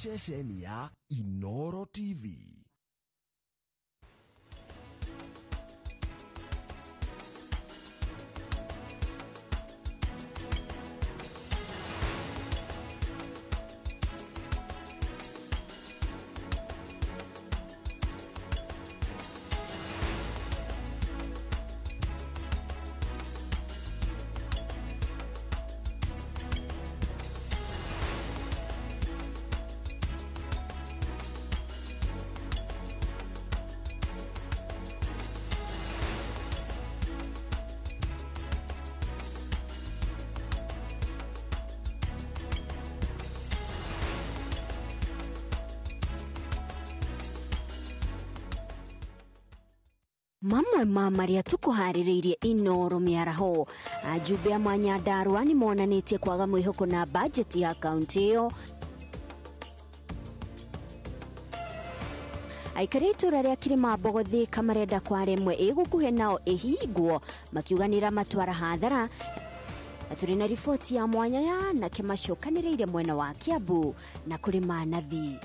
Ceceni ya Inoro TV. Mamwe ma marĩa tũkũharĩrĩirie Inoro mĩaraho. Ajumbe a Mwanyandarua nĩ monanĩtie kwaga mwĩhoko na bajeti ya kaunti ĩyo. Aikari itũra rĩa Kĩrĩma-Mbogo Thika marenda kwara ĩmwe ĩgũkuhĩ nao ĩhingwo, makiuga nĩ ĩramatwara hathara. Na tũrĩ na riboti ya mwanya ya anake macokanĩrĩire mwena wa Kiambu na kũrĩma nathi.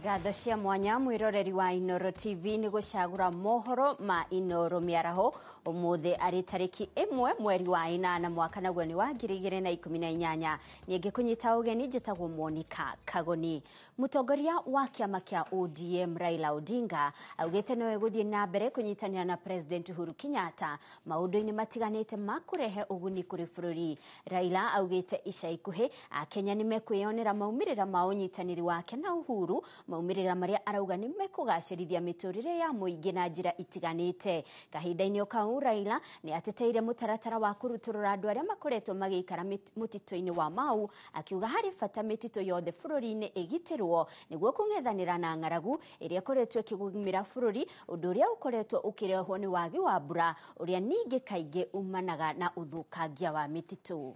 Ngatho cia mwanya mwiroreri wa Inoro TV nĩ gũcagũra mohoro ma Inoro mĩaraho ũmũthĩ arĩ tarĩki 1 mweri wa 8 mwaka naguo nĩ wa 2018. Ningĩ kũnyita ũgeni njĩtagwo Monica Kagoni. Mũtongoria wa kĩama kĩa ODM Raila Odinga augĩte no egũthiĩ na mbere kũnyitanĩra na President Uhuru Kenyatta maũndũ-inĩ matiganĩte ma kũrehe ũguni kũrĩ bũrũri. Raila augĩte ica ikuhĩ Akenya nĩ mekwĩyonera maumĩrĩra ma ũnyitanĩri wake na Uhuru, maumĩrĩra marĩa arauga nĩ mekũgacĩrithia mĩtũrĩre ya mũingĩ na njĩra itiganĩte. Kahinda-inĩ o kau Raila nĩ ateteire mũtaratara wa kũrutũrũra andũ arĩa makoretwo magĩikara mũtitũ-inĩ wa Mau, akiuga harĩ bata mĩtitũ yothe bũrũri-inĩ ĩgitĩrwo nĩguo kũng'ethanĩra na ng'aragu ĩrĩa ĩkoretwo ĩkĩgũmĩra bũrũri, ũndũ ũrĩa ũkoretwo ũkĩrehwo nĩ wagi wa mbura ũrĩa ningĩ kaingĩ umanaga na ũthũkangia wa mĩtitũ.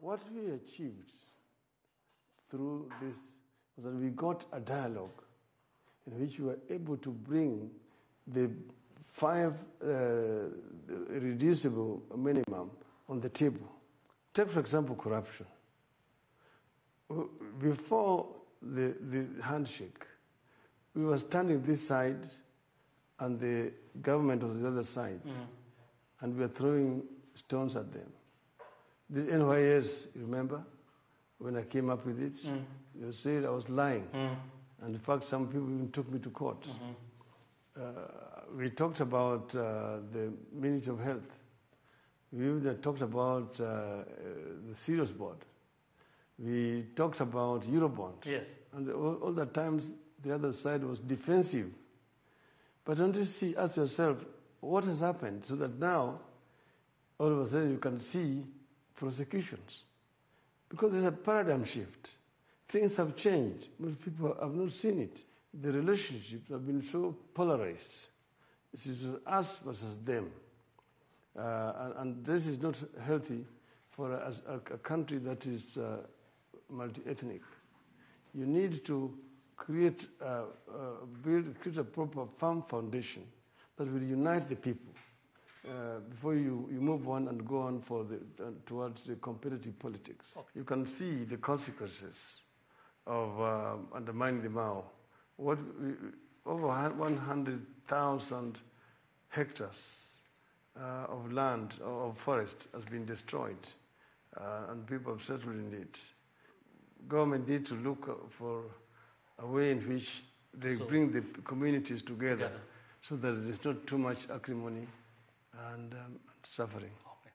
What we achieved through this was that we got a dialogue in which we were able to bring the 5 irreducible minimum on the table. Take, for example, corruption. Before the handshake, we were standing this side and the government was the other side, and we were throwing stones at them. The NYS, you remember, when I came up with it, they said I was lying. And in fact, some people even took me to court. We talked about the Ministry of Health. We even talked about the Serious Board. We talked about Eurobond. Yes. And all the times, the other side was defensive. But don't you see, ask yourself, what has happened so that now, all of a sudden, you can see prosecutions? Because there's a paradigm shift. Things have changed. Most people have not seen it. The relationships have been so polarized. It is us versus them. And this is not healthy for a country that is multi-ethnic. You need to create a proper firm foundation that will unite the people before you move on and go on for the, towards the competitive politics. Okay. You can see the consequences of undermining the Mao. Over 100,000 hectares of land, of forest, has been destroyed, and people have settled in it. Government need to look for a way in which they bring the communities together, so that there's not too much acrimony and suffering. Okay.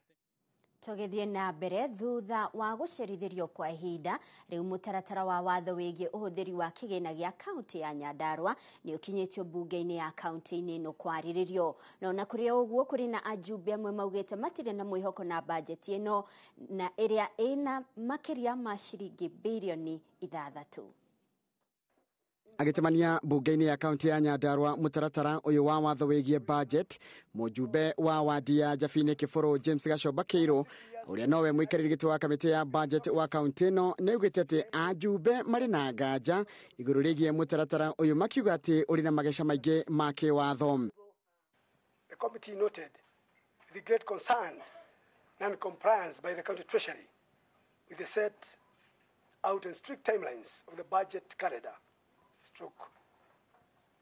Tũgĩthiĩ na mbere thutha wa gũcerithĩrio kwa ihinda rĩu mũtaratara wa watho wĩgiĩ ũhũthĩri wa kĩgĩna gĩa kaunti ya Nyandarua nĩ ũkinyĩtio mbunge-inĩ ya kaunti-inĩ ĩno kwarĩrĩrio. Na ona kũrĩ o ũguo kũrĩ na ajumbe amwe maugĩte matirĩ na mwĩhoko na bajeti ĩno na ĩrĩa ĩna makĩria ma ciringi birioni 6. Agĩcemania mbunge-inĩ ya kaunti ya Nyandarua mũtaratara ũyũ wa watho wĩgiĩ budget, mũjumbe wa wadi ya Jabinĩ Kĩbũrũ James Gachomba Kĩirũ ũrĩa nowe mũikarĩri gĩtĩ wa kamĩtĩ ya budget wa kaunti ĩno nĩ augĩte atĩ ajumbe marĩ na nganja igũrũ rĩgiĩ mũtaratara ũyũ makiuga atĩ ũrĩ na mageca maingĩ ma kĩwatho. The committee noted with great concern non-compliance by the county treasury with the set out and strict timelines of the budget calendar stroke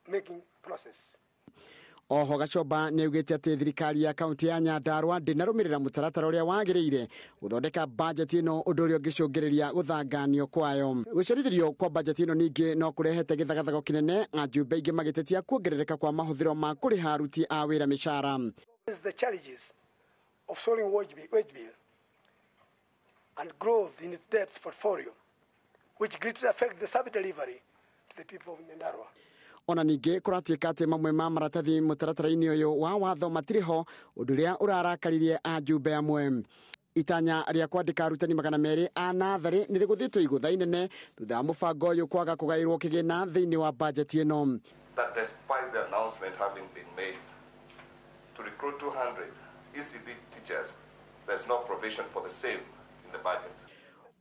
making process. Oho Gachomba nĩ augĩte atĩ thirikari ya kaunti ya Nyandarua ndĩnarũmĩrĩra mũtaratara ũrĩa wagĩrĩire gũthondeka bajeti ĩno, ũndũ ũrĩa ũngĩcũngĩrĩria gũthanganio kwayo. Gũcerithĩrio kwa bajeti ĩno ningĩ no kũrehete gĩthagathago kĩnene, ajumbe aingĩ magĩtetia kuongerereka kwa mahũthĩro ma kũrĩha aruti a wĩra mĩcara. The challenges of soaring wage bill and growth in its debt portfolio, which greatly affect the service delivery to the people of Nyandarua. Ona ningĩ kũratuĩka atĩ mamwe ma maratathi mũtaratara-inĩ ũyũ wa watho matirĩ ho, ũndũ ũrĩa ũrarakaririe ajumbe amwe. Itanya rĩa kwandĩka arutani 200 a natharĩ nĩ rĩgũthĩtwo igũtha inene thutha wa mũbango ũyũ kwaga kũgaĩrwo kĩgĩna thĩinĩ wa bajeti ĩno. That despite the announcement having been made to recruit 200 ECD teachers, there's no provision for the same in the budget.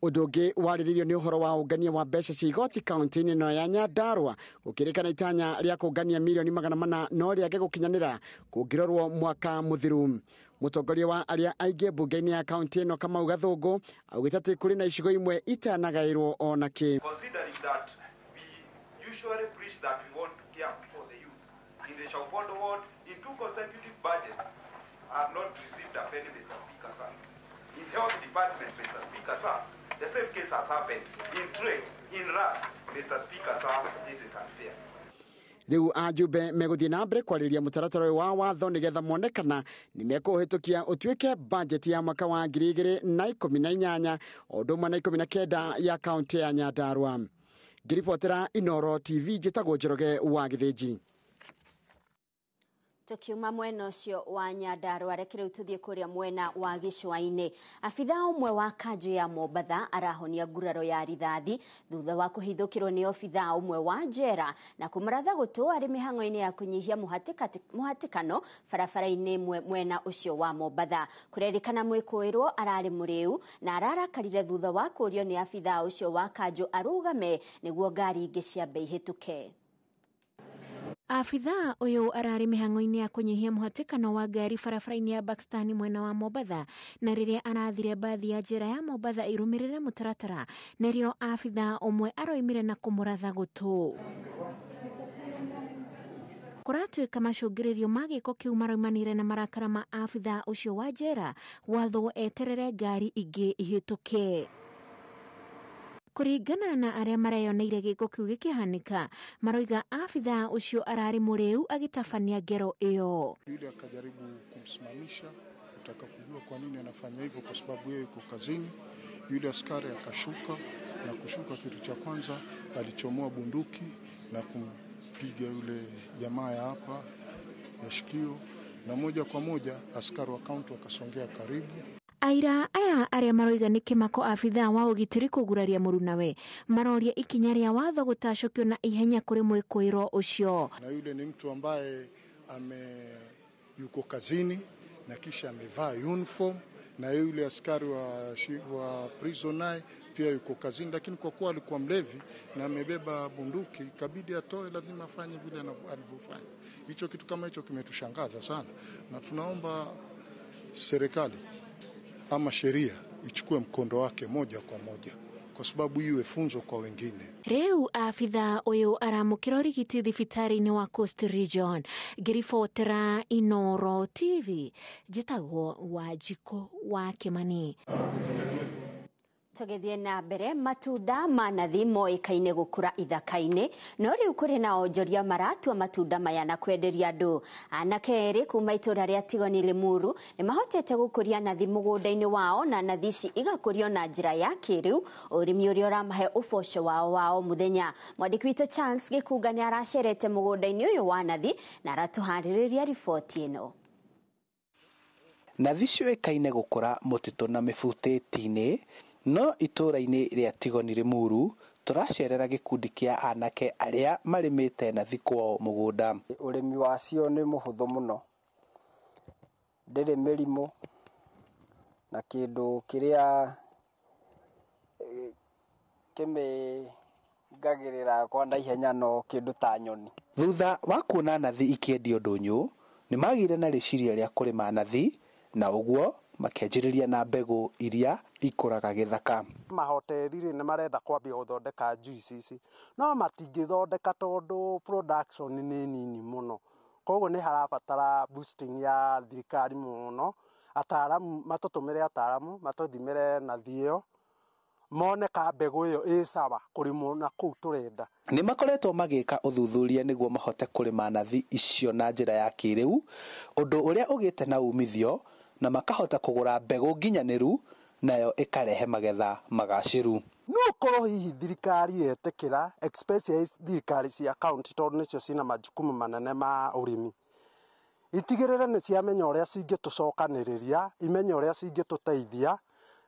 Ũndũ ũngĩ warĩrĩirio nĩ ũhoro wa ũngania wa mbeca cia igoti kaunti-inĩ ĩno ya Nyandarua gũkĩrĩkana itanya rĩa kũngania mirioni 400 no rĩage gũkinyanĩra kũngĩrorwo mwaka mũthiru. Mũtongoria wa arĩa aingĩ mbunge-inĩ ya kaunti ĩno Kamau Gathũngũ augĩte atĩ kũrĩ na icigo imwe itanagaĩrwo ona kĩ. Considering that we usually preach that we want to care for the youth, in the Shaubondo ward, in 2 consecutive budgets, I have not received a penny, Mr. Speaker, sir. In health department, Mr. Speaker, sir, the same case has happened. In trade, in rats, Mr. Speaker, sir, this is unfair. Rĩu ajumbe megũthiĩ na mbere kwarĩrĩria mũtaratara ũyũ wa watho nĩgetha mone kana nĩ mekũũhĩtũkia ũtuĩke bajeti ya mwaka wa 2018 o ũndũ ũmwe na 19 ya kaunti ya Nyandarua. Ngĩribotera Inooro TV njĩtagwo Njoroge wa Gĩthĩnji. Tukiuma mwena ũcio wa Nyandarua reke rĩu tũthiĩ kũrĩa mwena wa gĩcũa-inĩ. Abithaa ũmwe wa kanjũ ya Mombatha arahonia nguraro ya rithathi thutha wa kũhithũkĩrwo nĩ obithaa ũmwe wa njera na kũmũratha gũtũ arĩ mĩhang'o-inĩ ya kũnyihia mũhatĩkano barabara-inĩ mwena ũcio wa Mombatha. Kũrerĩkana mwĩkũĩrwo ararĩ mũrĩu na ararakarire thutha wa kũũrio nĩ abithaa ũcio wa kanjũ arũgame nĩguo ngari ingĩ ciambe ihĩtũke. Abithaa ũyũ ararĩ mĩhang'o-inĩ ya kũnyihia mũhatĩkano wa ngari barabara-inĩ ya Pakistan mwena wa Mombatha, na rĩrĩa arathire mbathi ya njĩra ya Mombatha ĩrũmĩrĩre mũtaratara nĩrĩo abithaa ũmwe aroimire na kũmũratha gũtũ. Kũratuĩka macũngĩrĩrio ma gĩko kĩu maraumanire na marakara ma abithaa ũcio wa njera gwathwo eterere ngari ingĩ ihĩtũke. Kũringana na arĩa mareyoneire gĩko kĩu gĩkĩhanĩka, maroiga abithaa ũcio ararĩ mũrĩu agĩtabania ngero ĩyo. Yule akajaribu kumsimamisha kutaka kujua kwa nini anafanya hivyo, kwa sababu yeye yuko kazini. Yule askari akashuka, na kushuka, kitu cha kwanza alichomoa bunduki na kumpiga yule jamaa ya hapa ya shikio, na moja kwa moja askari wa kaunti wakasongea karibu. Aira aya arĩa maroiga nĩ kĩmako abithaa wa ũgitĩri kũguraria mũrunawe maroria ikinya rĩa watho gũtacũkio na ihenya kũrĩ mwĩkũĩrwo ũcio. Na yule ni mtu ambaye yuko kazini na kisha amevaa uniform, na yule askari wa prison naye pia yuko kazini, lakini kwa kuwa alikuwa mlevi na amebeba bunduki ikabidi atoe, lazima afanye vile alivyofanya. Hicho kitu kama hicho kimetushangaza sana, na tunaomba serikali ama sheria ichukue mkondo wake moja kwa moja, kwa sababu iwe funzo kwa wengine. Rĩu abithaa ũyũ aramũkĩra ũrigiti thibitarĩ-inĩ wa Coast Region. Ngĩribotera Inooro TV, njĩtagwo Wanjikũ wa Kĩmani. Tũgĩthiĩ na mbere, matunda ma nathi moĩkaine gũkũra ithaka-inĩ, no rĩu kũrĩ na onjoria maratua matunda maya na kwenderia andũ. Anake erĩ kuma itũra rĩa Tigoni Limuru nĩ mahotete gũkũria nathi mũgũnda-inĩ wao, na nathi ici igakũrio na njĩra ya kĩrĩu, ũrĩmi ũrĩa ũramahe ũboco wao wa o mũthenya. Mwandĩki witũ Charles Gĩkunga nĩ aracerete mũgũnda-inĩ ũyũ wa nathi na aratũharĩrĩria riboti ĩno. Nathi ciũĩkaine gũkũra mũtitũ na mĩbutĩti-inĩ, no itũra-inĩ rĩa Tigoni Limuru tũracerera gĩkundi kĩa anake arĩa marĩmĩte nathi kwao mũgũnda. Ũrĩmi wacio nĩ mũhũthũ mũno, ndĩrĩ mĩrimũ, na kĩndũ kĩrĩa kĩmĩingagĩrĩra kwa naihenya no kĩndũ ta nyoni. Thutha wa kuona nathi ikĩendio ndũnyũ, nĩ magĩire na rĩciria rĩa kũrĩma nathi, na ũguo makĩanjĩrĩria na mbegũ iria ikũraga gĩthaka. Mahoteri rĩ nĩ marenda kwambia gũthondeka juice ici, no matingĩthondeka tondũ production nĩ nini mũno, koguo nĩ harabatara boosting ya thirikari mũno, ataaramu matũtũmĩre, ataaramu matũthimĩre nathi ĩyo, mone ka mbegũ ĩyo ĩ sawa kũrĩmwo na kũu tũrenda. Nĩ makoretwo magĩka ũthuthuria nĩguo mahote kũrĩma nathi icio na njĩra ya kĩrĩu, ũndũ ũrĩa ũgĩte na umithio, na makahota kũgũra mbegũ nginyanĩru nayo ĩkarehe magetha magacĩru. No korwo hihi thirikari yetĩkĩra, especially thirikari cia county tondũ nĩcio cina majukumu manene ma ũrĩmi, itigĩrĩre nĩ ciamenya ũrĩa cingĩtũcokanĩrĩria, imenye ũrĩa cingĩtũteithia,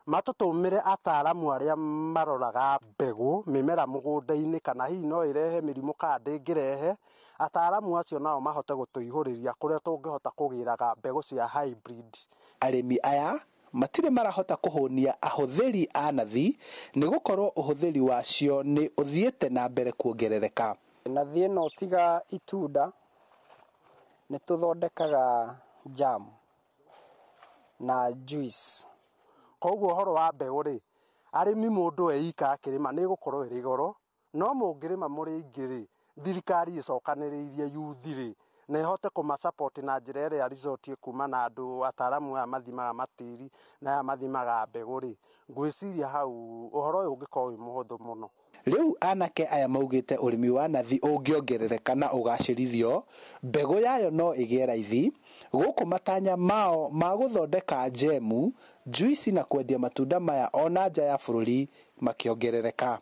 matũtũmĩre ataaramu arĩa maroraga mbegũ mĩmera mũgũnda-inĩ, kana hihi no ĩrehe mĩrimũ kana ndĩngĩrehe. Ataaramu acio nao mahote gũtũihũrĩria kũrĩa tũngĩhota kũgĩraga mbegũ cia hybrid. Arĩmi aya matirĩ marahota kũhũnia ahũthĩri a nathi, nĩ gũkorwo ũhũthĩri wacio nĩ ũthiĩte na mbere kuongerereka. Nathi ĩno tiga itunda nĩ tũthondekaga jam na juice. Koguo ũhoro wa mbegũ rĩ, arĩmi mũndũ eika akĩrĩma nĩ ĩgũkorwo ĩrĩ goro, no mũngĩrĩma mũrĩ aingĩ rĩ, thirikari ĩcokanĩrĩirie yuthi rĩ, na ĩhote kũmasupport na njĩra ĩrĩa resort ĩkuma na andũ ataaramu aya mathimaga matĩri na aya mathimaga mbegũ rĩ, ngwĩciria hau ũhoro ũyũ ũngĩkorwo wĩ mũhũthũ mũno. Rĩu anake aya maugĩte ũrĩmi wa nathi ũngĩongerereka na ũgacĩrithio, mbegũ yayo no ĩgĩe raithi, gũkũ matanya mao ma gũthondeka njemu, juici na kwendia matunda maya ona nja ya bũrũri makĩongerereka.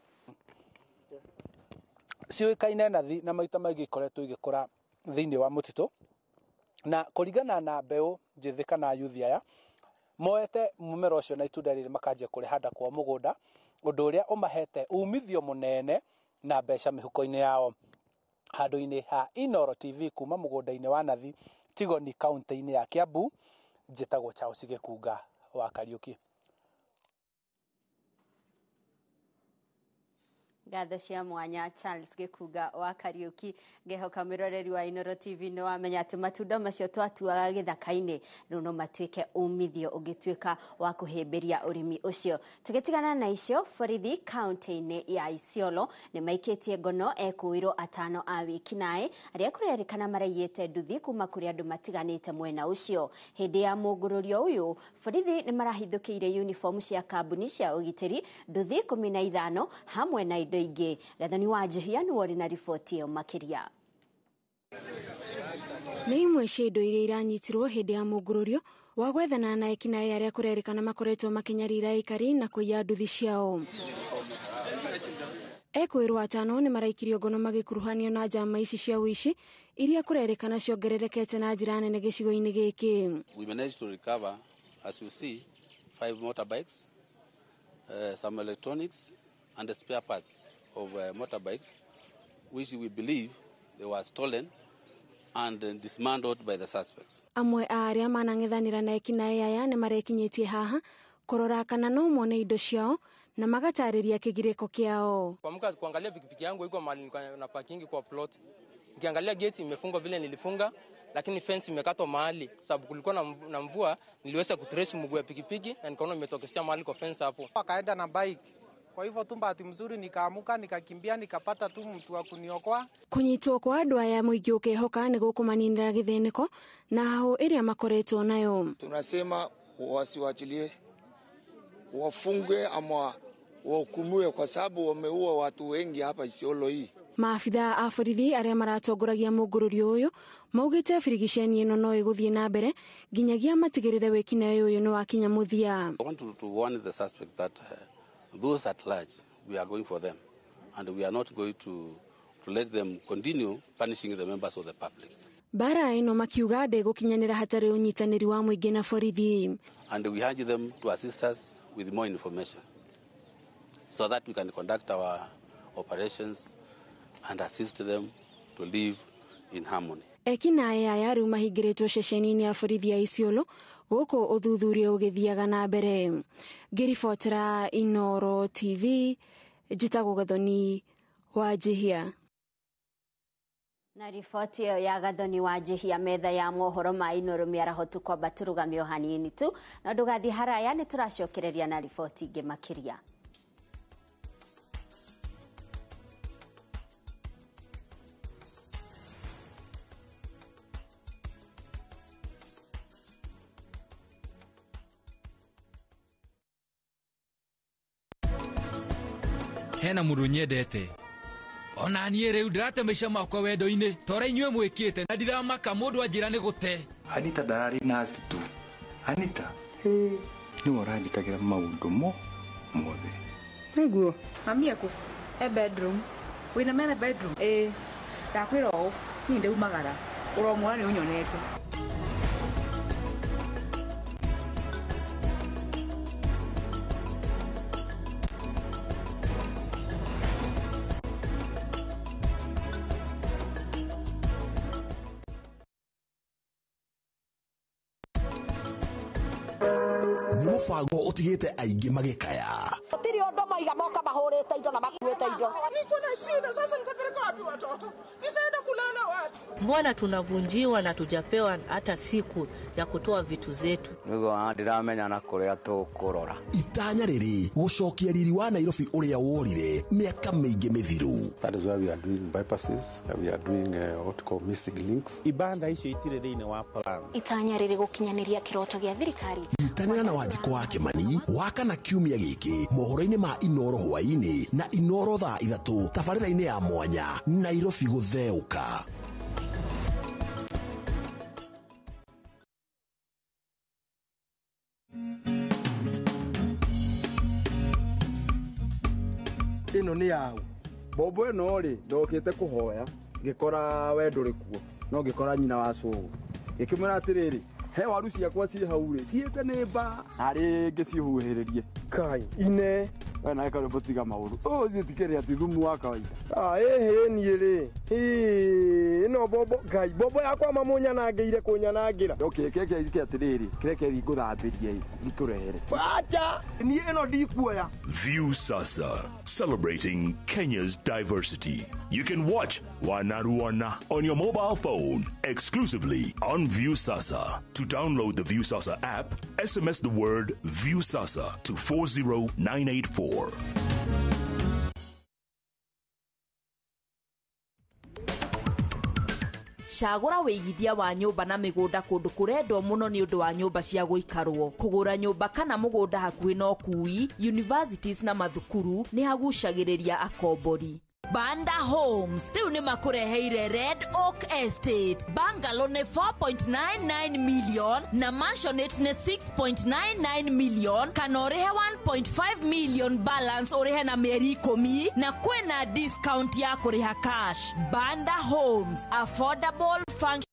Ciũĩkaine nathi na maita maingĩ ikoretwo igĩkũra thĩinĩ wa mũtitũ, na kũringana na mbeũ njĩthĩ kana yuthi aya moete mũmera ũcio na itunda rĩrĩ makanjia kũrĩhanda kwao mũgũnda, ũndũ ũrĩa ũmahete umithio mũnene na mbeca mĩhuko-inĩ yao. Handũ-inĩ ha Inooro TV kuma mũgũnda-inĩ wa nathi Tigoni kaunti-inĩ ya Kiambu, njĩtagwo Charles Gĩkunga wa Kariũki. Ngatho cia mwanya Charles Gĩkunga wa Kariũki. Ngehoka mwĩroreri wa Inooro TV nĩ wamenya atĩ matunda macio twatuaga gĩthaka-inĩ rĩu no matuĩke umithio ũngĩtuĩka wa kũhĩmbĩria ũrĩmi ũcio. Tũgĩtigana na icio, borithi kaunti-inĩ ya Isiolo nĩ maikĩtie ngono ekũĩrwo atano a wĩkinaĩ arĩa kũrerĩkana maraiyĩte nduthi kuma kũrĩ andũ matiganĩte mwena ũcio. Hĩndĩ ya mũngũrũrio ũyũ, borithi nĩ marahithũkĩire uniform cia kambuni cia ũgitĩri, nduthi 15 hamwe na indo ingĩ. Gathoni wa Njihia nĩwe ũrĩ na riboti ĩyo makĩria. Nĩ imwe cia indo iria iranyitirwo hĩndĩ ya mũngũrũrio wa gwethana na ekinaĩ arĩa kũrerĩkana makoretwo makĩnyarira aikari na kũiya nduthi ciao. Ekwĩrwo atano nĩ maraikirio ngono magĩkuruhanio na njama ici cia ũici iria kũrerĩkana ciongererekete na njĩra nene gĩcigo-inĩ gĩkĩ. We managed to recover, as you see, 5 motorbikes, some electronics and the spare parts of motorbikes, which we believe they were stolen and dismantled by the suspects. Amwe a arĩa manang'ethanĩra na ekinaĩ aya nĩ marekinyĩtie haha kũrora kana no mone indo ciao na magatarĩria kĩgirĩko kĩao. Kuamka kuangalia pikipiki yangu iko mahali na parking kwa plot. Nikiangalia gate imefungwa vile nilifunga, lakini fence imekatwa mahali sababu kulikuwa na mvua, niliweza kutrace mguu ya pikipiki na nikaona imetokezea mahali kwa fence hapo. Akaenda na bike. Kwa hivyo tu bahati mzuri nikaamuka nikakimbia nikapata tu mtu wa kuniokoa. Kunyitwo kwa andũ aya mũingĩ ũkehoka nĩ gũkũmaninĩra gĩthĩnĩko na hahũ ĩrĩa makoretwo nayo. Tunasema wasiwachilie, wafungwe ama Wahukumiwe kwa sababu wameua watu wengi hapa Isiolo hii. Maabithaa a borithi arĩa maratongoragia mũngũrũrio ũyũ maugĩte birigiceni ĩno no ĩgũthiĩ na mbere nginyagia matigĩrĩre wĩkinaĩ ũyũ nĩ wakinya mũthia. I want to warn the suspect that those at large, we are going for them, and we are not going to let them continue punishing the members of the public. Mbara ĩno makiuga ndĩgũkinyanĩra hatarĩ ũnyitanĩri wa mũingĩ na borithi. And we urge them to assist us with more information so that we can conduct our operations and assist them to live in harmony. Ekinaĩ aya rĩu mahingĩrĩtwo ceceni-inĩ ya borithi ya Isiolo gũkũ ũthuthuria ũgĩthiaga na mbere. Ngĩribotera Inooro TV, njĩtagwo Gathoni Wanjihia. Na riboti ĩyo ya Gathoni Wanjihia metha ya mohoro ma Inooro mĩaraho tukwamba tũrũgamio hanini tu, na ndũgathiĩ haraya nĩ tũracokereria na riboti ingĩ makĩria. Hena mũndũ nyendete ona niĩ rĩu ndĩrate maica makwa wendo-inĩ ta ũrĩa inyuĩ mwĩkĩte na ndiramaka mũndũ anjĩra nĩ gũte. Anita ndararĩ nurse tu. Anita nĩwe ũranjĩkagĩra maũndũ mothe. Nĩguo mami eku e bedroom wĩna mena bedroom ĩĩ ndakwĩra ũũ niĩ ndaumagara ũromuona nĩ ũnyonete. Mũbango ũtigĩte aingĩ magĩkaya. Gũtirĩ ũndũ maiga moka mahũrĩte indo na makuĩte indo. Niko na shida sasa, nitapeleka wapi watoto? Nitaenda kulala wapi? Mbona tunavunjiwa na tujapewa hata siku ya kutoa vitu zetu? Niguo ndiramenya na kuria tukurora. Itanya rĩrĩ gũcokia riri wa Nairobi ũrĩa worire mĩaka mĩingĩ mĩthiru. That is why we are doing bypasses, we are doing what we call missing links. Ibanda icio itirĩ thĩinĩ wa plan. Itanya rĩrĩ gũkinyanĩria kĩroto gĩa thirikari. Nyitanĩra na Wanjikũ wa Kĩmani wakana kiumia gĩkĩ mohoro-inĩ ma Inooro hwaĩ-inĩ na Inooro thaa 3 tabarĩra-inĩ ya mwanya Nairobi gũtheũka. Ĩno nĩ yaũ mbombo ĩno rĩ ndokĩte kũhoya ngĩkora we ndũrĩ kuo no ngĩkora nyina wa cũgũ ngĩkĩmwĩra atĩrĩrĩ he waru ciakwa ciĩ hau rĩ ciĩte nĩ mba na rĩngĩ cihuhĩrĩrie kai ine we nawe karwĩmbo tiga maũndũ ũũ tikĩrĩ atĩ thumu wa kawaida. Ĩhĩ niĩ rĩ ĩno mbombo ngai mbombo yakwa mamũnyanangĩire kũnyanangĩra. Okay, keke ike atĩrĩrĩ kĩreke ngũthambĩrie ngĩkũrehere. Acha niĩ ĩno ndikuoya. View Sasa, celebrating Kenya's diversity. You can watch Wanaruana on your mobile phone exclusively on View Sasa. To download the View Sasa app, SMS the word View Sasa to 40984. Cagũra wĩigithia wa nyũmba na mĩgũnda kũndũ kũrendwo mũno nĩ ũndũ wa nyũmba cia gũikarwo. Kũgũra nyũmba kana mũgũnda hakuhĩ na ũkui, universities na mathukuru nĩ hagucagĩrĩria akombori. Banda Homes rĩu nĩ makũreheire Red Oak Estate. Bungalow nĩ 4.99 million na mansionette nĩ 6.99 million kana ũrĩhe 1.5 million balance ũrĩhe na mĩeri 10 na kwĩna discount ya kũrĩha cash. Banda Homes, affordable function.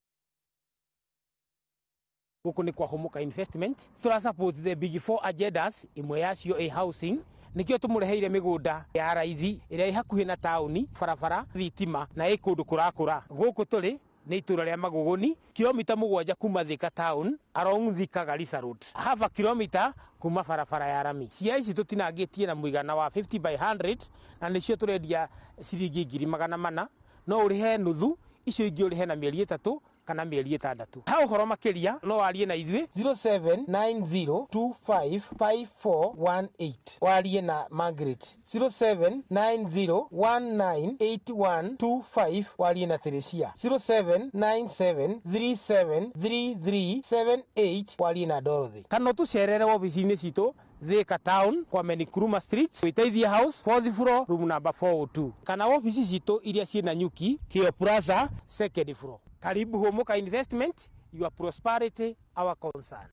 Gũkũ nĩ kwa Hũmũka Investment tũra support the big four agendas ĩmwe yacio ĩ housing nikio tumureheire migunda ya raithi ĩrĩa ĩ hakuhĩ na taũni, barabara, thitima na ĩ kũndũ kũrakũra. Gũkũ tũrĩ nĩ itũra rĩa Magũgũni, kilomita 7 kuma Thika town along Thika Garissa Road, half a kilomita kuma barabara ya rami. Cia ici tũtinangĩtie na mũigana wa 50 by 100 na nĩcio tũrendia ciringi 400,000, no ũrĩhe nuthu, icio ingĩ ũrĩhe na mĩeri 3 Kana mĩeri 6. Ha ũhoro makĩria no warie na ithuĩ 0790255418, warie na Margaret. 0790198125, warie na Teresia. 0797373378, warie na Dorothy. Kana ũtũcerere wobici-inĩ citũ Thika Town, Kwame Nkrumah Street, Wĩteithie House, 4th floor, room number 402, kana wobici citũ iria ciĩ Nanyuki, Kio Plaza, 2nd floor. Karibu Humuka Investment, your prosperity our concern.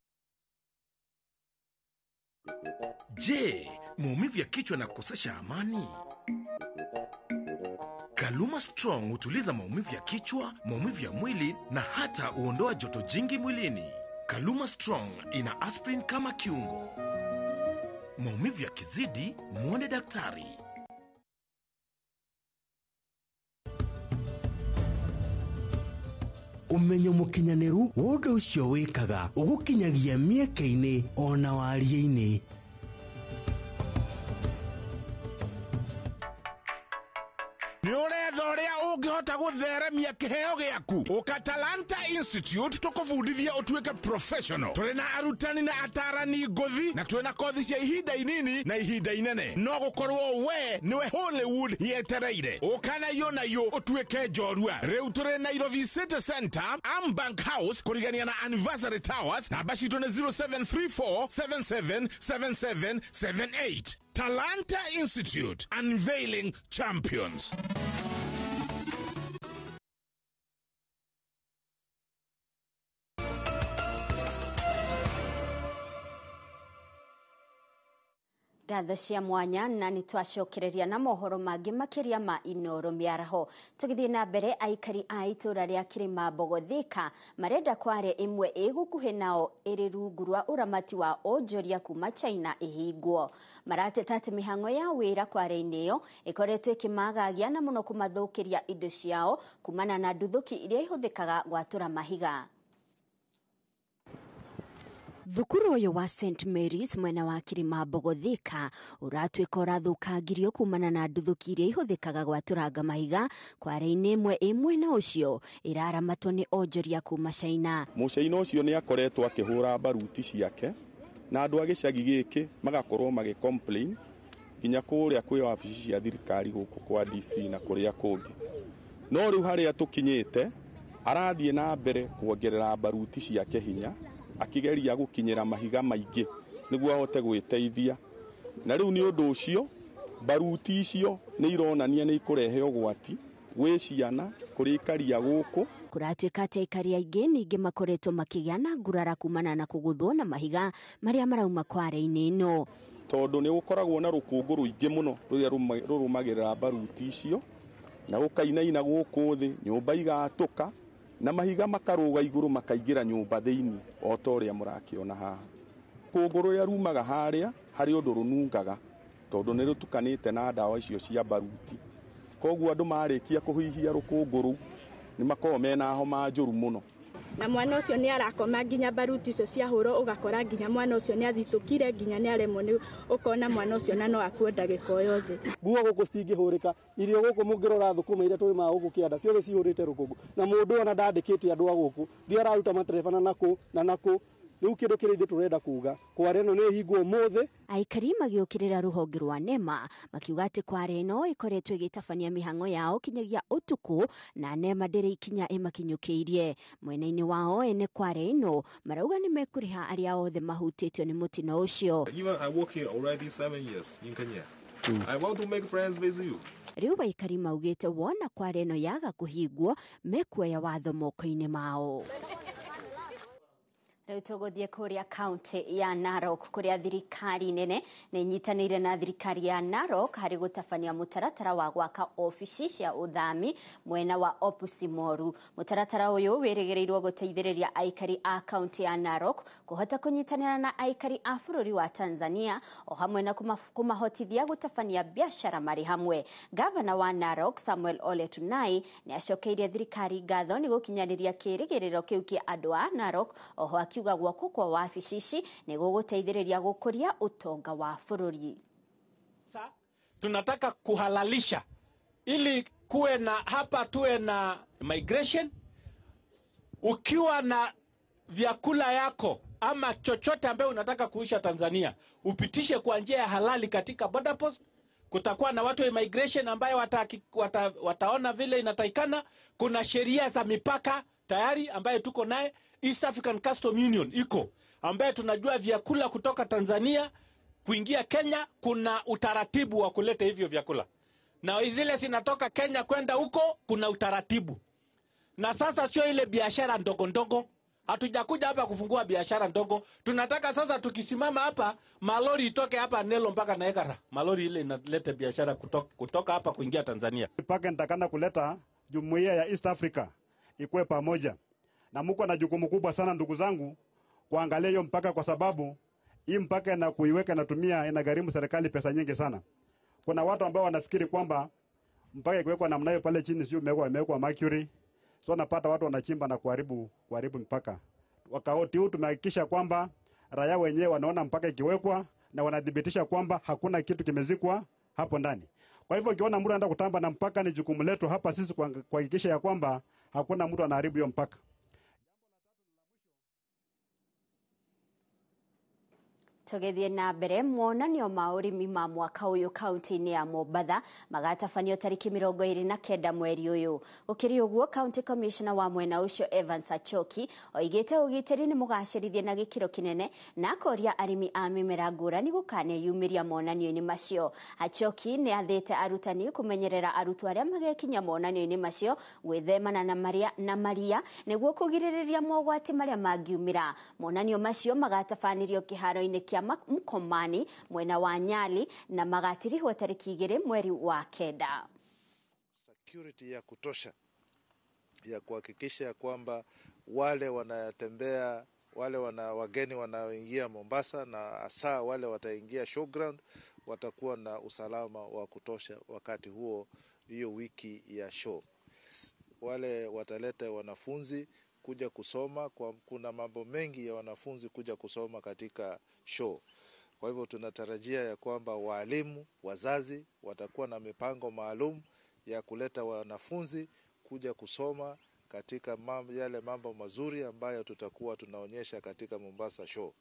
Je, maumivu ya kichwa na kukosesha amani? Kaluma Strong hutuliza maumivu ya kichwa, maumivu ya mwili na hata huondoa joto jingi mwilini. Kaluma Strong ina aspirin kama kiungo. Maumivu yakizidi, muone daktari. Umenyo mukinyaniru wa ũndũ ũcio wĩkaga ũgũkinyagia mĩeke-inĩ ona warie-inĩ. Nĩ ũretha ũrĩa ũngĩhota gũtheremia kĩheo gĩaku. Ũka Talanta Institute tũkũbundithie ũtuĩke professional. Tũrĩ na arutani na atarani ngũthi na twĩna kothi cia ihinda inini na ihinda inene. No gũkorwo we nĩwe Hollywood yetereire. Ũka na yũ ũtuĩke njorua. Rĩu tũrĩ Nairobi City Center, Ambank House, kũrigania na Anniversary Towers. Namba citũ nĩ 0734777778. Talanta Institute, unveiling champions. Ngatho cia mwanya na nĩ twacokereria na mohoro mangĩ makĩria ma Inoro mĩaraho. Tũgĩthiĩ na mbere, aikari a itũra rĩa Kĩrĩma-Mbogo Thika marenda kware ĩmwe ĩgũkuhĩ nao ĩrĩ rungu rwa ũramati wa onjoria kuma China ĩhingwo. Marateta atĩ mĩhang'o ya wĩra kware-inĩ ĩyo ĩkoretwo ĩkĩmagagia na mũno kũmathũkĩria indo ciao kumana na nduthũki iria ihũthĩkaga gwatũra mahiga. Thukuru ũyũ wa St Mary's mwena wa Kĩrĩma-Mbogo Thika ũratuĩka ũrathũkangirio kumana na nduthũki iria ihũthĩkaga gwatũranga mahiga kware-inĩ ĩmwe ĩ mwena ũcio ĩraramatwo nĩ onjoria kuma China. Mũcaina ũcio nĩ akoretwo akĩhũra mbaruti ciake na andũ a gĩcagi gĩkĩ magakorwo magĩ complain nginya kũrĩa kwĩ wabici cia thirikari gũkũ kwa DC na kũrĩa kũngĩ. No rĩu harĩa tũkinyĩte arathiĩ na mbere kuongerera mbaruti ciake hinya akigeria gũkinyĩra mahiga maingĩ nĩguo ahote gwĩteithia. Na rĩu nĩ ũndũ ũcio baruti icio nĩ ironania nĩ ikũrehe ũgwati gwĩ ciana kũrĩ ikaria gũkũ. Kũratuĩka atĩ aikari aingĩ ningĩ makoretwo makĩgĩa na ngurara kumana na kũgũthwo na mahiga marĩa marauma kware-inĩ ĩno, tondũ nĩ gũkoragwo na rũkũngũ rũingĩ mũno rũrĩa rũrũmagĩrĩra baruti icio na gũkainaina gũkũ thĩ, nyũmba igatũka na mahiga makarũga igũrũ makaingĩra nyũmba thĩinĩ o ta ũrĩa mũrakĩona haha. Rũkũngũ rũrĩa rumaga harĩa harĩ ũndũ rũnungaga tondũ nĩ rũtukanĩte na ndawa icio cia baruti. Koguo andũ marĩkia kũhihia rũkũngũ rũu nĩ makoragwo mena homa njũru mũno. Na mwana ũcio nĩ arakoma nginya baruti icio ciahũrwo, ũgakora nginya mwana ũcio nĩ athitũkire nginya nĩ aremwo nĩ ũkona mwana ũcio na no akue ndagĩka o yothe. Mbua gũkũ citingĩhũrĩka, irio gũkũ mũngĩrora thũkũma iria tũrĩmaga gũkũ kĩanda ciothe cihũrĩte rũkũngũ, na mũndũ ona ndandĩkĩte andũ a gũkũ, ndio araruta matereba na nakũ na nakũ. Rĩu kĩndũ kĩrĩa ithuĩ tũrenda kuga kware ĩno nĩ ĩhingwo ũmũthĩ. Aikari magĩũkĩrĩra rũhonge rwa NEMA makiuga atĩ kware ĩno ĩkoretwo ĩgĩtabania mĩhang'o yao kinyagia ũtukũ na NEMA ndĩrĩ ikinya ĩmakinyũkĩirie. Mwena-inĩ wao ene kware ĩno marauga nĩ mekũrĩha arĩa othe mahutĩtio nĩ mũtino ũcio. Even I work here already 7 years in Kenya. I want to make friends with you. Rĩu aikari maugĩte wona kware ĩno yaga kũhingwo mekuoya watho moko-inĩ mao. Rĩu tũgũthiĩ kũrĩa kaunti ya Narok kũrĩa thirikari nene nĩ ĩnyitanĩire na thirikari ya Narok harĩ gũtabania mũtaratara wa gwaka obici cia ũthami mwena wa Opusimoru. Mũtaratara ũyũ wĩrĩgĩrĩirwo gũteithĩrĩria aikari a kaunti ya Narok kũhota kũnyitanĩra na aikari a bũrũri wa Tanzania o hamwe na kũmahotithia gũtabania biacara marĩ hamwe. Gavana wa Narok Samuel Ole Tunai nĩ acokeirie thirikari ngatho nĩ gũkinyanĩria kĩĩrĩgĩrĩro kĩu kĩa andũ a Narok oho akiuga gwakwo kwa wabici ici nĩ gũgũteithĩrĩria gũkũria ũtonga wa bũrũri. Tunataka kuhalalisha ili kuwe na hapa tuwe na migration, Ukiwa na vyakula yako ama chochote ambayo unataka kuisha Tanzania, upitishe kwa njia ya halali katika border post. Kutakuwa na watu wa immigration ambayo wataona vile inatakikana. Kuna sheria za mipaka tayari ambayo tuko naye. East African Custom Union iko, ambaye tunajua vyakula kutoka Tanzania kuingia Kenya, kuna utaratibu wa kuleta hivyo vyakula, na zile zinatoka Kenya kwenda huko kuna utaratibu. Na sasa sio ile biashara ndogo ndogo. Hatujakuja hapa kufungua biashara ndogo. Tunataka sasa tukisimama hapa malori itoke hapa Nelo mpaka Naekara. Malori ile inaleta biashara kutoka hapa kuingia Tanzania. Mpaka nitakana kuleta jumuiya ya East Africa ikuwe pamoja. Na mko na jukumu kubwa sana ndugu zangu kuangalia hiyo mpaka, kwa sababu hii mpaka na kuiweka natumia inagharimu serikali pesa nyingi sana. Kuna watu ambao wanafikiri kwamba mpaka ikiwekwa namna hiyo pale chini sio imewekwa mercury. So napata watu wanachimba na kuharibu mpaka. Wakati huu tumehakikisha kwamba raia wenyewe wanaona mpaka ikiwekwa na wanadhibitisha kwamba hakuna kitu kimezikwa hapo ndani. Kwa hivyo ukiona mtu anaenda kutamba na mpaka, ni jukumu letu hapa sisi kuhakikisha ya kwamba hakuna mtu anaharibu hiyo mpaka. Tugithie na mbere monanio ma urimi ma mwaka uyu kaunti-ini ya Mombatha magatabanio tariki 29 mweri uyu. Gukiri uguo, county commissioner wa mwena ucio Evans Achoki oigite ugitiri ni mugacirithie na gikiro kinene na akoria arimi a mimera ngurani gukaneyumiria monanio-ini macio. Achoki ni athite arutani kumenyerera arutwo aria magekinya monanio-ini macio gwithemana na maria niguo kugiririria mogwati maria mangiumira. Monanio macio magatabanirio kiharo-ini kia Mkomani mwena wa Nyali na magatirihwo tariki 2 mweri wa 9. Security ya kutosha ya kuhakikisha kwamba wale wanatembea, wale wageni wanaoingia Mombasa na hasa wale wataingia showground watakuwa na usalama wa kutosha wakati huo, hiyo wiki ya show. Wale wataleta wanafunzi kuja kusoma, kuna mambo mengi ya wanafunzi kuja kusoma katika show. Kwa hivyo tunatarajia ya kwamba walimu, wazazi watakuwa na mipango maalum ya kuleta wanafunzi kuja kusoma katika yale mambo mazuri ambayo tutakuwa tunaonyesha katika Mombasa show.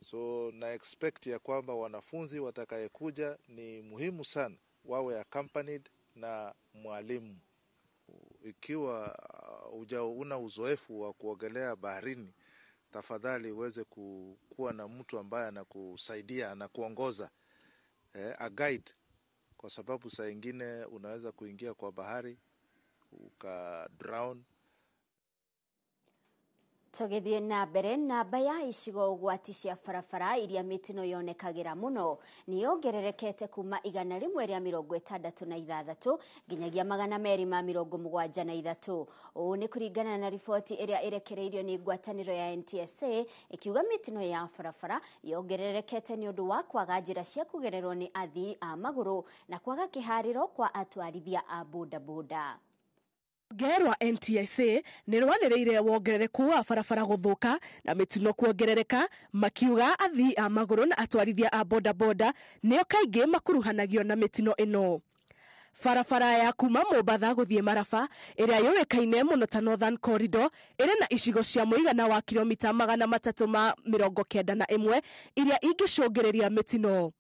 So na expect ya kwamba wanafunzi watakayekuja ni muhimu sana wawe accompanied na mwalimu. Ikiwa una uzoefu wa kuogelea baharini, tafadhali uweze kuwa na mtu ambaye anakusaidia, anakuongoza, a guide, kwa sababu saa ingine unaweza kuingia kwa bahari uka drown. Tugithie na mbere, namba ya icigo ũgwati cia barabara iria mitino yonekagira muno ni yongererekete kuma 166 nginyagia 273. Ũũ nĩ kũringana na riboti ĩrĩa ĩrekereirio nĩ ngwatanĩro ya NTSA ĩkiuga mitino ya barabara yongererekete nĩ ũndũ wa kwaga njĩra cia kũgererwo nĩ athii a magũrũ na kwaga kĩharĩro kwa atwarithia a bodaboda. Rũhonge rwa NTSA nĩ rwanĩrĩire wongerereku wa barabara gũthũka na mĩtino kuongerereka, makiuga athii a magũrũ na atwarithia a bodaboda nĩo kaingĩ makuruhanagio na mĩtino ĩno. Barabara ya kuma Mombatha gũthiĩ Maraba ĩrĩa yũĩkaine mũno ta Northern Corridor ĩrĩ na icigo cia mũigana wa kilomita 391 iria ingĩcũngĩrĩria mĩtino.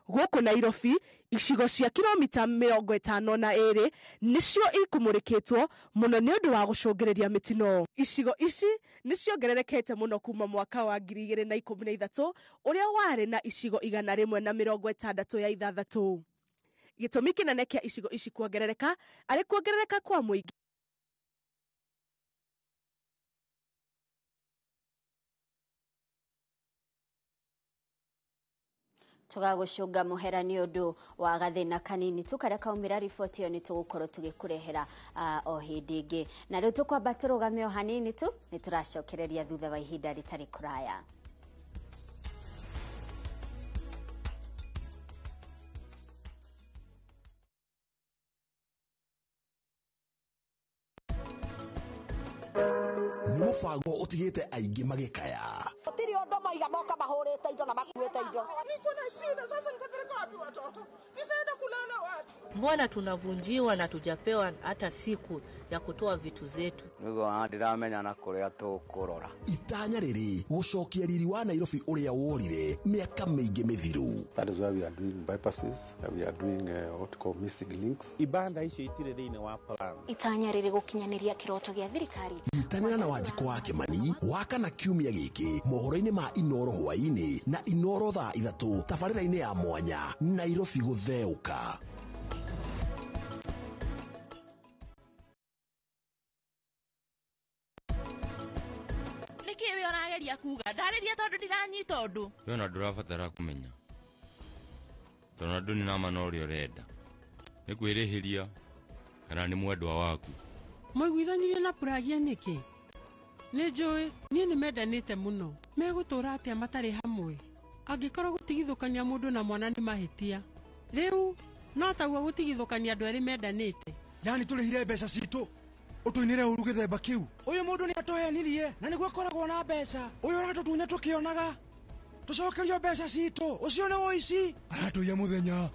Gũkũ Nairobi, icigo cia kilomita 52 nicio ikumũrĩkĩtwo mũno nĩ ũndũ wa gũcũngĩrĩria mĩtino. Icigo ici nĩciongererekete mũno kuma mwaka wa 2013 ũrĩa warĩ na icigo 166. Gĩtũmi kĩnene kĩa icigo ici kuongerereka arĩ kuongerereka kwa mũingĩ. Tũgagũcũnga mũhera nĩ ũndũ wa gathĩna kanini tu karĩa kaumĩra riboti ĩyo nĩ tũgũkorwo tũgĩkũrehera o hĩndĩ ĩngĩ. Na rĩu tũkwamba tũrũgame o hanini tu, nĩ tũracokereria thutha wa ihinda rĩtarĩ kũraya. Nĩ mũbango ũtigĩte aingĩ magĩkaya. Gũtirĩ ũndũ Andũ maiga moka mahũrĩte indo na makuĩte indo. Niko na shida sasa, nitapeleka wapi watoto? Nitaenda kulala wapi? Mbona tunavunjiwa na tujapewa hata siku ya kutoa vitu zetu? Niguo ndiramenya na kuria tukurora. Itanya rĩrĩ gũcokia riri wa Nairobi ũrĩa worire mĩaka mĩingĩ mĩthiru. That is why we are doing bypasses, we are doing what we call missing links. Ibanda icio itirĩ thĩinĩ wa plan. Itanya rĩrĩ gũkinyanĩria kĩroto gĩa thirikari. Nyitanĩra na Wanjikũ wa Kĩmani wakana kiumia gĩkĩ mohoro-inĩ ma Inoro hwaĩ-inĩ na Inoro thaa 3 tabarĩra-inĩ ya mwanya Nairobi gũtheũka. Nĩkĩ we ũrageria kuga? Ndarĩria tondũ ndiranyita ũndũ. We ona ndũrabatara kũmenya tondũ andũ nĩ nama na ũrĩa ũrenda nĩ kwĩrĩhĩria kana nĩ mwendwa waku. Mwaiguithanirie na Puragia nĩkĩ? Nĩ njũĩ niĩ nĩ mendanĩte mũno. Megũtũũra atĩa matarĩ hamwe? Angĩkorwo gũtigithũkania mũndũ na mwana nĩ mahĩtia, rĩu no taguo gũtigithũkania andũ erĩ mendanĩte. Yani tũrĩhire mbeca citũ ũtũinĩre ũru gĩthemba kĩu. Ũyũ mũndũ nĩ atũhenirie na nĩguo akoragwo na mbeca. Ũyũ ũratũtunya tũkĩonaga. Tũcokerio mbeca citũ. Ũcio nĩ ũici. Aratũiya mũthenya.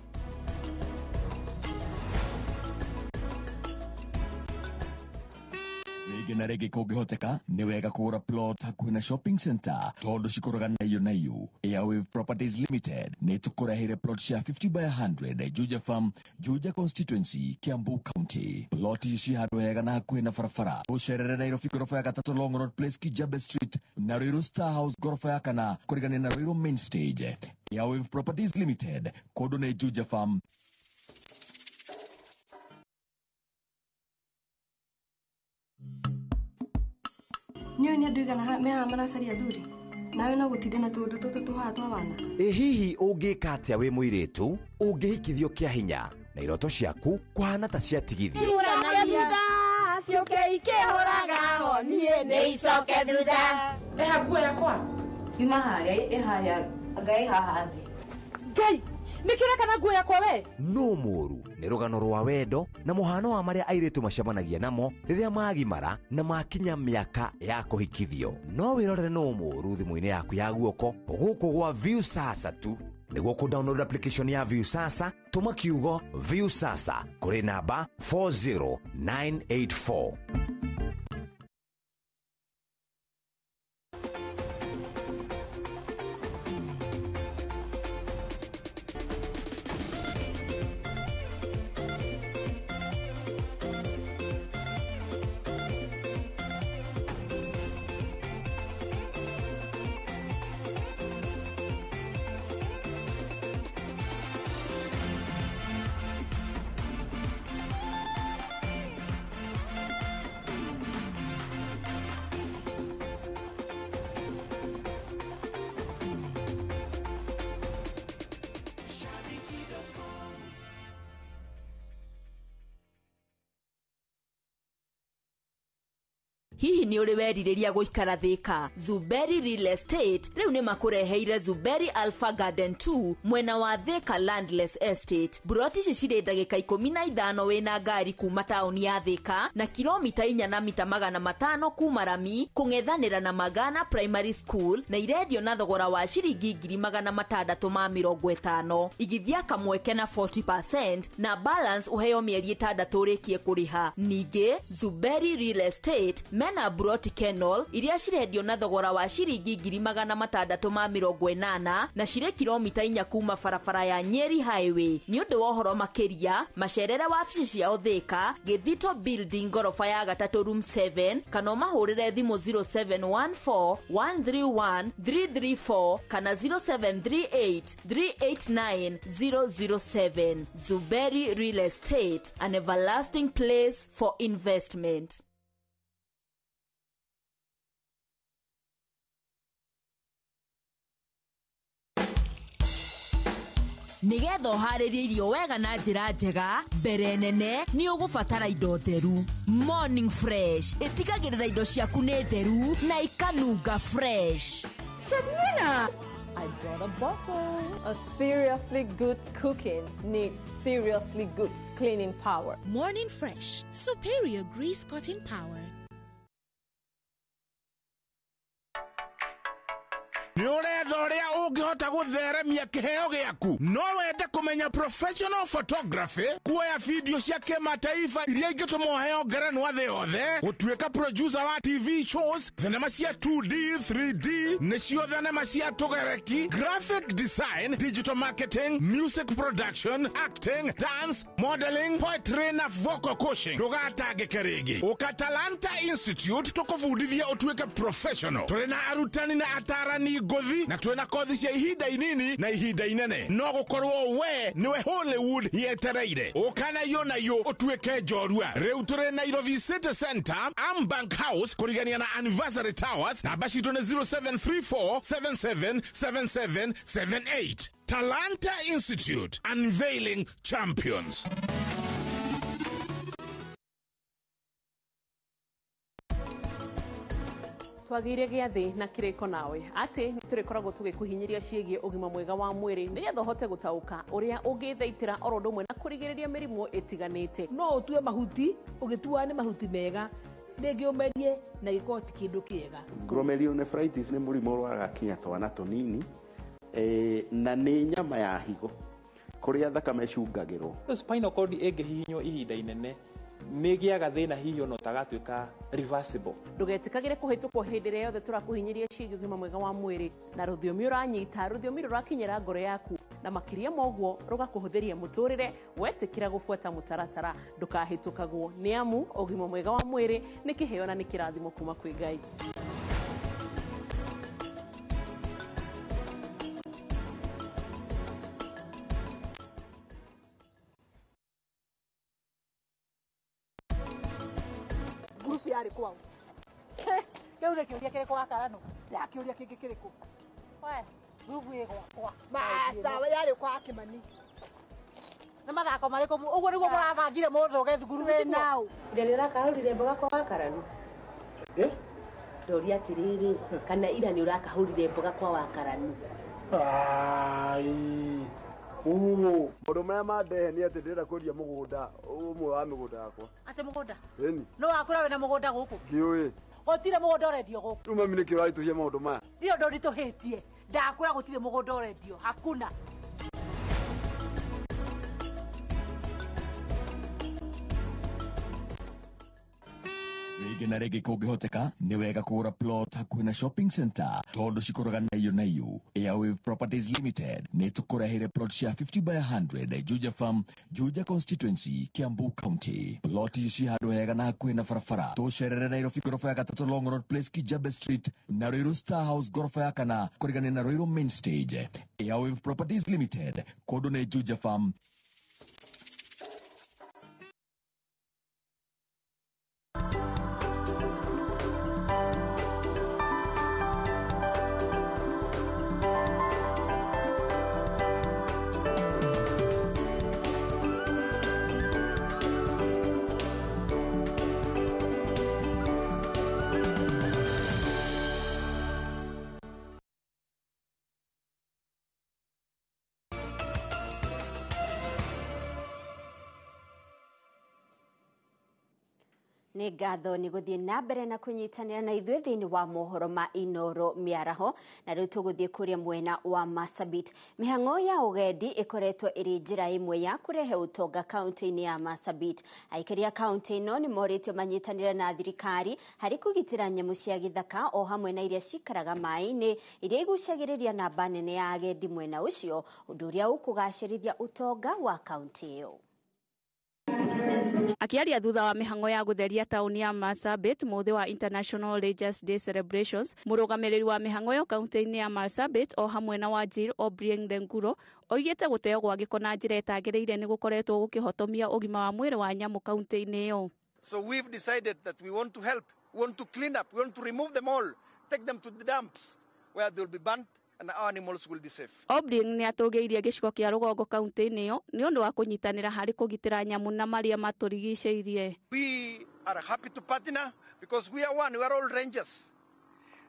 Rĩngĩ na rĩngĩ kũngĩhoteka nĩ wega kũgũra plot hakuhĩ na shopping center tondũ cikũraga naiyũ naiyũ. Airwave Properties Limited nĩ tũkũreheire plot cia 50 by 100 Juja Farm, Juja Constituency, Kiambu County. Plot ici ci handũ hega na hakuhĩ na barabara. Ũcerere Nairobi ngoroba ya gatatũ Long Road Place, Kijabe Street na Ruiru Star House ngoroba ya kana kũrigania na Ruiru Main Stage. Airwave Properties Limited, kũndũ nĩ Juja Farm. Nĩũĩ nĩ andũ aigana me haha maracaria athuri? Nawe no gũtinde na tũũndũ tũtũ tũhaha twa wana. Ĩ hihi ũngĩka atĩa wĩ mũirĩtu ũngĩhikithio kĩa hinya na iroto ciaku kũhana ta ciatigithio? Ciũke ikĩhũraga honiĩ nĩ icoke thutha. Eha nguo yakwa. Yuma harĩa ĩ harĩa anga ĩ haha thĩ. Ngai, nĩkĩ ũreka na nguo yakwa we? No mũũru nĩ rũgano rwa wendo na mũhano wa marĩa airĩtu macemanagia namo rĩrĩa magimara na makinya mĩaka ya kũhikithio. No wĩrorere no mũũru thimũ-inĩ yaku ya guoko gũkũ gwa Viusasa tu. Nĩguo kũ download application ya Viusasa, tũma kiugo Viusasa kũrĩ namba 40984. Hihi nĩ ũrĩ werirĩria gũikara Thika? Zuberi Real Estate rĩu nĩ makũreheire Zuberi Alpha Garden 2 mwena wa Thika Landless Estate. Buroti ici cirĩ ndagĩka 15 wĩna ngari kuma taũni ya Thika na kilomita 4 na mita 500 kuma rami kũng'ethanĩra na Magana Primary School na irendio na thogora wa ciringi 650. Igithia kamweke na 40% na balance ũheo mĩeri 6 ũrĩkie kũrĩha. Ningĩ Zuberi Real Estate mena Broti Kenol iria cirendio na thogora wa ciringi 680 na cirĩ kilomita 4 kuma barabara ya Nyeri Highway. Nĩ ũndũ wa ũhoro makĩria macerere wabici ciao Thika, Gĩthito Building ngoroba ya gatatũ room 7 kana ũmahũrĩre thimũ 0714 131 334 kana 0738 389 007. Zuberi Real Estate, an everlasting place for investment. Nĩgetha ũharĩrie irio wega na njĩra njega, mbere nene nĩ ũgũbatara indo theru. Morning Fresh ĩtigagĩrĩra indo ciaku nĩ theru na ikanunga fresh. Shabnina! I brought a bottle. A seriously good cooking needs seriously good cleaning power. Morning Fresh, superior grease cutting power. Nĩ ũretha ũrĩa ũngĩhota gũtheremia kĩheo gĩaku. No wende kũmenya professional photography, kuoya video cia kĩmataifa iria ingĩtũma ũheo ngerenwa thĩ yothe, gũtuĩka producer wa TV shows, thenema cia 2D, 3D, nĩcio thenema cia tũgereki, graphic design, digital marketing, music production, acting, dance, modeling, poetry na vocal coaching. Ndũgatangĩke rĩngĩ. Ũka Talanta Institute tũkũbundithie ũtuĩke professional. Tũrĩ na arutani na atarani ngũthi na twĩna kothi cia ihinda inini na ihinda inene. No gũkorwo we nĩwe Hollywood yetereire. Ũka na yũ ũtuĩke njorua. Rĩu tũrĩ Nairobi City Center, Ambank House, kũrigania na Anniversary Towers. Namba citũ nĩ 0734777778. Talanta Institute, unveiling champions. Twagĩire gĩathĩ na kĩrĩko nawe atĩ nĩ tũrĩkoragwo tũgĩkũhinyĩria ciĩgiĩ ũgima mwega wa mwĩrĩ nĩgetha ũhote gũtaũka ũrĩa ũngĩthaitĩra oro ũndũ ũmwe na kũrigĩrĩria mĩrimũ ĩtiganĩte. No ũtue mahuti ũgĩtuaga nĩ mahuti mega rĩngĩ ũmerie na gĩkorwo ti kĩndũ kĩega. Glomerulonephritis nĩ mũrimũ ũrwaraga kinya twana tũnini, na nĩ nyama ya higo kũrĩa thakame ĩcungagĩrwo. Spinal cord ĩngĩhihinywo ihinda inene nĩ ĩgĩaga thĩna hihi ona ũtagatuĩka reversible. Ndũgetĩkagĩre kũhĩtũkwo hĩndĩ ĩrĩa yothe tũrakũhinyĩria ciĩgiĩ ũgima mwega wa mwĩrĩ na rũthiomi ũranyita, rũthiomi rũrakinyĩra ngoro yaku na makĩria ma ũguo rũgakũhũthĩria mũtũrĩre wetĩkĩra gũbuata mũtaratara. Ndũkahĩtũkagwo nĩ amu ũgima mwega wa mwĩrĩ nĩ kĩheo na nĩ kĩrathimo kuma kwĩ Ngai. Ngurubu yarĩ kwao. Kĩu nĩ kĩũria kĩrĩkũ wakarano? Ya kĩũria kĩngĩ kĩrĩkũ? We, ngurubu ĩ gwakwa. Macawa yarĩ kwa Kĩmani. Nĩ mathako marĩkũ ũguo nĩguo mũrabangire mũthũge thukuru? Twĩ nao. Ira nĩ ũrakahũrire mboga kwa wakaranu? Ndoria atĩrĩrĩ, kana ira nĩ ũrakahũrire mboga kwa wakaranu? Ai. Maũndũ marĩa mandehe nĩ atĩ ndĩrenda kwendia mũgũnda ũmwe wa mĩgũnda yakwa. Atĩ mũgũnda? Ĩni. Nĩ wakũra wĩna mũgũnda gũkũ? Ndiũĩ. Gũtirĩ mũgũnda ũrendio gũkũ. Rĩu mami nĩkĩ ũraritũhia maũndũ maya? Ndirĩ ũndũ ũritũhĩtie. Ndakwĩra gũtirĩ mũgũnda ũrendio. Hakuna. Rĩngĩ na rĩngĩ kũngĩhoteka nĩ wega kũgũra plot hakuhĩ na shopping center tondũ cikũraga naiyũ naiyũ. Airwave Properties Limited nĩ tũkũreheire plot cia 50 by 100 Juja Farm, Juja Constituency, Kiambu County. Plot ici ci handũ hega na hakuhĩ na barabara. Tũcerere Nairobi ngoroba ya gatatũ Long Road Place, Kijabe Street na Ruiru Star House ngoroba ya kana kũrigania na Ruiru Main Stage. Airwave Properties Limited, kũndũ nĩ Juja Farm. Nĩ ngatho nĩ gũthiĩ na mbere na kũnyitanĩra na ithuĩ thĩinĩ wa mohoro ma Inoro mĩaraho na rĩu tũgũthiĩ kũrĩa mwena wa Marsabit. Mĩhang'o ya ũgendi ĩkoretwo ĩrĩ njĩra ĩmwe ya kũrehe ũtonga kaunti-inĩ ya Marsabit. Aikari a kaunti ĩno nĩ morĩtio manyitanĩre na thirikari harĩ kũgitĩra nyamũ cia gĩthaka o hamwe na iria cikaraga maĩ-inĩ iria igucagĩrĩria namba nene ya agendi mwena ũcio, ũndũ ũrĩa ũkũgacĩrithia ũtonga wa kaunti ĩyo. Akiaria thutha wa mihango ya gutheria tauni ya Marsabit muthi wa International Rangers Day celebrations, murugamiriri wa mihango yo kaunti-ini ya Marsabit o hamwe na Wajir Obrien Lenguro oigite guteo gwa giko na njira itagiriire ni gukoretwo gukihotomia ugima wa mwiri wa nyamu kaunti-ini iyo. So we've decided that we want to help, we want to clean up, we want to remove them all, take them to the dumps where they will be burnt and our animals will be safe. Obrien ni atũgĩirie gĩcigo kĩa rũgongo kaunti-inĩ ĩyo nĩ ũndũ wa kũnyitanĩra harĩ kũgitĩra nyamũ na marĩa matũrigicĩirie. We are happy to partner because we are one, we are all rangers.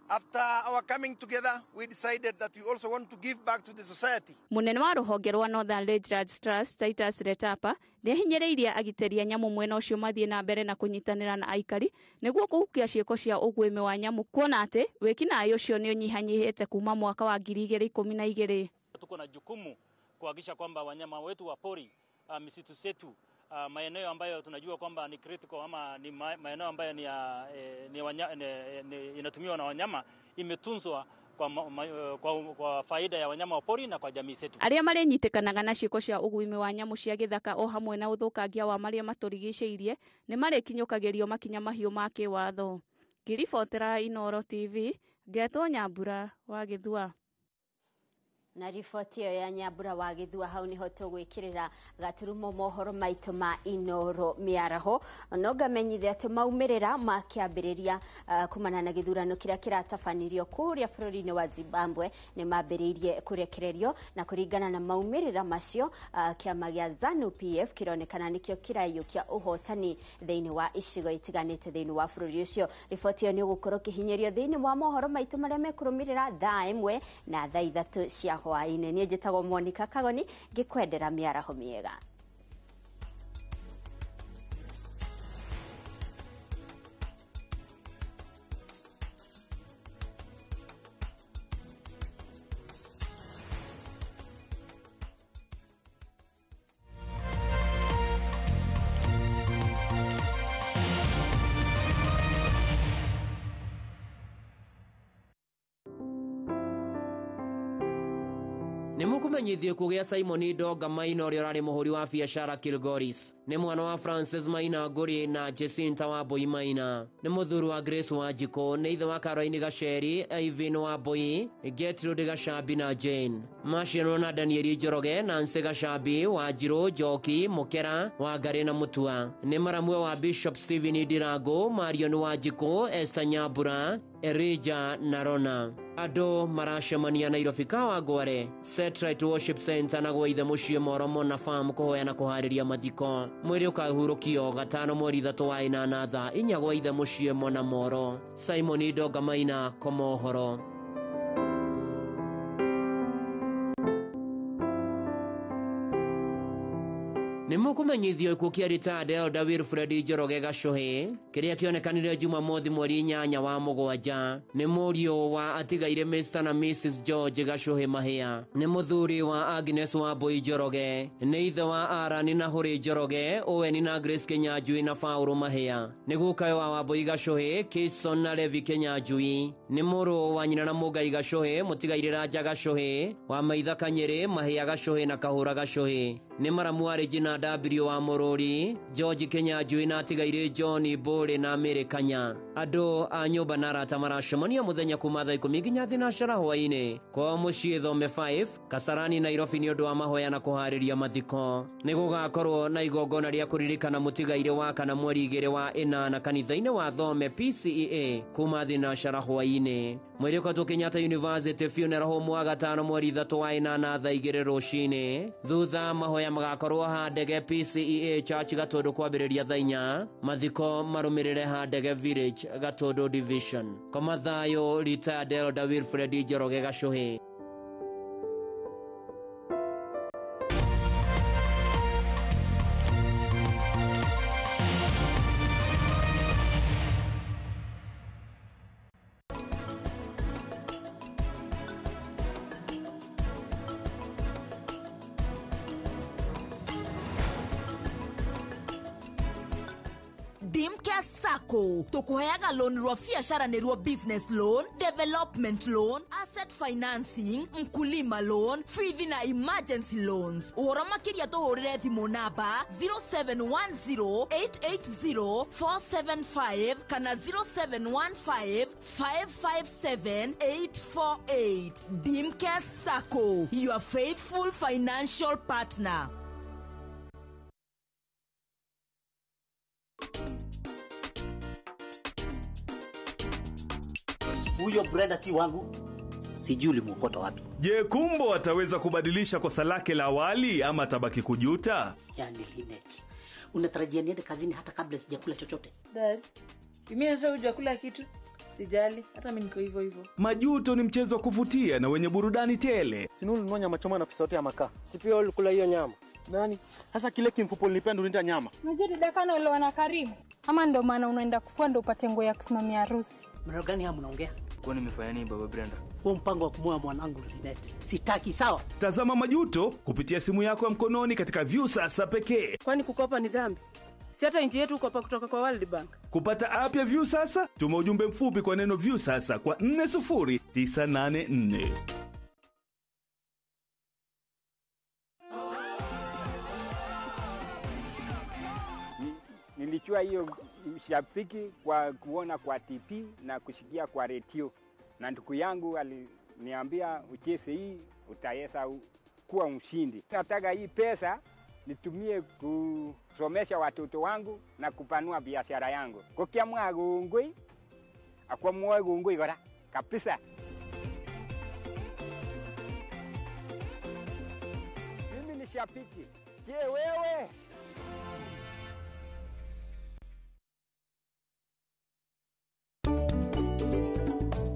After our coming together, we decided that we also want to give back to the society. Munene wa rũhonge rwa Northern Rangelands Trust Titus Letapa nĩahinyĩrĩirie agitĩri a nyamũ mwena ũcio mathiĩ na mbere na kũnyitanĩra na aikari nĩguo kũhukia ciĩko cia ũguĩmi wa nyamũ kuona atĩ wĩkinaĩ ũcio nĩ ũnyihanyihĩte kuma mwaka wa 2012. Tuko na jukumu kuhakikisha kwamba wanyama wetu wa pori, misitu zetu, maeneo ambayo tunajua kwamba ni critical ama ni maeneo ambayo ni inatumiwa na wanyama imetunzwa kwa faida ya wanyama wa pori na kwa jamii zetu. Arĩa marĩnyitĩkanaga na ciĩko cia ũguĩmi wa nyamũ cia gĩthaka o hamwe na ũthũkangia wa marĩa matũrigicĩirie nĩ marĩkinyũkagĩrio makinya mahiũ ma kĩwatho. Ngĩribotera Inooro TV, ngetwo Nyambura wa Gĩthua. Na riboti ĩyo ya Nyambura wa Gĩthua hau niho tũgwĩkĩrĩra gaturumo mohoro maitũ ma Inooro mĩaraho. No ngamenyithia atĩ maumĩrĩra ma kĩambĩrĩria kumana na gĩthurano kĩrĩa kĩratabanirio kũrĩa bũrũri-inĩ wa Zimbabwe nĩ mambĩrĩirie kũrekererio, na kũringana na maumĩrĩra macio kĩama gĩa ZANU PF kĩronekana nĩkĩo kĩraiyũkia ũhotani thĩinĩ wa icigo itiganĩte thĩinĩ wa bũrũri ũcio. Riboti ĩyo nĩ ũgũkorwo ũkĩhinyĩrio thĩinĩ wa mohoro maitũ marĩa mekũrũmĩrĩra thaa 1 na thaa 3 cia hwaĩ-inĩ. Niĩ njĩtagwo Monica Kagoni ngĩkwendera mĩaraho mĩega. Nĩmũkũmenyithio kũgĩa Simon Ndonga Maina ũrĩa ũrarĩ mũhũri wa biacara Kilgoris. Nĩ mwana wa Francis Maina Ngũri na Jacinta Wambui Maina. Nĩ mũthuri wa Grace Wanjikũ, nĩ ithe wa Caroline Gaceri, Ivan Wambui, Gertrude Gacambi na Jane. Maciarwo na Daniel Njoroge, Nancy Gacambi, Wanjirũ, Njoki, Mũkera, Wangarĩ na Mũtua. Nĩ maramwe wa Bishop Stephen Ndirango, Marion Wanjikũ, Esther Nyambura, Erija na Rona. Andũ maracemania Nairobi Kawangware, Setright Worship Center na gwa ithe mũciĩ Moromo na farm kũhoya na kũharĩria mathiko. Mwĩrĩ ũkahurũkio gatano mweri 3 wa 8 thaa 4 gwa ithe mũciĩ Mona Moro. Simon Ndonga Maina, Komohoro. Nĩmũkũmenyithio ikuũ kĩa retired Elder Wilfred Njoroge Gacũhĩ kĩrĩa kĩonekanire Jumamothi mweri 8 wa mũgwanja. Nĩ mũriũ wa atigaire Mr na Mrs George Gacũhĩ Mahĩa. Nĩ mũthuri wa Agnes Wambui Njoroge. Nĩ ithe wa Arani na Hũrĩ Njoroge, Owen na Grace Kĩnyanjui na Paũlũ Mahĩa. Nĩ gukawe wa Wambui Gacũhĩ, Kison na Levi Kĩnyanjui. Nĩ mũrũ wa nyina na Mũngai Gacũhĩ, mũtigaire Ranja Gacũhĩ, wa Maitha Kanyĩrĩ, Mahĩa Gacũhĩ na Kahũra Gacũhĩ. Nĩ maramu wa Regina W wa Mũrũri, George Kĩnyanjui na atigaire John Mbũrĩ na Mary Kanya. Andũ a nyũmba na arata maracemania mũthenya kuma thaa 10 nginya thinashara hwaĩ-inĩ kwao mũciĩ Thome 5 Kasarani Nairobi nĩ ũndũ wa mahoya na kũharĩria mathiko. Nĩ gũgakorwo na igongona rĩa kũririkana mũtigaire wa kana mweri 2 wa 8 kanitha-inĩ wa Thome PCEA kuma thinashara hwaĩ-inĩ. Mwĩrĩ ũkatwo Kenyatta University Funeral Home wa gatano mweri 3 wa 8 thaa 2 rũcinĩ. Thutha mahoya magakorwo Handege PCEA Church Gatũndũ kwambĩrĩria thaa 4. Mathiko marũmĩrĩre Handege Village Gatũndũ Division. Koma thayũ retired Elder Wilfred Njoroge Gacũhĩ. Dimcare Sacco tukuheaga loan rwa biashara nĩruo business loan, development loan, asset financing, mkulima loan, fithi na emergency loans. Ũhoro makĩria tũhũrĩre thimũ namba 0710880475 kana 0715557848. Dimcare Sacco, your faithful financial partner. Huyo Brenda si wangu, sijui ulimwokota wapi. Je, Kumbo ataweza kubadilisha kosa lake la awali ama atabaki kujuta? Yani Linet, unatarajia niende kazini hata kabla sijakula chochote? Dad, mimi sasa hujakula kitu. Usijali, hata mimi niko hivyo hivyo. Majuto ni mchezo wa kuvutia na wenye burudani tele. Si ulinunua nyama choma na pesa yote ya makaa. Si pia ulikula hiyo nyama. Nani? Sasa kile kimfupo nilipenda ulinita nyama. Unajua dada kana uliona Karimu? Ama ndo maana unaenda kufua ndo upate nguo ya kusimamia harusi. Mna gani hapa mnaongea? Kwa nini nimefanya nini baba Brenda? Huo mpango wa kumwoa mwanangu Linet. Sitaki, sawa? Tazama Majuto kupitia simu yako ya mkononi katika Viusasa pekee. Kwani kukopa ni dhambi? Si hata nchi yetu kukopa kutoka kwa World Bank. Kupata app ya Viusasa, tuma ujumbe mfupi kwa neno Viusasa kwa 40984. Nilijua hiyo shabiki kwa kuona kwa TV na kusikia kwa redio, na ndugu yangu aliniambia ucheze hii utaweza kuwa mshindi. Nataka hii pesa nitumie kusomesha watoto wangu na kupanua biashara yangu. Kokiamwa kongoi, akwamwoe kongoi kora kabisa. Mimi ni shabiki. Je, wewe?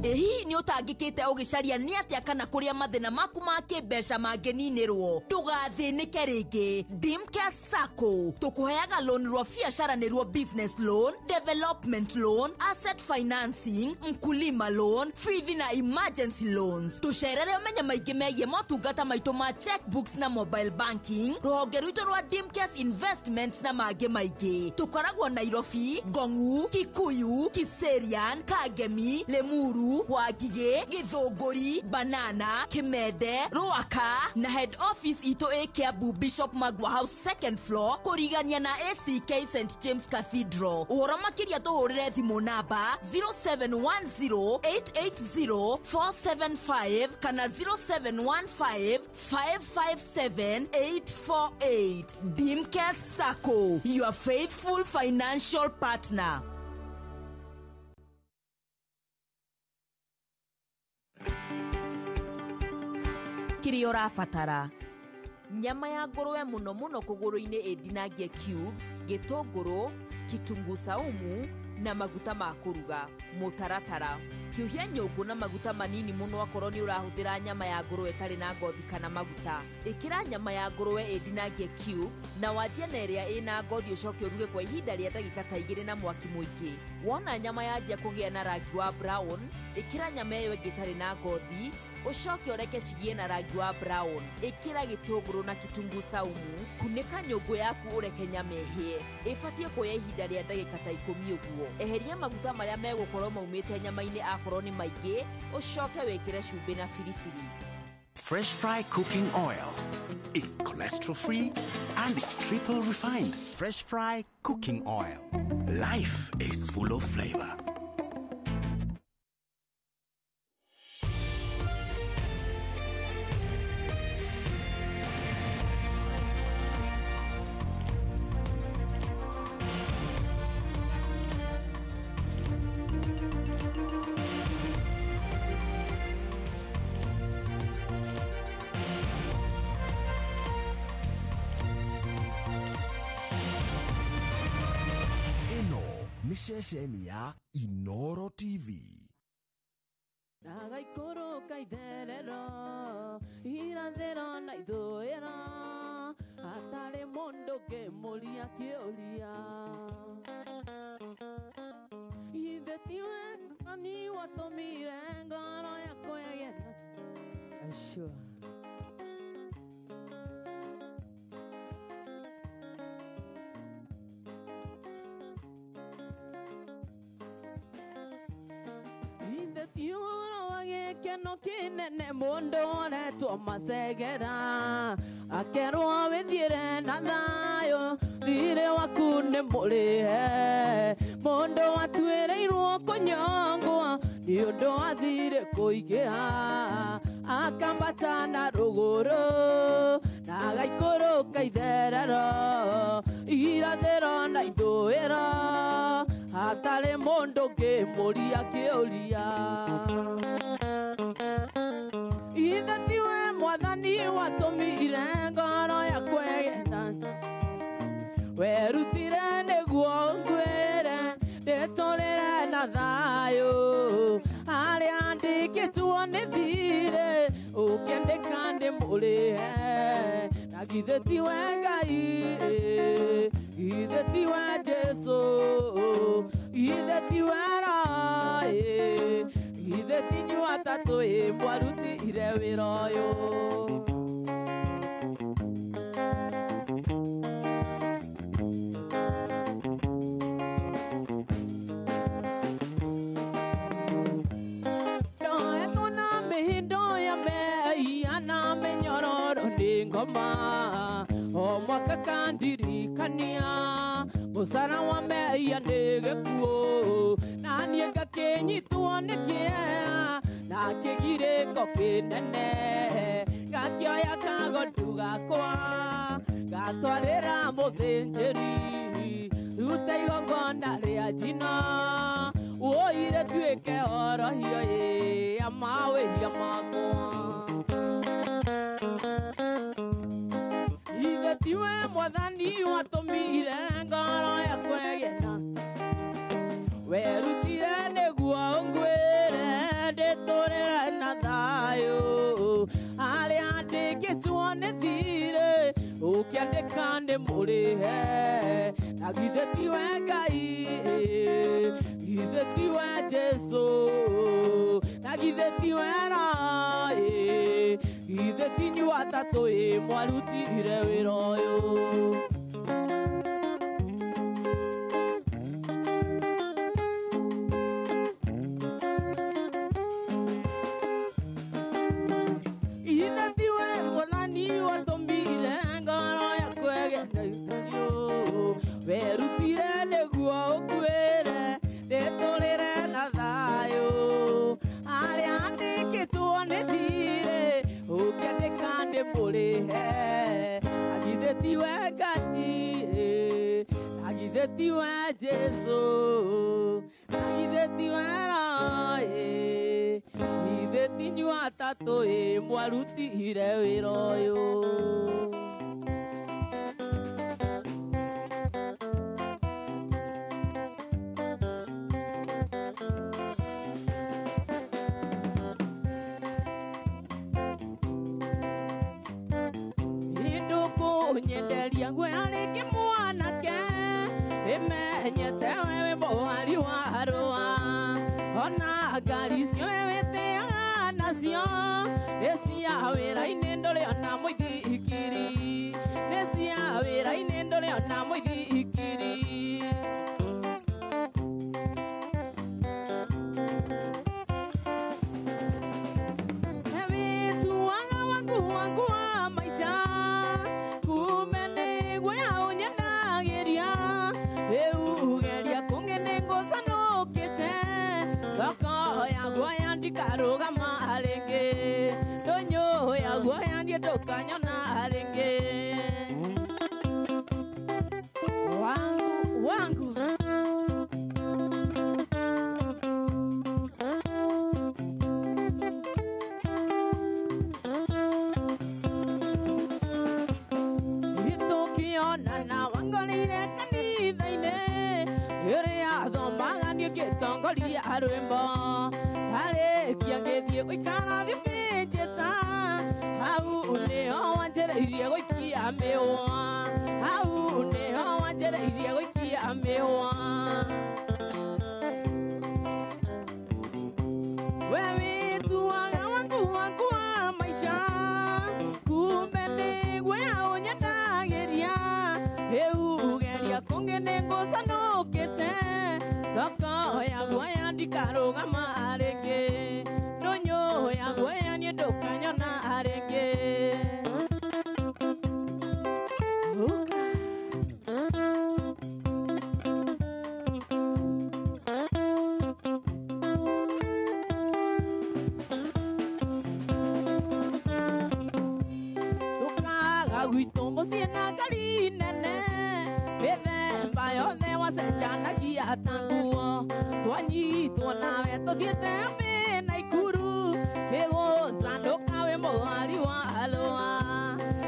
Hihi nĩ ũtangĩkĩte ũgĩcaria nĩ atĩa kana kũrĩa mathĩna maku ma kĩmbeca mangĩninĩrwo? Ndũgathĩnĩke rĩngĩ. Dimcare Sacco tũkũheaga loan rwa biacara nĩruo business loan, development loan, asset financing, mkulima loan, fithi na emergency loans. Tũcerere ũmenye maingĩ megiĩ motungata maitũ ma checkbooks na mobile banking, rũhonge rwitũ rwa Dimcare Investments na mangĩ maingĩ. Tũkoragwo Nairobi, Ngong'u, Kikuyu, Kiserian, Kangemi, Limuru, Wangigĩ, Gĩthũngũri, Banana, Kimende, Ruaka na head office itũ ĩ Kiambu Bishop Magwa House second floor kũrigania na ACK St James Cathedral. Ũhoro makĩria tũhũrĩre thimũ namba 0710880475 kana 0715557848. Dimcare Sacco, your faithful financial partner. Kĩrĩa ũrabatara: nyama ya ngũrũwe mũno mũno kũgũrũ-inĩ ĩndinangie cubes, gĩtũngũrũ, kitunguu saumu na maguta ma kũruga. Mũtaratara: hiũhia nyũngũ na maguta manini mũno akorwo nĩ ũrahũthĩra nyama ya ngũrũwe ĩtarĩ na ngothi kana maguta. Ĩkĩra nyama ya ngũrũwe ĩndinangie cubes na wanjie na ĩrĩa ĩna ngothi ũcoke ũruge kwa ihinda rĩa ndagĩka ta 2 na mwaki mũingĩ. Wona nyama yanjia kũgĩa na rangi wa brown, ĩkĩra nyama ĩyo ĩngĩ ĩtarĩ na ngothi ũcoke ũreke cigĩe na rangi wa brown. Ĩkĩra gĩtũngũrũ na kitunguu saumu, kunĩka nyũngũ yaku ũreke nyama ĩhĩe. Ĩbatiĩ kuoya ihinda rĩa ndagĩka ta 10 ũguo. Eheria maguta marĩa megũkorwo maumĩte nyama-inĩ akorwo nĩ maingĩ, ũcoke wĩkĩre cumbĩ na biribiri. Fresh Fry Cooking Oil. It's cholesterol free and it's triple refined. Fresh Fry Cooking Oil. Life is full of flavor. Nĩ ceceni ya Inoro TV. Ndagaikũrũka itherero irathĩro na ithũĩro hatarĩ mũndũ ngĩmũria kĩũria ithe tiwe mami watũmire ngoro yakwa ĩgĩe na sure. Gĩkeno kĩnene mũndũ ũretwo macegera akerwo wĩthiĩre na thayũ thirĩ waku nĩ mũrĩhe mũndũ watuĩrĩirwo kũnyongwo nĩ ũndũ wa thirĩ kũingĩha akambata na rũgũrũ na agaikũrũka itherero irathĩro na ithũĩro hatarĩ mũndũ ngĩmũria kĩũria. Ithe tiwe mwathani watũmire ngoro yakwa ĩgĩe werutire nĩguo ngwĩre ndĩtũrĩre na na thayũ arĩa andĩkĩtwo nĩ thirĩ ũkĩandĩka ndĩmũrĩhe na githĩ tiwe Ngai githĩ tiwe Jesũ githĩ tiwe Roho githĩ ti inyuĩ atatũ mwarutire wĩra ũyũ. Ndoetwo na mĩhĩndo ya mehia na mĩnyororo nĩ ngoma o mwaka kandirikania mũcara wa mehia nĩ gĩkuũ na niĩ ngakĩnyitwo nĩ kĩeha na kĩgirĩko kĩnene gakĩoya kagondu gakwa gatwarĩra mũthĩnjĩri ruta igongona rĩa njino ũire tuĩke horohio ya mawĩhia makwa. Ithe tiwe mwathani watũmire ngoro yakwa ĩgĩe werutire nĩguo ũnguĩre ndĩtũrĩre na thayũ arĩa andĩkĩtwo nĩ thirĩ ũkĩandĩka ndĩmũrĩhe na githĩ tiwe Ngai githĩ tiwe Jesũ na githĩ tiwe Roho githĩ ti inyuĩ atatũ mwarutire wĩra ũyũ. Ithe tiwe mwathani watũmire ngoro yakwa ĩgĩe na gĩtũnio werutire nĩguo ũnguĩre ndĩtũrĩre na thayũ arĩa andĩkĩtwo nĩ thirĩ ũkĩandĩka ndĩmũrĩhe na githĩ tiwe Ngai na githĩ tiwe Jesũ na githĩ tiwe Roho githĩ ti inyuĩ atatũ mwarutire wĩra ũyũ. Nyenderia ngwĩra rĩngĩ mwanake ĩmenyete we wĩ mũhari wa rũa ona ngari icio we wĩtĩaga nacio nĩ cia wĩra-inĩ ndũrĩ ona mũithikiri nĩ cia wĩra-inĩ ndũrĩ ona mũithikiri. Wĩtuaga wangu wangu wa maica kumbe nĩguo ũnyendagĩria rĩu geria kũngĩ nĩ ngũcanũkĩte thoko ya guoya ndikarũgama rĩngĩ ndũnyũ ya guoya niĩ ndũkanyona rĩngĩ. Wangu wangu na wangorire kanitha-inĩ ĩrĩa thomaga niĩ ngĩtongoria rwĩmbo ndarĩkia ngĩthiĩ gũikara thĩ ũkĩnjĩta hau nĩho wanjĩrĩirie gũikia mĩũa hau nĩho wanjĩrĩirie gũikia mĩũa. We wĩtuaga wangu wangu wa maica kumbe nĩguo ũnyendagĩria rĩu geria kũngĩ nĩ ngũcanũkĩte thoko ya guoya ndikarũgama rĩngĩ ndũnyũ ya guoya niĩ ndũkanyona rĩngĩ. Tũkaga gwitũ mũciĩ na ngari nene mĩthemba yothe wacenjanagia ta nguo twanyitwo nawe tũthiĩte mbĩ na ikuru kĩgũcanũka wĩ mũhari wa rũa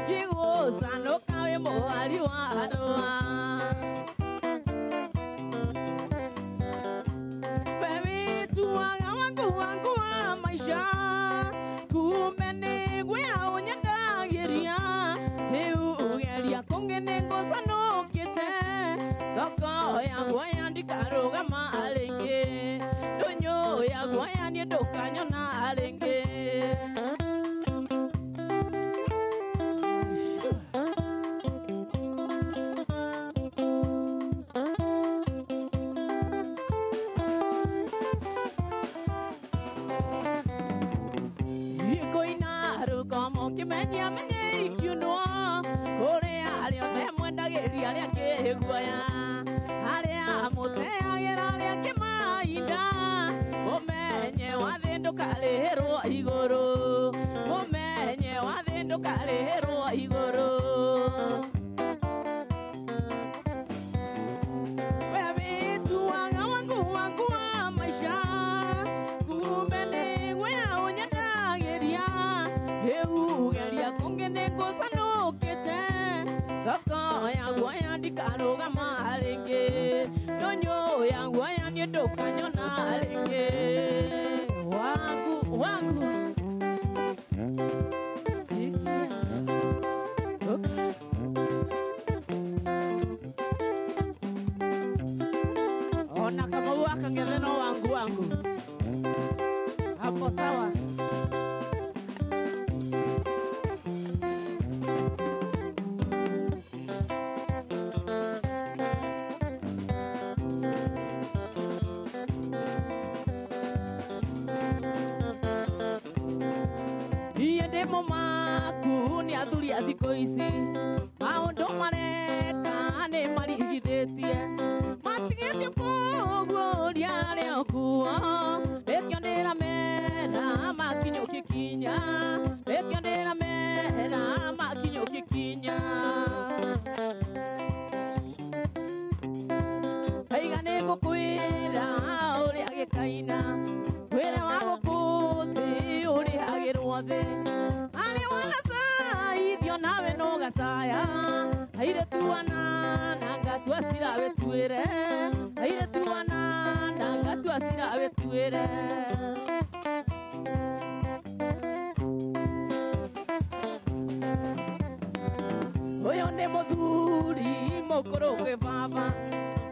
kĩgũcanũka wĩ mũhari wa rũa. Mũkĩmenya menye ikiunwo kũrĩa arĩa othe mwendagĩria arĩa kĩguoya arĩa mũteagĩra arĩa kĩmainda ũmenye wathĩ ndũkarĩhĩrwo igũrũ ũmenye wathĩ ndũkarĩhĩrwo igũrũ wewe wangu wangu wa maisha kumbe nĩgwe ũnyendagĩria rĩu geria kũngĩ nĩngũcanũkĩte thoko ya guoya ndikarũgama rĩngĩ ndũnyũ ya guoya niĩ ndũkanyona rĩngĩ wangu wangu ona kama wakang'etheno wangu wangu hapo sawa. Niĩ ndĩ mũmaku nĩ athuri a thikũ ici maũndũ mareka nĩ marigithĩtie matigĩtio kũguũria arĩa okuo nĩkĩo ndĩramera makinyũkie kinya nĩkĩo ndĩramera makinyũkie kinya kaiga nĩngũkwĩra ũrĩa gĩkaina wĩra wa gũkũ thĩ ũrĩhagĩrwo thĩ arĩ wanacaithio nawe no gacaya airĩtu anana ngatua cira wĩtuĩre airĩtu anana ngatua cira wĩtuĩre ũyũ nĩ mũthuri mũkũrũ kwĩ baba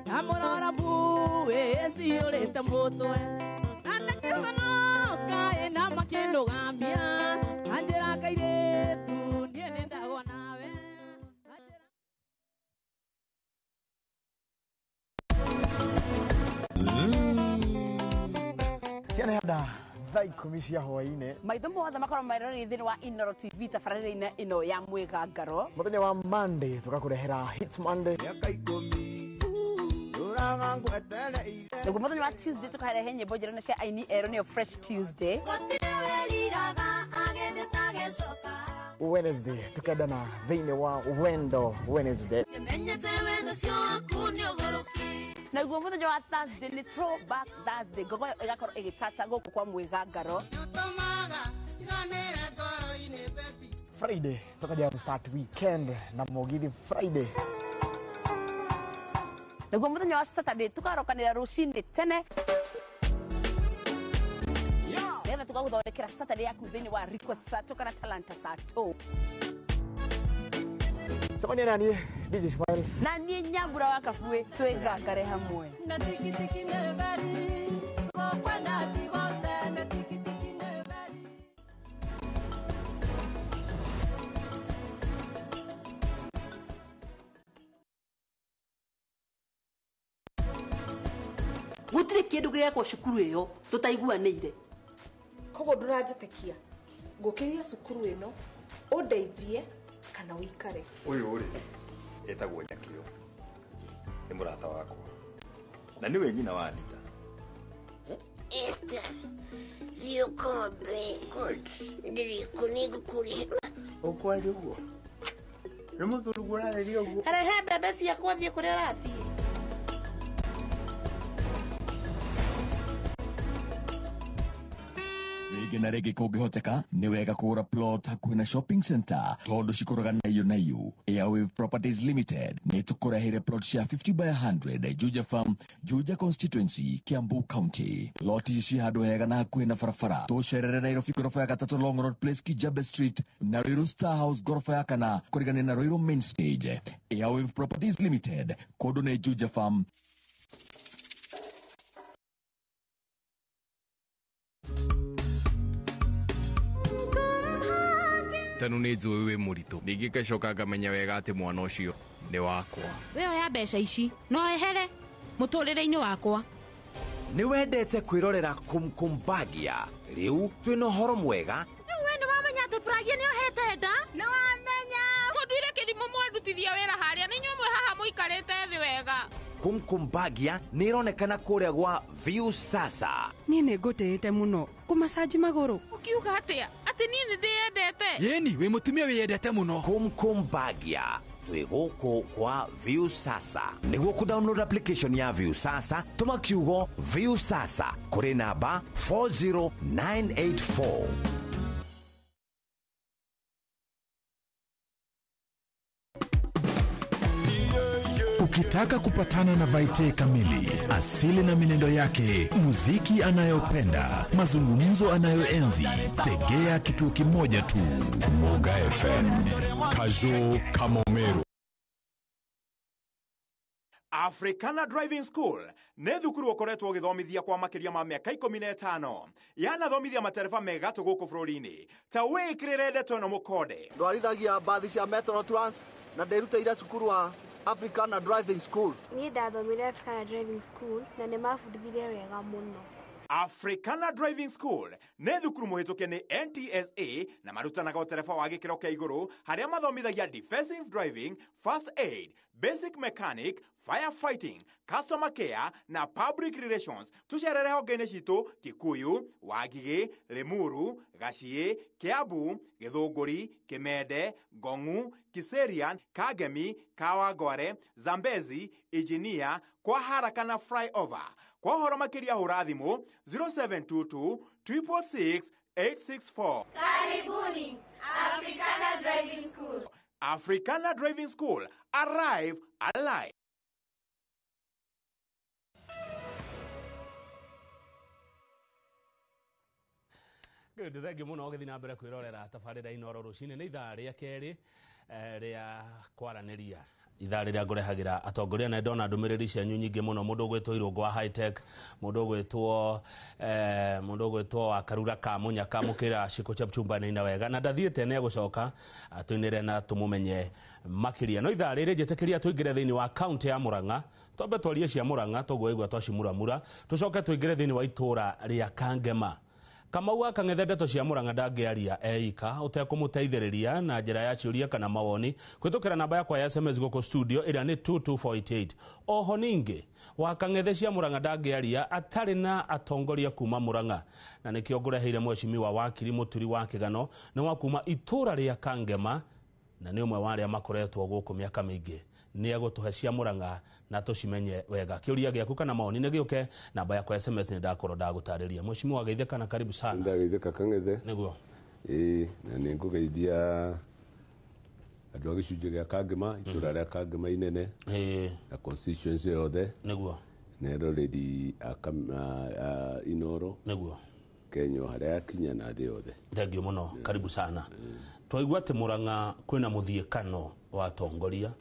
ndamũrora mbuĩ ciyũrĩte mũtwe na ndakĩconoka ĩna makĩndũgamia anjĩra kairĩtu niĩ nĩndagwo nawe. Ciana handa thaa 10 cia hwaĩ-inĩ maitho mothe makorwo marorire thĩinĩ wa Inooro TV tabarĩra-inĩ ĩno ya mwĩgangaro mũthenya wa Monday tũgakũrehera Hits Monday naguo mũthenya wa Tuesday tũkarehe nyĩmbo njerũ na cia aini erũ nĩyo Fresh Tuesday. Wednesday tukendana thĩinĩ wa Wendo Wednesday. Naguo mũthenya wa Thursday nĩ Throwback Thursday ngogoyo ĩgakorwo ĩgĩtata gũkũ kwa mwĩgangaro. Friday tukaja start weekend na Mugithi Friday. Naguo mũthenya wa Saturday tũkarokanĩra rũcinĩ tene nĩgetha tũgagũthondekera Saturday yaku thĩinĩ wa Request Sato kana Talanta Sato. Cemania na niĩ DJ Smiles na niĩ Nyambura wa Kabuĩ twĩgangare hamwe. Gũtirĩ kĩndũ gĩgekwo cukuru ĩyo tũtaiguanĩire. Koguo ndũranjĩtĩkia ngũkĩria cukuru ĩno ũndeithie kana ũikare. Ũyũ rĩ etagwo Nyakĩo nĩ mũrata wakwa na nĩwe nyina wa Anita. Esther, thiĩ ũkombe. Ndĩrĩkũ nĩngũkũrĩhĩra. Ũkwaria ũguo nĩ mũthuri ũrarĩria ũguo. Rehe mbembe ciakwa thiĩ kũrĩa ũrathiĩ. Rĩngĩ na rĩngĩ kũngĩhoteka nĩ wega kũgũra plot hakuhĩ na shopping center tondũ cikũraga naiyũ naiyũ. Airwave Properties Limited nĩ tũkũreheire plot cia 50 by 100 Juja Farm, Juja Constituency, Kiambu County. Plot ici ci handũ hega na hakuhĩ na barabara. Tũcerere Nairobi ngoroba ya gatatũ Long Road Place, Kijabe Street na Ruiru Star House ngoroba ya kana kũrigania na Ruiru Main Stage. Airwave Properties Limited kũndũ nĩ Juja Farm. Tanu nĩ njũĩ wĩ mũritũ ningĩ ngacoka ngamenya wega atĩ mwana ũcio nĩ wakwa. We oya mbeca ici no ehere mũtũrĩre-inĩ wakwa. Nĩ wendete kwĩrorera Kumkumbagia rĩu twĩna ũhoro mwega. Rĩu we nĩ wamenya atĩ Pragia nĩ ohete nda. Kumkum Bhagya nĩ ĩronekana kũrĩa gwa Viusasa. Niĩ nĩ ngũtĩĩte mũno kũmacanji magũrũ. Ũkiuga atĩa atĩ niĩ nĩ ndĩyendete? Yeni wĩ mũtumia wĩyendete mũno. Kumkum Bhagya twĩ gũkũ kwa Viusasa. Nĩguo kũ-download application ya Viusasa, tũma kiugo Viusasa kũrĩ namba 40984. Ukitaka kupatana na Vaite kamili, asili na minendo yake, muziki anayopenda, mazungumzo anayoenzi, tegea kituo kimoja tu. Muga FM, Kazo Kamomero. Africana Driving School nĩ thukuru ũkoretwo ũgĩthomithia kwa makĩria ma mĩaka 15 yanathomithia matereba megatũ gũkũ bũrũri-inĩ. Ta wĩkĩrĩre ndeto ĩno mũkonde. Ndwarithagia mbathi cia Metro Trans na ndĩrutĩire cukuru wa Africana Driving School. Niĩ ndathomire Africana Driving School na nĩ mabundithirie wega mũno. Africana Driving School nĩ thukuru mũhĩtũke nĩ NTSA na marutanaga ũtereba wa gĩkĩro kĩa igũrũ harĩa mathomithagia defensive driving, first aid, basic mechanic, firefighting, customer care na public relations. Tũcerere honge-inĩ citũ Kikuyu, Wangigĩ, Limuru, Gaciĩ, Kiambu, Gĩthũngũri, Kĩmende, Ngong'u, Kiserian, Kangemi, Kawangware, Zambezi, Engineer, kwa haraka na flyover. Kwa ũhoro makĩria hũra thimũ 0722 666 864. Karibuni Africana Driving School. Africana Driving School, arrive alive. Good, thank you muno ũgĩthiĩ na mbere kwĩrorera tabarĩra Inooro rũcinĩ. Nĩ ithaa rĩa kerĩ rĩa kwaranĩria, ithaa rĩrĩa ngũrehagĩra atongoria, na ndona ndũmĩrĩri cianyu nyingĩ mũno. Mũndũ ũgwĩtwo Irũngũ wa high tech, mũndũ ũgwĩtwo wa Karura ka Mũnyaka, mũkĩra Shiko Chepchumba nĩ wega na ndathiĩte nĩ egũcoka atũinĩre na tũmũmenye makĩria. No ithaa rĩrĩ njĩtĩkĩria tũingĩre thĩinĩ wa kaunti ya Murang'a, twambe twarie cia Murang'a tũguo twacimuramura, tũcoke tũingĩre thĩinĩ wa itũra rĩa Kangema. Kamau wa Kang'ethe ndeto cia Murang'a ndangĩaria eika ũtekũmũteithĩrĩria na njĩra ya ciũria kana mawoni kũhĩtũkĩra namba yakwa ya SMS gũkũ studio ĩrĩa nĩ 22488. Oho ningĩ wa Kang'ethe cia Murang'a ndangĩaria atarĩ na atongoria kuma Murang'a, na nĩkĩo ngũreheire mheshimiwa wakiri Mũturi wa Kĩgano, nĩ wa kuma itũra rĩa Kangema na nĩ ũmwe wa arĩa makoretwo gũkũ mĩaka mĩingĩ. Nĩ egũtũhe cia Murang'a na tũcimenye wega. Kĩũria gĩaku kana maoni nĩ gĩũke namba yakwa SMS nĩ ndakorwo ndagũtarĩria. Mheshimiwa geithĩka na karibu sana. Ndageithĩka Kang'ethe. Nĩguo. Ĩĩ, na nĩ ngũgeithia andũ a gĩcunjĩ gĩa Kangema, itũra rĩa Kangema inene. Ĩĩ. Na constituency yothe. Nĩguo. Na eroreri a Inooro. Nĩguo. Kenya harĩa yakinya na thĩ yothe. Thank you mũno, karibu sana. Twaigua atĩ Murang'a kwĩna mũthiĩkano wa atongoria.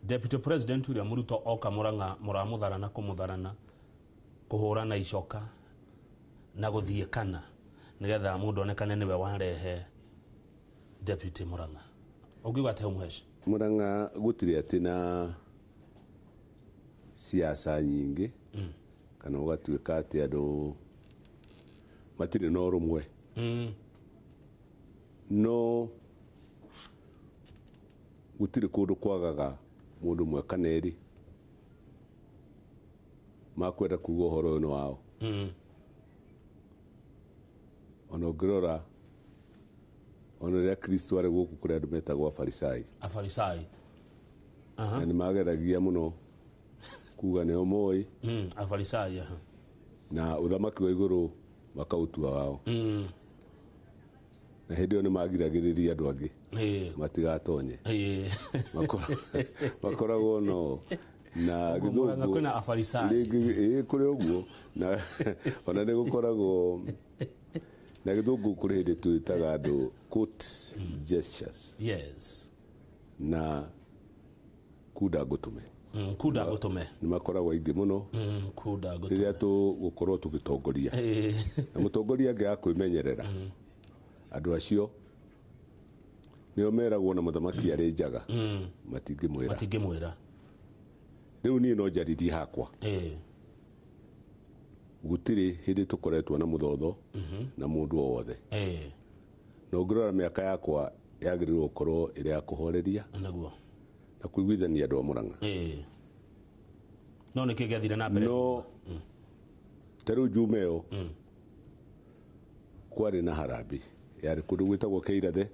Deputy President William Ruto oka Murang'a mũramũtharana kũmũtharana, kũhũrana icoka na gũthiĩkana nĩgetha mũndũ onekane nĩwe warehe Deputy Murang'a. Ũngiuga atĩa mũheci? Murang'a gũtirĩ atĩ na siasa nyingĩ kana ũgatuĩka atĩ andũ matirĩ na ũrũmwe. No gũtirĩ kũndũ kwagaga mũndũ ũmwe kana erĩ makwenda kuga ũhoro ũyũ nĩ wao. Ona ũngĩrora ona rĩrĩa Kristo arĩ gũkũ kũrĩ andũ metagwo Afarisai. Afarisai. Na nĩ mageragia mũno kuga nĩo moĩ. Afarisai. Na ũthamaki wa igũrũ makautua wao. Na hĩndĩ ĩyo nĩ magiragĩrĩria andũ angĩ matigatonye. Makoragwo no na gĩthũngũ kwĩna Afarisai. Ĩĩ, kũrĩ ũguo na ona nĩ gũkoragwo na gĩthũngũ kũrĩ hĩndĩ twĩtaga andũ court gestures. Yes. Na kunda ngũtũme. Kunda ngũtũme. Nĩ makoragwo aingĩ mũno. Kunda ngũtũme. Rĩrĩa tũgũkorwo tũgĩtongoria. Na mũtongoria angĩaga kwĩmenyerera andũ acio nĩo meragwo na mũthamaki arĩ njaga matingĩmwĩra. Matingĩmwĩra. Rĩu niĩ no njaririe hakwa. Gũtirĩ hĩndĩ tũkoretwo na mũthotho na mũndũ o wothe. Na ũngĩrora mĩaka yakwa yagĩrĩirwo gũkorwo ĩrĩ ya kũhoreria Nĩguo. na kũiguithania andũ a Murang'a. No nä kä gäathire na mbere? No ta rĩu Juma ĩyo kwarĩ na harambĩ yarĩ kũndũ gwĩtagwo Keirathe,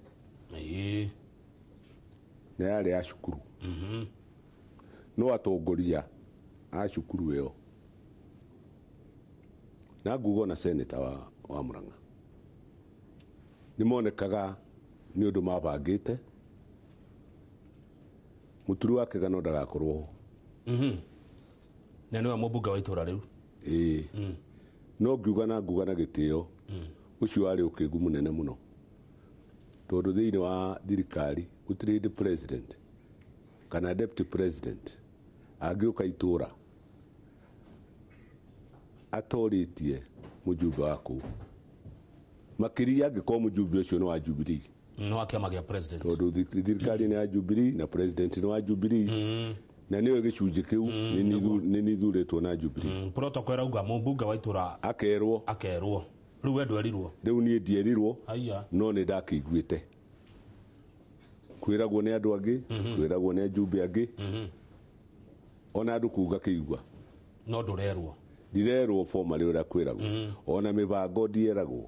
na yarĩ ya cukuru. No atongoria a cukuru ĩyo na nguga ona seneta wa Murang'a nĩ monekaga nĩ ũndũ mabangĩte mũturi wa kĩgano ndagakorwo ho. Na nĩwe mũmbunge wa itũra rĩu. Ĩĩ, no ngiuga na nguga na gĩtĩo, ũcio warĩ ũkĩngu mũnene mũno, tondũ thĩinĩ wa thirikari gũtirĩ hĩndĩ president kana deputy president angĩũka itũra atorĩtie mũjumbe wa kũu, makĩria angĩkorwo mũjumbe ũcio nĩ wa Jubilee. No wa kĩama gĩa president. Tondũ thirikari nĩ ya Jubilee na president nĩ wa Jubilee, na nĩyo gĩcunjĩ kĩu nĩ nĩthurĩtwo na Jubilee. Protocol ĩrauga mũmbunge wa itũra akerwo. Akerwo. Rĩu we ndwerirwo? Rĩu niĩ ndierirwo. Haiya. No nĩ ndakĩiguĩte kwĩragwo nĩ andũ angĩ, kwĩragwo nĩ ajumbe angĩ, ona andũ kũu ngakĩigua. No ndũrerwo? Ndirerwo formally ũrĩa kwĩragwo, ona mĩbango ndieragwo.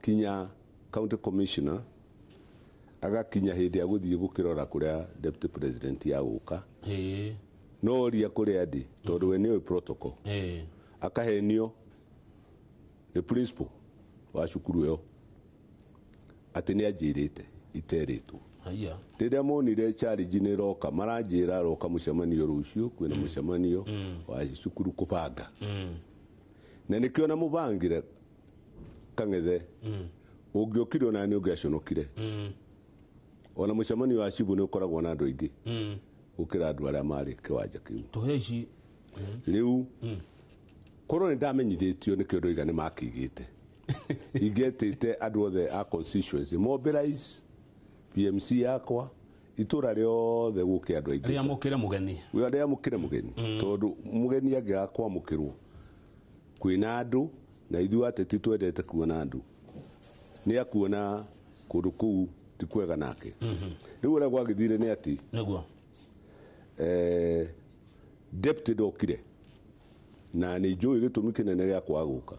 Kinya county commissioner agakinya hĩndĩ ya gũthiĩ gũkĩrora kũrĩa deputy president ya gũka, no oria kũrĩa ndĩ, tondũ we nĩoĩ protocol, akahenio nĩ principal wa cukuru ĩyo atĩ nĩ anjĩrĩte iterĩtwo. Haiya. Rĩrĩa monire challenge nĩ ĩroka, maranjĩra aroka mũcemanio rũciũ, kwĩna mũcemanio wa cukuru kũbanga, na nĩkĩo na mũbangĩre Kang'ethe ũngĩokire ona nĩ ũngĩaconokire. Ona mũcemanio wa cibũ nĩ ũkoragwo na andũ aingĩ gũkĩra andũ arĩa marĩ kĩwanja kĩu. Tũhe ici. Rĩu korwo nĩ ndamenyithĩtio, nĩkĩo ndoiga nĩ makĩigĩte, ingĩetĩte andũ othe a constituency mobilize PMC yakwa itũra rĩothe gũke andũ aingĩ. Rĩamũkĩre mũgeni. Rĩamũkĩre mũgeni, tondũ mũgeni angĩaga kwamũkĩrwo kwĩna andũ, na ithuĩ ateti twendete kuona andũ, nĩ akuona kũndũ kũu ti kwega nake. Rĩu ũrĩa gwagĩthire nĩ atĩ nĩguo deputy ndokire, na nĩ njũĩ gĩtũmi kĩnene gĩa kwaga gũka.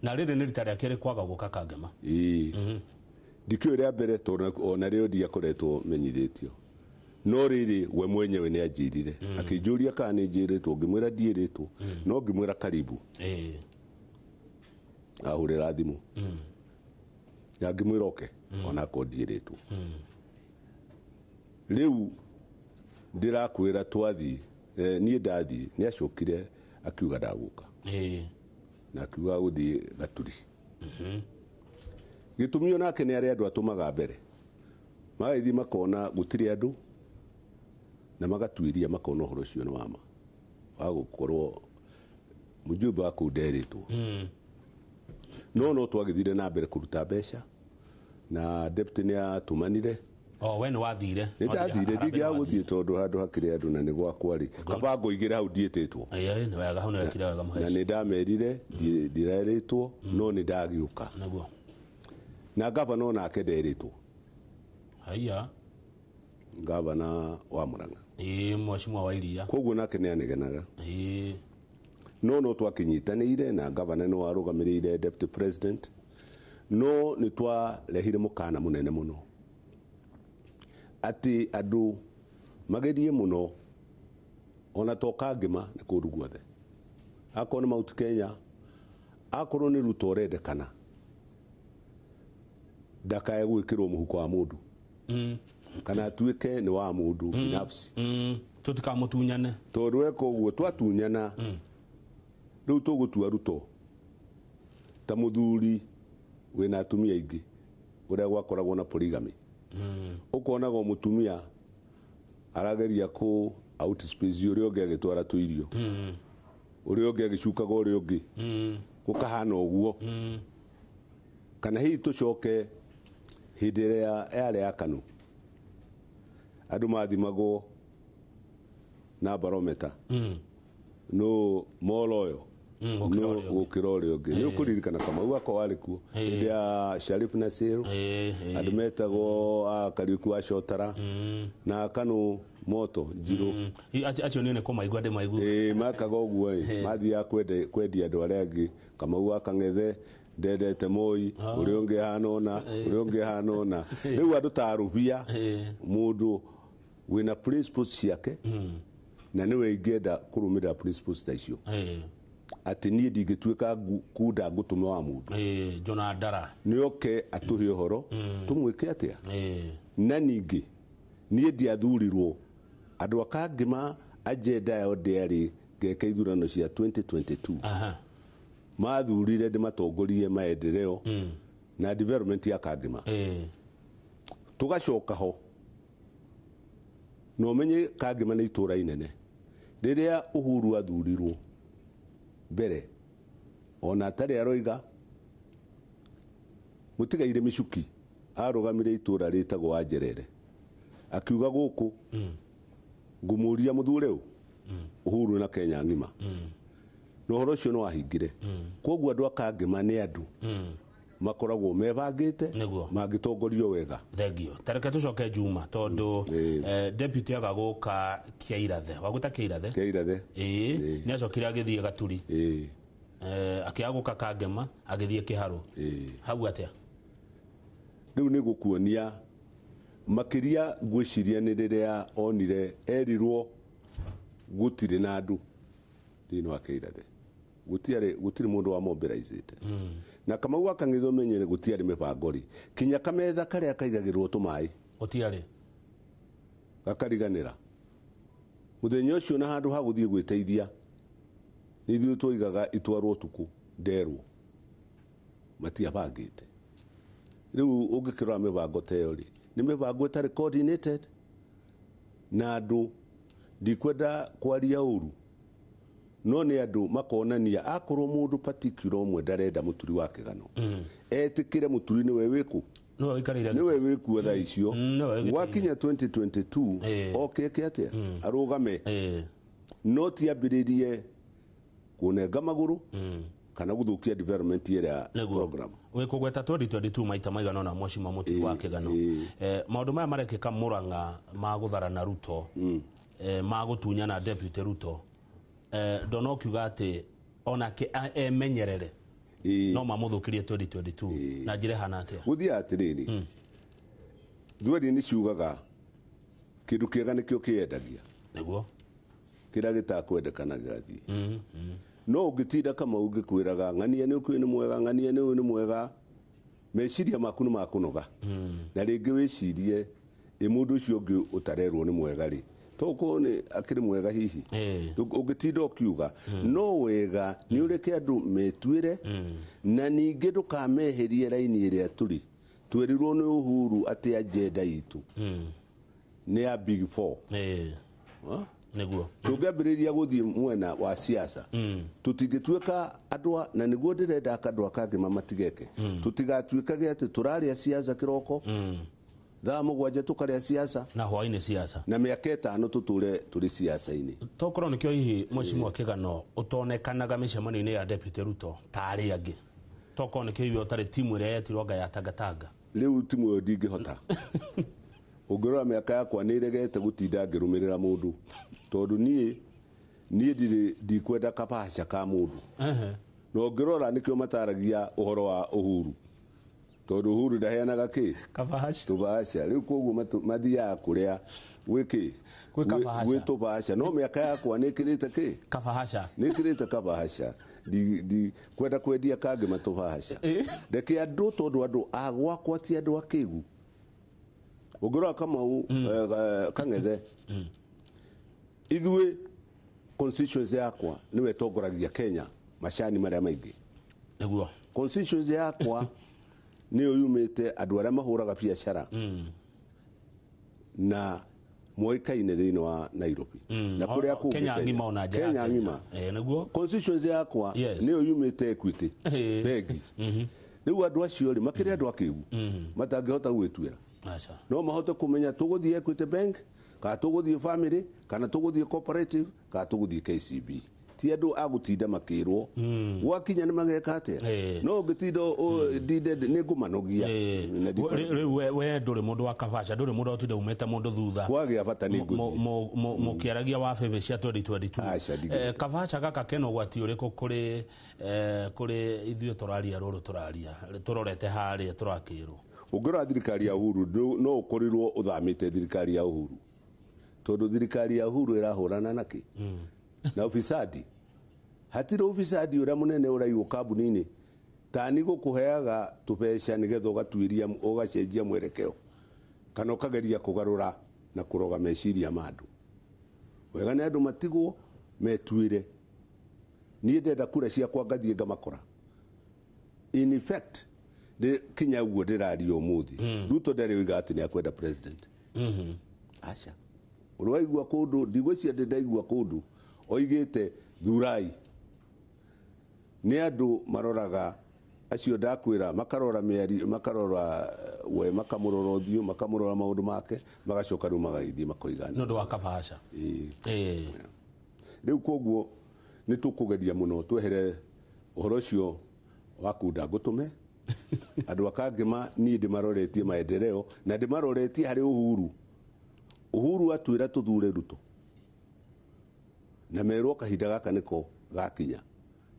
Na rĩrĩ nĩ rita rĩa kerĩ kwaga gũka Kangema. Ĩĩ, ndikĩũĩ rĩa mbere, tondũ ona rĩo ndiakoretwo menyithĩtio, no rĩrĩ we mwenyewe nĩ anjĩrire, akĩnjũria kana nĩ njĩrĩtwo, ngĩmwĩra ndiĩrĩtwo, no ngĩmwĩra karibu. Ahũrĩra thimũ na ngĩmwĩra oke onakorwo ndiĩrĩtwo. Rĩu ndĩrakwĩra twathiĩ, niĩ ndathiĩ, nĩ acokire akiuga ndagũka, na akiuga gũthiĩ Gaturi. Gĩtũmi onake nĩ arĩa andũ atũmaga mbere magagĩthiĩ makona gũtirĩ andũ, na magatuĩria makona ũhoro ũcio nĩ wama wa gũkorwo mũjumbe wa kũu nderĩtwo. No twagĩthire na mbere kũruta mbeca, na deputy nĩ atũmanire. O we nĩ wathire? Nĩ ndathire, ndingĩaga gũthiĩ tondũ handũ hakĩrĩ andũ na nĩ gwakwa rĩ, kaba ngũigĩre hau ndiĩtĩtwo. Nĩ wega, hau nĩ wekire wega mũheci. Na nĩ ndamerire ndirerĩtwo, no nĩ ndagĩũka. Nĩguo. Na gavana onake nderĩtwo. Haiya. Gavana wa Murang'a. Ĩĩ, mheshimiwa wa Iria. Koguo nake nĩ anegenaga. Ĩĩ. No twakinyitanĩire na gavana nĩ warũgamĩrĩire deputy president, no nĩ twarehire mũkana mũnene mũno atĩ andũ magerie mũno, ona to Kangema, nĩ kũndũ guothe, akorwo nĩ Mount Kenya, akorwo nĩ Ruto ũrendekana, ndakae gwĩkĩrwo mũhuko wa mũndũ kana atuĩke nĩ wa mũndũ binafsi. Tũtikamũtunyane. Tondũ weka ũguo twatunyana, rĩu tũgũtua Ruto ta mũthuri wĩna atumia aingĩ, ũrĩa gwakoragwo na polygamy. Ũkonaga o mũtumia arageria kũ outspace ũrĩa ũngĩ agĩtwara tũirio, ũrĩa ũngĩ agĩcukaga ũrĩa ũngĩ, gũkahana ũguo. Kana hihi tũcoke hĩndĩ ĩrĩa yarĩ ya KANU, andũ mathimagwo na barometa, no moloyo no gũkĩra ũrĩa ũngĩ. Nĩ ũkũririkana Kamau akwa warĩ kuo hĩndĩ ya Sharif Nasir, andũ metagwo a Kariuki wa Chotara, na KANU Moto njirũ. Acio niĩ nĩ kũmaigua ndĩmaigua. Ĩĩ, makaga ũguo ĩ, mathiaga kwendia andũ arĩa angĩ. Kamau wa Kang'ethe ndendete Moi, ũrĩa ũngĩ ahana ũna, ũrĩa ũngĩ ahana ũna. Rĩu andũ ta Rũbia, mũndũ wĩna principles ciake, na nĩwe ingĩenda kũrũmĩrĩra principles ta icio, atĩ niĩ ndingĩtuĩka kunda ngũtũme wa mũndũ. Jona Ndara nĩoke atũhe ũhoro, tũmwĩke atĩa. Na ningĩ niĩ ndiathurirwo andũ a Kangema agenda yao ndĩarĩ ngeka ithurano cia 2022. Mathurire ndĩmatongorie maendeleo na development ya Kangema. Tũgacoka ho na ũmenye Kangema nĩ itũra inene. Rĩrĩa Uhuru athurirwo mbere, ona atarĩ aroiga mũtigaire mĩcuki, arũgamire itũra rĩtagwo Wanjerere, akiuga gũkũ ngũmũria mũthure ũ Uhuru na Kenya ng'ima. Na ũhoro ũcio nĩ wahingire. Koguo andũ a Kangema nĩ andũ makoragwo mebangĩte, mangĩtongorio wega. Thengio. Tareke tũcoke Juma, tondũ deputy agagũka Kĩairathe, wagũta Kĩairathe? Kĩairathe. Ĩĩ, nĩ acokire agĩthiĩ Gaturi. Akĩaga gũka Kangema, agĩthiĩ Kĩharũ. Hau atĩa? Rĩu nĩ gũkuonia makĩria ngwĩciria nĩ rĩrĩa onire erirwo gũtirĩ na andũ thĩinĩ wa Kĩirathe. Gũtirĩ mũndũ wa mobilizĩte. Na Kamau wa Kang'ethe ũmenyere gũtiarĩ mĩbango rĩ, kinya kametha karĩa kaigagĩrwo tũmaĩ gũtiarĩ, gakariganĩra mũthenya ũcio, na handũ ha gũthiĩ gwĩteithia nĩ ithuĩ twoigaga itwarwo ũtukũ nderwo, matiabangĩte. Rĩu ũngĩkĩrora mĩbango ta ĩyo rĩ, nĩ mĩbango ĩtarĩ coordinated na andũ. Ndikwenda kwaria ũru, no nĩ andũ makonania akorwo mũndũ particular ũmwe ndarenda mũturi wa kĩgano, etĩkĩre mũturi nĩwe wĩkũ, nĩwe wĩkuo thaa icio. Gwakinya 2022 oke eke atĩa, arũgame, no ti ambĩrĩrie kũnenga magũrũ kana gũthũkia development ĩrĩa program. Wĩkũgweta 2022 maita maigana ũna mheshimiwa Mũturi wa Kĩgano. Maũndũ maya marekĩka Murang'a ma gũtharana Ruto, ma gũtunyana deputy Ruto, ndona ũkiuga atĩ onake emenyerere no mamũthũkirie 2022 na njĩra ĩhana atĩa? Gũthiaga atĩrĩrĩ, thweri nĩ ciugaga kĩndũ kĩega nĩkĩo kĩendagia, nĩguo kĩrĩa gĩtakwendekana gĩgathiĩ. No ũngĩtinda Kamau ngĩkwĩraga ng'ania nĩ ũkũĩ nĩ mwega, ng'ania nĩ ũyũ nĩ mwega, meciria maku nĩ makũnoga. Na rĩngĩ wĩcirie ĩ mũndũ ũcio ũngĩ ũtarerwo nĩ mwega rĩ, tokorwo nĩ akĩrĩ mwega hihi, ũngĩtinda ũkiuga. No wega nĩ ũreke andũ metuĩre, na ningĩ ndũkameherie raini ĩrĩa tũrĩ. Twerirwo nĩ Uhuru atĩ agenda itũ nĩ ya big four. Nĩguo tũngĩambĩrĩria gũthiĩ mwena wa siasa, tũtingĩtuĩka andũ, na nĩguo ndĩrenda andũ a Kangema matigeke, tũtigatuĩkage atĩ tũrarĩa siasa kĩroko, thaa 7 tũkarĩa siasa, na hwaĩ-inĩ siasa, na mĩaka 5 tũtũre tũrĩ siasa-inĩ. Tokorwo nĩkĩo hihi mheshimiwa Kĩgano ũtonekanaga mĩcemanio-inĩ ya deputy Ruto ta arĩa angĩ, tokorwo nĩkĩo hihi ũtarĩ timu ĩrĩa yetirwo anga ya Tangatanga. Rĩu timu ĩyo ndingĩhota. Ũngĩrora mĩaka yakwa nĩ ĩregete gũtinda ngĩrũmĩrĩra mũndũ, tondũ niĩ ndirĩ ndikwenda kabaca ka mũndũ. Na ũngĩrora nĩkĩo mataragia ũhoro wa Uhuru, tondũ Uhuru ndaheanaga kĩ tũbaca. Rĩu koguo mathiaga kũrĩa gwĩ kĩ, gwĩ tũbaca. No mĩaka yakwa nĩ ĩkĩrĩte kĩ, nĩ ĩkĩrĩte kabaca. Kwenda kwendia Kangema tũbaca, reke andũ, tondũ andũ a gwakwa ti andũ akĩgu. Ũngĩrora Kamau Kang'ethe, ithuĩ constituency yakwa nĩwe ĩtongoragia Kenya macani marĩa maingĩ. Nĩguo constituency yakwa nĩyo yumĩte andũ arĩa mahũraga biacara na moĩkaine thĩinĩ wa Nairobi na kũrĩa kũngĩ Kenya ng'ima, ona nja ya Kenya ng'ima. Nĩguo constituency yakwa nĩyo yumĩte Equity bengi. Rĩu andũ acio rĩ makĩrĩ andũ akĩgu matangĩhota gwĩtuĩra, no mahote kũmenya tũgũthiĩ Equity Bank, kana tũgũthiĩ Family, kana tũgũthiĩ Cooperative, kana tũgũthiĩ KCB. Ti andũ a gũtinda makĩrwo gwakinya nĩ mageka atĩa, no ũngĩtinda ndinde nĩ ngũmanogia. Na Rĩu we ndũrĩ mũndũ wa kabaca, ndũrĩ mũndũ ũtinda umĩte mũndũ thutha. Kwagĩa bata nĩ ngũthiĩ. Mũkĩaragia wa bĩbĩ cia 2022, kabaca gaka kena ũgwati ũrĩkũ kũrĩ kũrĩ ithuĩ tũraria rũrũ tũraria tũrorete harĩa tũrakĩrwo? Ũngĩrora thirikari ya Uhuru, no ũkorirwo ũthamĩte thirikari ya Uhuru, tondũ thirikari ya Uhuru ĩrahũrana na kĩ? Na ufisadi. Hatirĩ ufisadi ũrĩa mũnene ũraigwo kambuni-inĩ tani gũkũheaga tũbeca nĩgetha ũgatuĩria, ũgacenjia mwerekeo kana ũkageria kũgarũra na kũroga meciria ma andũ. Wega nĩ andũ matigwo metuĩre. Niĩ ndenda kura ciakwa ngathiĩ ngamakora. In effect, kinya ũguo ndĩraria ũmũthĩ, Ruto ndarĩ oiga atĩ nĩ akwenda president. Aca. Ũrĩ waigua kũndũ, ndigwĩciria ndĩ ndaigua kũndũ oigĩte thurai. Nĩ andũ maroraga acio ndakwĩra, makarora mĩario, makarora we, makamũrora ũthiũ, makamũrora maũndũ make, magacoka rĩu magagĩthiĩ makoiga nĩ ũndũ wa kabaca. Ĩĩ. Rĩu koguo nĩ tũkũgeria mũno twehere ũhoro ũcio wa kunda ngũtũme. Andũ akangĩma niĩ ndĩmaroretie maendeleo na ndĩmaroretie harĩ Uhuru. Uhuru atwĩra tũthure Ruto na merwo kahinda gaka nĩko gakinya,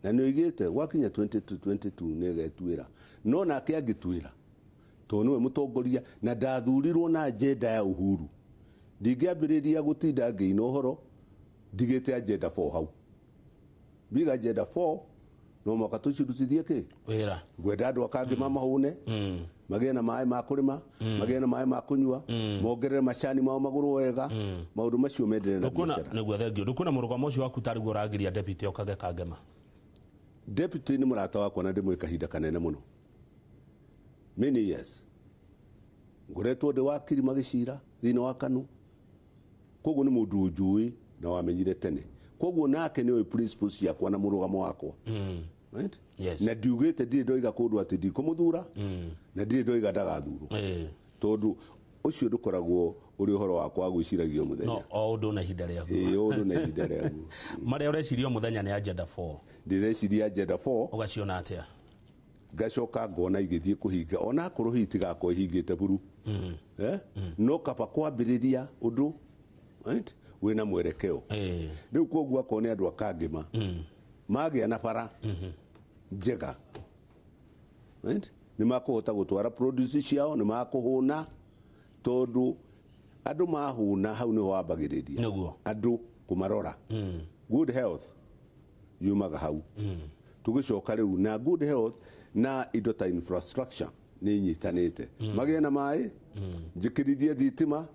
na nĩ oigĩte gwakinya 2022 nĩ getuĩra, no nake angĩtuĩra tondũ nĩwe mũtongoria na ndathurirwo na agenda ya Uhuru, ndingĩambĩrĩria gũtinda ngĩina ũhoro ndigĩte agenda 4 hau. Biga agenda 4 no mwaka tũcirutithie kĩ wĩra. Ngwenda andũ akangĩ mahũne, magĩe na maĩ ma kũrĩma, magĩe na maĩ ma kũnyua, mongerere macani mao magũrwo wega, maũndũ macio menderere na biacara. Nĩguo, thengio. Ndũkuona mũrũgamo ũcio waku tarĩguo ũragiria deputy okage Kangema? Deputy nĩ mũrata wakwa na ndĩmwĩ kahinda kanene mũno, many years. Ngoretwo ndĩ wakiri magĩcira thĩinĩ wa KANU, koguo nĩ mũndũ ũnjũĩ na wamenyire tene, koguo nake nĩ oĩ principles ciakwa na mũrũgamo wakwa. Right? Yes. Na ndiugĩte, ndirĩ ndoiga kũndũ atĩ ndikũmũthura na ndirĩ ndoiga ndagathurwo, tondũ ũcio ndũkoragwo ũrĩ ũhoro wakwa wa gwĩciragia o mũthenya. No o ũndũ na ihinda rĩaguo. Ĩĩ, o ũndũ na ihinda rĩaguo. Marĩa ũreciria o mũthenya nĩ agenda 4. Ndĩreciria agenda 4. Ũgaciona atĩa? Ngacoka ngona igĩthiĩ kũhinga, ona akorwo hihi itigakorwo ihingĩte buru, no kaba kwambĩrĩria ũndũ, right, wĩna mwerekeo. Rĩu koguo akorwo nĩ andũ akangĩma magĩa na bara njega, right, nĩ makũhota gũtwara produce ciao, nĩ makũhũna, tondũ andũ mahũna hau nĩho wambagĩrĩria. Nĩguo. Andũ kũmarora. Good health yumaga hau. Tũgĩcoka rĩu na good health na indo ta infrastructure nĩ inyitanĩte, magĩe na maĩ, njĩkĩrithie thitima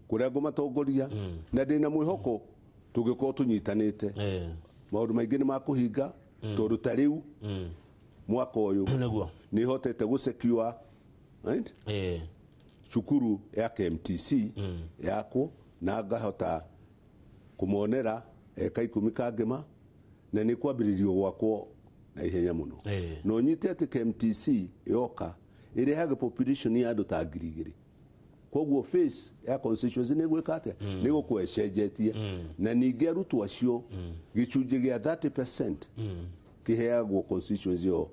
kũrĩa ngũmatongoria, na ndĩna mwĩhoko tũngĩkorwo tũnyitanĩte maũndũ maingĩ nĩ makũhinga, tondũ ta rĩu mwaka ũyũ nĩguo nĩ hotete gũsecure, right, cukuru ya KMTC yakwo, na ngahota kũmonera eka 10 kangĩma, na nĩ kwambĩrĩrio gwakwo na ihenya mũno. Na ũnyite atĩ KMTC yoka ĩrehaga population ya andũ ta 2000, koguo face ya constituency nĩ gwĩka atĩa? Nĩ gũkorwo ĩcenjetie. Na ningĩ arutwo acio gĩcunjĩ gĩa 30% kĩheagwo constituency ĩyo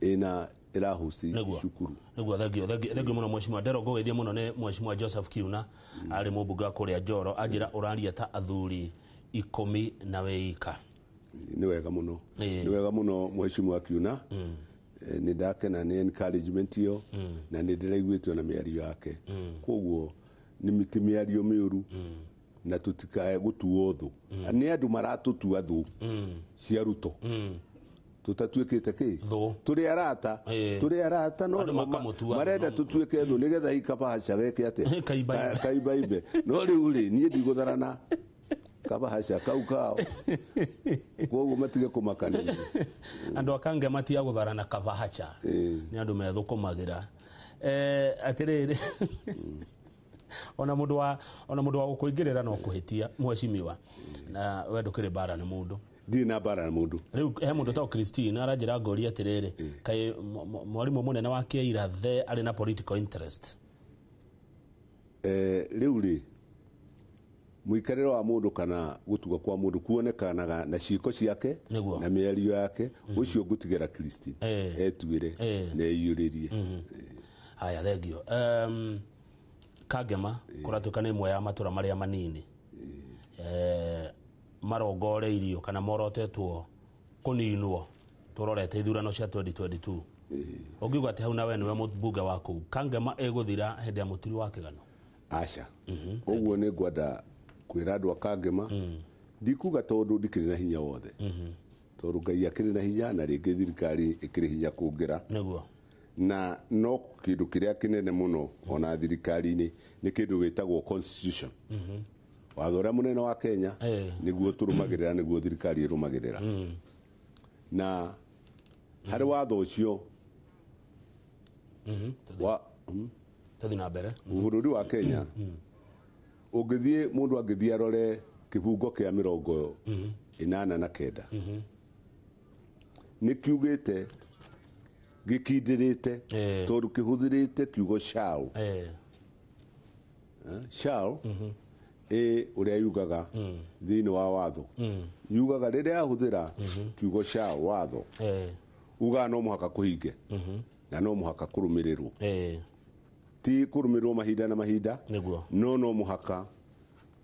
ĩna ĩrahosti cukuru. Nĩguo, thengio, thengio mũno mheshimiwa Ndero. Ngũgeithia mũno nĩ mheshimiwa Joseph Kiuna, arĩ mũmbunge wa kũrĩa Njoro, anjĩra ũraria ta athuri 10 na wĩika. Nĩ wega mũno, nĩ wega mũno mheshimiwa Kiuna. Nĩ ndakena nĩ encouragement ĩyo na nĩ ndĩraiguĩte ona mĩario yake, koguo nĩ ti mĩario mĩũru, na tũtikae gũtuo thũ nĩ andũ maratũtua thũ cia Ruto. Tũtatuĩkĩte kĩ tũrĩ arata, tũrĩ arata, no Andũ makamũtua marenda tũtuĩke thũ nĩgetha ikabahaca geke atĩa? Kaibaimbe. Kaibaimbe. No rĩu rĩ, niĩ ndigũtharana kabahaca kau kao, koguo matige kũmakanĩria. Andũ akange matia gũtharana kabahaca, nĩ andũ methũkũmagĩra. Atĩrĩrĩ, ona mũndũ wa ona mũndũ wa gũkũingĩrĩra no kũhĩtia mheshimiwa, na we ndũkĩrĩ mbara nĩ mũndũ. Ndirĩ na mbara na mũndũ. Rĩu he mũndũ ta Christine aranjĩra ngoria atĩrĩrĩ, kaĩ mwarimũ mũnene wa Kĩira the arĩ na political interest? Rĩu rĩ, Mũikarĩre wa mũndũ kana gũtuga kwa mũndũ kuonekanaga na ciĩko ciake na mĩario yake. Ũcio ngũtigĩra Christine etuĩre na eiyũrĩrie. Haya, thengio. Kangema kũratuĩka nĩ ĩmwe ya matũra marĩa manini marongoreirio kana morotetwo kũninwo tũrorete ithurano cia 2022. Ũngiuga atĩ hau nawe nĩwe mũmbunge wa kũu, Kangema ĩgũthira hĩndĩ ya mũtiri wa kĩgano? Aca, ũguo nĩ ngwenda kwĩra andũ a Kangema, ndikuga tondũ ndikĩrĩ na hinya wothe, tondũ Ngai akĩrĩ na hinya na rĩngĩ thirikari ĩkĩrĩ hinya kũngĩra. Nĩguo. Na no kĩndũ kĩrĩa kĩnene mũno ona thirikari-inĩ nĩ kĩndũ gĩtagwo constitution. Watho ũrĩa mũnene wa Kenya nĩguo tũrũmagĩrĩra, nĩguo thirikari ĩrũmagĩrĩra. Na harĩ watho ũcio wa Tũthiĩ na mbere. Bũrũri wa Kenya, ũngĩthiĩ, mũndũ angĩthiĩ arore kĩbungo kĩa 89, nĩ kiugĩte gĩkindĩrĩte tondũ kĩhũthĩrĩte kiugo shall. Shall ĩ ũrĩa yugaga thĩinĩ wa watho, yugaga rĩrĩa yahũthĩra kiugo shall, watho ugaga no mũhaka kũhinge na no mũhaka kũrũmĩrĩrwo. Ti kũrũmĩrĩrwo mahinda na mahinda, no no mũhaka.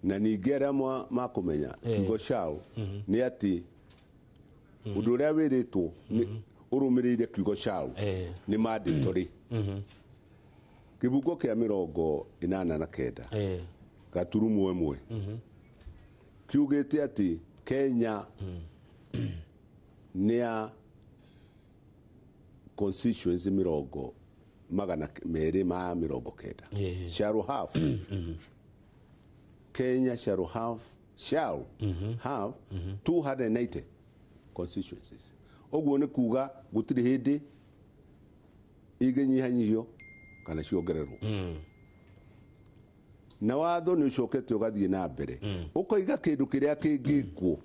Na ningĩ arĩa makũmenya kiugo shall nĩ atĩ ũndũ ũrĩa wĩrĩtwo ũrũmĩrĩire kiugo shall nĩ mandatory. Kĩbungo kĩa 89 gaturumo 1 kiugĩte atĩ Kenya nĩ ya constituency 290. Shall have Kenya shall have 290 constituencies. Ũguo nĩ kuga gũtirĩ hĩndĩ ingĩnyihanyihio kana ciongererwo. Na watho nĩ ũcokete ũgathiĩ na mbere ũkoiga kĩndũ kĩrĩa kĩngĩkwo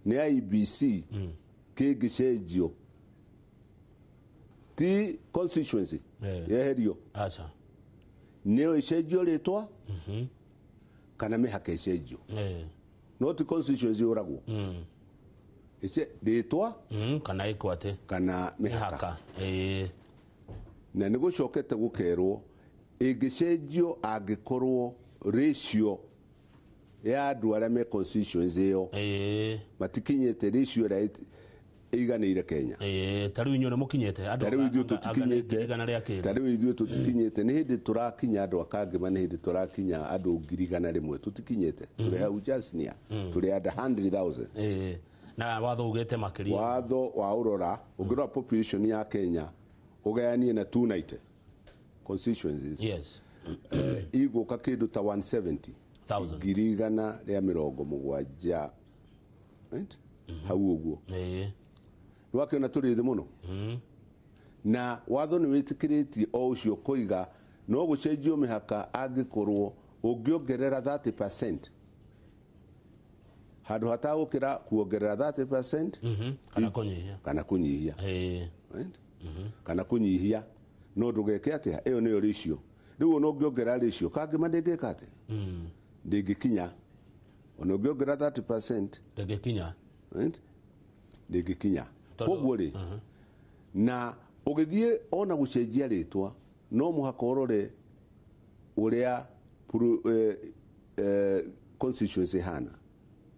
nĩ IEBC kĩngĩcenjio, ti constituency yeherio, aca nĩyo ĩcenjio rĩtwa kana mĩhaka ĩcenjio, no ti constituency yũragwo, rĩtwa kana ĩkwo atĩ kana mĩhaka. Na nĩ gũcokete gũkerwo ĩngĩcenjio angĩkorwo ratio ya andũ arĩa me constituency ĩyo matikinyĩte ratio ĩrĩa ĩiganĩire Kenya. Ta rĩu inyuĩ nĩ mũkinyĩte andũ, ta rĩu ithuĩ tũtikinyĩte, igana rĩa kĩndũ. Ta rĩu ithuĩ tũtikinyĩte, nĩ hĩndĩ tũrakinya andũ a Kangema, nĩ hĩndĩ tũrakinya andũ 100,000, tũtikinyĩte, tũrĩ hau just near, tũrĩ under 100,000. Na watho ugĩte makĩria. Watho wa ũrora ũngĩrora population ya Kenya ũgayanie na 290 constituencies, yes, igũka kĩndũ ta 170 170,000, right, hau ũguo. Nĩwakĩona tũrĩ thĩ mũno. Na watho nĩ wĩtĩkĩrĩtie o ũcio kũiga no gũcenjio mĩhaka angĩkorwo ũngĩongerera 30% handũ hatagũkĩra kuongerera 30% kana kũnyihia, kana kũnyihia, right? Kana kũnyihia no ndũgeke atĩa, ĩyo nĩyo ratio. Rĩu ona ũngĩongerera ratio Kangema ndĩngĩka atĩa, ndĩngĩkinya. Ona ũngĩongerera 30% ndĩngĩkinya, right? Ndĩngĩkinya. Koguo rĩ, na ũgĩthiĩ ona gũcenjia rĩtwa no mũhaka ũrore ũrĩa constituency hana,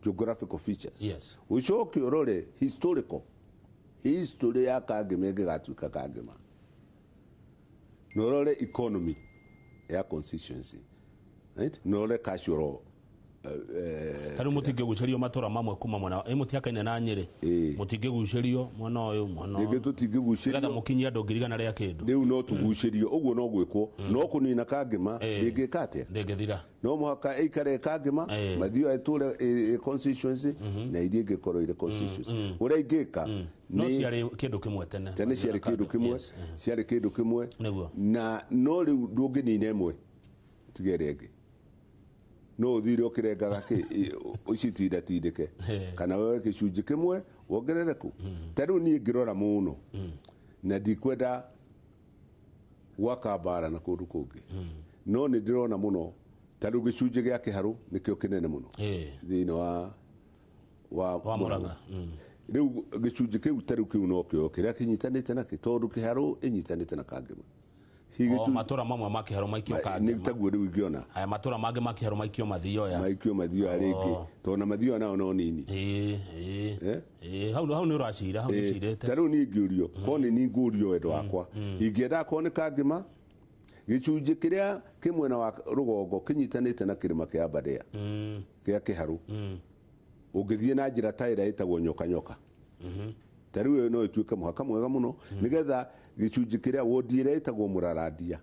geographical features. Yes. Ũcoke ũrore historical history ya Kangema ĩngĩgatuĩka Kangema, na ũrore economy ya constituency, right? Na ũrore cultural. Ta rĩu mũtingĩgucĩrio matũra mamwe kuma mwena ĩ mũtiakaine na Nyĩrĩ, mũtingĩgucĩrio mwena ũyũ, mwena ũyũ, rĩngĩ tũtingĩgucĩrio, nĩgetha mũkinyie andũ 100,000. Rĩu no tũgucĩrio, ũguo no gwĩkwo, no kũnina Kangema ndĩngĩka atĩa, ndĩngĩthira. No mũhaka ĩikare Kangema, mathio ĩtũre constituency na iria ingĩkorwo irĩ constituency. Ũrĩa ingĩka no ciarĩ kĩndũ kĩmwe tene, tene ciarĩ kĩndũ kĩmwe, ciarĩ kĩndũ kĩmwe, na no rĩu ndũngĩnina ĩmwe tiga ĩrĩa ĩngĩ, no ũthire ũkĩrengaga ũcitindatindĩke kana woe gĩcunjĩ kĩmwe wongerere kũ. Ta rĩu niĩ ngĩrora mũno na ndikwenda gwaka mbara na kũndũ kũngĩ, no nĩ ndĩrona mũno Ta rĩu gĩcunjĩ gĩa Kĩharũ nĩkĩo kĩnene mũno thĩinĩ wa Wa Murang'a. Rĩu gĩcunjĩ kĩu ta rĩu kĩu nokĩo kĩrĩa kĩnyitanĩte nakĩ, tondũ Kĩharũ ĩnyitanĩte na Kangema. Hihi O gĩcunjĩ- matũra mamwe ma Kĩharũ maikio nĩ Kangema. taguo rĩu ingĩona. Aya matũra mangĩ ma Kĩharũ maikio Mathioya. Maikio Mathioya rĩngĩ, tondũ na Mathioya nao no nini. Ĩĩ, hau hau nĩ ũracira, hau nĩ ũcirĩte. Ta rĩu niĩ ingĩũrio korwo nĩ niĩ ngũrio wendo wakwa, ingĩenda korwo nĩ Kangema, gĩcunjĩ kĩrĩa kĩ mwena wa rũgongo kĩnyitanĩte na kĩrĩma kĩa Aberdare kĩa Kĩharũ, ũngĩthiĩ na njĩra ta ĩrĩa ĩtagwo nyoka nyoka, ta rĩu ĩyo no ĩtuĩke mũhaka mwega mũno, nĩgetha gĩcunjĩ kĩrĩa wondi ĩrĩa ĩtagwo Mũrarandia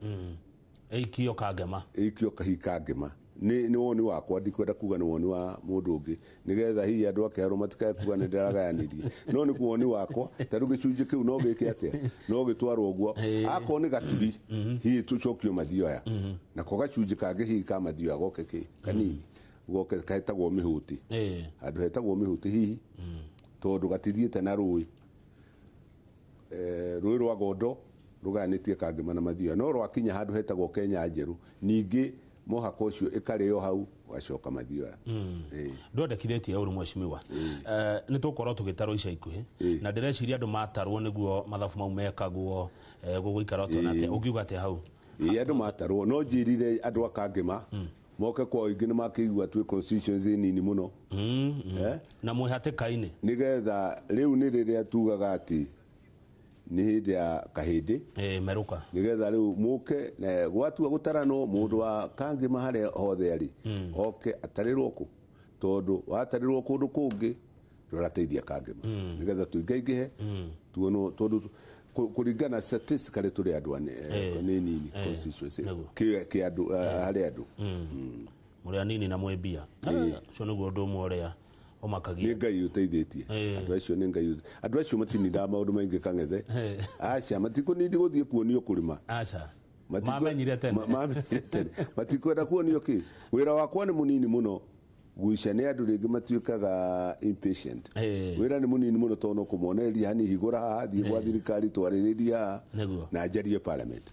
ĩikio Kangema, ĩikio kahi Kangema. Nĩ woni wakwa, ndikwenda kuga nĩ woni wa mũndũ ũngĩ, nĩgetha hihi andũ a Kĩharũ matikae kuga nĩ ndĩragayanirie, no nĩ woni wakwa. Ta rĩu gĩcunjĩ kĩu no gĩke atĩa, no gĩtwarwo ũguo. Akorwo nĩ Gaturi, hihi tũcokio Mathioya, nako gacunjĩ kangĩ hihi ka Mathioya goke kĩ kanini, goke kahetagwo Mĩhũti, handũ hetagwo Mĩhũti hihi, tondũ gatithiĩte na rũĩ. Rũĩ rwa Gondo rũgayanĩtie Kangema na Mathioya, no rwakinya handũ hetagwo Kenya Njerũ, ningĩ mũhaka ũcio ĩkarĩo hau, ũgacoka Mathioya. Ndwendekithĩtie ũru mheshimiwa. Nĩ tũgũkorwo tũgĩtarwo ica ikuhĩ, na ndĩreciria andũ matarwo nĩguo mathabu mau mekagwo, gũgũikara ũtona atĩa, ũngiuga atĩa hau? Ĩĩ, andũ matarwo no njĩrire andũ a Kangema moke kwa ũingĩ, nĩ makĩigua twĩ constituency nini mũno. Na mwĩ hatĩka-inĩ. Nĩgetha rĩu nĩ rĩrĩa tugaga atĩ nĩ hĩndĩ ya kahĩndĩ merũka, nĩgetha rĩu mũke na gwatua gũtaranwo, mũndũ wa Kangema harĩa hothe arĩ oke atarĩrwo kũ, tondũ watarĩrwo kũndũ kũngĩ ndũrateithia Kangema, nĩgetha tũingaingĩhe tuonwo, tondũ kũringana statistically tũrĩ andũ nĩ nini constituency kĩ andũ, harĩ andũ. Mũrĩ anini na mwĩ mbia. Ũcio nĩguo ũndũ ũmwe ũrĩa ũmakagia. Nĩ Ngai ũteithĩtie andũ acio, nĩ Ngai. Andũ acio matinindaga maũndũ maingĩ kang'ethe, aca, matikũnindi gũthiĩ kuonio kũrĩma. Aca. Mamenyire tene. Mamenyire tene, matikwenda kuonio kĩ. Wĩra wakwa nĩ mũnini mũno guica, nĩ andũ rĩngĩ matuĩkaga impatient. Wĩra nĩ mũnini mũno, tondũ no kũmonereria hani, hingũra haha, thiĩ gwa thirikari, twarĩrĩria haha na njarie parliament.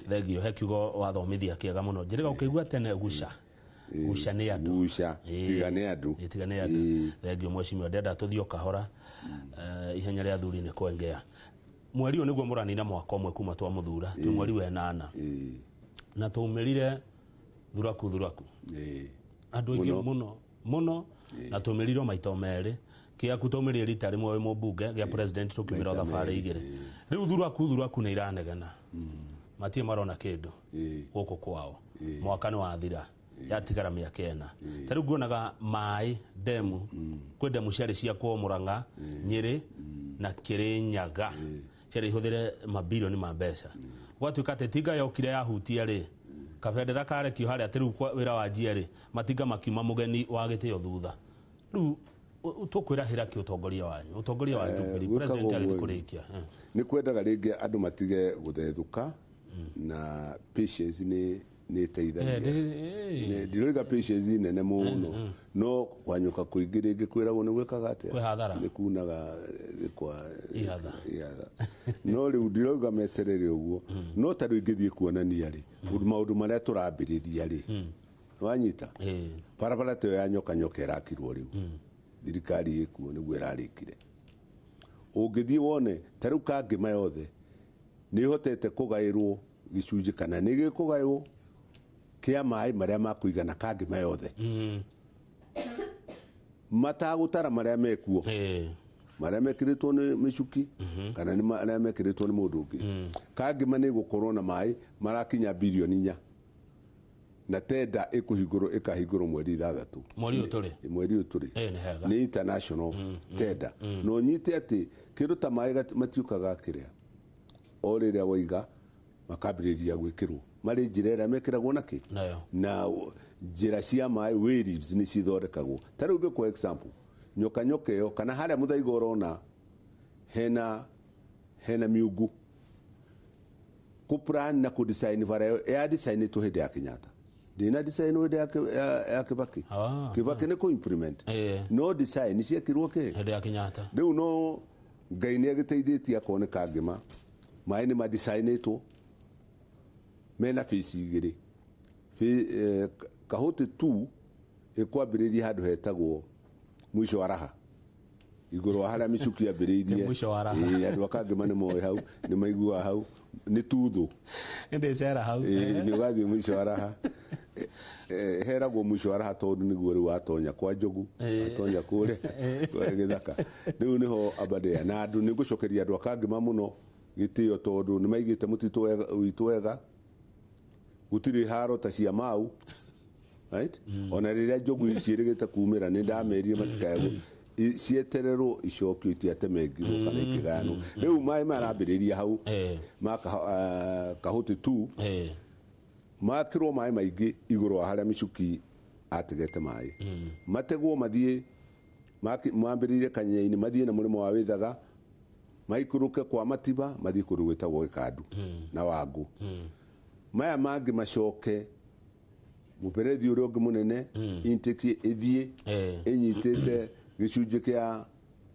Thengio, he kiugo wathomithia kĩega mũno, njĩrĩga ũkĩigua tene, guca guca nĩ andũ. Guca, tiga nĩ andũ. Tiga nĩ andũ. Thengio mheshimiwa, ndenda tũthiĩ o kahora. Ihenya rĩa thuri nĩ kwengea. Mweri ũyũ nĩguo mũranina mwaka ũmwe kuma twamũthura, twĩ mweri wa ĩnana, na twaumĩrire thuraku thuraku andũ aingĩ mũno mũno, na twaumĩrire maita merĩ. Kĩaku twaumĩrire rita rĩmwe wĩ mũmbunge, gĩa president tũkiumĩra Maita thabarĩ merĩ, igĩrĩ. Rĩu thuraku thuraku nĩ iranegena, matirĩ marona kĩndũ gũkũ kwao. Mwaka nĩ wathira, yatigara mĩaka 4. Ta rĩu nguonaga maĩ ndemu, kwĩ ndemu ciarĩ ciakwo Murang'a, Nyĩrĩ na Kĩrĩnyaga, ciarĩ ihũthĩre mabirioni ma mbeca. Gwatuĩka atĩ tinga yokire yahutia rĩ, kabendera karekio harĩa atĩ rĩu wĩra wanjia rĩ, matinga makiuma mũgeni wa gĩtĩo thutha. Rĩu tũkwĩrahĩra kĩ ũtongoria wanyu, ũtongoria wa Jubilee, Gwĩkagwo president agĩthiĩ ũguo. kũrĩkia? Nĩ kwendaga rĩngĩ andũ matige gũthethũka, na patience nĩ ĩteithagia. Ndiroiga patience nene mũno, no kwanyũka kũingĩ rĩngĩ kwĩragwo nĩ gwĩkaga atĩa? Kwĩ hathara. Nĩ kunaga gĩkwa Ihatha. Ihatha. No rĩu ndirauga meterere ũguo, no ta rĩu ingĩthiĩ kuonania rĩ maũndũ marĩa tũrambĩrĩria rĩ, wanyita barabara ta ĩyo ya nyoka nyoka ĩrakirwo rĩu, thirikari ĩkuo nĩguo ĩrarĩkire. Ũngĩthiĩ wone ta rĩu Kangema yothe nĩ ĩhotete kũgaĩrwo gĩcunjĩ, kana nĩ gĩkũgaĩrwo kĩa maĩ marĩa makũigana Kangema yothe, matagũtara marĩa mekuo, marĩa mekĩrĩtwo nĩ mĩcuki kana nĩ marĩa mekĩrĩtwo nĩ mũndũ ũngĩ. Kangema nĩ gũkorwo na maĩ marakinya birioni 4, na tenda ĩkũhingũrwo, ĩkahingũrwo mweri 6. Mweri ũyũ tũrĩ? Mweri ũyũ tũrĩ. Nĩ hega. Nĩ international tenda. Na ũnyite atĩ kĩndũ ta maĩ matiũkaga kĩrĩa, o rĩrĩa waiga makambĩrĩria gwĩkĩrwo marĩ njĩra ĩrĩa mekĩragwo nakĩ Nayo. Na njĩra cia maĩ, waves nĩ cithondekagwo. Ta rĩu ngĩkũhe example, nyoka nyoka ĩyo kana harĩa mũthaiga ũrona hena miungu, kũplan na kũdesign bara ĩyo ya designĩtwo hĩndĩ ya Kenyatta, ndĩna design hĩndĩ ya Kibaki. Kibaki nĩ kũ-implement, no design ciekirwo kĩ hĩndĩ ya Kenyatta. Rĩu no Ngai nĩ agĩteithĩtie, akorwo nĩ Kangema maĩ nĩ madesignĩtwo mena phase igĩrĩ. Kahuti 2 ĩkwambĩrĩria handũ hetagwo mwisho wa raha, igũrũ wa harĩa Michuki yambĩrĩirie. Mwisho wa raha. Andũ a Kangema nĩ moĩ hau, nĩ maiguaga hau nĩ tuthũ. Ndĩcera hau. Nĩ ũgathiĩ mwisho wa raha. Heragwo mwisho wa raha tondũ nĩguo rĩu watonya kwa Njogu, watonya kũrĩa gĩthaka, rĩu nĩho Aberdare. Na andũ nĩ ngũcokeria andũ a Kangema mũno gĩtĩo tondũ nĩ maigĩte mũtitũ witũ wega, gũtirĩ haro ta cia Mau, right? Ona rĩrĩa njogu ciĩrĩgĩte kumĩra nĩ ndamerire matikae cietererwo icokio itiatemengirwo kana ikĩgayanwo. Rĩu maĩ marambĩrĩria hau ma Kahuti 2 makĩrwo maĩ maingĩ igũrũ wa harĩa Michuki ategete maĩ, mategwo mathiĩ mambĩrĩrie Kanyenya-inĩ, mathiĩ na mũrĩmo wa Wĩthaga, maikũrũke kwa Matiba, mathiĩ kũndũ gwĩtagwo Gĩkandu na Wangũ. Maya mangĩ macoke mũberethi ũrĩa ũngĩ mũnene intake ĩthiĩ ĩnyitĩte gĩcunjĩ kĩa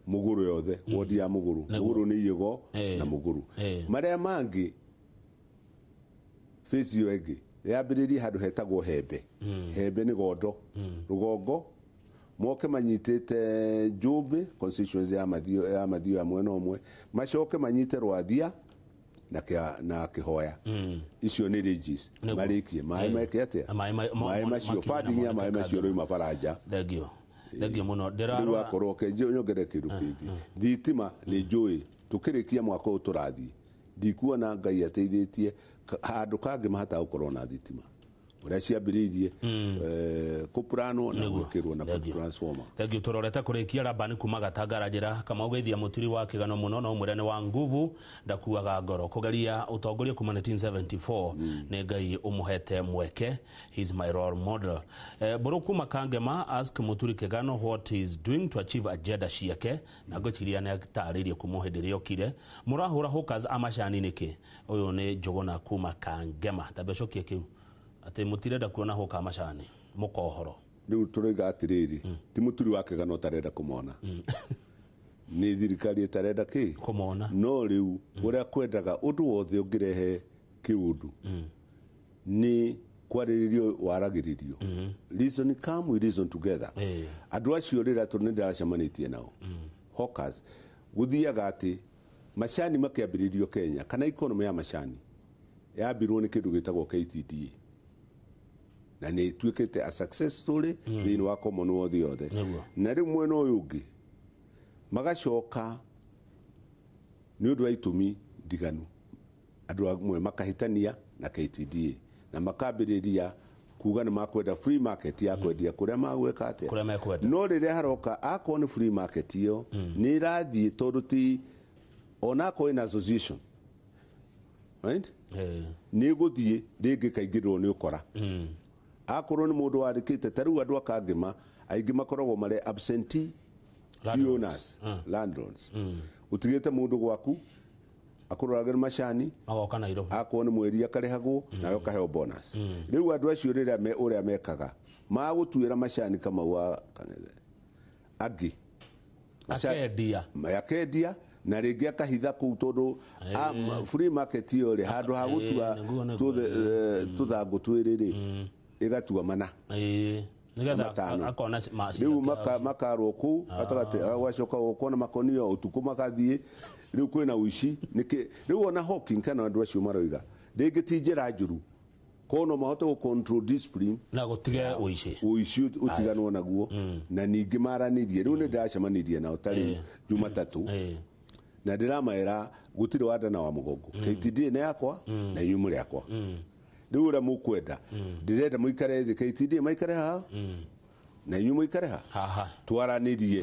Mũgũrũ yothe, wodi ya Mũgũrũ. Mũgũrũ nĩ Iyĩgo na Mũgũrũ. Marĩa mangĩ phase ĩyo ĩngĩ yambĩrĩrie handũ hetagwo Hembe. Hembe nĩ Gondo rũgongo, moke manyitĩte Njũmbĩ constituency ya Mathio, ya Mathio ya mwena ũmwe, macoke manyite Rwathia na Kĩhoya. Icio nĩ ridges. Marĩkie maĩ meke atĩa maĩ macio, funding ya maĩ macio rĩu Baranja. Thengio, thengio mũno. Rĩu akorwo ke nyongerere kĩndũ kĩngĩ, thitima nĩ njũĩ tũkĩrĩkia mwaka ũyũ tũrathiĩ, ndikuona Ngai ateithĩtie handũ kangĩ mahata gũkorwo na thitima ũrĩa ciambĩrĩirie kũpuranwo na gwĩkĩrwo na transformer. Thengio. Tũrorete kũrĩkia Rabani kuma Gatangara njĩra Kamau geithia mũturi wa kĩgano mũno, no mwĩre nĩ wa nguvu, ndakuaga ngoro kũgeria ũtongoria kuma 1974 nĩ Ngai ũmũhete mweke, he is my role model. Mbũrũ kuma Kangema ask Mũturi Kĩgano what he is doing to achieve agenda ciake, na ngwĩciria nĩ atarĩirie kuma hĩndĩ ĩrĩa okire. Mũrahũra hawkers a macani nĩkĩ? Ũyũ nĩ Njũgũna kuma Kangema. Tambe ũcokie kĩu atĩ mũtirenda kuona hũka macani mũkohoro. Rĩu tũroiga atĩrĩrĩ, ti mũturi wa kĩgano ũtarenda kũmona, nĩ thirikari ĩtarenda kĩ kũmona. No rĩu ũrĩa kwendaga ũndũ wothe ũngĩrehe kĩũndũ nĩ kwarĩrĩrio waragĩrĩrio, reason come, we reason together. Andũ acio rĩrĩa tondũ nĩ ndĩracemanĩtie nao hawkers, gũthiaga atĩ macani makĩambĩrĩrio Kenya kana economy ya macani yambirwo nĩ kĩndũ gĩtagwo KTDA, na nĩ ĩtuĩkĩte a success story thĩinĩ wa Commonwealth yothe. Na rĩu mwena ũyũ ũngĩ magacoka nĩ ũndũ wa itũmi ndiganu, andũ amwe makahĩtania na KTDA na makambĩrĩria kuga nĩ makwenda free market ya kwendia kũrĩa magwĩka atĩa, kũrĩa mekwenda. No rĩrĩa haroka akorwo nĩ free market ĩyo nĩ ĩrathiĩ tondũ ti onakorwo ĩna association, right, nĩ ĩgũthiĩ rĩngĩ kaingĩrĩrwo nĩ ũkora. Akorwo nĩ mũndũ wandĩkĩte ta rĩu andũ a Kangema aingĩ makoragwo marĩ absentee owners, landlords, ũtigĩte mũndũ gwaku akũroragĩra macani agoka Nairobi, akorwo nĩ mweri akarĩhagwo nawe ũkaheo bonus. Rĩu andũ acio rĩrĩa ũrĩa mekaga magũtuĩra macani Kamau wa Kang'ethe angĩ akendia na rĩngĩ akahitha kũu tondũ free market ĩyo rĩ handũ ha gũtua tũthangũ twĩrĩ rĩ ĩgatua mana nĩgetha akona rĩu makarwo kũu gatagatĩ, gwacoka gũkona makonio ũtukũ makathiĩ. Rĩu kwĩna ũici nĩkĩ rĩu ona hawking kana andũ acio maroiga rĩngĩ ti njĩra njũru, koguo no mahote gũ control discipline na gũtige ũici, ũici ũtiganwo naguo. Na ningĩ maranĩrie rĩu nĩ ndĩracemanirie nao ta rĩu Jumatatũ, na ndĩramaĩra gũtirĩ wanda na wa mũgongo, KTDA nĩ yakwa na inyuĩ mũrĩ akwa. Rĩu ũrĩa mũkwenda ndĩrenda mũikare thĩ, KTDA maikare haha na inyuĩ mũikare haha, twaranĩrie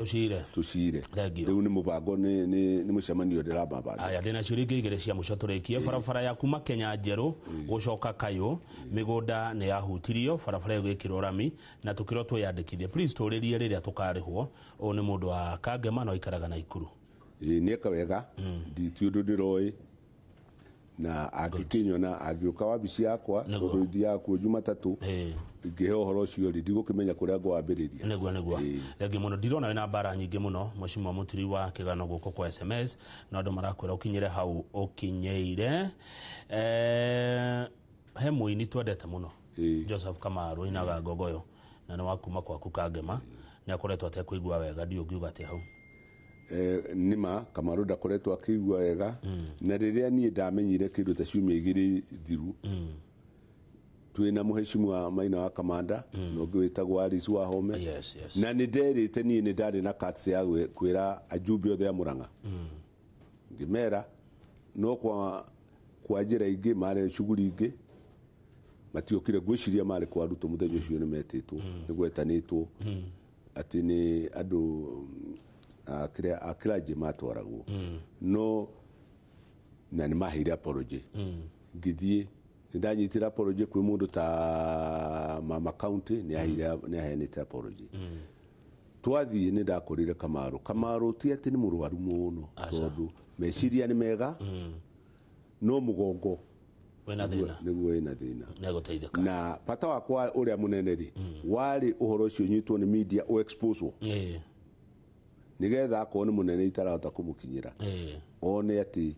tũcire. Rĩu nĩ mũbango, nĩ mũcemanio ndĩramabanga. Aya, ndĩna ciũria ingĩ igĩrĩ cia mũico tũrĩkie. Barabara ya kuma Kenya Njerũ gũcoka Kayũ, mĩgũnda nĩ yahutirio, barabara ĩyo ĩgĩkĩrwo rami na tũkĩrwo twĩyandĩkithie. Please tũrĩrie rĩrĩa tũkarĩhwo. Ũyũ nĩ mũndũ wa Kangema no aikaraga Naikuru. Nĩeka wega, ti ũndũ ndĩroĩ, na angĩkĩnyona angĩũka wabici yakwa tondũ thiaga kuo Jumatatũ ingĩheo ũhoro ũcio rĩ ndigũkĩmenya kũrĩa ngwambĩrĩria. Nĩguo nĩguo. Thengiũ mũno, ndirona wĩna mbara nyingĩ mũno Mheshimiwa Mũturi wa Kĩgano gũkũ kwa SMS, no andũ marakwĩra ũkinyĩre hau ũkinyĩire. He mũini twendete mũno, Joseph Kamaru, inaga ngogoyo na nĩ wa kuma kwaku Kangema, nĩ akoretwo atekũigua wega, ndiũ ngiuga atĩa hau? Nĩma Kamaru ndakoretwo akĩigua wega, na rĩrĩa niĩ ndamenyire kĩndũ ta ciumia 2 thiru, twĩna mũhecimu Maina wa Kamanda na ũngĩ wĩtagwo Alice Wahome. Yes. Na nĩ nderĩte niĩ nĩ ndarĩ na cards ya kwĩra ajumbe othe a Murang'a, ngĩmera no kwa njĩra ingĩ marĩ shughuli ingĩ matiokire, ngwĩciria marĩ kwa Ruto mũthenya ũcio nĩ metĩtwo, nĩ gwetanĩtwo atĩ nĩ andũ a clergy matwaragwo, no na nĩ maheire apology. Ngĩthiĩ nĩ ndanyitire apology kwĩ mũndũ ta mama county, nĩ aheanĩte apology. Twathiĩ nĩ ndakorire Kamaru. Kamaru ti atĩ nĩ mũrwaru mũno, tondũ meciria nĩ mega, no mũgongo wĩna thĩna, nĩguo wĩna thĩna, nĩegũteithĩka. Na bata wakwa ũrĩa mũnene rĩ, warĩ ũhoro ũcio ũnyitwo nĩ media ũ expose, nĩgetha akorwo nĩ mũnene itarahota kũmũkinyĩra, one atĩ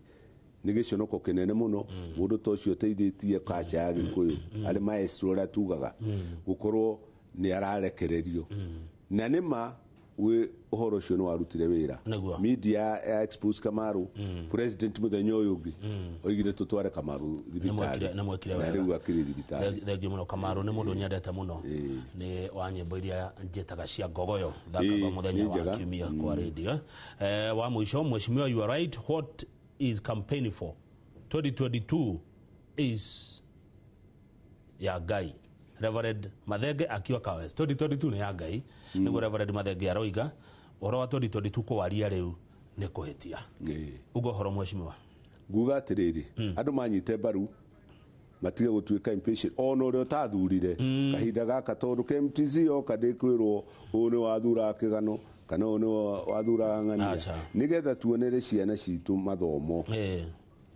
nĩ gĩconoko kĩnene mũno mũndũ ta ũcio ũteithĩtie kaca ya Gĩkũyũ arĩ maestro ũrĩa tugaga gũkorwo nĩ ararekererio. Na nĩma ũhoro ũcio nĩ warutire wĩra, media ya expose Kamaru. President mũthenya ũyũ ũngĩ oigire tũtware Kamaru thibitarĩ, na rĩu akĩrĩ thibitarĩ. Thengiũ mũno. Kamaru nĩ mũndũ nyendete mũno, nĩ wa nyĩmbo iria njĩtaga cia ngogoyo thakaga mũthenya wa kiumia kwa radio. Wa mũico, mheshimiwa, you are right, what is campaigning for 2022 is ya Ngai. Reverend Mathenge akiwa Kawes, 2022 nĩ ya Ngai, nĩguo Reverend Mathenge aroiga ũhoro wa 2022 kũwaria rĩu nĩ kũhĩtia. Ugo ũhoro mheshimiwa? Nguga atĩrĩrĩ, andũ manyite mbaru matige gũtuĩka impatient ona ũrĩa ũtathurire kahinda gaka, tondũ KMTC yoka ndĩkwĩrwo ũyũ nĩ wathuraga kĩgano kana ũyũ nĩ wathuraga ng'ania, nĩgetha tuonere ciana citũ mathomo.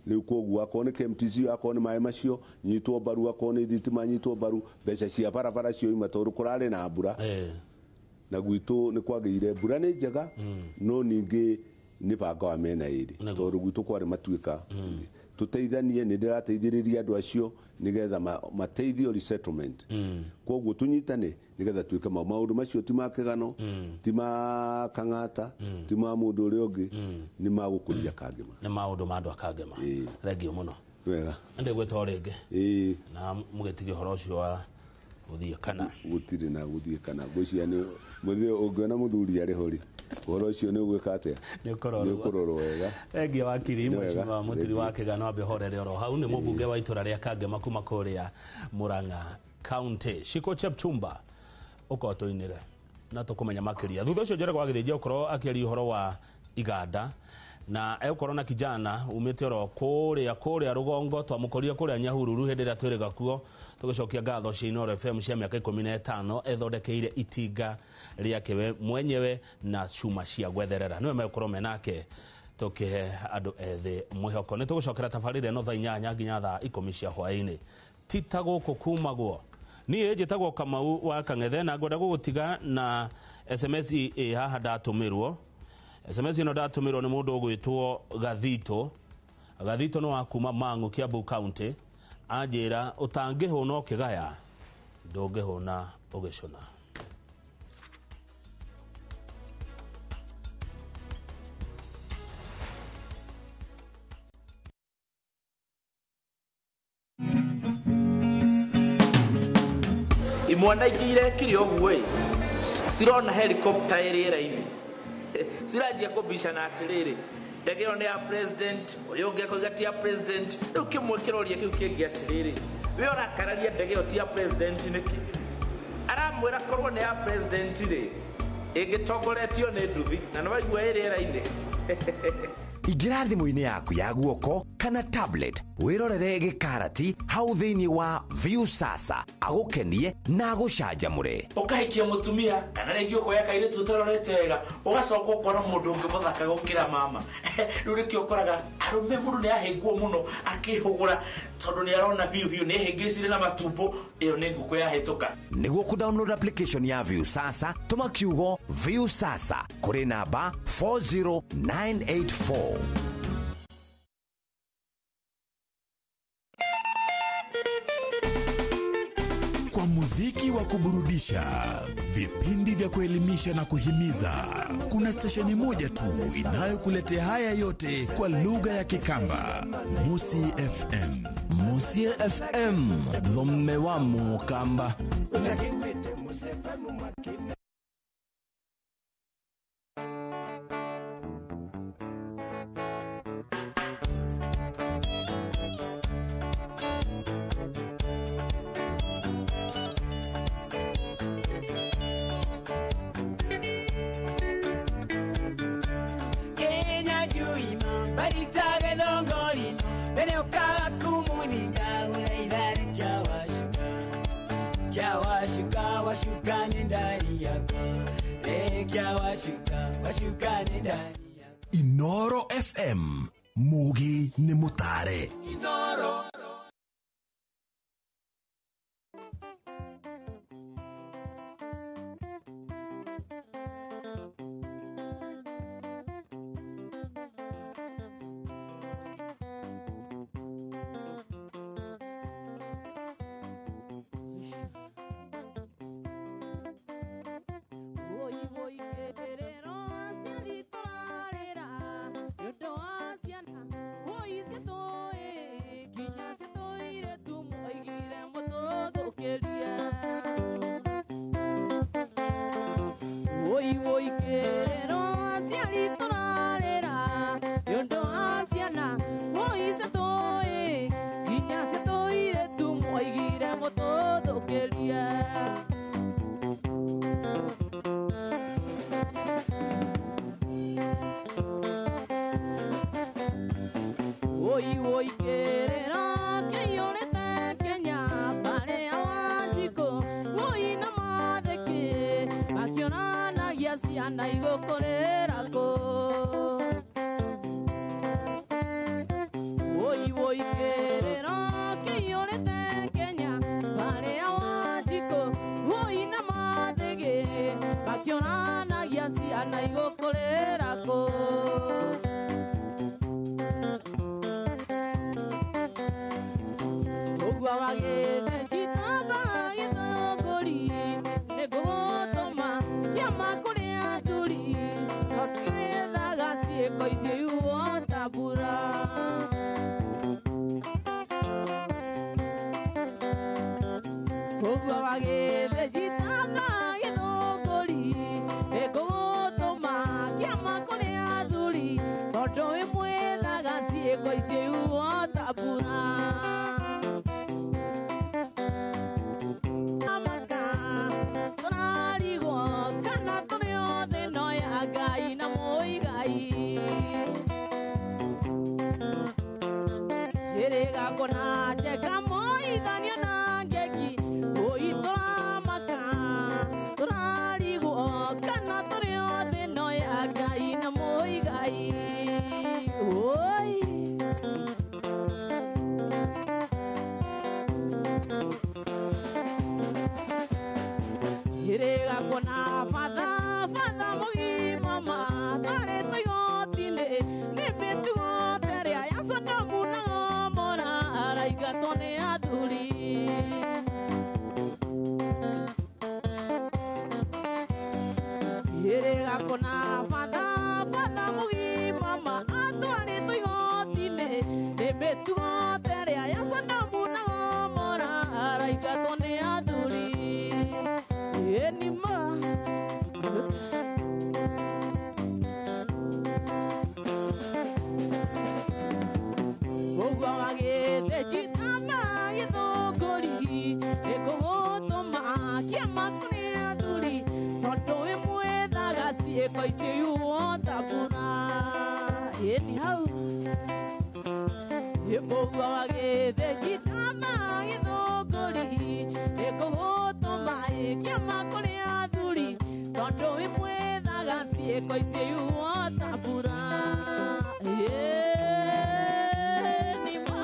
Rĩu koguo akorwo nĩ KMTC, akorwo nĩ maĩ macio nyitwo mbaru, akorwo nĩ thitima nyitwo mbaru, mbeca cia barabara cioima, tondũ kũrarĩ na mbura na gwitũ nĩ kwagĩire mbura nĩ njega, no ningĩ nĩ banga wa mĩena ĩrĩ, tondũ gwitũ kwarĩ matuĩka. Tũteithanie, nĩ ndĩrateithĩrĩria andũ acio nĩgetha mateithio resettlement. Koguo tũnyitane nĩgetha twĩke maũndũ macio, ti ma kĩgano, ti ma kang'ata, ti ma mũndũ ũrĩa ũngĩ, nĩ ma gũkũria Kangema, nĩ maũndũ ma andũ a Kangema. Thengiũ mũno. Wega, ndĩgwĩta o rĩngĩ na mũgĩtige ũhoro ũcio wa gũthiĩ kana gũtirĩ na gũthiĩ kana ngwĩciria nĩ mũthĩ ũngĩona mũthuri arĩ ho rĩ, ũhoro ũcio nĩ ũgwĩka atĩa? Nĩ ũkũrorwo wega. Thengiũ wakiri mheshimiwa Mũturi wa Kĩgano, ambe horere oro hau, nĩ mũmbunge wa itũra rĩa Kangema kuma kũrĩa Murang'a County. Shiko Chepchumba ũkorwo tũinĩre na tũkũmenya makĩria thutha ũcio. Njoroge wa Gĩthĩnji ũkorwo akĩaria ũhoro wa iganda na egũkorwo na kijana umĩte oro kũrĩa rũgongo, twamũkorire kũrĩa Nyahururu hĩndĩ ĩrĩa twĩrĩga kuo tũgĩcokia ngatho cia Inooro FM cia mĩaka 15, ethondekeire itinga rĩake we mwenyewe na cuma cia gwetherera. Nĩwe megũkorwo menake tũkĩhe andũ ethĩ mwĩhoko. Nĩ tũgũcokera tabarĩra ĩno thaa 8 nginya thaa 10 cia hwaĩ-inĩ. Ti ta gũkũ kumagwo. Niĩ njĩtagwo Kamau wa Kang'ethe na ngwenda gũgũtiga na SMS ĩ haha ndatũmĩrwo. SMS ĩno ndatũmĩrwo nĩ mũndũ ũgwĩtwo Gathito. Gathito nĩ wa kuma Mang'u, Kiambu County. Anjĩra ũtangĩhũna ũkĩgaya ndũngĩhũna ũgĩcũna. Imwana ingĩ irekire ũguo ĩ, cirona helicopter ĩ rĩera-inĩ, ciranjia kũbicana atĩrĩrĩ, ndege ĩyo nĩ ya president, ũyũ ũngĩ akoiga ti ya president. Rĩu kĩmwe kĩroria kĩu kĩngĩ atĩrĩrĩ, we ũrakararia ndege ĩyo ti ya president nĩkĩ? Aramwĩra korwo nĩ ya president rĩ, ĩngĩtongoretio nĩ nduthi na nĩ waigua ĩ rĩera-inĩ. Ingĩra thimũ-inĩ yaku ya guoko kana tablet wĩrorere gĩkarati hau thĩinĩ wa Viusasa agũkenie na agũcanjamũre. Ũkahikia mũtumia kana rĩngĩ ũkoya kairĩtu ũtarorete wega, ũgacoka ũkona mũndũ ũngĩ mũthaka gũkĩra mama. Rĩu nĩkĩo ũkoraga arũme mũndũ nĩ ahĩngwo mũno akĩhũgũra, tondũ nĩ arona biũ biũ nĩ ehĩngĩcire na matumbo, ĩyo nĩ ngũkũ yahĩtũka. Nĩguo kũ-download application ya Viusasa, tũma kiugo Viusasa kũrĩ namba 40984. Muziki wa kuburudisha, vipindi vya kuelimisha na kuhimiza. Kuna stesheni moja tu inayokuletea haya yote kwa lugha ya Kikamba, Musi FM. Musi FM, thome wa Mukamba. Kenya juima baritage thongorino mbere ũkaga kumuthinga gũra ithare kĩa wacuka kĩa wacuka wacuka nĩ ndari yakwa ĩ kĩa wacuka wacuka nĩ ndari. Inoro FM, mugi nĩ mũtare. Inoro. Ciana igũkũrĩra kũ woi woi kĩrĩro kĩiyũrĩte Kenya barĩa Wanjikũ woi na Mathĩgĩ makĩonanagia ciana igũkũrĩra kũ. Ũguo wagĩthĩnjitamba gĩthũngũri nĩngũgũtũma kĩama kũrĩ athuri tondũ ciĩko icio iuo ta mbura. Ũguo wagĩthĩnjitamba gĩthũngũri nĩngũgũtũma kĩama kũrĩ athuri tondũ wĩmwethaga ciĩko icio iuo ta mbura. Kona jeka moithanio na ngeki oi tũramaka tũrarigwo kana tũrĩ othe no ya Ngai na mũigai oi. Ĩrĩga kuona batha batha mũgima ma twarĩtwo igoti-inĩ nĩ mĩtugo ta ĩrĩa ya Sodomu na Gomora araingatwo nĩ athuri. Ĩrĩga kuona batha batha mũgima ma atwarĩtwo igoti-inĩ nĩ mĩtugo ta ĩrĩa ya Sodomu na Gomora araingatwo nĩ athuri. Ĩni ma ũguo wagĩthĩnjitamba gĩthũngũri nĩngũgũtũma kĩama kũrĩ athuri tondũ wĩmwethaga ciĩko icio iuo ta mbura. Ĩni hau ũguo wagĩthĩnjitamba gĩthũngũri nĩngũgũtũma kĩama kũrĩ athuri tondũ wĩmwethaga ciĩko icio iuo ta mbura. Ĩni ma.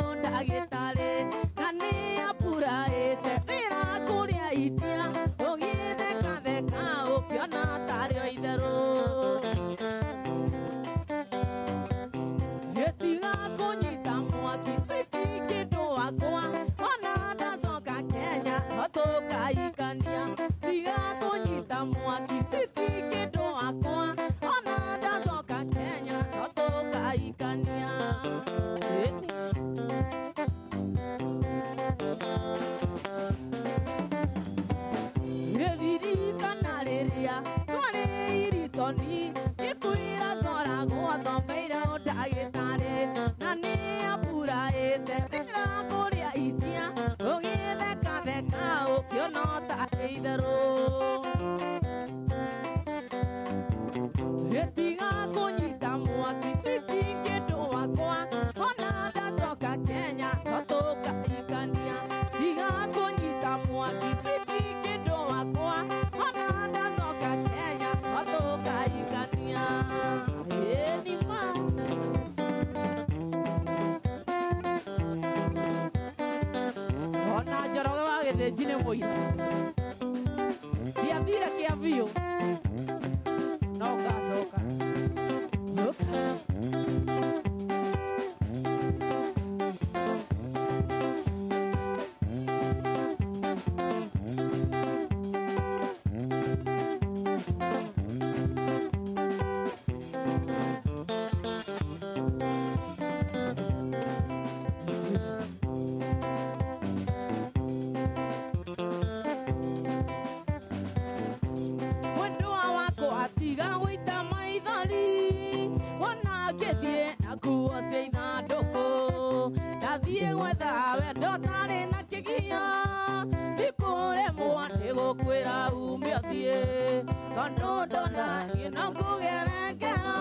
Ũndagĩtarĩ na nĩ apuraĩte wĩra kũrĩa India ũgĩthekatheka ũkĩona tarĩ o itherũ gĩtiga kũnyita mwaki switi kĩndũ wakwa ona ndacoka Kenya no tũkaikania tiga kũnyita mwaki switi kĩndũ wakwa ona ndacoka Kenya no tũkaikania. Ririkana rĩrĩa twarĩ Iritoni ngĩkwĩra ngoragwo thomeire ũndagĩtarĩ na nĩ apuraĩte wĩra kũrĩa India ũgĩthekatheka ũkĩona tarĩ itherũ gĩtiga kũnyita mwaki switi kĩndũ wakwa ona ndacoka Kenya no tũkaikania tiga kũnyita mwaki switi kĩndũ wakwa ona ndacoka Kenya no tũkaikania. Ĩni ma ona Njoroge wa Gĩthĩnji nĩ mũira ndiathire kĩa biũ no ngacoka. Mwendwa wakwa tiga gũita maithori wona ngĩthiĩ na nguo cia ithandũkũ ndathiĩ gwetha wendo ũtarĩ na kĩgio ndikũremwo nĩ gũkwĩra ume ũthiĩ tondũ ndona niĩ no ngũgere ngero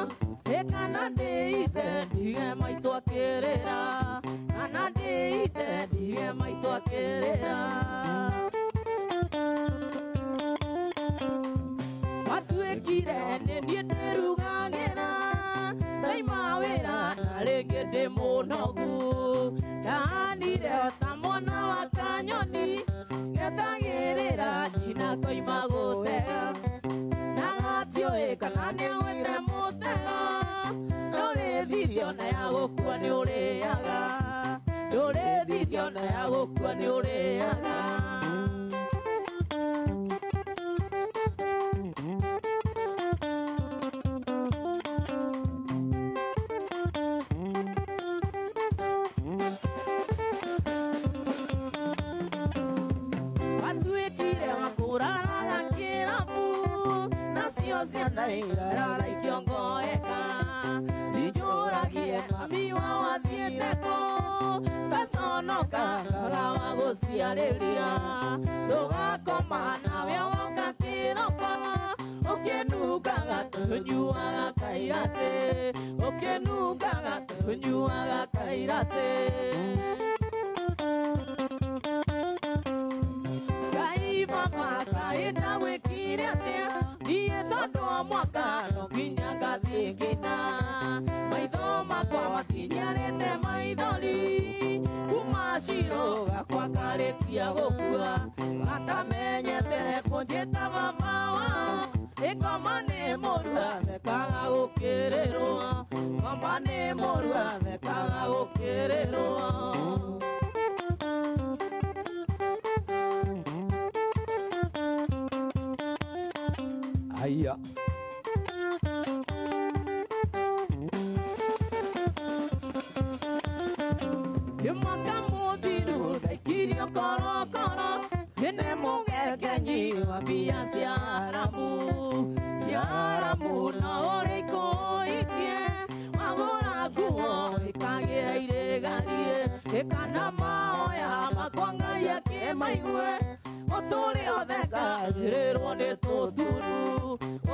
ĩ kana ndĩite ndige maitũ akĩrĩra kana ndĩite ndige maitũ akĩrĩra. Watuĩkire nĩ niĩ ndĩrugagĩra ndaima wĩra na rĩngĩ ndĩ mũnogu ndahanire o ta mwana wa kanyoni getagĩrĩra nyina koima gũtega na gatiũĩ kana nĩagwĩte mũtego ndũrĩthirio na ya gũkua nĩũrĩaga ndũrĩthirio na ya gũkua nĩũrĩaga. Watuĩkire wa kũraraga kĩrabu nacio ciana irarara ikĩongoeka cinjũragie mami wao athiĩte kũ ngaconoka ngaga wa gũciarĩria tũgakoma nawe ũgoka kĩroko ũkĩnungaga tũnyuaga kairacĩ ũkĩnungaga tũnyuaga kairacĩ. Ngai mama kaĩ ndagwĩkire atĩa niĩ tondũ wa mwaka no nginya ngathiĩ ngina maitho makwa makinyarĩte maithori kuma ciro gakwa karĩkia gũkua matamenyete kũnjĩta mama wao ĩkoma nĩ mũru athekaga gũkĩrĩrwo koma nĩ mũru athekaga gũkĩrĩrwo. Haya. Mwaka mũthiru ndaikirio korokoro ĩne mũgekenyi wa mbia cia haramu cia haramu na ũrĩ ikũitie wagũra nguo ĩkagĩra irĩgarie ĩkana mahoya makwa Ngai akĩmaigue ũtũre ũthekagĩrĩrwo nĩ tũturu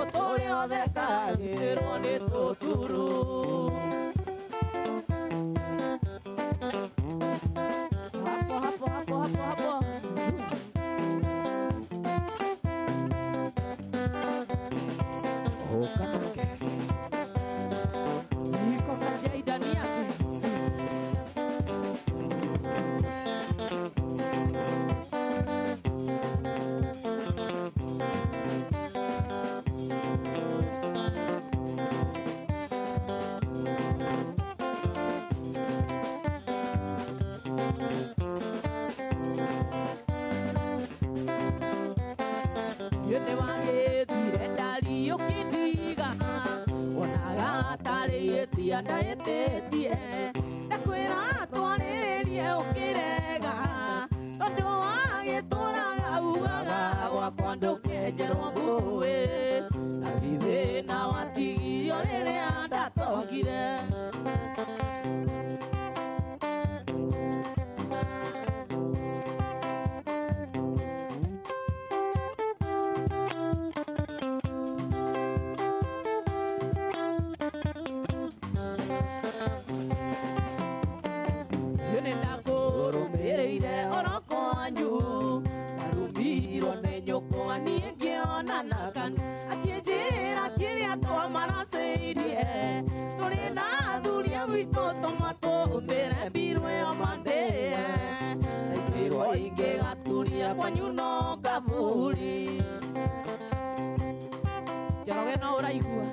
ũtũre ũthekagĩrĩrwo nĩ tũturu. Hapo hapo hapo hapo hapo. Niko kajaida ni yake. Nĩ wagĩthire ndariũkĩndiga onaga tarĩ ĩtia ndaĩtĩtie ndakwĩra twarĩrĩrie ũkĩrega tondũ wagĩtũraga ugaga gwakwa ndũkenjerwo mbũĩ na githĩ na watigirio rĩrĩa ndatongire. Njoroge no ũraigua.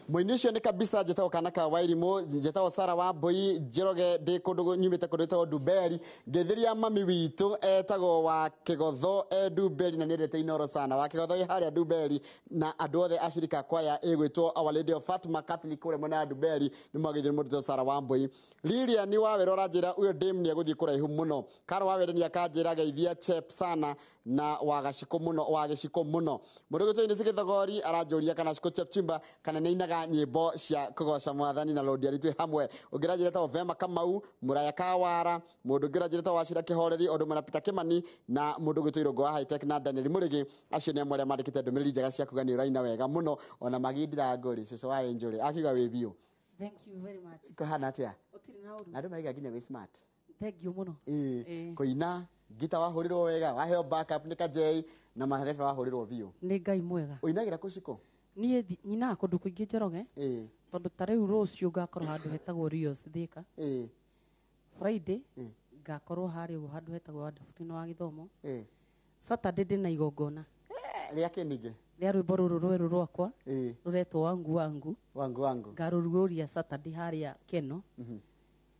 Mũini ũcio nĩ kabisa njĩtagwo kana ka Wairimũ, njĩtagwo Sara wa Mbui Njoroge, ndĩ kũndũ nyumĩte kũndũ gwĩtagwo Ndumberi, ngĩthĩria mami witũ etagwo wa Kĩgotho e Ndumberi na nĩendete Inoro sana. Wa Kĩgotho ĩ harĩa Ndumberi na andũ othe acirika kwaya ĩgwĩtwo Our Lady of Fatima Catholic kũrĩa mwena wa Ndumberi nĩ mwagĩrĩirwo nĩ mũndũ wĩtagwo Sara wa Mbui. Lilian Wawere ũranjĩra ũyũ dame nĩ egũthiĩ kũraihu mũno. Karo Wawere nĩ akanjĩra geithia Chep sana na wagaciko mũno wagĩciko mũno. Mũndũ ũgwĩtwo Eunice Gĩthogori aranjũria kana Shiko Chepchumba kana nĩ ainaga nyĩmbo cia kũgoca mwathani na Lord Ari twĩ hamwe. Ũngĩ ũranjĩra etagwo Vema Kamau Mũraya Kawara, mũndũ ũngĩ ũranjĩra etagwo Wachira Kĩhoreri o ũndũ ũmwe na Peter Kĩmani na mũndũ ũgwĩtwo Irũngũ wa High Tech na Daniel Mũrĩgĩ. Acio nĩ amwe arĩa mandĩkĩte ndũmĩrĩri njega cia kuga nĩ ũraina wega mũno ona magindira ngũrĩ cũcũ wa Angel rĩ akiuga wĩ biũ. Thank you very much. Kũhana atĩa? Ũtirĩ na ũru. Na andũ maraiga nginya wĩ smart. Thank you mũno. Ĩĩ, kũina ngita wahũrirwo wega, waheo backup nĩ Kajei na marebe wahũrirwo biũ. Nĩ Ngai mwega. Ũinagĩra kũ Shiko? Niĩ nyinaga kũndũ kũingĩ Njoroge. Ĩĩ. Tondũ ta rĩu rũciũ ngakorwo handũ hetagwo Rios Thika. Ĩĩ. Friday ngakorwo harĩa ũguo handũ hetagwo Wadafuti-inĩ wa Gĩthomo. Ĩĩ. Saturday ndĩna igongona. Rĩa kĩ ningĩ? Rĩa rwĩmbo rũrũ rwerũ rwakwa. Ĩĩ. Rũretwo Wangu Wangu. Wangu Wangu. Ngarũrugũria Saturday harĩa Keno.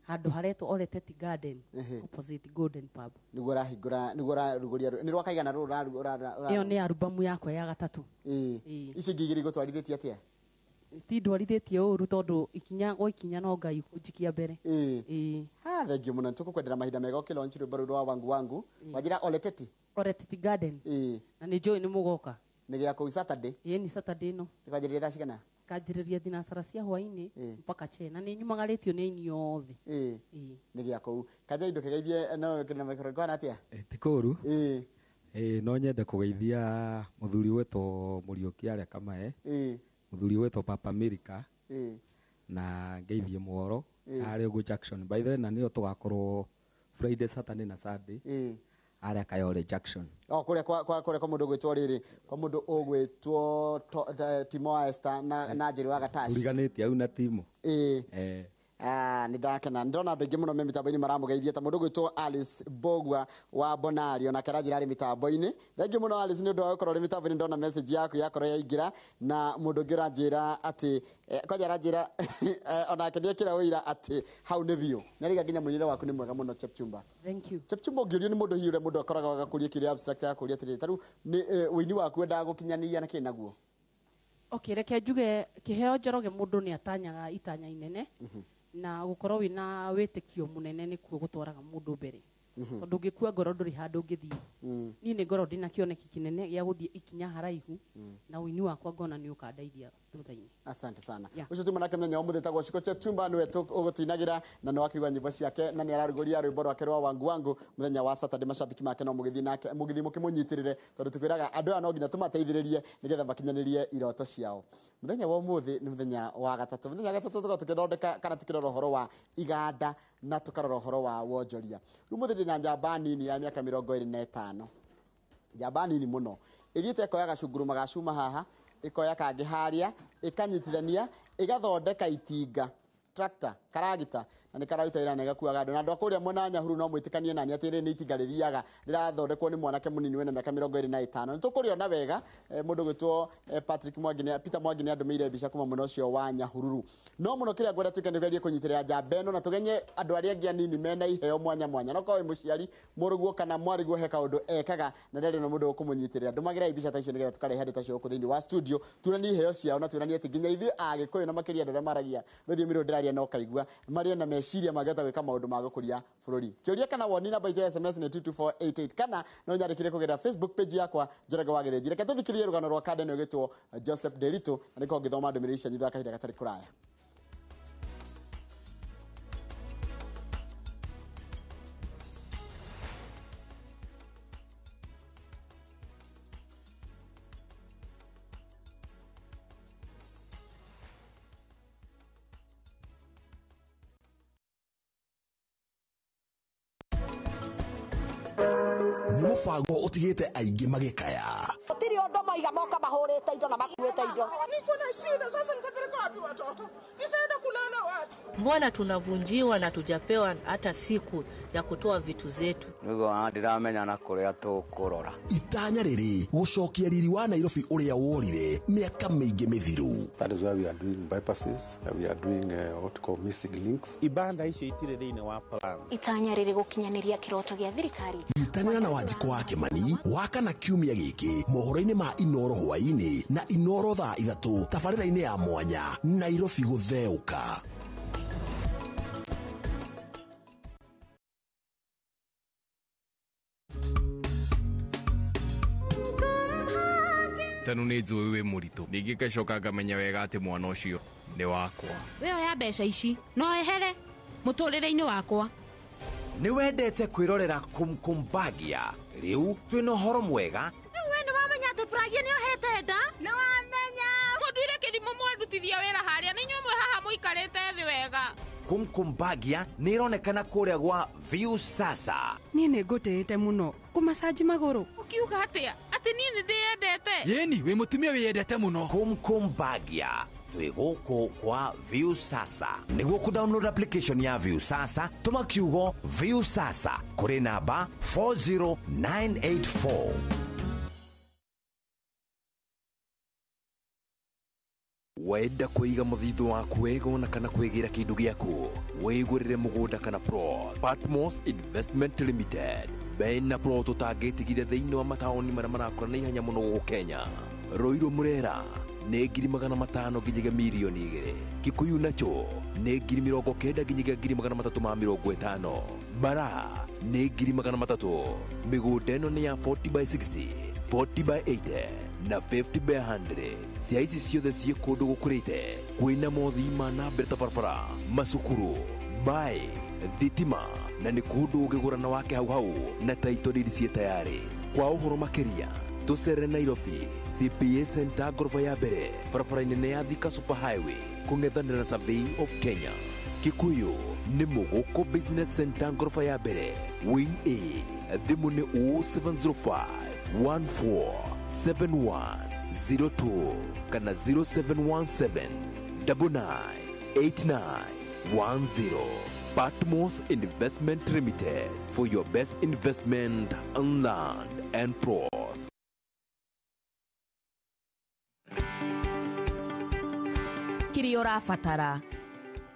Handũ haretwo Oreteti Garden opposite Golden Pub. Nĩguo ũrahingũra, nĩguo ũrarugũria nĩ rwa kaigana rũrũ ũra Ĩyo nĩ albamu yakwa ya gatatũ. Ĩĩ. Icio ingĩ igĩrĩ igũtwarithĩtie atĩa? Citindwarithĩtie ũru tondũ ikinya gwa ikinya no Ngai kũnjikia mbere. Ĩĩ. Ha, thank you mũno. Nĩtũgũkwendera mahinda mega ũkĩlaunch rwĩmbo rũu rwa Wangu Wangu. Wanjĩra Oreteti? Oreteti Garden. Ĩĩ. Na nĩ njũĩ nĩ mũgoka. Nĩ gĩa kũu Saturday? Ĩĩ nĩ Saturday ĩno. Ĩkwanjĩrĩria thaa cigana? Kanjĩrĩria thinacara cia hwaĩ-inĩ mpaka che na nĩ nyumagarĩtio nĩ aini othe. Ĩĩ. Nĩ gĩa kũu. Kajai ndũkĩgeithie no kĩna micro kwana atĩa? Ti kũũru. Ĩĩ. Ĩĩ no nyende kũgeithia mũthuri wĩtwo Mũriũki arĩa Kamae. Ĩĩ. Mũthuri wĩtwo Papa America. Ĩĩ. Na ngeithie Mworo Ĩĩ. harĩa ũguo Jackson. By the way na nĩyo tũgakorwo Friday, Saturday na Sunday. Ĩĩ. Harĩa Kayole Jackson. O kũrĩa kwa kwa kũrĩa kwa mũndũ ũgwĩtwo rĩrĩ kwa mũndũ ũgwĩtwo Timo wa Esther na Njeri wa Gatash. Tũriganĩtie au na Timo. Ĩĩ. Eh. Nĩ ndakena ndona andũ aingĩ mũno me mĩtambo-inĩ maramũgeithia ta mũndũ ũgwĩtwo Alice Mbogua wa Bonario nake aranjĩra arĩ mĩtambo-inĩ. Thank you mũno Alice nĩ ũndũ wa gũkorwo ũrĩ mĩtambo-inĩ, ndona message yaku yakorwo yaingĩra na mũndũ ũngĩ ũranjĩra atĩ kwanja aranjĩra onake nĩ ekĩra ũira atĩ hau nĩ biũ. Nĩ arauga nginya mũinĩre waku nĩ mwega mũno Chepchumba. Thank you. Chepchumba ũngĩũrio nĩ mũndũ hihi ũrĩa mũndũ akoragwo agakũria kĩũria abstract agakũria atĩrĩrĩ ta rĩu nĩ ũini waku wendaga gũkinyanĩria na kĩ naguo? Okay, reke njuge kĩheo Njoroge mũndũ nĩ atanyaga itanya inene na gũkorwo wĩna wĩtĩkio mũnene nĩkuo gũtwaraga mũndũ mbere. Tondũ ũngĩkua ngoro ndũrĩ handũ ũngĩthiĩ. Niĩ nĩ ngorwo ndĩna kĩoneki kĩnene gĩa gũthiĩ ikinya haraihu na ũini wakwa ngona nĩ ũkandeithia thutha-inĩ. Asante sana. Yeah. Ũcio tuma nake mũthenya wa ũmũthĩ etagwo Shiko Chepchumba nĩwe ũgũtũinagĩra na nĩ wakĩigua nyĩmbo ciake na nĩ ararugũria rwĩmbo rwake rwa Wangu Wangu mũthenya wa Saturday. Macambĩki make no mũgĩthiĩ nake mũgĩthiĩ mũkĩmũnyitĩrĩre tondũ tũkwĩraga andũ aya no nginya tũmateithĩrĩrie nĩgetha makinyanĩrie iroto ciao. Mũthenya wa ũmũthĩ nĩ mũthenya wa gatatũ. Mũthenya wa gatatũ tũkoragwo tũkĩthondeka kana tũkĩrora ũhoro wa iganda na tũkarora ũhoro wa wonjoria. Rĩu mũthĩ ndĩna njamba nini ya mĩaka 25. Njamba nini mũno. Ĩthiĩte ĩkoya gacunguruma ga cuma haha, ĩkoya kangĩ harĩa, ĩkanyitithania, ĩgathondeka itinga, tractor, karagita, Na nĩ kararuta wĩra na gakuaga andũ. Na andũ a kũrĩa mwena wa Nyahururu no mwĩtĩkanie nani atĩ rĩrĩ nĩ itinga rĩthiaga rĩrathondekwo nĩ mwanake mũnini wĩna mĩaka 25. Nĩ tũkũrĩona wega mũndũ gwĩtwo Patrick Mwangi nĩ Peter Mwangi nĩ andũmĩire mbica kuma mwena ũcio wa Nyahururu. No mũno kĩrĩa ngwenda twĩke nĩ gerie kũnyitĩrĩra njamba ĩno na tũgenye andũ arĩa angĩ anini mena iheo mwanya mwanya. No korwo wĩ mũciari mũrũguo kana mwarĩguo he kaũndũ ekaga na ndarĩ na mũndũ ũkũmũnyitĩrĩra, ndũmagĩrai mbica ta icio nĩgetha tũkarehe andũ ta acio gũkũ thĩinĩ wa studio tuonanie iheo ciao na tuonanie atĩ nginya ithuĩ Agĩkũyũ na makĩria andũ arĩa maragia rũthiomi rũrũ ndĩraria no kaigua marĩ na meciria mangĩhota gwĩka maũndũ ma gũkũria bũrũri. Kĩũria kana woni namba itũ ya SMS nĩ 22488 kana no nyandĩkĩre kũgerera Facebook page yakwa Njoroge wa Gĩthĩnji. Reke tũthikĩrĩrie rũgano rwa kanda ĩno ĩgĩtwo Joseph Nderitu na nĩkorwo ngĩthoma ndũmĩrĩri cianyu thutha wa kahinda gatarĩ kũraya. Nĩ mũbango ũtigĩte aingĩ magĩkaya. Gũtirĩ ũndũ maiga moka mahũrĩte indo na makuĩte indo. Niko na shida sasa, nitapeleka wapi watoto? Nitaenda kulala wapi? Mbona tunavunjiwa na tujapewa hata siku ya kutoa vitu zetu? Niguo ndiramenya na kuria tukurora. Itanya rĩrĩ gũcokia riri wa Nairobi ũrĩa worire mĩaka mĩingĩ mĩthiru. That is why we are doing bypasses, we are doing what we call missing links. Ibanda icio itirĩ thĩinĩ wa plan. Itanya rĩrĩ gũkinyanĩria kĩroto gĩa thirikari. Nyitanĩra na Wanjikũ wa Kĩmani wakana kiumia gĩkĩ mohoro-inĩ ma Inoro hwaĩ-inĩ na Inoro thaa 3 tabarĩra-inĩ ya mwanya Nairobi gũtheũka. Tanu nĩ njũĩ wĩ mũritũ ningĩ ngacoka ngamenya wega atĩ mwana ũcio nĩ wakwa. We oya mbeca ici no ehere mũtũrĩre-inĩ wakwa. Nĩ wendete kwĩrorera Kumkum Bagia? Rĩu twĩna ũhoro mwega. Rĩu we nĩ wamenya atĩ Pragia nĩ ohete nda? Nĩ wamenya. Mũnduire kĩrimũ mwandutithia wĩra harĩa nĩ inyuĩ mwĩ haha mũikarĩte thĩ wega. Kumkum Bagia nĩ ĩronekana kũrĩa gwa Viusasa. Niĩ nĩ ngũtĩĩte mũno kũmacanji magũrũ. Ũkiuga atĩa? Atĩ niĩ nĩ ndĩyendete? Yĩni wĩ mũtumia wĩyendete mũno. Kumkum Bagia twĩ gũkũ kwa Viusasa. Nĩguo kũ-download application ya Viusasa tũma kiugo Viusasa kũrĩ namba 40984. Wenda kũiga mũthithũ waku wega ona kana kwĩgĩra kĩndũ gĩaku, wĩgũrĩre mũgũnda kana plot. Patmos Investment Limited mena plot ũtangĩtigithia thĩinĩ wa mataũni marĩa marakũra na ihenya mũno gũkũ Kenya. Ruiru Murera nĩ 500,000 nginyagia 2,000,000. Kikuyu nacho nĩ 90,000 nginyagia 350,000. Bara nĩ 300,000. Mĩgũnda ĩno nĩ ya 40 by 60, 40 by 80 na 50 by 100. Cia ici ciothe ciĩ kũndũ gũkũrĩte kwĩna mothii ma na mbere ta barabara, macukuru, maĩ, thitima na nĩ kũndũ ũngĩgũra na wake hau hau na title deed ciĩ tayarĩ. Kwa ũhoro makĩria tũcere Nairobi CPA Center ngoroba ya mbere barabara-inĩ nene ya Thika Super Highway kũng'ethanĩra na Survey of Kenya. Kikuyu nĩ Mũgũkũ Business Center ngoroba ya mbere Wing A. Thimũ nĩ 0705 147102 kana 0717 998910. Patmos Investment Limited, for your best investment on land and plots. Kĩrĩa ũrabatara: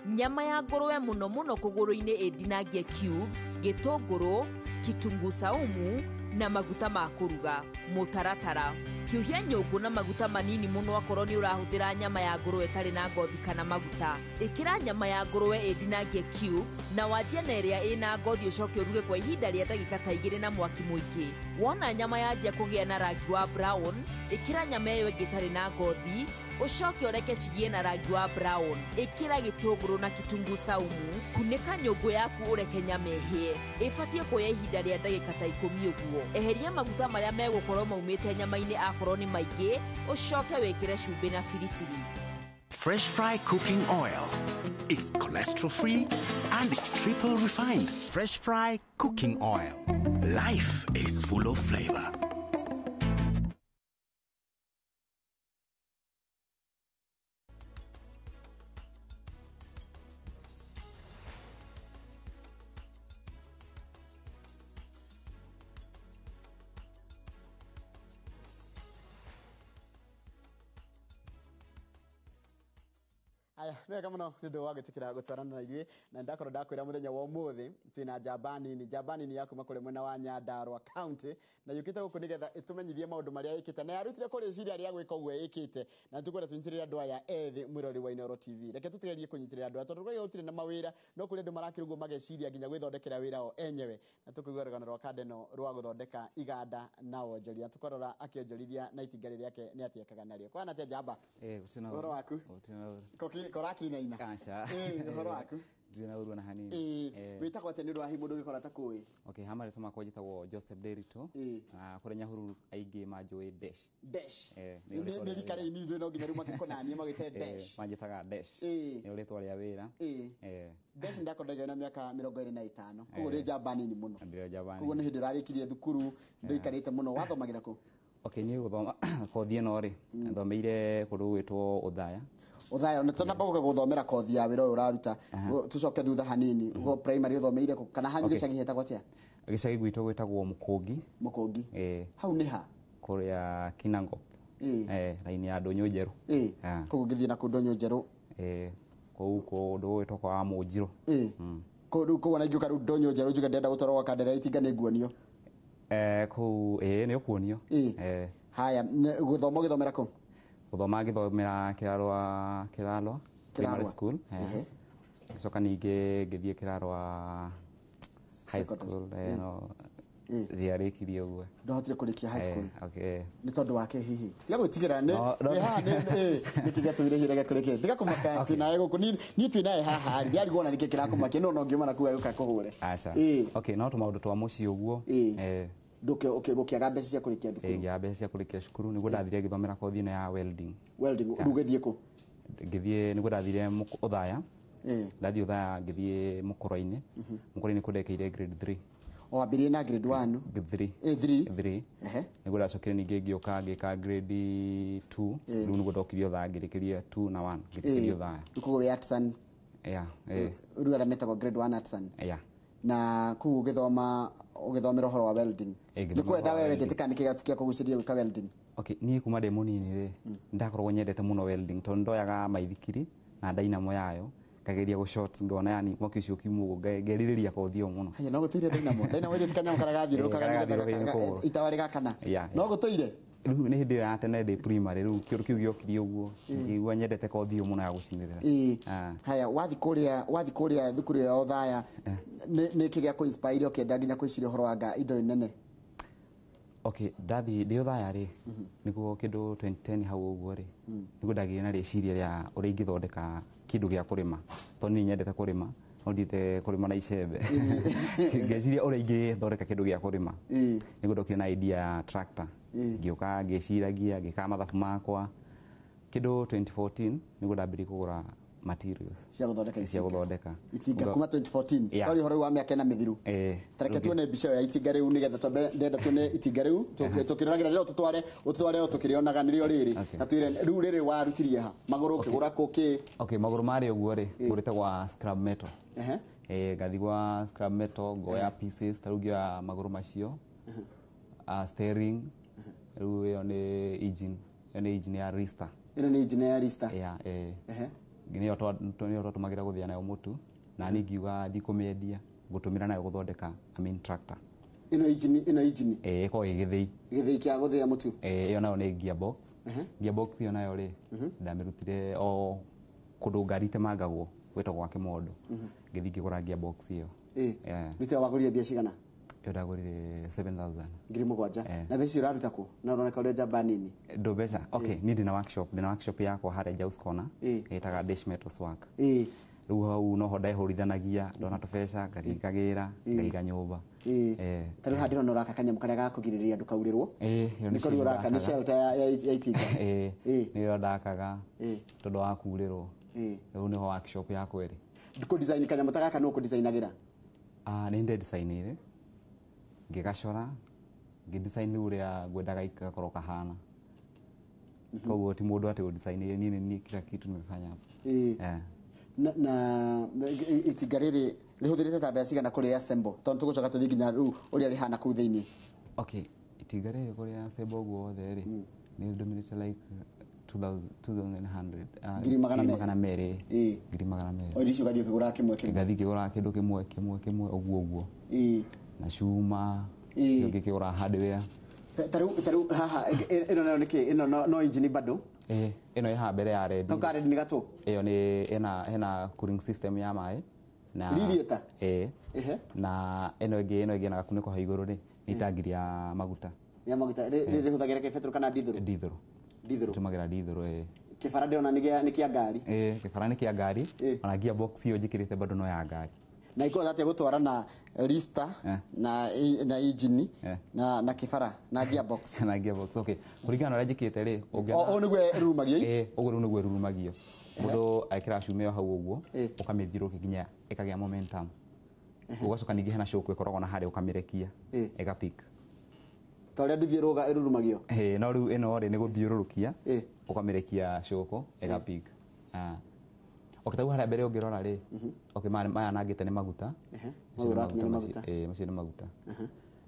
nyama ya ngũrũwe mũno mũno kũgũrũ-inĩ ĩndinangie cubes, gĩtũngũrũ, kitunguu saumu na maguta ma kũruga. Mũtaratara: hiũhia nyũngũ na maguta manini mũno akorwo nĩ ũrahũthĩra nyama ya ngũrũwe ĩtarĩ na ngothi kana maguta. Ĩkĩra nyama ya ngũrũwe ĩndinangie cubes na wanjie na ĩrĩa ĩna ngothi ũcoke ũruge kwa ihinda rĩa ndagĩka ta 2 na mwaki mũingĩ. Wona nyama yanjia kũgĩa na rangi wa brown, ĩkĩra nyama ĩyo ĩngĩ ĩtarĩ na ngothi ũcoke ũreke cigĩe na rangi wa brown. Ĩkĩra gĩtũngũrũ na kitunguu saumu, kunĩka nyũngũ yaku ũreke nyama ĩhĩe. Ĩbatiĩ kuoya ihinda rĩa ndagĩka ta 10 ũguo. Eheria maguta marĩa megũkorwo maumĩte nyama-inĩ akorwo nĩ maingĩ, ũcoke wĩkĩre cumbĩ na biribiri. Fresh Fry Cooking Oil. It's cholesterol free and it's triple refined. Fresh Fry Cooking Oil. Life is full of flavor. Haya, nĩ wega mũno nĩ ũndũ wa gwĩtĩkĩra gũtwarana na ithuĩ, na ndakorwo ndakwĩra mũthenya wa ũmũthĩ twĩna njamba nini, njamba nini ya kuma kũrĩa mwena wa Nyandarua County, na yũkĩte gũkũ nĩgetha ĩtũmenyithie maũndũ marĩa ĩkĩte na yarutire kũ rĩciria rĩa gwĩka ũguo ĩkĩte, na tũkwenda tũnyitĩrĩre andũ aya ethĩ mwĩrori wa Inooro TV. Reke tũgerie kũnyitĩrĩra andũ aya tondũ kũrĩa gũtirĩ na mawĩra, no kũrĩ andũ marakĩrugwo mageciria nginya gwĩthondekera wĩra o enyewe, na tũkũigua rũgano rwa Kandeno rwa gũthondeka iganda na wonjoria, tũkarora akĩonjorithia na itinga rĩake nĩ atĩ ekaga narĩo. Kwana atĩa njamba? Ũhoro waku? Korakinaina. Ũhoro waku? Ndirĩ na ũru ona hanini. Wĩtagwo atĩa nĩ ũndũ wa hihi mũndũ ũgĩkora ta kũĩ? Okay, ha marĩtwa makwa njĩtagwo Joseph Nderitu, na kũrĩa Nyahururu aingĩ manjũĩ Desh. Desh. Nĩ rika rĩnini ndũĩ no nginya rĩu makĩkonanie magĩte Desh. Manjĩtaga Desh. Nĩ rĩtwa rĩa wĩra. Desh ndakorwo ndaigana na mĩaka 25. Koguo ũrĩ njamba nini mũno. Ndĩrĩ njamba nini. Koguo nĩ hĩndĩ ũrarĩkirie thukuru, ndũikarĩte mũno. Wathomagĩra kũ? Okay, niĩ gũthoma kothi ĩno rĩ, thomeire kũndũ gwĩtwo Othaya. Othaya, na tũnamba gũka gũthomera kothi ya wĩra ũyũ ũraruta, tũcoke thutha hanini. Go primary ũthomeire kũ? Kana hanyu gĩcagi hetagwo atĩa? Gĩcagi gwitũ gwĩtagwo Mũkũngi. Mũkũngi. Hau nĩ ha? Kũrĩa Kinangop. Raini ya Ndũnyũ Njerũ. Koguo ngĩthiĩ na kũu Ndũnyũ Njerũ. Kũu kũndũ gwĩtwo kwa Mũnjirũ. Koguo ona ingĩũka rĩu Ndũnyũ Njerũ njuge ndĩrenda gũtwarwo gwa Kandere itinga nĩ nguonio. Kũu nĩ ũkuonio. Haya, gũthoma ũgĩthomera kũ? Gũthoma ngĩthomera Kĩrarwa Primary School. Ngĩcoka ningĩ ngĩthiĩ Kĩrarwa High School, no ndiarĩkirie ũguo. Ndwahotire kũrĩkia high school? Nĩ tondũ wa kĩ hihi? Tiga gwĩtigĩra, haha nĩkĩ gĩatũmire hihi ũrege kũrĩkia? Tiga kũmaka twĩ nawe gũkũ, niĩ twĩ nawe haha rĩ, ndiarigwo ona nĩkĩ kĩrakũmakia, no ngiuma na kuga gũka kũhũre. Aca. Okay, no tũmaũndũ twa mũciĩ ũguo. Ndũkĩaga mbeca cia kũrĩkia thukuru? Ngĩaga mbeca cia kũrĩkia cukuru, nĩguo ndathire ngĩthomera kothi ĩno ya welding. Welding, rĩu ũgĩthiĩ kũ? Ngĩthiĩ, nĩguo ndathire Othaya. Ndathiĩ Othaya ngĩthiĩ Mũkũrwe-inĩ. Mũkũrwe-inĩ kũu ndekeire grade 3. O wambĩrĩirie na grade 1? 3. 3. 3. Nĩguo ndacokire ningĩ ngĩũka ngĩka grade 2. Rĩu nĩguo ndokire Othaya ngĩrĩkĩria 2 na 1 ngĩrĩkĩria Othaya. Rĩu koguo wĩ artisan? Yeah. Rĩu arĩa metagwo grade 1 artisan? Yeah. Na kũu ũgĩthoma ũgĩthomera ũhoro wa welding. Nĩ kwenda we wendete kana nĩkĩ gĩakũgucĩrĩria gwĩka welding? Okay, niĩ kuma ndĩ mũnini rĩ, ndakoragwo nyendete mũno welding tondũ ndoyaga maithikiri na dynamo yayo ngageria gũ short ngona yani mwaki ũcio ũkiuma ũguo ngerirĩria kothi ĩyo mũno. Haya, no gũtũire dynamo. Dynamo ĩrĩ ti kanyamũ karĩa gathiũrũrũkaga nĩgetha itawa rĩgakana. No gũtũire? Rĩu nĩ hĩndĩ ĩyo ya tene ndĩ primary, rĩu kĩũndũ kĩu gĩokire ũguo ngĩigua nyendete kothi ĩyo mũno ya gũcinĩrĩra. Haya, wathiĩ kũrĩa thukuru ya Othaya, nĩkĩ gĩa kũ-inspire ũkĩenda nginya kwĩciria ũhoro wa indo nene? Okay, ndathi ndĩ Othaya rĩ, nĩguo kĩndũ 2010 hau ũguo rĩ, nĩguo ndagĩire na rĩciria rĩa ũrĩa ingĩthondeka kĩndũ gĩa kũrĩma, tondũ niĩ nyendete kũrĩma, no ndiendete kũrĩma na icembe. Ngeciria ũrĩa ingĩthondeka kĩndũ gĩa kũrĩma, nĩguo ndokire na idea ya tractor. Ngĩũka ngĩciragia, ngĩka mathabu makwa. Kĩndũ 2014 nĩguo ndambĩrĩirie kũgũra materials cia gũthondeka cia gũthondeka itinga kuma 2014. Twari ũhoro wa mĩaka ĩna mĩthiru. Tareke tuone mbica ĩyo ya itinga rĩu nĩgetha twambe, ndĩrenda tuone itinga rĩu tũkĩroragĩra rĩo tũtware ũtware o tũkĩrĩonaga nĩrĩo rĩrĩ, na twĩre rĩu rĩrĩ warutirie ha magũrũ ũkĩgũra kũ kĩ? Okay, magũrũ marĩ ũguo rĩ, ngũrĩte gwa scrap metal. Ngathiĩ gwa scrap metal ngoya pieces, ta rĩu ngĩoya magũrũ macio, steering, rĩu ĩyo nĩ engine, ĩyo nĩ engine ya Rista. Ĩno nĩ engine ya Rista. Yeah, nĩyo twatũmagĩra gũthĩa nayo mũtu, na niĩ ngiuga ndikũmĩendia, ngũtũmĩra nayo gũthondeka a main tractor. Ĩno engine, ĩno engine. Ĩkoragwo ĩ gĩthĩi. Gĩthĩi kĩa gũthĩa mũtu. Ĩyo nayo nĩ gearbox. Gearbox ĩyo nayo rĩ, ndamĩrutire o kũndũ ngari itemangagwo gwĩtagwo gwa Kĩmondo. Ngĩthiĩ ngĩgũra gearbox ĩyo. Rĩu wagũrire mbia cigana? Ĩyo ndagũrire 7000. 7,000. Na mbeca icio ũraruta kũ? Na ũroneka ũrĩ njamba nini. Ndo mbeca. Okay, niĩ ndĩna workshop, ndĩna workshop yakwa harĩa Jaus Corner, ĩtaga Dish Metals Work. Rĩu hau noho ndehũrithanagia, ndona tũbeca, ngathiĩ ngagĩra, ngaiga nyũmba. Ta rĩu haha ndĩrona ũraka kanyamũ karĩa ga kũgirĩrĩria ndũkaurĩrwo. Ĩyo nĩ Nĩko rĩu ũraka, nĩ shelter ya itinga. Nĩyo ndakaga tondũ wa kurĩrwo. Rĩu nĩho workshop yakwa ĩrĩ. Kũ design kanyamũ ta gaka nũ kũ-designagĩra? Nĩ nde-designire, ngĩgacora, ngĩ-design rĩu ũrĩa ngwendaga gakorwo kahana. Koguo ti mũndũ atĩ ũ-designire, niĩ nĩ niĩ kila kitu nimefanya hapo. Na itinga rĩrĩ rĩhũthĩrĩte ta mbeca cigana kũrĩ assemble, tondũ tũgũcoka tũthiĩ nginya rĩu ũrĩa rĩhana kũu thĩinĩ? Okay, itinga rĩrĩ kũrĩ assemble ũguo wothe rĩ, nĩ ndũmĩrĩte like 2100, 200,000. 200,000. O irio icio ũgathiĩ ũkĩgũraga kĩmwe kĩmwe. Ngathiĩ ngĩgũraga kĩndũ kĩmwe kĩmwe kĩmwe ũguo ũguo. Na cuma ũngĩ kĩgũra hardware. Ta rĩu haha ĩno nayo nĩkĩ? Ĩno no engine bado? Ĩĩ, ĩno ĩ haha mbere ya redio. Kau ka redio nĩ gatũ? Ĩyo nĩ ĩna cooling system ya maĩ na Radiator? Ĩĩ. Na ĩno ĩngĩ na gakunĩko hau igũrũ rĩ, nĩ itangi rĩa maguta. Ya maguta rĩhũthagĩra kĩ, betũrũ kana ndithũrũ? Ndithũrũ. Ndithũrũ. Tũmagĩra ndithũrũ, ĩĩ. Kĩbara ndĩrona nĩ kĩa ngari. Ĩĩ, kĩbara nĩ kĩa ngari. Ona gearbox ĩyo njĩkĩrĩte bado no ya ngari. Na ikũhota atĩa gũtwara na rista na engine na kĩbara na gearbox? Na gearbox, okay, kũringana na ũrĩa njĩkĩte rĩ, O nĩguo ĩrurumagio? Ĩĩ, ũguo rĩu nĩguo ĩrurumagio. Mũndũ ekĩraga cuma ĩyo hau ũguo, ũkamĩthiũrũrũkia nginya ĩkagĩa momentum. Ũgacoka ningĩ hena shock ĩkoragwo na harĩa, ũkamĩrekia ĩga pick. Ta ũrĩa nduthi ĩrũga ĩrurumagio? Ĩĩ, no rĩu ĩno rĩ, nĩ gũthiũrũrũkia, ũkamĩrekia shock ĩga pick. Okay, ta rĩu harĩa mbere ũngĩrora rĩ, okay, maya nangĩte nĩ maguta. Mau ũrakinya nĩ maguta. Ĩĩ, macio nĩ maguta.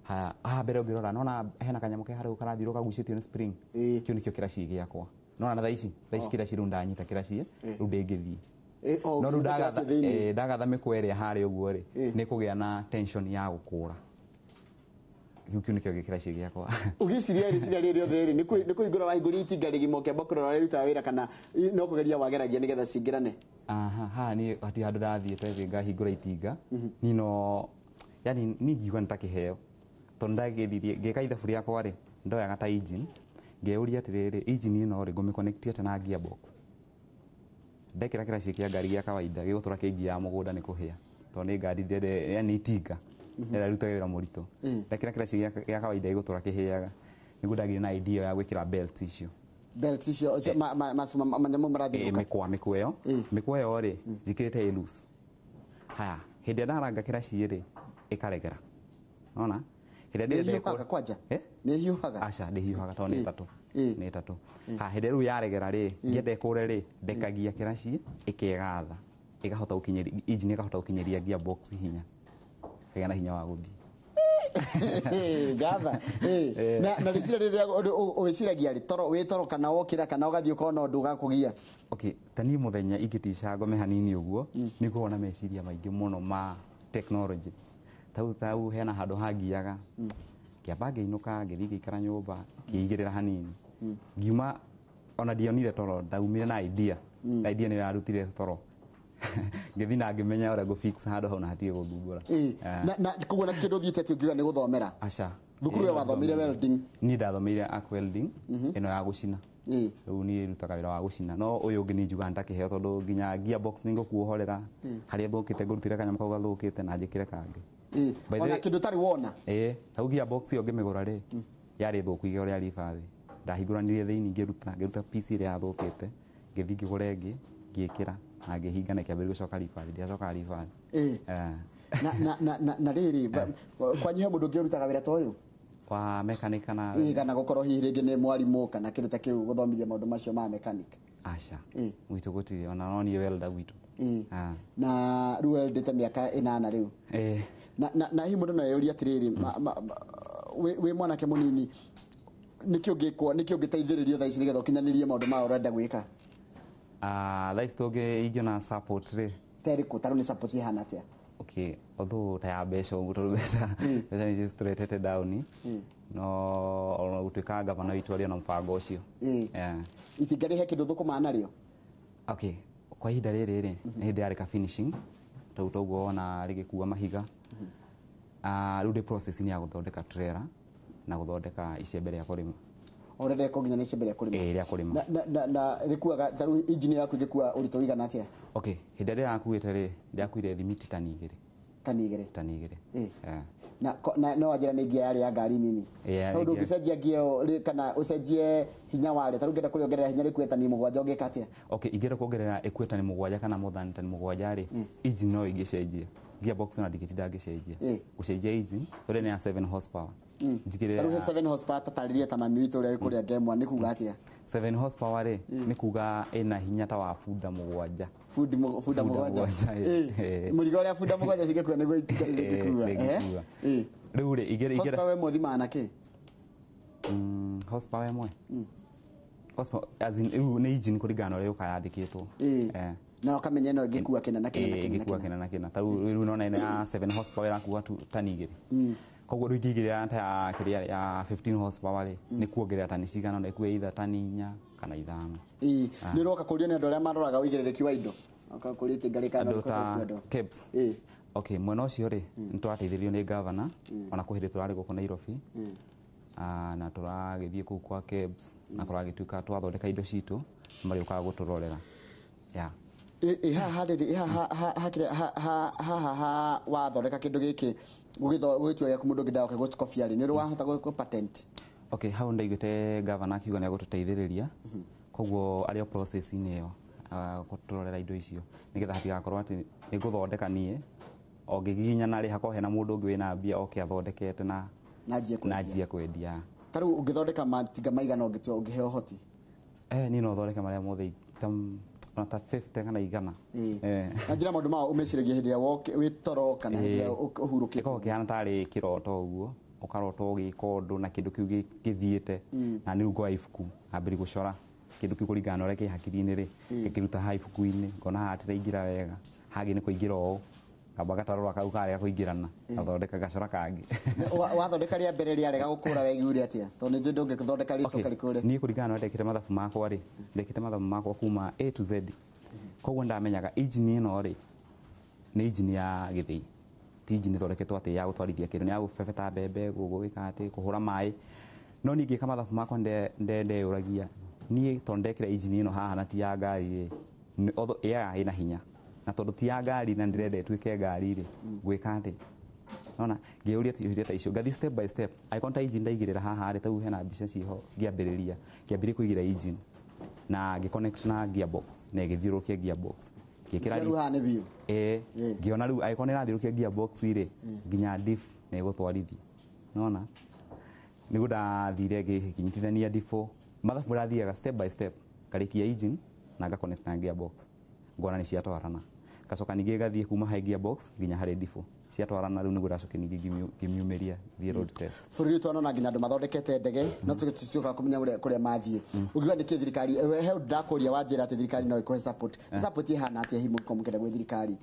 Haya, haha mbere ũngĩrora nona hena kanyamũ ke harĩa karathiũrũka kagucĩtio nĩ spring. Kĩu nĩkĩo kĩraci gĩakwa. Nona na thaa ici kĩraci rĩu ndanyita kĩraci rĩu ndĩngĩthiĩ. O No rĩu ũkinyĩte kĩraci thĩinĩ. Ndagatha mĩkwa ĩrĩa harĩa ũguo rĩ, nĩ kũgĩa na tension ya gũkũra. Kĩu nĩkĩo gĩkĩraci gĩakwa. Ũgĩciria rĩciria rĩrĩ rĩothe rĩ, nĩ kũhingũra wahingũria itinga rĩgima ũkĩamba kũrora ũrĩa rĩrutaga wĩra, kana no kũgeria wageragia nĩgetha cingĩrane? Aha, haha niĩ hatirĩ handũ ndathiĩte thĩ ngahingũra itinga. Niĩ no yani niĩ ngiuga nĩ ta kĩheo, tondũ ndagĩthirie ngĩka ithabu rĩakwa rĩ, ndoyaga ta engine, ngeyũria atĩrĩrĩ, engine ĩno rĩ, ngũmĩconnect atĩa na gearbox? Ndekĩra kĩraci kĩa ngari gĩa kawaida gĩgũtũra kĩngiaga mũgũnda nĩ kũhĩa, tondũ nĩ ngari ndĩrenda, yani itinga rĩrĩa rĩrutaga wĩra mũritũ. Ndekĩra kĩraci gĩa kawaida gĩgũtũra kĩhĩaga. Nĩguo ndagĩire na idea ya gwĩkĩra belt icio. Belt icio manyamũ marathiũrũrũka? Mĩkwa ĩyo, mĩkwa ĩyo rĩ, njĩkĩrĩte ĩ loose. Haya, hĩndĩ ĩrĩa ndaranga kĩraci rĩ, ĩkaregera. Nona hĩndĩ ĩrĩa ndĩrenda. Nĩ ĩhiũhaga kwanja? Nĩ ĩhiũhaga? Aca, ndĩhiũhaga tondũ nĩ ĩtatũ, nĩ ĩtatũ. Ha, hĩndĩ ĩrĩa rĩu yaregera rĩ, ngĩenda ĩkũre rĩ, ndekagia kĩraci ĩkegatha, ĩkahota gũkinyĩria engine, ĩkahota gũkinyĩria gearbox hinya, ĩkagĩa na hinya wa gũthiĩ. Ngatha. Na rĩciria rĩrĩa ũgĩciragia rĩ, toro wĩ toro kana wokĩra kana ũgathiĩ ũkona ũndũ ũgakũgia? Okay, ta niĩ mũthenya ingĩtica ngome hanini ũguo, nĩ ngoragwo na meciria maingĩ mũno ma technology. Tau hena handũ hangiaga, ngĩamba ngĩinũka, ngĩthiĩ ngĩikara nyũmba, ngĩigĩrĩra hanini, ngiuma ona ndionire toro, ndaumire na idea. Na idea nĩyo yarutire toro, ngĩthiĩ na ngĩmenya ũrĩa ngũ-fix handũ hau na hatige gũthumbũra. Na koguo na kĩndũ ũthiĩte atĩ ũngiuga nĩ gũthomera? Aca. Thukuru ĩyo wathomeire welding? Niĩ ndathomeire arc welding, ĩno ya gũcina. Rĩu niĩ rutaga wĩra wa gũcina, no ũyũ ũngĩ niĩ njugaga nĩ ta kĩheo, tondũ nginya gearbox nĩ ngũkuohorera harĩa thũkĩte, ngũrutĩre kanyamũ kau gathũkĩte na njĩkĩre kangĩ. By the Ona way- kĩndũ ũtarĩ wona? Ĩĩ, tau gearbox ĩyo ngĩmĩgũra rĩ, yarĩ thũku igego rĩa ribathi. Ndahingũranirie thĩinĩ, ngĩruta piece ĩrĩa yathũkĩte, ngĩthiĩ ngĩgũra ĩngĩ, ngĩĩkĩra na ngĩhinga na ĩkĩambĩrĩria gũcoka ribathi. Ndĩracokaga ribathi. Na rĩrĩ, kwanyu he mũndũ ũngĩ ũrutaga wĩra ta ũyũ? Wa mechanic kana? Ĩĩ, kana gũkorwo hihi rĩngĩ nĩ mwarimũ kana kĩndũ ta kĩu, gũthomithia maũndũ macio ma mechanic? Aca, gwitũ gũtirĩ, ona no niĩ welder gwitũ. Na rĩu weldĩte mĩaka 8 rĩu? Ĩĩ. Na hihi mũndũ no eyũrie atĩrĩrĩ, wĩ mwanake mũnini, nĩkĩ ũngĩkwo, nĩkĩ ũngĩteithĩrĩrio thaa ici nĩgetha ũkinyanĩrie maũndũ maya ũrenda gwĩka? Ah, thaa ici tũngĩ ingĩona support rĩ. Ta ĩrĩkũ? Ta rĩu nĩ support ĩhana atĩa? Okay, although ta ya mbeca ũguo, tondũ mbeca nĩcio citũretete down, no ona gũtuĩka gavana witũ arĩ na mũbango ũcio. Itinga rĩhe kĩndũ thũkũma narĩo? Okay, kwa ihinda rĩrĩ rĩ, nĩ hĩndĩ yarĩka finishing tau toguo wona rĩgĩkua mahiga. Ah, rĩu ndĩ process-inĩ ya gũthondeka trailer na gũthondeka icembe rĩa kũrĩma. Ũrenda ĩkorwo nginya nĩ icembe rĩa kũrĩma? Ĩĩ, rĩa kũrĩma. Na rĩkuaga, ta rĩu injini yaku ĩngĩkua ũritũ ũigana atĩa? Okay, hĩndĩ ĩrĩa ndĩrakuĩte rĩ, ndĩrakuire thimiti tani 2. Tani 2? Tani 2. Na no wanjĩra nĩ ngia yarĩ ya ngari nini? Ĩĩ, yarĩ Tondũ ngia. ũngĩcenjia ngia ĩyo kana ũcenjie hinya warĩo, ta rĩu ũngĩenda kũrĩongerera hinya rĩkue tani 7, ũngĩka atĩa? Okay, ingĩenda kuongerera ĩkue tani 7 kana more than tani 7 rĩ, engine no ingĩcenjia. Gearbox ona ndingĩtinda ngĩcenjia. Gũcenjia engine, tondũ nĩ ya 7 horsepower. Njigĩrĩra Ta rĩu he 7 horsepower, tatarĩrie ta mami witũ ũrĩa wĩ kũrĩa Ngemwa, nĩ kuga atĩa? 7 horsepower rĩ, nĩ kuga ĩna hinya ta wa bunda 7. Bunda 7. Ĩĩ. Mũrigo ũrĩa bunda 7 cingĩkua nĩguo itinga rĩu rĩngĩkua. Rĩngĩkua. Rĩu rĩ, ingĩra Horsepower ĩmwe ũthimaga na kĩ? Horsepower ĩmwe. Horsepower as in rĩu nĩ engine kũringana na ũrĩa yũkaga yandĩkĩtwo. Na ũkamenya ĩno ĩngĩkua kĩna na kĩna na kĩna na ĩngĩkua kĩna. Kĩna na kĩna. Ta rĩu nona ĩno ya 7 horsepower ĩrakua tani 2. Koguo rĩu ingĩigĩrĩra ta ya kĩrĩa ya 15 horsepower rĩ, nĩ kuongerera tani cigana na ĩkue either tani 4 kana 5. Nĩ ũroka kũrio nĩ andũ arĩa maroraga ũigĩrĩrĩki wa indo. Oka kũria itinga rĩkana Andũ rĩkũtua ta andũ. KEBS. Okay, mwena ũcio rĩ, nĩ tũrateithĩrĩrio nĩ gavana, ona kwĩ hĩndĩ tũrarĩ gũkũ Nairobi. Na tũragĩthiĩ kũu kwa KEBS na kũragĩtuĩka twathondeka indo citũ marĩũkaga gũtũrorera. Yeah. Ĩ haha rĩrĩ, ĩ haha haha ha wathondeka kĩndũ gĩkĩ gũgĩtua gĩaku mũndũ ũngĩ ndagoke gũkobia rĩ, nĩ ũrĩ wahota gũ patent? Okay, hau ndaiguĩte gavana akiuga nĩ egũtũteithĩrĩria, koguo arĩ o process-inĩ ĩyo gũtũrorera indo icio nĩgetha hatigakorwo atĩ nĩ ngũthondeka niĩ o ngĩgiginyana rĩ, hakorwo hena mũndũ ũngĩ wĩna mbia oke athondekete na na njie kwendia. Ta rĩu ũngĩthondeka matinga maigana ũngĩtua ũngĩheo ũhoti? Niĩ no thondeke marĩa mothe ta ona ta 50 kana 100. Na njĩra maũndũ mao ũmeciragia hĩndĩ ĩrĩa wĩ toro kana hĩndĩ ĩrĩa ũhurũkĩte? Gĩkoragwo kĩhana tarĩ kĩroto ũguo, ũkarota ũgĩka ũndũ na kĩndũ kĩu gĩthiĩte, na nĩ ngoya ibuku ngambĩrĩria gũcora kĩndũ kĩu kũringana na ũrĩa kĩ hakiri-inĩ rĩ, ngĩkĩruta haha ibuku-inĩ, ngona haha tĩraingĩra wega, hangĩ nĩ kũingĩra ũũ, ngamba gatarũra kau karega kũingĩrana, gathondeka gacora kangĩ. Wathondeka rĩa mbere rĩarega gũkũra weiguire atĩa? Tondũ nĩ njũĩ ndũngĩthondeka rĩcoka rĩkũre. Niĩ kũringana na ũrĩa ndekĩte mathabu makwa rĩ, ndekĩte mathabu makwa kuma A to Z, koguo ndamenyaga engine ĩno rĩ nĩ engine ya gĩthĩi, ti engine ĩthondeketwo atĩ ya gũtwarithia kĩndũ, nĩ ya gũbebeta mbembe, gũgĩka atĩ kũhũra maĩ. No niĩ ngĩka mathabu makwa ndeyũragia niĩ tondũ ndekĩra engine ĩno haha na ti ya ngari rĩ, although ĩyaga ĩna hinya, na tondũ ti ya ngari na ndĩrenda ĩtuĩke ngari rĩ, ngwĩka atĩ nona ngĩũria ciũria ta icio, ngathiĩ step by step. Angĩkorwo ta engine ndaigĩrĩra haha rĩ, ta rĩu hena mbica ciho ngĩambĩrĩria kũigĩra engine na ngĩconnect na gearbox na ĩgĩthiũrũrũkia gearbox, ngĩkĩra Rĩu haha nĩ biũ. Ngĩona rĩu angĩkorwo nĩ ĩrathiũrũrũkia gearbox rĩ, nginya diff nĩ ĩgũtwarithia. Nona nĩguo ndathire ngĩnyitithania diff, mathabu ndathiaga step by step, ngarĩkia engine na ngaconnect na gearbox, ngona nĩ ciatwarana, ngacoka ningĩ ngathiĩ kuma harĩ gearbox nginya harĩ diff, ciatwarana, rĩu nĩguo ndacoka ningĩ ngĩmiumĩria thiĩ road test. Bũrũri ũyũ twanona nginya andũ mathondekete ndege, no tũcoka kũmenya kũrĩa mathiĩ. Ũngiuga nĩkĩ thirikari, he ũndũ ndakũria wanjĩra atĩ thirikari no ĩkũhe support. Support ĩhana atĩa hihi mũngĩkorwo mũkĩenda gwĩ thirikari?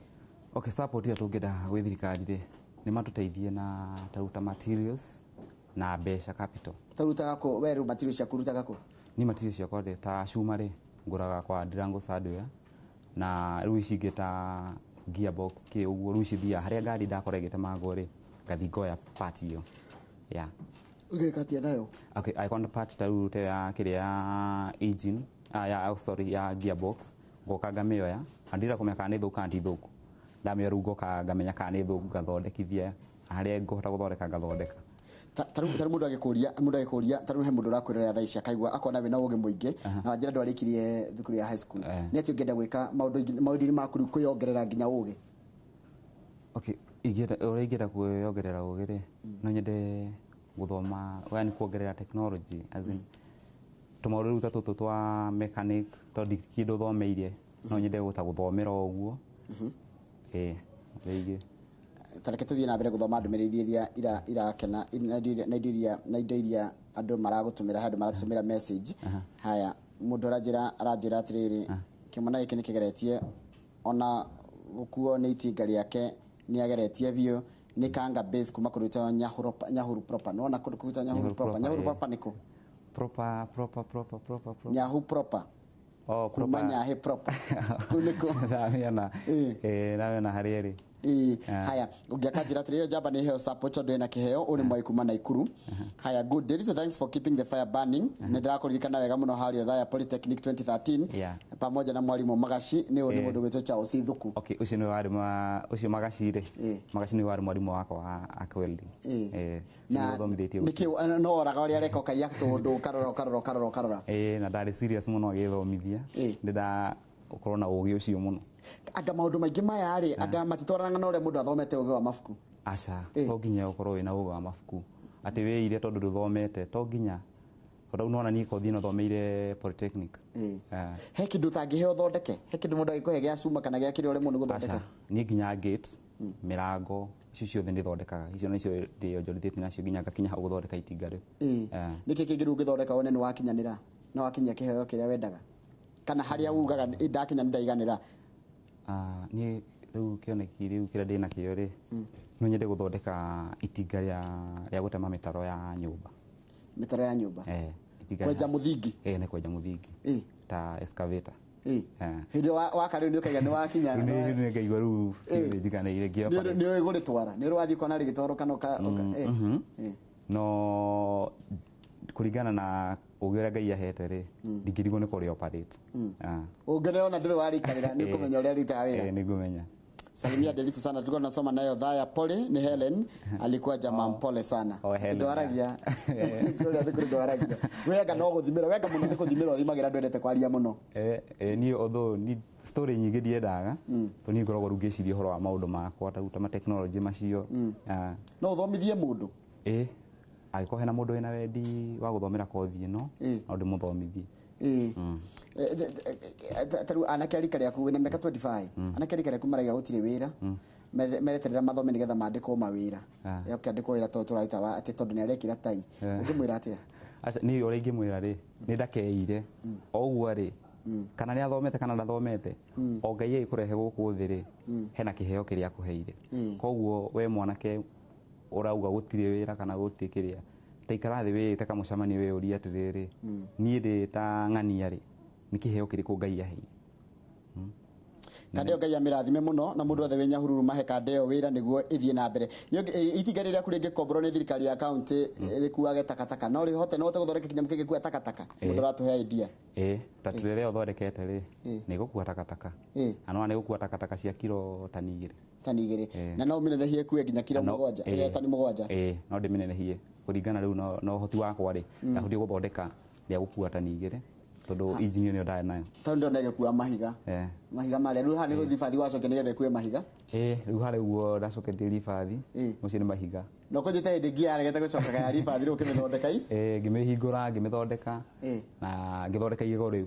Okay, support ĩrĩa tũngĩenda gwĩ thirikari rĩ, nĩ matũteithie na ta materials na mbeca, capital. Ta rutaga kũ we rĩu materials ciaku rutaga kũ? Niĩ materials ciakwa rĩ, ta cuma rĩ, ngũraga kwa Ndirango Hardware, na rĩu ici ingĩ ta gearbox kĩ ũguo, rĩu ici thiaga harĩa ngari ndakora ĩgĩtemangwo rĩ, ngathiĩ ngoya part ĩyo. Yeah. Ũgeka atĩa nayo? Okay, angĩkorwo nĩ part ta rĩu ta ya kĩrĩa ya engine, ya, oh, sorry, ya gearbox, ngoka ngamĩoya, na ndirenda kũmenya kana nĩ thũku kana ti thũku. Ndamĩoya rĩu ngoka ngamenya kana nĩ thũku, ngathondekithia harĩa ngũhota gũthondeka ngathondeka. Ta rĩu mũndũ agĩkũria, ta rĩu he mũndũ ũrakwĩrorera thaa ici akaigua akona wĩna ũgĩ mũingĩ na wanjĩra ndwarĩkirie thukuru ya high school, nĩ atĩ ũngĩenda gwĩka maũndũ-inĩ maku rĩu kwĩyongerera nginya ũgĩ? Okay, ingĩenda ũrĩa ingĩenda kwĩyongerera ũgĩ rĩ, no nyende gũthoma, yani kuongerera technology, as in tũmaũndũ rĩu ta tũtũ twa mechanic, tondũ ndi kĩndũ thomeire, no nyende gũta gũthomera o ũguo. Rĩngĩ Ta reke tũthiĩ na mbere gũthoma ndũmĩrĩri iria irakena na indo iria andũ maragũtũmĩra. He andũ maratũmĩra message. Haya, mũndũ aranjĩra atĩrĩrĩ, kĩmwana gĩkĩ nĩ kĩgeretie ona gũkuo nĩ itinga rĩake, nĩ ageretie biũ. Nĩ Kanga Base kuma kũndũ gwĩtagwo Nyahuru proper. Nĩwona kũndũ gwĩtagwo Nyahuru proper? Nyahuru proper nĩ kũ? Proper, proper, proper, proper, proper. Nyahu proper. Oh, kuma proper. Nyahe proper, kũu nĩ kũ? Ndamĩona. Ndamĩona harĩa ĩrĩ. Haya, ũngĩ akanjĩra atĩrĩ, ĩyo njamba nĩ heo support tondũ ĩna kĩheo. Ũyũ nĩ mwai kuma Naikuru. Haya, good Derito, thanks for keeping the fire burning. Nĩ ndĩrakũririkana wega mũno harĩa Othaya Polytechnic 2013 pamoja na mwarimũ Magaci. Nĩ ũyũ nĩ mũndũ gwĩtwo Charles Ithuku. Okay, ũcio nĩwe warĩ ũcio Magaci rĩ, Magaci nĩwe warĩ mwarimũ wakwa wa arc welding. Na nĩwe ũthomithĩtie. Nĩkĩ no oraga ũrĩa areka, ũkaiya tũndũ, ũkarora, ũkarora, ũkarora, ũkarora? Na ndarĩ serious mũno agĩthomithia, ndĩnda ũkorwo na ũgĩ ũcio mũno. Anga maũndũ maingĩ maya rĩ, anga matitwaranaga na ũrĩa mũndũ athomete ũgĩ wa mabuku? Aca, to nginya ũkorwo wĩna ũgĩ wa mabuku atĩ wĩire tondũ ndũthomete, to nginya, tondũ rĩu nĩwona niĩ kothi ĩno thomeire polytechnic. He kĩndũ ũtangĩhe ũthondeke? He kĩndũ mũndũ angĩkũhe gĩa cuma kana gĩa kĩrĩa ũremwo nĩ gũthondeka? Aca, niĩ nginya gate, mĩrango, icio ciothe nĩthondekaga, icio nĩcio ndĩonjorithĩtie nacio nginya ngakinya hau gũthondeka itinga rĩu. Nĩkĩ kĩngĩ rĩu ũngĩthondeka wone nĩ wakinyanĩra? No wakinyia kĩheo kĩrĩa wendaga kana harĩa ugaga ndakinya nĩ ndaiganĩra? Niĩ rĩu kĩoneki rĩu kĩrĩa ndĩ nakĩo rĩ, no nyende gũthondeka itinga rĩa gũtema mĩtaro ya nyũmba. Mĩtaro ya nyũmba? Itinga kwenja mũthingi? Nĩ kwenja mũthingi ta excavator. Hĩndĩ waka rĩu nĩ ũkaiga nĩ wakinya? Rĩu nĩ ngaigua rĩu njiganĩire. Nĩ ũĩ gũrĩtwara? Nĩ ũrĩ wathiĩ kuona rĩgĩtwarwo kana No kũringana na ũgĩ ũrĩa Ngai ahete rĩ, ndingĩrigwo nĩ kũrĩ operate. Ũngĩona ndũrĩ warĩikarĩra nĩ ũkũmenya ũrĩa rĩrutaga wĩra? Nĩ ngũmenya. Salimia Delito sana, tulikuwa tunasoma nayo Dhaya Pole ni Helen, alikuwa jamaa mpole sana. Ndwaragia. Kule thukuru ndwaragia. Wega no guthimira, wega muno ni kuthimira uthimagira ndwendete kwaria muno. Ni although ni story nyingi ndiendaga, to ni ngoragwo rĩu ngĩciria ũhoro wa maũndũ makwa ta ma technology macio. No uthomithie mundu? Angĩkorwo hena mũndũ wĩna wendi wa gũthomera kothi ĩno, no ndĩmũthomithie. Tarĩu anake a rika rĩaku wĩna mĩaka 25, anake a rika rĩaku maraiga gũtirĩ wĩra, mereterera mathome nĩgetha mandĩkwo mawĩra. Ũkĩandĩkwo wĩra tondũ tũraruta wa atĩ tondũ nĩ arekĩra tai, ũngĩmwĩra atĩa? Aca niĩ ũrĩa ingĩmwĩra rĩ, nĩ ndakeire o ũguo rĩ, kana nĩ athomete kana ndathomete, o Ngai agĩkũrehe gũkũ thĩ rĩ, hena kĩheo kĩrĩa akũheire. Koguo we mwanake ũrauga gũtirĩ wĩra kana gũtirĩ kĩrĩa, taikara thĩ wĩĩte kamũcemanio wĩyũrie atĩrĩrĩ, niĩ ndĩ ta ng'ania rĩ, nĩ kĩheo kĩrĩkũ Ngai aheire? Kandeo Ngai amĩrathime mũno na mũndũ wothe wĩ Nyahururu mahe kandeo wĩra nĩguo ĩthiĩ na mbere. Itinga rĩrĩa rĩaku rĩngĩkomborwo nĩ thirikari ya kaunti rĩkuage takataka, no rĩhote no ũhote gũthondeka kĩnyamũ kĩngĩkua takataka? Mũndũ ũratũhe idea. Ta turere ũthondekete rĩ, nĩ gũkua takataka. Na no nĩ gũkua takataka cia kiro tani 2. Tani 2. Na no ũmĩnenehie ĩkue nginya kiro 7, tani 7. No ndĩmĩnenehie kũringana rĩu na ũhoti wakwa rĩ, ndahotire gũthondeka rĩa gũkua tani 2 tondũ injini ĩyo ndarĩ nayo. Tondũ ndĩrona ĩgĩkua mahiga. Mahiga marĩa rĩu haha nĩ ribathi wacokia nĩgetha ĩkue mahiga. Rĩu harĩa ũguo ndacoketie ribathi, macio nĩ mahiga. Na ũkũnjĩte hĩndĩ ngia yaregete gũcokaga ya ribathi rĩu ũkĩmĩthondeka i? Ngĩmĩhingũra, ngĩmĩthondeka na ngĩthondeka igego rĩu.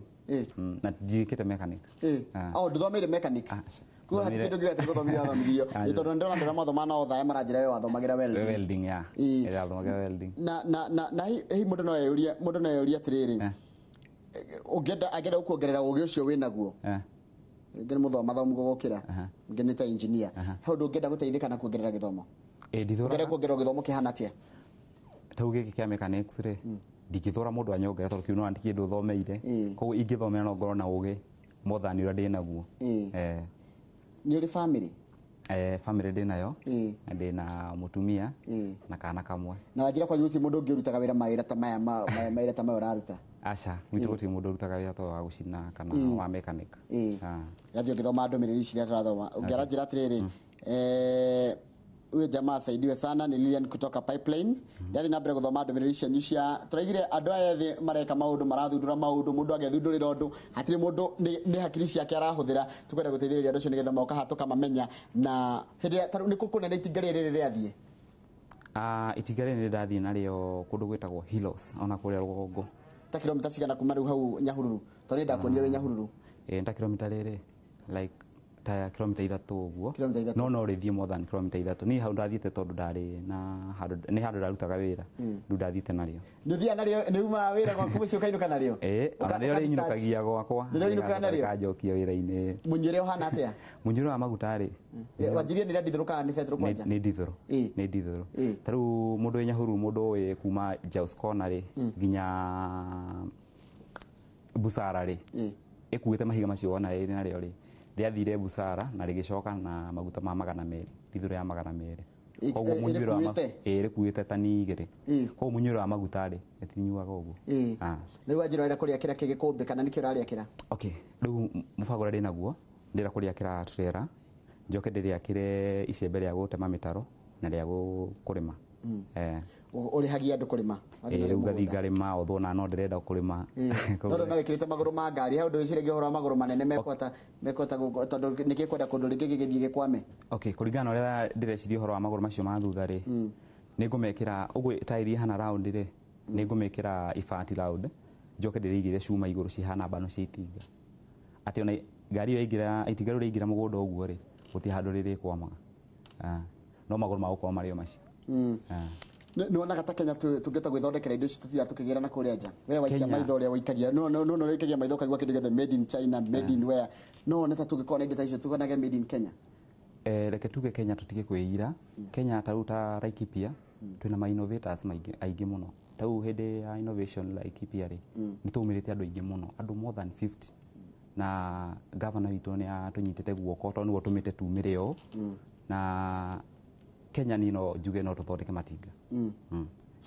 Na ndiĩkĩte mechanic. Ndũthomeire mechanic? Koguo hatirĩ kĩndũ gĩothe gũthomithio wathomithirio. Tondũ ndĩrona andũ arĩa mathomaga na othaya maranjĩra we wathomagĩra welding. Welding, ya. Ndathomagĩra welding. Na hihi mũndũ no eyũrie, mũndũ no eyũrie atĩrĩrĩ, ũngĩenda angĩenda gũkuongerera ũgĩ ũcio wĩnaguo, rĩngĩ nĩ mũthomathomu gũgũkĩra, ũngĩ nĩ ta engineer, he ũndũ ũngĩenda gũteithĩka na kuongerera gĩthomo? Ũngĩenda kuongerera gĩthomo kĩhana atĩa? Ta rĩu gĩkĩ kĩa mechanics rĩ, ndingĩthũra mũndũ anyongerere tondũ kĩu no ti kĩndũ thomeire. Koguo ingĩthomera no ngorwo na ũgĩ more than ũrĩa ndĩnaguo. Nĩ ũrĩ family? Family ndĩnayo, na ndĩna mũtumia na kana kamwe. Na wanjĩra kwanyu gũtirĩ mũndũ ũngĩ ũrutaga wĩra mawĩra ta maya mawĩra ta maya ũraruta? Aca, gwitũ gũtirĩ mũndũ ũrutaga wĩra ta wa gũcina kana wa mechanic. Yathiĩ ũgĩthoma ndũmĩrĩri ici iria tũrathoma, ũngĩaranjĩra atĩrĩrĩ, huyo jamaa asaidiwe sana, ni Lilian kutoka Pipeline. Ndathi na mbere guthoma ndũmĩrĩri cianyu cia tũraigire andũ aya ethĩ mareka maũndũ, marathundũra maũndũ, mũndũ agethundũrĩra ũndũ, hatirĩ mũndũ nĩ hakiri ciake arahũthĩra. Tũkwenda gũteithĩrĩria andũ acio nĩgetha moka haha tũkamamenya. Na hĩndĩ ĩrĩa tarĩu nĩ kũ kũnene itinga rĩrĩ rĩathiĩ? Itinga rĩrĩ nĩndathiĩ narĩo kũndũ gwĩtagwo Hilos, ona kũrĩa rũgongo. Ta kilomita cigana kuma rĩu hau Nyahururu? Tondũ nĩ ndakuonire wĩ Nyahururu. Ta kilomita rĩrĩ like ta kilomita 3 ũguo. Kilomita 3. No rĩthiĩ more than kilomita 3. Niĩ hau ndathiĩte tondũ ndarĩ na handũ, nĩ handũ ndarutaga wĩra. Rĩu ndathiĩte narĩo. Nĩ ũthiaga narĩo, nĩ umaga wĩra gwaku mũciĩ ũkainũka narĩo? Ona nĩrĩo rĩnyinũkagia gwakwa. Nĩrĩo ũinũkaga narĩo? Rĩkanjokia wĩra-inĩ. Mũnyuĩre ũhana atĩa? Mũnyuĩre wa maguta rĩ? Wanjirie nĩ rĩa ndithũrũ kana nĩ betũrũ kwanja? Nĩ ndithũrũ. Nĩ ndithũrũ. Ta rĩu mũndũ wĩ Nyahururu, mũndũ ũĩ kuma Jaus Corner rĩ, nginya Busara rĩ, ĩkuĩte mahiga macio wona rĩrĩ narĩo rĩ, rĩathire Busara na rĩgĩcoka na maguta ma 200, ndithũrũ ya 200. Koguo mũnyuĩre wa rĩkuĩte tani 2. Koguo mũnyuĩre wa maguta rĩ, ĩtinyuaga ũguo. Rĩu wanjĩra ũrenda kũrĩakĩra kĩgĩkũmbĩ kana nĩkĩo ũrarĩakĩra? Okay, rĩu mũbango ũrĩa ndĩnaguo, ndĩrenda kũrĩakĩra trailer, njoke ndĩrĩakĩre icembe rĩa gũtema mĩtaro na rĩa kũrĩma. Ũrĩhagia andũ kũrĩma? Rĩu ngathiĩ ngarĩma, although na no ndĩrenda kũrĩma. No ndona wĩkĩrĩte magũrũ ma ngari, he ũndũ wĩciragia ũhoro wa magũrũ manene mekũhota tondũ nĩkĩkwenda kũndũ rĩngĩ gĩgĩthiĩ gĩkwame? Okay, kũringana na ũrĩa ndĩreciria ũhoro wa magũrũ macio ma thutha rĩ, nĩngũmekĩra ũguo tairi ihana round rĩ, nĩngũmĩkĩra ibati round, njoke ndĩrĩigĩre cuma igũrũ cihana mbano cia itinga. Atĩ ona ngari ĩyo yaingĩra, itinga rĩu rĩaingĩra mũgũnda ũguo rĩ, gũtirĩ handũ rĩrĩkwamaga. No magũrũ magũkorwo marĩ o macio. Nĩwonaga ta Kenya tũngĩhota gwĩthondekera indo ici tũtira tũkĩgĩra na kũrĩa nja? We waikia Kenya. maitho ũrĩa waikagia, no no no no waikagia maitho ũkaigua kĩndũ gĩothe made in China, made in where. No wone ta tũngĩkorwo na indo ta icio tuonage made in Kenya? Reke tuge Kenya tutige kwĩira. Kenya ta rĩu ta Laikipia twĩna ma innovators maingĩ aingĩ mũno. Ta rĩu hĩndĩ ya innovation Laikipia rĩ, nĩ twaumĩrĩte andũ aingĩ mũno, andũ more than 50, na gavana witũ nĩ atũnyitĩte guoko tondũ nĩwe ũtũmĩte tumĩre ũũ. Na Kenya niĩ no njuge no tũthondeke matinga.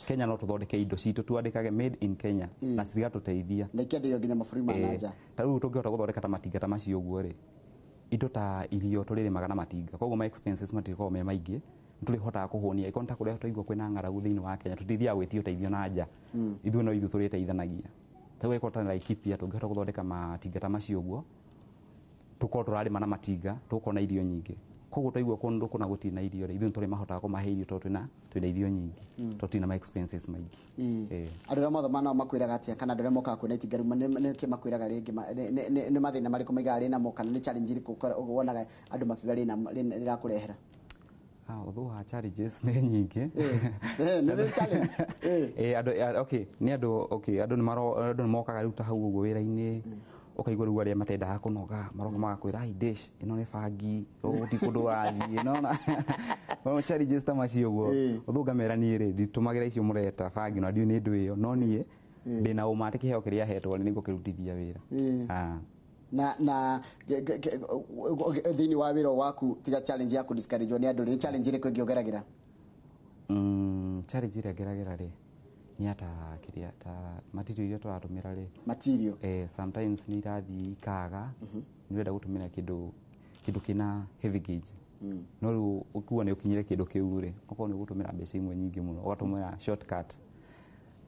Kenya no tũthondeke indo citũ twandĩkage made in Kenya na cigatũteithia na ikĩenderio nginya mabũrũri ma na nja. Ta rĩu tũngĩhota gũthondeka ta matinga ta macio ũguo rĩ, indo ta irio tũrĩrĩmaga na matinga, koguo ma expenses matirĩkoragwo me maingĩ, nĩtũrĩhotaga kũhũnia ĩkorwo nĩ ta kũrĩa twaigua kwĩna ng'aragu thĩinĩ wa Kenya, tũtithiaga gwĩtia ũteithio na nja. Ithuĩ no ithuĩ tũrĩteithanagia. Ta rĩu ĩkorwo ta Laikipia tũngĩhota gũthondeka matinga ta macio ũguo, tũkorwo tũrarĩma na matinga, tũgũkorwo na irio nyingĩ. Koguo twaigua kũndũ kũna gũtirĩ na irio rĩ, ithuĩ nĩtũrĩmahotaga kũmahe irio tondũ twĩna irio nyingĩ, tondũ tũtirĩ na ma expenses maingĩ. Andũ arĩa mothe manao makwĩraga atĩa, kana andũ arĩa mokaga kuona itinga rĩu nĩkĩ makwĩraga rĩngĩ, nĩ mathĩna marĩkũ maigaga rĩnamo, kana nĩ challenge irĩkũ wonaga andũ makiuga rĩrakũrehera? Ũthũ wa challenges nĩ nyingĩ. Nĩ challenge. Andũ, okay, nĩ andũ, okay, andũ nĩ mokaga rĩu ta hau ũguo wĩra-inĩ, ũkaigua rĩu arĩa matendaga kũnoga maroka magakwĩra, "Ai, dish ĩno nĩ bangi, gũtirĩ kũndũ ũrathiĩ." Nona no challenges ta macio ũguo. Ũthũ ngamera niĩ rĩ, nditũmagĩra icio mũreta bangi na ndiũĩ nĩ ndũ ĩyo, no niĩ ndĩna ũma atĩ kĩheo kĩrĩa hetwo nĩ ngũkĩrutithia wĩra. Na thĩinĩ wa wĩra waku, tiga challenge ya kũ discourage nĩ andũ, nĩ challenge ĩrĩkũ ĩngĩ ũgeragĩra? Challenge ĩrĩa ngeragĩra rĩ, nĩ ata kĩrĩa ta material iria tũratũmĩra rĩ. Material. Sometimes nĩ irathiĩ ikaga, nĩ ũrenda gũtũmĩra kĩndũ kĩna heavy gauge, no rĩu ũkuwa nĩ ũkinyire kĩndũ kĩu rĩ, okorwo nĩ ũgũtũmĩra mbeca imwe nyingĩ mũno, ũgatũmĩra shortcut.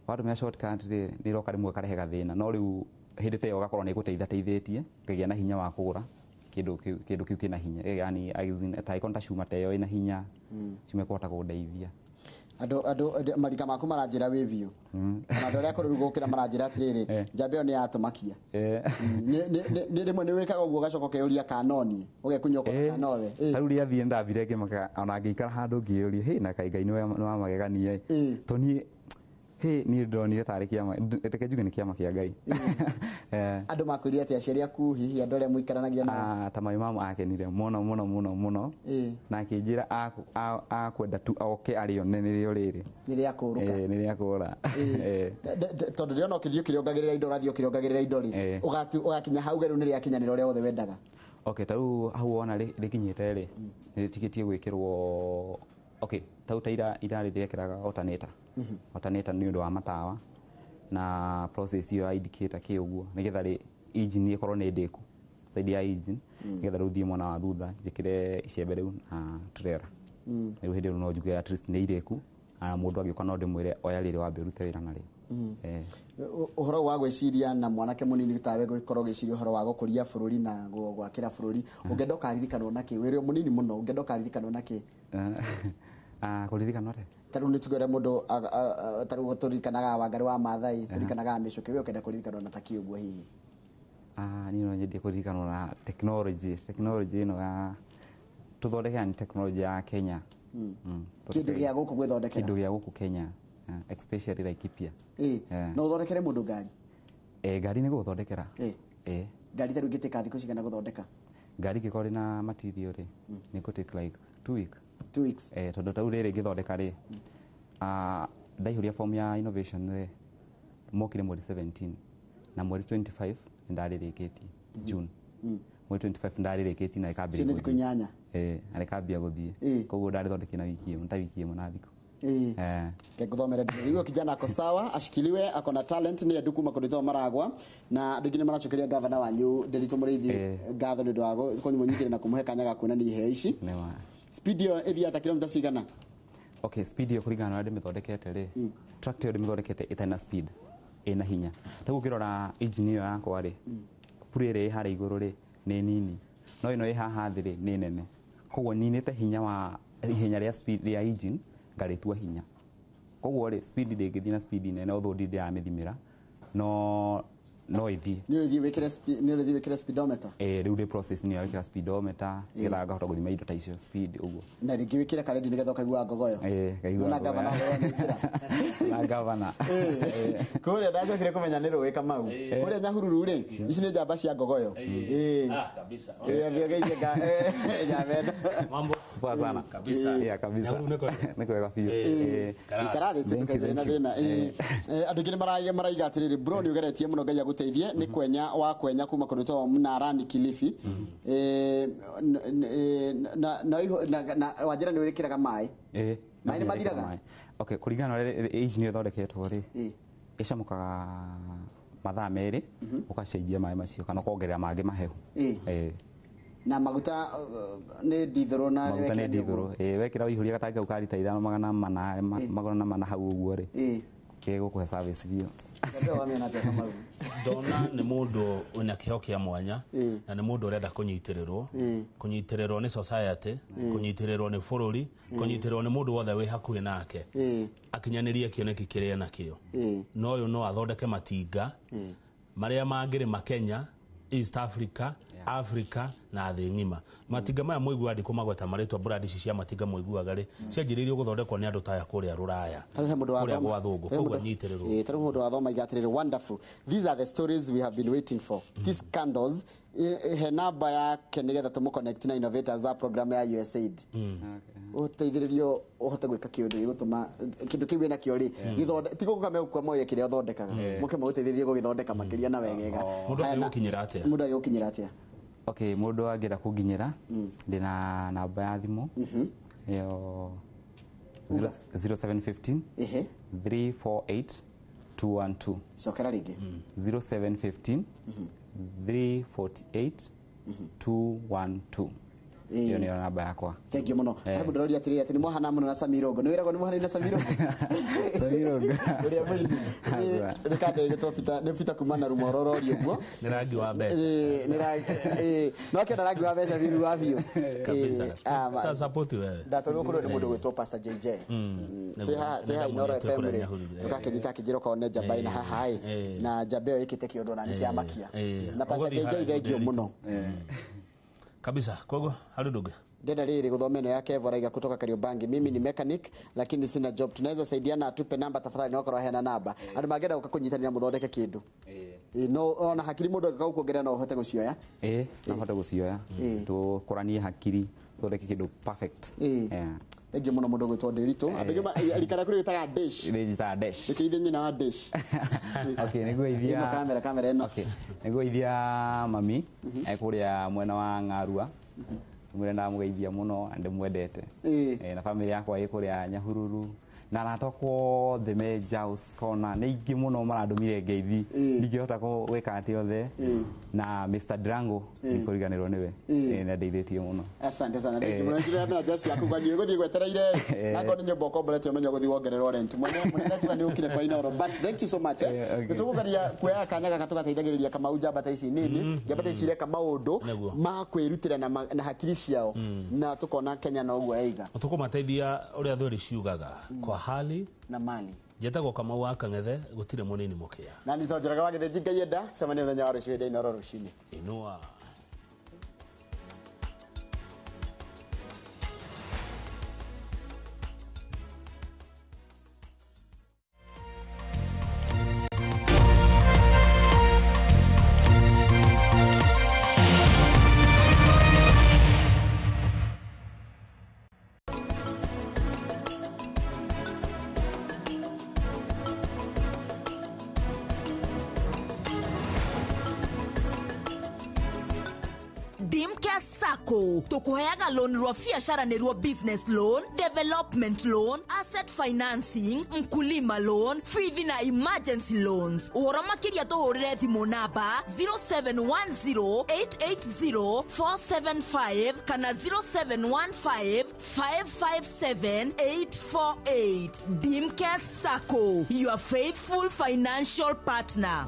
Watũmĩra shortcut rĩ, nĩ ĩroka rĩmwe ĩkarehe gathĩna, no rĩu hĩndĩ ta ĩyo ũgakorwo nĩ ĩgũteithia teithĩtie ũkagĩa na hinya wa kũgũra kĩndũ kĩu kĩna hinya, yani as in, ta ĩkorwo ta cuma ta ĩyo ĩna hinya, cuma ĩkũhota kũndeithia. Andũ marika maku maranjĩra wĩ biũ, ona andũ arĩa akũrũ rĩu gũkĩra maranjĩra atĩrĩrĩ, njamba ĩyo nĩ yatũmakia. Nĩ rĩmwe nĩ wĩkaga ũguo ũgacoka ũkeyũria kana no niĩ ũgekunya ũkona kana nowe? Ta rĩu rĩathiĩ ndambire ngĩmaka, ona ngĩikara handũ ngĩyũria, hĩ, na kaĩ Ngai nĩ wa magegania ĩ, to niĩ hĩ, niĩ ndonire tarĩ kĩama, reke njuge nĩ kĩama kĩa Ngai. Andũ makwĩrire atĩa, aciari aku hihi, andũ arĩa mũikaranagia nao? Ta my mama akenire mũno mũno mũno mũno, na akĩnjĩra akwenda tu oke arĩone nĩrĩo rĩrĩ. Nĩ rĩa kũũrũka. Nĩ rĩa kũũra. Tondũ ndĩrona ũkĩthiĩ ũkĩrĩongagĩrĩra indo, ũrathiĩ ũkĩrĩongagĩrĩra indo rĩ, ũgakinya hau rĩu nĩ rĩakinyanĩra ũrĩa wothe wendaga? Okay, ta rĩu hau wona rĩkinyĩte rĩ, nĩ rĩtigĩtie gwĩkĩrwo, okay, ta rĩu ta ira rĩrekĩraga alternator. Alternator nĩ ũndũ wa matawa na process ĩyo ya indicator kĩ ũguo, nĩgetha rĩ engine ĩkorwo nĩ ndĩku side ya engine, nĩgetha rĩu thiĩ mwena wa thutha njĩkĩre icembe rĩu na trailer. Rĩu hĩndĩ ĩyo no njuge at least nĩ irĩku, na mũndũ agĩũka no ndĩmwĩre oya rĩrĩ wambe ũrute wĩra narĩo. Ũhoro wa gwĩciria na mwanake mũnini tawe gũkorwo ũgĩciria ũhoro wa gũkũria bũrũri na gwakĩra bũrũri, ũngĩenda ũkaririkanwo na kĩ? Wĩrĩ mũnini mũno, ũngĩenda ũkaririkanwo na kĩ? Kũririkanwo atĩa? Ta rĩu nĩ tuge ũrĩa mũndũ ta rĩu tũririkanaga Wangarĩ wa Maathai, tũririkanaga Mĩcũkĩ, we ũkenda kũririkanwo na ta kĩ ũguo hihi? Niĩ no nyendie kũririkanwo na tekinoronjĩ ĩno ya tũthondeke, yani tekinoronjĩ ya Kenya. Kĩndũ gĩa gũkũ gwĩthondekera. Kĩndũ gĩa gũkũ Kenya, especially Laikipia. No ũthondekere mũndũ ngari? Ngari nĩ gũgũthondekera. Ngari ta rĩu ĩngĩtĩka thikũ cigana gũthondeka? Ngari ĩngĩkorwo ĩna material rĩ, nĩ ĩgũ take like 2 weeks. 2 weeks. Tondũ ta rĩu rĩrĩ ngĩthondeka rĩ, ndaihũria form ya innovation rĩ, mokire mweri 17 na mweri 25 nĩ ndarĩrĩkĩtie, June. Mweri 25 ndarĩrĩkĩtie na Icio rĩkambĩrĩria nĩ thikũ gũthiĩ. 8. Na rĩkambia gũthiĩ. Koguo ndarĩthondekia na wiki ĩmwe, ta wiki ĩmwe na thikũ. Ngũthomere rĩu kijana ako sawa, ashikiliwe, ako na talent, nĩ endu kuma kũndũ Maragwa, na andũ aingĩ nĩ maracokeria gavana wanyu Nderitu Mũrĩithi ngatho nĩ ũndũ wa kũmũnyitĩrĩra na kũmũhe kanya ga kuonania iheo ici. Nĩma. Speed ĩyo ĩthiaga ta kilomita cigana? Okay, speed ĩyo kũringana na ũrĩa ndĩmĩthondekete rĩ, tractor ĩyo ndĩmĩthondekete ĩtarĩ na speed, ĩna hinya. Ta rĩu ũngĩrora engine ĩyo yakwa rĩ, pulley ĩrĩa ĩ harĩa igũrũ rĩ, nĩ nini, no ĩno ĩ haha thĩ rĩ, nĩ nene. Koguo ninĩte hinya wa ihenya rĩa speed rĩa engine ngarĩtua hinya. Koguo rĩ, speed ndĩngĩthiĩ na speed nene, although ndirĩ ndĩramĩthimĩra, no No ĩthiĩ. Nĩ ũrĩthiĩ wĩkĩre nĩ ũrĩthiĩ wĩkĩre speedometer. Rĩu ndĩ process nĩ ya gwĩkĩra speedometer nĩgetha ngahota gũthima indo ta icio speed ũguo. Na rĩngĩ wĩkĩre karendi nĩgetha ũkaigua ngogoyo. Ngaigua Na gavana na gavana. Kũrĩa ndacokire kũmenya nĩ rũĩ Kamau. Kũrĩa Nyahururu rĩ, ici nĩ njamba cia ngogoyo. Ah, kabisa. Athiĩ ũgeithie njamba ĩno. Mambo poa sana. Kabisa. Yeah, kabisa. Nyahururu nĩ kwega. Nĩ kwega biũ. Ikara thĩ Thank you, tukaithie na thank you. thĩna. Andũ aingĩ nĩ maraiga atĩrĩrĩ, bro nĩ ũgeretie mũno, Ngai agũteithie. Nĩ kwenya wa kwenya kuma kũndũ gwĩtagwo Mnarani Kilifi. Na wanjĩra nĩ wĩkĩraga maĩ. Maĩ nĩ mathiraga? Okay, kũringana na ũrĩa engine ĩthondeketwo rĩ, ĩcamũkaga mathaa 2 ũgacenjia maĩ macio kana ũkongerera mangĩ mahehu. Na maguta nĩ ndithũrũ na maguta nĩ wekĩra nĩ ũguo. ndithũrũ. Wekĩra ũihũria gatangi kau ka rita 5 400 400 hau ũguo rĩ, kegũkũhe service biũ. Ndona nĩ mũndũ wĩna kĩheo kĩa mwanya na nĩ mũndũ ũrenda kũnyitĩrĩrwo, kũnyitĩrĩrwo nĩ society, kũnyitĩrĩrwo nĩ bũrũri, kũnyitĩrĩrwo nĩ mũndũ wothe wĩ hakuhĩ nake akinyanĩrie kĩoneki kĩrĩa enakĩo. No ũyũ no athondeke matinga marĩa mangĩrĩma Kenya, East Africa, Africa na thĩ ng'ima. Matinga maya mũiguaga ndikũmagweta marĩtwa, brand ici cia matinga mũiguaga rĩ, cianjĩrĩirio gũthondekwo nĩ andũ ta aya kũrĩa Rũraya, kũrĩa gwa thũngũ, koguo anyitĩrĩrwo. Tarĩu mũndũ wathoma iga atĩrĩrĩ, wonderful, these are the stories we have been waiting for, these scandals. He namba yake nĩgetha tũmũ-connect na innovators a program ya USAID, ũteithĩrĩrio ũhote gwĩka kĩũndũ gĩgũtũma kĩndũ kĩu wĩnakĩo rĩ gĩthonde, ti gũka megũkua moye kĩrĩa ũthondekaga, mũke magũteithĩrĩrie gũgĩthondeka makĩria na wegega. Mũndũ angĩgũkinyĩra atĩa? Mũndũ angĩgũkinyĩra atĩa? Okay, mũndũ angĩenda kũnginyĩra, ndĩna namba ya thimũ ĩyo 0715 348 212. Cokera rĩngĩ. 0715 348 212. Ĩyo nĩyo namba yakwa. Thank you mũno. He mũndũ ũroria atĩrĩrĩ, atĩ nĩ mwahana mũno na Samirongo. Nĩ wĩragwo nĩ mwahanaine na Samirongo? Samirongo. Ũrĩa mũini. Nĩ kanda ĩgĩtwo Peter, nĩ Peter kuma na Rumoro ũroria ũguo. Nĩ rangi wa mbeca. Nĩ rangi, no akĩona rangi wa mbeca biru wa biũ. Kabisa. Ta support wewe. Ndatwarirwo kũrĩa nĩ mũndũ ũgwĩtwo Pastor JJ. Twĩ haha Inooro FM rĩ, ũgakĩnyita akĩnjĩra ũkone njamba ĩna haha ĩ, na njamba ĩyo ĩkĩte kĩũndũ ona nĩ kĩamakia. Na Pastor JJ thengio mũno. Kabisa. Koguo harĩ ũndũ ũngĩ? Ndenda rĩrĩ gũthoma ĩno ya Kevo araiga kutoka Kariobangi, mimi ni mechanic lakini sina job, tunaweza saidiana, atupe namba tafadhali. No korwo heana namba andũ mangĩenda gũka kũnyitanĩra mũthondeke kĩndũ. No ona hakiri mũndũ angĩka gũkuongerera no ũhote gũcioya. No hote gũcioya, tũkũranie hakiri tũthondeke kĩndũ perfect. Thank you mũno mũndũ ũgwĩtwo Ndĩritũ. Andũ aingĩ rika rĩaku rĩgĩtaga Dish. Rĩnjĩtaga Dish. Rĩkĩithie nyina wa Dish. Okay, nĩngũgeithia Ĩno kamera, kamera ĩno. Okay, nĩngũgeithia mami kũrĩa mwena wa Ng'arua. Mwĩre ndamũgeithia mũno na ndĩmwendete. Na family yakwa ĩ kũrĩa Nyahururu. Na arata akwa othe me Jaus Corner nĩ aingĩ mũno marandũmire ngeithi, ndingĩhota gwĩka atĩ othe. Na Mr Drango ndikũriganĩrwo nĩwe, nĩ andeithĩtie mũno. Asante sana. Thank you mũno. Njĩra mena jeshi yaku kwanyu gũthiĩ gwetereire. Na ngoni nyũmba ũkomborete ũmenye ũgũthiĩ wongererwo rent. Mwene mũnene kuga nĩ ũkire kwa Inooro. But thank you so much. Nĩ tũkũgeria kuoya kanya gaka tũgateithagĩrĩria Kamau njamba ta ici nini, njamba ta ici ireka maũndũ ma kwĩrutĩra na hakiri ciao, na tũkona Kenya no ũguo yaiga. Tũkũmateithia ũrĩa thweri ciugaga kwa hali na mali. Njetagwo Kamau wa Kang'ethe, gũtirĩ mũnini mũkĩa. Na nĩ Njoroge wa Gĩthĩnji, Ngai enda, cemania mũthenya wa rũciũ hĩndĩ ya Inooro rũcinĩ. Inua. Tukuheaga loan rwa biashara nĩ ruo business loan, development loan, asset financing, mkulima loan, fithi na emergency loans. Ũhoro makĩria tũhũrĩre thimũ namba 0710880475 kana 0715557848. Dimcare Sacco, your faithful financial partner.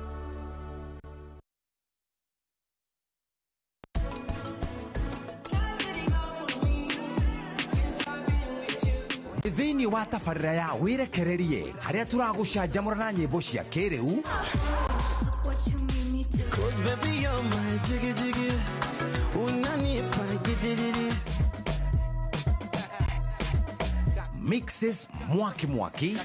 Thĩinĩ wa tabarĩra ya wĩrekererie harĩa tũragũcanjamũra na nyĩmbo cia kĩrĩu, Cause baby you're my jiggy jiggy. Unanipa giddy. Mixes mwaki mwaki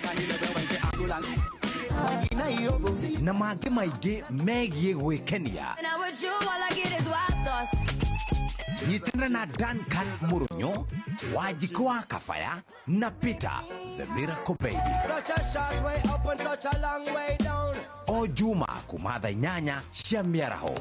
na mangĩ maingĩ megiĩ gwĩkenia. And I'm with you, all I get is wild thoughts. Nyitanĩra na Duncan Mũrũnyo, Wanjikũ wa Kabaya na Peter the Miracle Baby. Such a short way up and such a long way down. O Juma kuma thaa 8 cia mĩaraho.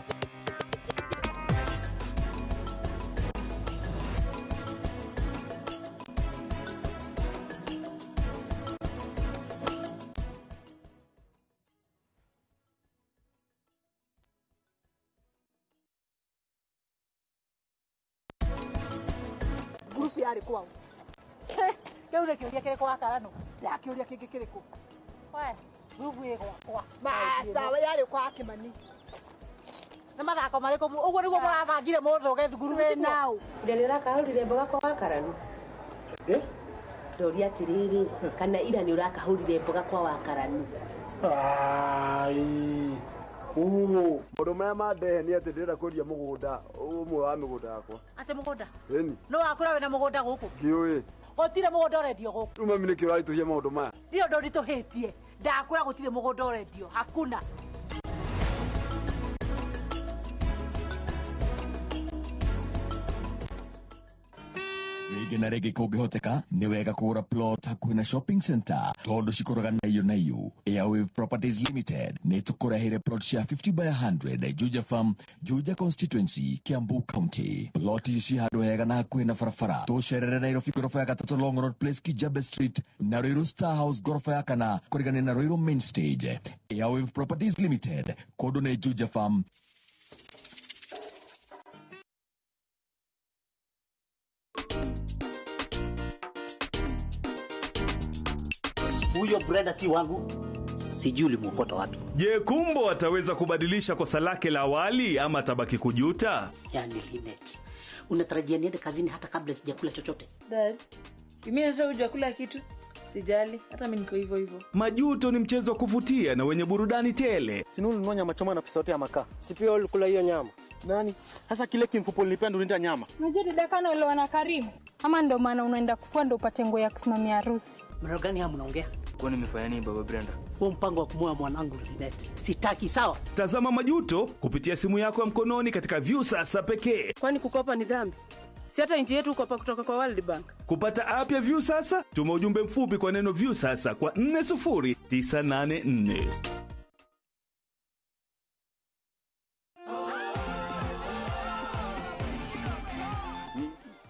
Ngurubu yarĩ kwao. Kĩu nĩ kĩũria kĩrĩkũ wakarano? Ya kĩũria kĩngĩ kĩrĩkũ? We, ngurubu ĩ gwakwa. Macawe yarĩ kwa Kĩmani. Nĩ mathako marĩkũ ũguo nĩguo mũrabangire mũthũge thukuru We nao. Ira nĩ ũrakahũrire mboga kwa wakaranu? Ndoria atĩrĩrĩ, kana ira nĩ ũrakahũrire mboga kwa wakaranu? Ai. Maũndũ marĩa mandehe nĩ atĩ ndĩrenda kwendia mũgũnda ũmwe wa mĩgũnda yakwa. Atĩ mũgũnda? Ĩni. Nĩ wakũra wĩna mũgũnda gũkũ? Ndiũĩ. Gũtirĩ mũgũnda ũrendio gũkũ. Rĩu mami nĩkĩ ũraritũhia maũndũ maya? Ndirĩ ũndũ ũritũhĩtie. Ndakũra gũtirĩ mũgũnda ũrendio. Hakuna. Rĩngĩ na rĩngĩ kũngĩhoteka nĩ wega kũgũra plot hakuhĩ na shopping center tondũ cikũraga naiyũ naiyũ. Airwave Properties Limited nĩ tũkũreheire plot cia 50 by 100 Juja Farm, Juja Constituency, Kiambu County. Plot ici ci handũ hega na hakuhĩ na barabara. Tũcerere Nairobi ngoroba ya gatatũ Long Road Place, Kijabe Street na Ruiru Star House ngoroba ya kana kũrigania na Ruiru Main Stage. Airwave Properties Limited, kũndũ nĩ Juja Farm. Huyo Brenda si wangu, sijui ulimwokota wapi. Je, Kumbo ataweza kubadilisha kosa lake la awali ama atabaki kujuta? Yaani Linet, unatarajia niende kazini hata kabla sijakula chochote? Dad, mimi hata hujakula kitu. Sijali, hata mimi niko hivyo hivyo. Majuto ni mchezo wa kuvutia na wenye burudani tele. Si ulinunua nyama choma na pesa yote ya makaa. Si pia ulikula hiyo nyama. Nani? Sasa kile kimfupo nilipenda ulinda nyama. Unajua dada kana uliona Karimu? Ama ndo maana unaenda kufua ndo upate nguo ya kusimamia harusi. Mara gani haya mnaongea? Kwa nini nimefanya nini baba Brenda? Huo mpango wa kumwoa mwanangu Linet. Sitaki, sawa? Tazama Majuto kupitia simu yako ya mkononi katika Viusasa pekee. Kwani kukopa ni dhambi? Si hata nchi yetu kukopa kutoka kwa World Bank. Kupata app ya Viusasa, tuma ujumbe mfupi kwa neno Viusasa kwa 40984.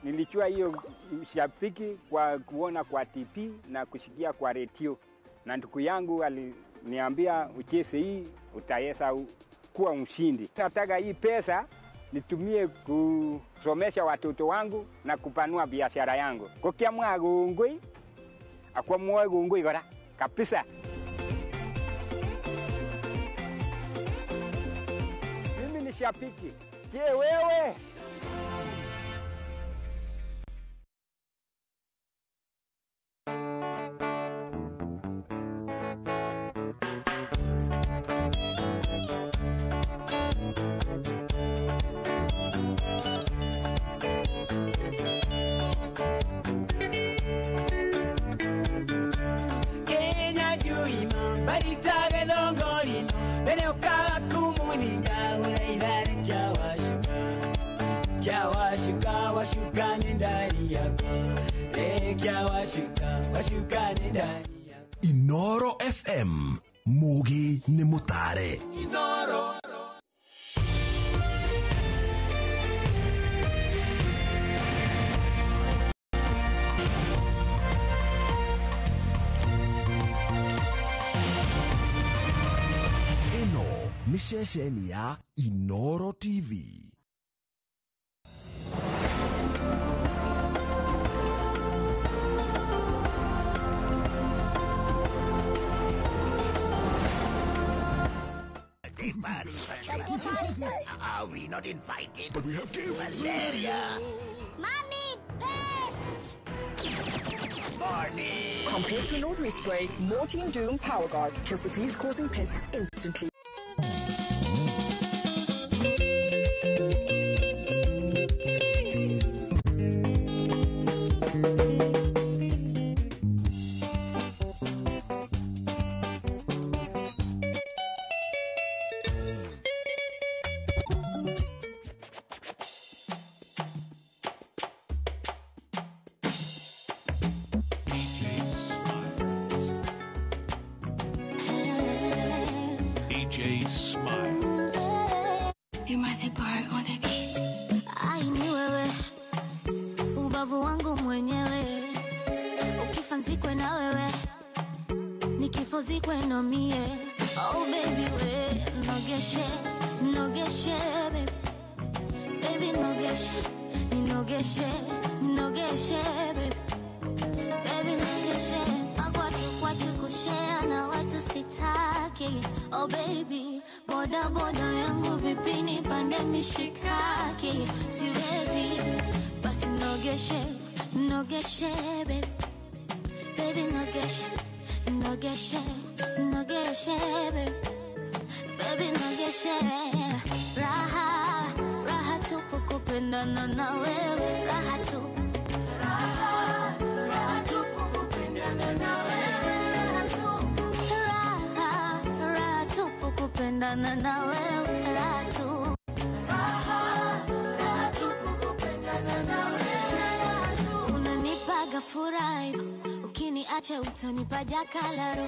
Nilijua hiyo shabiki kwa kuona kwa TV na kusikia kwa redio, na ndugu yangu aliniambia ucheze hii utaweza kuwa mshindi. Nataka hii pesa nitumie kusomesha watoto wangu na kupanua biashara yangu. Kokiamwa kongoi, akwamwoe kongoi kora kabisa. Mimi ni shabiki. Je, wewe? Kenya juima baritage thongorino mbere ũkaga kumuninga uraithare kĩa washuka washuka nĩ ndari yakwa kĩa washuka washuka nĩ ndari. Inoro FM Mugi nĩ mũtare. Inoro. Ĩno nĩ ceceni ya Inoro TV. Are we not invited? But we have gifts. Valeria. Mommy, best. Morning. Compared to an ordinary spray, Mortein Doom Power Guard kills disease-causing pests instantly. DJ Smile. You're my the bar on the beat. Ai, ni wewe ubavu wangu mwenyewe, ukifa nzikwe na wewe, nikifo zikwe na mie. Oh baby we nogeshe nogeshe baby, baby nogeshe ninogeshe nogeshe baby, baby nogeshe magwaju kwachu kushare na watu sitaki. Oh baby boda boda yangu vipini pande mishikaki siwezi, basi nogeshe nogeshe baby, baby nogeshe nogeshe nogeshe baby, baby nogeshe. Raha raha tupu kupendana na wewe, raha tu, raha raha tupu kupendana na wewe, raha tu, raha raha tupu kupendana na wewe, raha tu, raha raha tupu kupendana na wewe, raha tu. Unanipaga furaha ukiniacha utanipa jakalaro,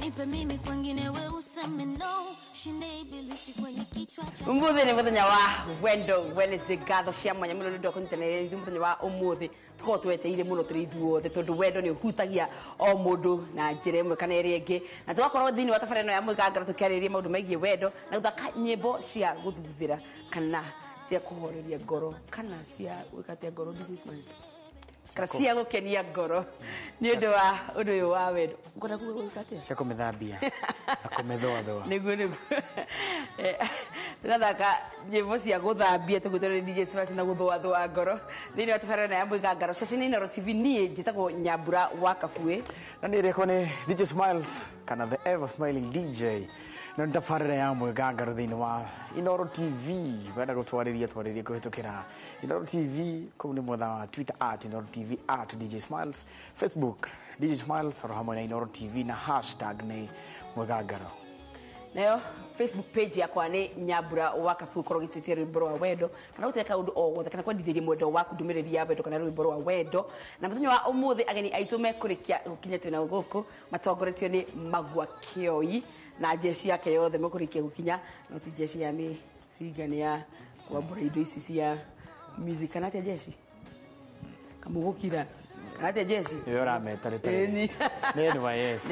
nipe mimi kwingine we useme no, shinde ibilisi kwenye kichwa cha Umuthi ni muthenya wa Wendo Wednesday, ngatho cia mwanya muno nĩ ũndũ wa kũnyitanĩra ithuĩ mũthenya wa ũmũthĩ. Tũkoragwo twetereire mũno tũrĩ ithuothe tondũ wendo nĩ ũhutagia o mũndũ na njĩra ĩmwe kana ĩrĩa ĩngĩ, na tũgakorwo thĩinĩ wa tabarĩra ĩno ya Mwĩgangaro tũkĩarĩrĩria maũndũ megiĩ wendo na gũthaka nyĩmbo cia gũthuthĩra kana cia kũhoreria ngoro kana cia gwĩka atĩa ngoro DJ Smiles, kana cia gũkenia ngoro nĩ ũndũ wa ũndũ ũyũ wa wendo. Ngwenda gwĩka atĩa? Cia kũmĩthambia na kũmĩthũathũa. Nĩguo nĩguo. Tũgathaka nyĩmbo cia gũthambia tũgwĩtwo nĩ DJ Smiles na gũthũathũa ngoro thĩinĩ wa tabarĩra ĩno ya Mwĩgangaro ceceni Inooro TV. Niĩ njĩtagwo Nyambura wa Kabuĩ na niĩ rĩakwa nĩ DJ Smiles kana the ever smiling DJ, na nĩ tabarĩra ya Mwĩgangaro thĩinĩ wa Inooro TV. Wenda gũtwarĩria twarĩrie kũhĩtũkĩra Inooro TV kũu nĩ mwena wa Twitter at Inooro TV at DJ Smiles, Facebook DJ Smiles oro hamwe na Inooro TV na hashtag nĩ Mwĩgangaro. Nayo Facebook page yakwa nĩ Nyambura wa Kabuĩ, ũkorwo ũgĩtwĩtia rwĩmbo rwa wendo kana gũteka kaũndũ o gothe kana kwendithĩria mwendo waku ndũmĩrĩri ya wendo kana rwĩmbo rwa wendo. Na mũthenya wa ũmũthĩ ageni aitũ mekũrĩkia gũkinya twĩna gũkũ matongoretio nĩ Magua Kĩoi na jeshi yake yothe mekũrĩkia gũkinya, no ti jeshi ya mĩcinga, nĩ ya kwambũra indo ici cia music kana atĩa jeshi kamũgũkira kana atĩa jeshi Ĩyo ũrameta rĩtarĩ. Ĩni. Nĩ NYS.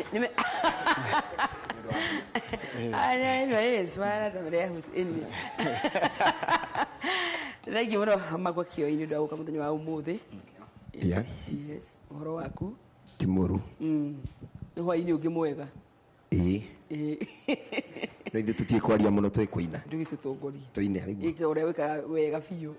Thengiũ mũno Magua Kĩoi nĩ ũndũ wa gũka mũthenya wa ũmũthĩ. Yeah. Yes, ũhoro waku? Ti mũru. Nĩ hwaĩ-inĩ ũngĩ mwega. Ĩĩ. Ĩĩ. No ithuĩ tũtiĩ kwaria mũno twĩ kũina. Ndũgĩtũtongorie. Tũine rĩu. Ĩka ũrĩa wĩkaga wega biũ.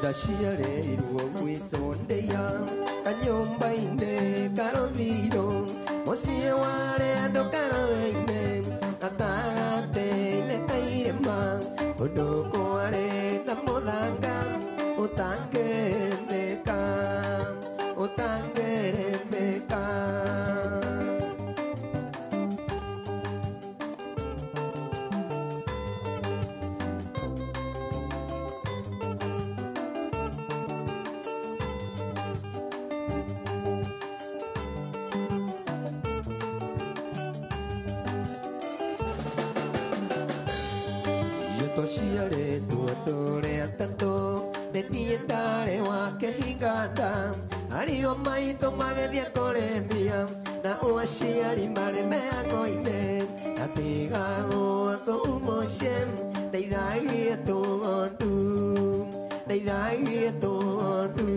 Ndaciarĩirwo gwitũ ndĩa kanyũmba-inĩ karothiro mũciĩ warĩ andũ karoe-inĩ gatagatĩ-inĩ ka irĩma kũndũ kwarĩ na mũthanga ũtangĩrĩmĩka ũtangĩrĩmĩka. Twaciarĩtwo tũrĩ atatũ nĩ niĩ ndarĩ wa kĩhinganda ariũ maitũ magĩthiĩ kũrĩmia na aciari marĩ mĩhango-inĩ na tigagwo kũu mũciĩ ndeithagie tũgondu ndeithagie tũgondu.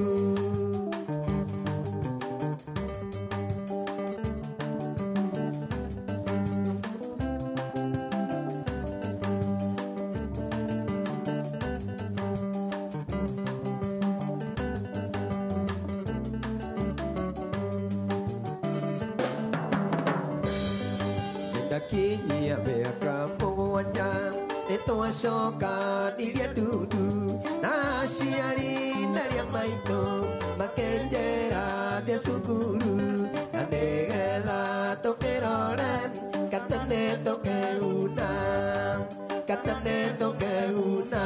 Ndakinyia mĩaka mũgwanja nĩtwacokanirie ndundu na aciari na arĩa maitũ makenja tũthiĩ cukuru na nĩgetha tũkĩrore kana nĩ tũkĩguna kana nĩ tũkĩguna.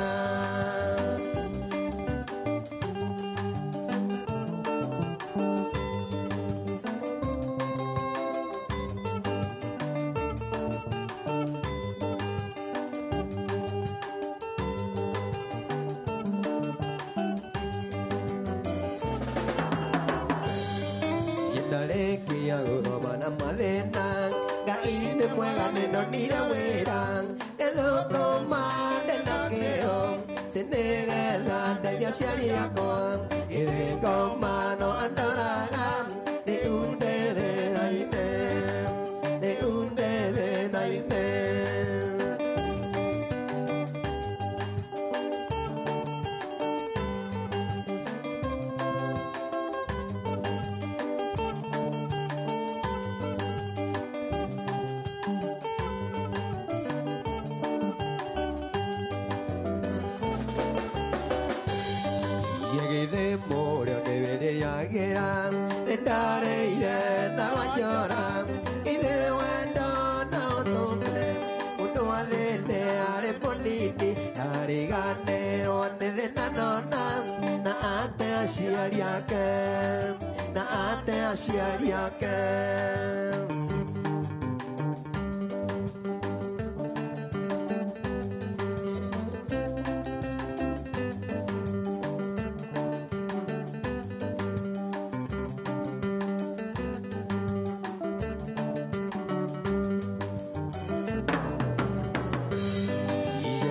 Ndarĩkia gũthoma na mathĩna Ngai nĩ mwega nĩndonire wĩra ngĩthũkũma ndĩna kĩo atĩ nĩgetha ndeithie aciari akwa ĩrĩ ngoma no andoraga rĩu ndĩ thĩna-inĩ rĩu ndĩ thĩna-inĩ. Yegithe mũrĩo nĩwĩrĩagĩra nĩndarĩire na rwanjora ithe wendo no ũtũme mũndũ athĩne arĩ mũnini ariganĩrwo nĩ thĩna nona na ate aciari ake na ate aciari ake.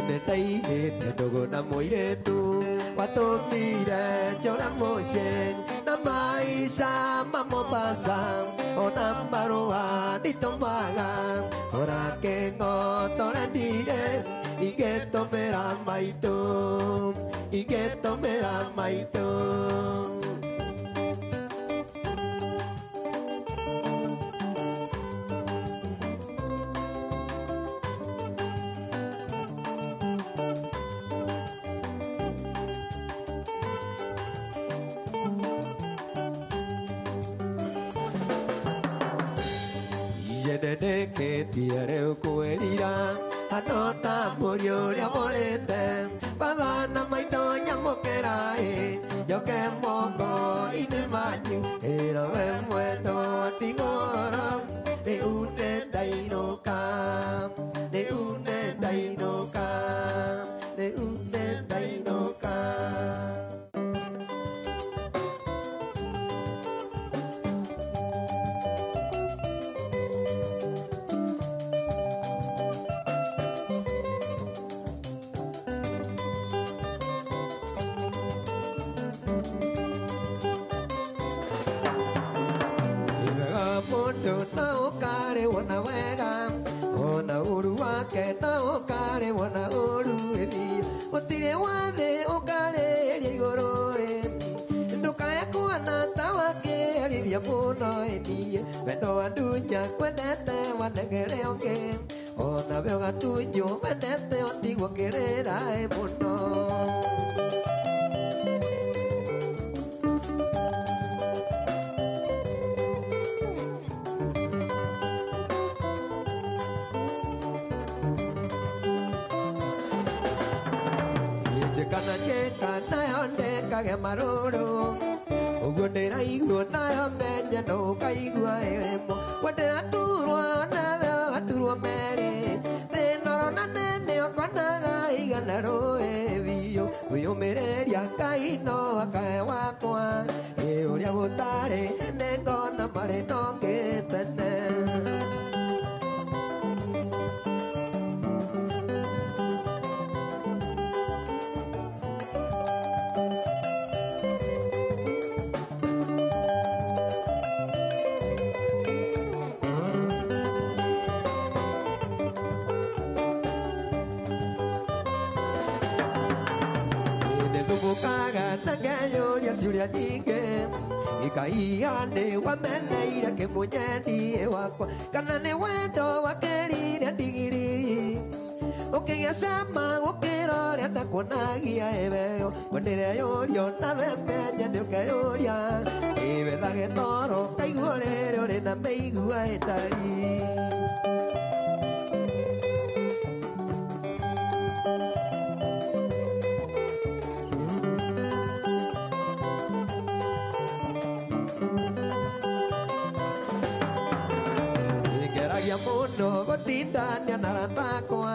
Nĩndaigĩte ndũgũ na mũirĩtu watũmire njũra mũciĩ na maica ma Mombasa ona marũa nditũmaga ona kĩng'otore ndirĩ ingĩtũmĩra maitũ ingĩtũmĩra maitũ. Nĩndĩkĩtie rĩu kwĩrira hano ta mũriũ ũrĩa mũrĩte baba na maitũ nyamũkĩra ĩ njoke moko-inĩ manyu ĩra we mwendwa ndigoro rĩu nĩndainũka rĩu nĩndainũka rĩu nĩndainũka. Mũndũ no ũkarĩwo na wega ona ũru wake no ũkarĩwo na ũru ĩthi gũtirĩ wathĩ ũkarĩria igũrũ ĩ ndũkae kuona ta wakĩarithia mũno ĩniĩ wendo wa ndunya kwendete wanengere ũngĩ onawe ũgatunywo wendete ũtigwo kĩrĩra ĩ mũno. Njĩka na njĩka nayo ndĩkage marũrũ ũguo ndĩraigua nayo menye no ũkaigua ĩrĩmo wendĩraturwo nawe ũgaturwo merĩ thĩna ũrona nene ũkonaga igana rũĩ biũ wĩyũmĩrĩria Ngai no akae wakwa ĩ ũrĩa gũtarĩ nĩngona marĩ nongĩ tene. Nĩthũmũkaga na ngeyũria ciũria nyingĩ ikaiga nĩ wameneire kĩmũnyendi wakwa kana nĩ wendo wakĩrire ndigiri ũkĩgĩa cama gũkĩra ũrĩa ndakuonagia ĩbeo we ndĩreyũria nawe menye nĩ ũkeyũria ĩwetha gĩto na meigua ĩtari. Ngeragia mũno gũtindania na arata akwa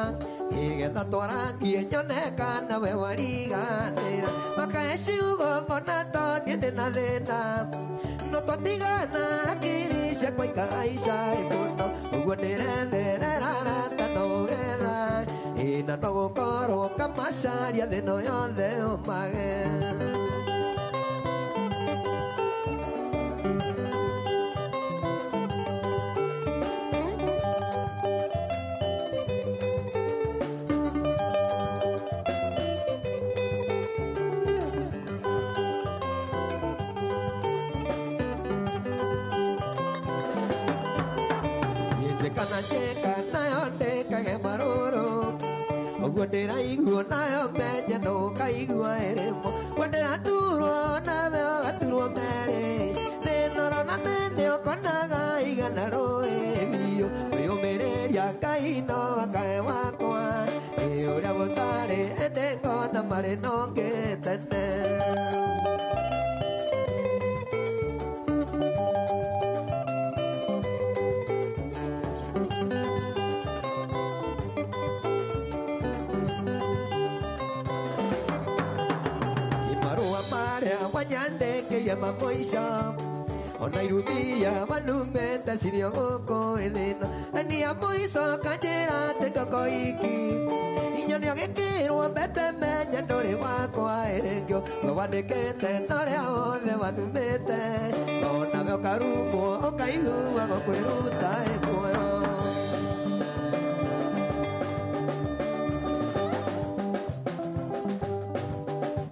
nĩgetha twarangie nyone kana we wariganĩra makae ciugo ngona to niĩ ndĩna thĩna no twatigana hakiri ciakwa ikahaica mũno ũguo ndĩretherera arata no getha ĩna no gũkorwo kamacaria thĩno yothe ũmage. Kana njĩka nayo ndĩkage marũrũ ũguo ndĩraigua nayo menye no ũkaigua ĩrĩmo ũguo ndĩraturwo nawe ũgaturwo merĩ thĩna ũrona nĩndĩ ũkonaga igana rũĩ biũ wĩyũmĩrĩria Ngai no akae wakwa ĩ ũrĩa gũtarĩ ĩndĩ ngona marĩ nongĩ tene. Wanyandĩkĩire mamũico ona irumia wanumĩte cirio gũkũ ĩthĩna na nĩ ya mũico kanjĩra atĩ ngoko iki inyoni ũgĩkĩrwo mbete menye ndũrĩ wakwa ĩrĩngĩ we wandĩkĩte na ũrĩa wothe wanumĩte onawe ũkarumwo ũkaigua gũkwĩruta ĩ muoyo.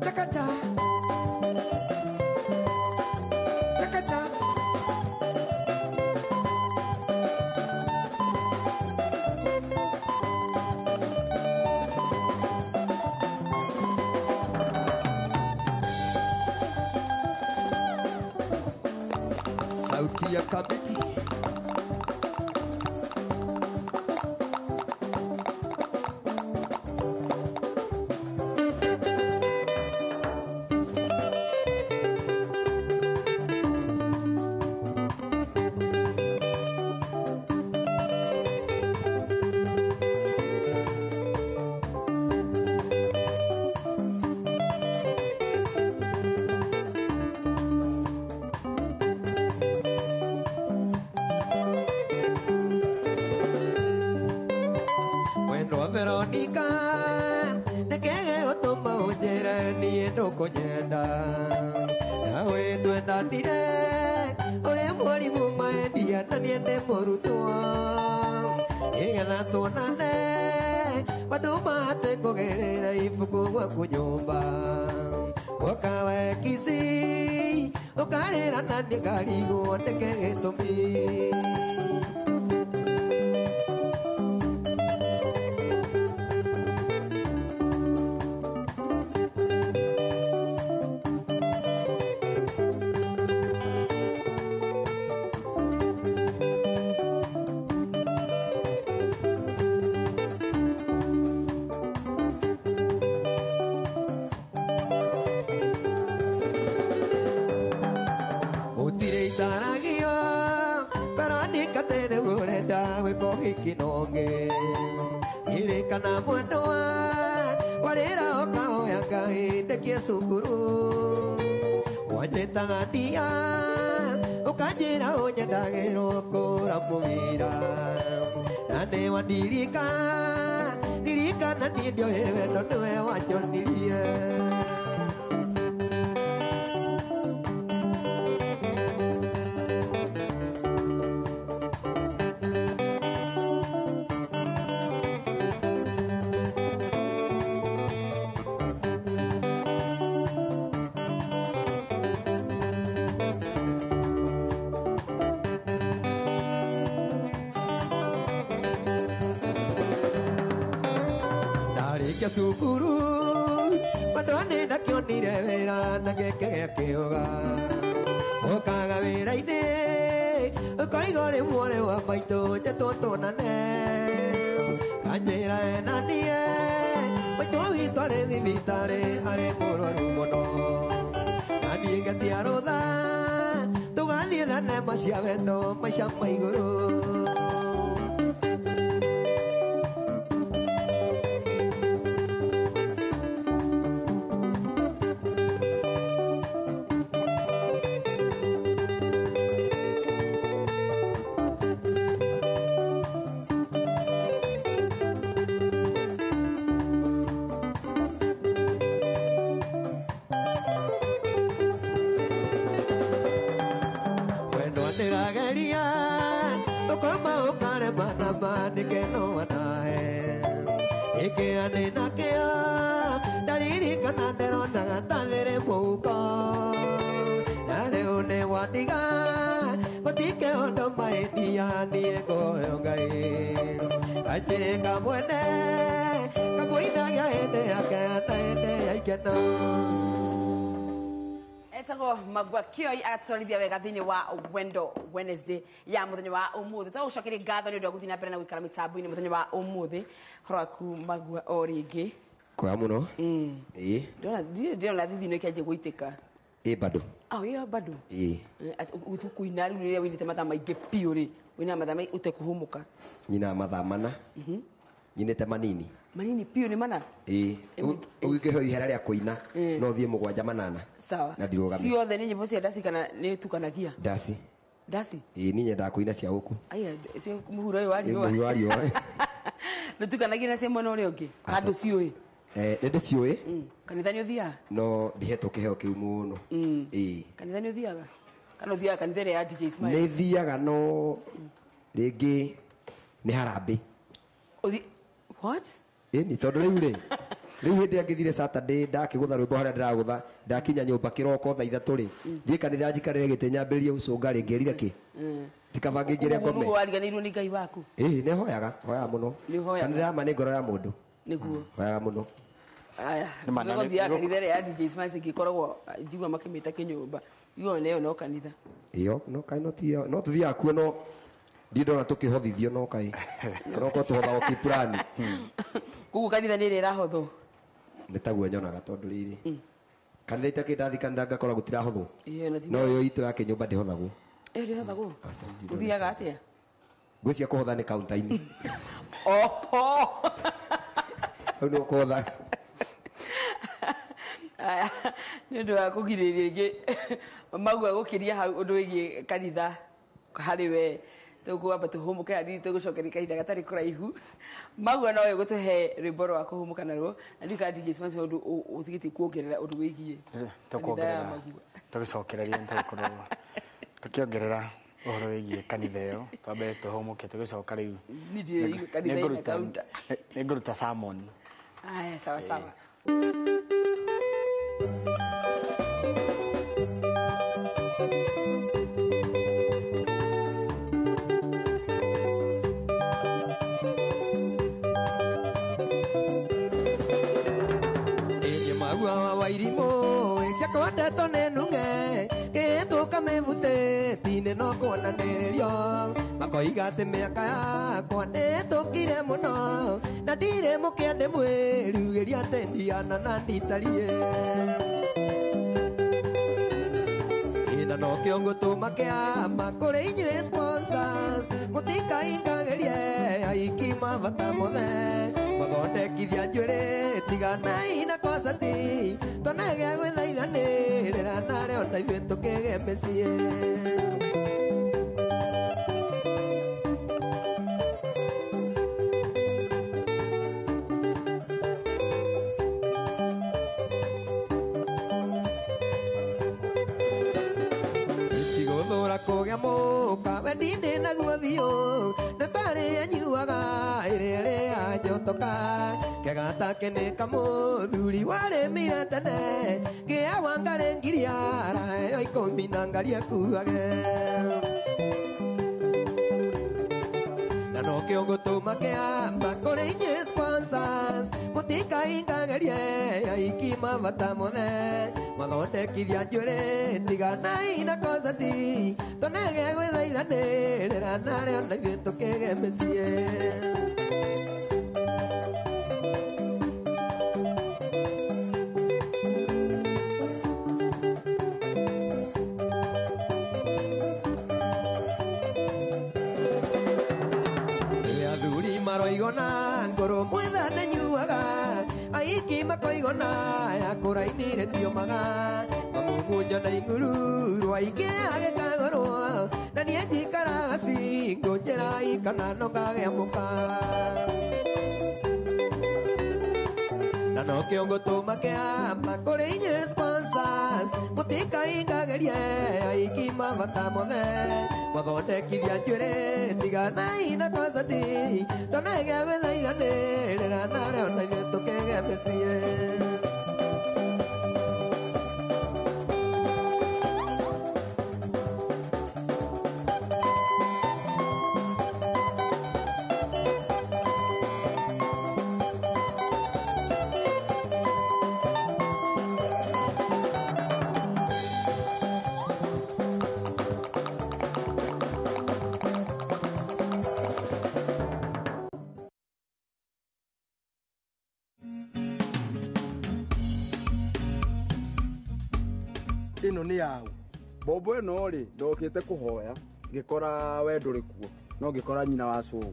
Chakacha. Sauti ya Kabeti. Veronica, nĩkĩĩ ũtũma ũnjĩre niĩ ndũkũnyenda nawe twendanire ũrĩ mwarimũ maendia na niĩ ndĩ mũrutwo nĩgetha tuonane andũ mate kũgerera ibuku gwaku nyũmba woka we Kisii ũkarĩra na niĩ ngarigwo nĩkĩ gĩtũmi. Kana mwendwa warĩra ũkahoya Ngai ndekie cukuru wanjĩtaga ndia ũkanjĩra ũnyendagĩrwo kũra mũbira na nĩ wandirika ndirikana niĩ ndioĩ wendo nĩwe wanjonirie. Ndarĩkia cukuru mwendwa nĩ ndakĩonire wĩra na gĩkĩgĩa kĩũga ũkaga wĩra-inĩ Koigo rĩ mwarĩ wa maitũ njetwo tuonane kanjĩra ena niĩ maitũ witũ arĩ thibitarĩ arĩ mũrwaru mũno na niĩ ngetia rũtha tũgathiĩ thenema cia wendo maica ma igũrũ. Ndĩrageria ũkoma ũkarema na mandĩke no wanae ĩkĩra nĩ nakĩo ndaririkana ndĩronaga ta thĩrĩ mũhuko na rĩu nĩ wandiga gũtike ũndũ mahĩtia niĩ ngoyo Ngai anjĩka mwene kamũinagia hĩndĩ yake na hĩndĩ ya ikeno. Etagwo Magua Kioi agatwarithia wega thĩinĩ wa Wendo Wednesday ya mũthenya wa ũmũthĩ. Tũgũcokeria ngatho nĩ ũndũ wa gũthiĩ na mbere na gũikara mĩtambo-inĩ mũthenya wa ũmũthĩ. Ũhoro waku Magua o rĩngĩ. Kwega mũno. Ĩĩ. Ndĩrona ndĩrona thithino ĩkĩanjia gũitĩka. Ĩ bado. Ah, ĩyo bado. Ĩĩ. Ũtukũina rĩu rĩrĩa wĩinĩte mathaa maingĩ biũ rĩ, wĩinaga mathaa maingĩ ũtekũhũmũka. Nyinaga mathaa mana. Nyinĩte manini. Manini biũ nĩ mana? Ĩĩ. Ũngĩkĩheo ihera rĩa kũina no thiĩ mũgwanja manana. Sawa. Na ndirũgame. Ciothe nĩ nyĩmbo cia ndaci kana nĩ ũtukanagia? Ndaci. Ndaci? Ĩĩ niĩ nyendaga kũina cia gũkũ. Aya, cia mũhuro ũyũ wa riũa. Mũhuro wa riũa. Ndũtukanagia na cia mwena ũrĩa ũngĩ? Handũ ciũĩ? Nĩ ndĩciũĩ. Kanitha nĩ ũthiaga? No ndihetwo kĩheo kĩu mũno. Ĩĩ. Kanitha nĩ ũthiaga? Kana ũthiaga kanitha ĩrĩa ya DJ Smile? Nĩ thiaga no rĩngĩ nĩ harambĩ. What? Ĩni tondũ rĩu rĩ rĩu hĩndĩ ĩrĩa ngĩthire Saturday ndakĩgũtha rwĩmbo harĩa ndĩragũtha ndakinya nyũmba kĩroko thaa ithatũ rĩ thiĩ kanitha njikarĩre gĩtĩ nyambĩrĩrie gũcũnga rĩ ngĩrire kĩ tikaba ngĩingĩre ngome. Ũguo wariganĩirwo nĩ Ngai waku? Ĩĩ nĩ hoyaga hoyaga mũno. Kanitha ya ma nĩ ngoro ya mũndũ. Nĩguo. Hoyaga mũno. Aya, nĩgũthiaga kanitha ĩrĩa ya DJ Smile ĩngĩkoragwo njigua makĩmĩta kĩnyũmba. Igua nĩyo no kanitha. Ĩyo no kaĩ no ti no tũthiaga kuo no ndirĩ ndona tũkĩhothithio no kaĩ no korwo tũhothagwo kĩpurani. Koguo kanitha nĩ ĩrĩa ĩrahothwo? Nĩ taguo nyonaga tondũ rĩrĩ kanitha itakĩ ndathi kanitha ngakora gũtirahothwo. No ĩyo itũ ya kĩnyũmba ndĩhothagwo. Ĩyo ndĩhothagwo? Ũthiaga atĩa? Ngwĩciria kũhotha nĩ kaunta-inĩ. Oho. Hau nĩho kũhotha. Nĩ ũndũ wa kũgirĩrĩria rĩngĩ Magua gũkĩria hau ũndũ wĩgiĩ kanitha harĩ we tũkwamba tũhũmũke hanini tũgũcokeria kahinda gatarĩ kũraihu. Magua nowe gũtũhe rwĩmbo rwa kũhũmũka naruo na ndiũĩ kana DJ Smile ũndũ ũtigĩtie kuongerera ũndũ wĩgiĩ kanitha ya Magua. Tũgĩcokereria nĩ tũgũkorwo tũkĩongerera ũhoro wĩgiĩ kanitha ĩyo twambe tũhũmũke tũgĩcoka rĩu Niĩ ndirĩ kanitha ĩna kaunta. nĩngũruta sermon. Aya, sawa sawa. Ciakwendetwo nĩ nung'e gĩtũka mĩbutĩti-inĩ no kuonanĩrĩrio makoiga atĩ mĩaka yakwa nĩĩtũkire mũno na ndirĩ mũkĩa ndĩmwĩrugĩria atĩ ndiana na nditariĩ ĩna nokĩo ngũtũma kĩama kũrĩ inyuĩ sponsors mũtikaingagĩrie aiki mabata mothe mathondekithia njuĩrĩ tiganai na kocati tonege gwĩthaithanĩrĩra narĩo ta ithuĩ tũkĩgĩe mĩciĩ. Tigũthũra kũgĩa mũka wendi-inĩ naguo biũ na tarĩ anyuaga ĩrĩa ĩrĩa njotoka kegata ke nĩ kamũthuri warĩmire tene kĩa wangarĩ ngiria araheo ikũmi na ngari akuage na nokĩo ngũtũma kĩamba kũrĩ inyuĩ sponsors mũtikaingagerie aiki mabata mothe mathondekithia njuĩrĩ tiganai na kocati tonege gwĩthaithanĩrĩra gwĩthaithanĩrĩra narĩo na ithuĩ tũkĩgĩe mĩciĩ. Athuri maroigona ngũrũ mwĩthane nyuaga aiki makoigona ya kũrainire ndiomaga mamũgunjo na inguru rwaingĩ agĩkagũrwo na niĩ njikaraga cingũ njĩra ikana no ngagĩa mũka na nokĩo ngũtũma kĩama kũrĩ inyuĩ sponsors mũtikaingagerie aiki mabata mothe mwathondekithia njuĩrĩ tiganai na konsati tonege gwĩthaithanĩrĩra narĩo na ithuĩ tũkĩgĩe mĩciĩ. Ĩno nĩ yaũ mbombo ĩno rĩ ndokĩte kũhoya ngĩkora we ndũrĩ kuo no ngĩkora nyina wa cũgũ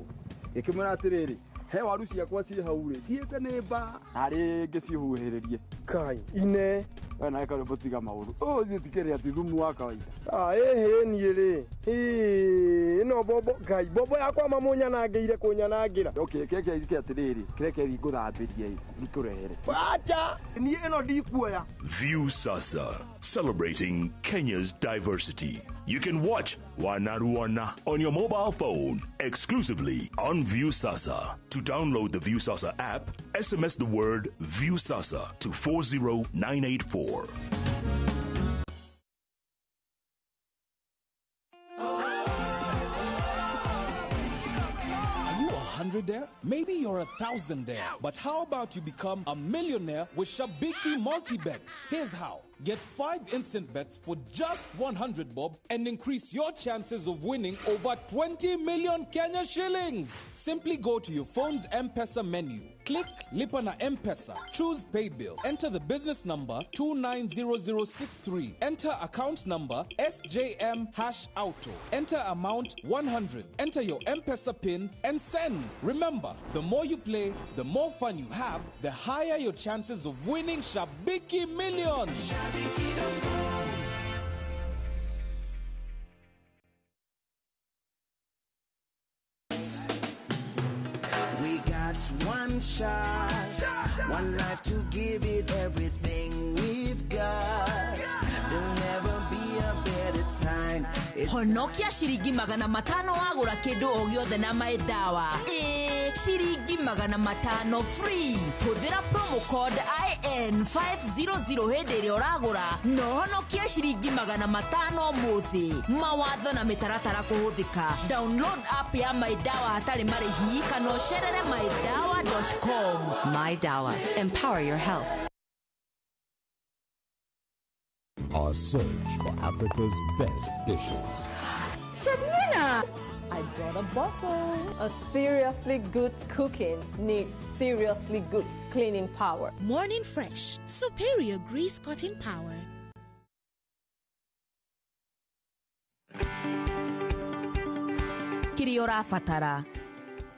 ngĩkĩmwĩra atĩrĩrĩ he waru ciakwa ciĩ hau rĩ ciĩte nĩ mba narĩ ngĩcihuhĩrĩrie kai ine we nawe karĩ tiga maũndũ ũũ ithuĩ tikĩrĩ atĩ thumu wa kawaida. Ĩhĩ niĩ rĩ ĩno mbombo ngai mbombo yakwa mamũnyanangĩire kũnyanangĩra. Okay, keke ke atĩrĩrĩ kĩreke ngũthambĩrie ngĩkũrehere. Acha niĩ ĩno ndikuoya. View Sasa, celebrating Kenya's diversity. You can watch Wanaruana on your mobile phone exclusively on View Sasa. To download the View Sasa app, SMS the word View Sasa to 40984. Are you 100-aire? Maybe you're 1,000-aire. But how about you become a millionaire with Shabiki Multibet? Here's how. Get 5 instant bets for just 100 bob and increase your chances of winning over 20 million Kenya shillings. Simply go to your phone's M-Pesa menu. Click Lipa na M-Pesa. Choose Paybill. Enter the business number 290063. Enter account number SJM#auto. Enter amount 100. Enter your M-Pesa PIN and send. Remember, the more you play, the more fun you have, the higher your chances of winning Shabiki Millions. We got one shot, one life to give it everything we've got. There'll never be a better time. Honokia ciringi 500 wagũra kĩndũ o gĩothe na MyDawa. Ĩĩ, ciringi 500 free. Hũthĩra promo code IN500 hĩndĩ ĩrĩa ũragũra na ũhonokie ciringi 500 ũmũthĩ. Mawatho na mĩtaratara kũhũthĩka. Download app ya MyDawa hatarĩ marĩhi kana ũcerere mydawa.com. MyDawa. Empower your health. Our search for Africa's best dishes. Shabnina! I brought a bottle. A seriously good cooking needs seriously good cleaning power. Morning Fresh. Superior grease cutting power. Kĩrĩa ũrabatara: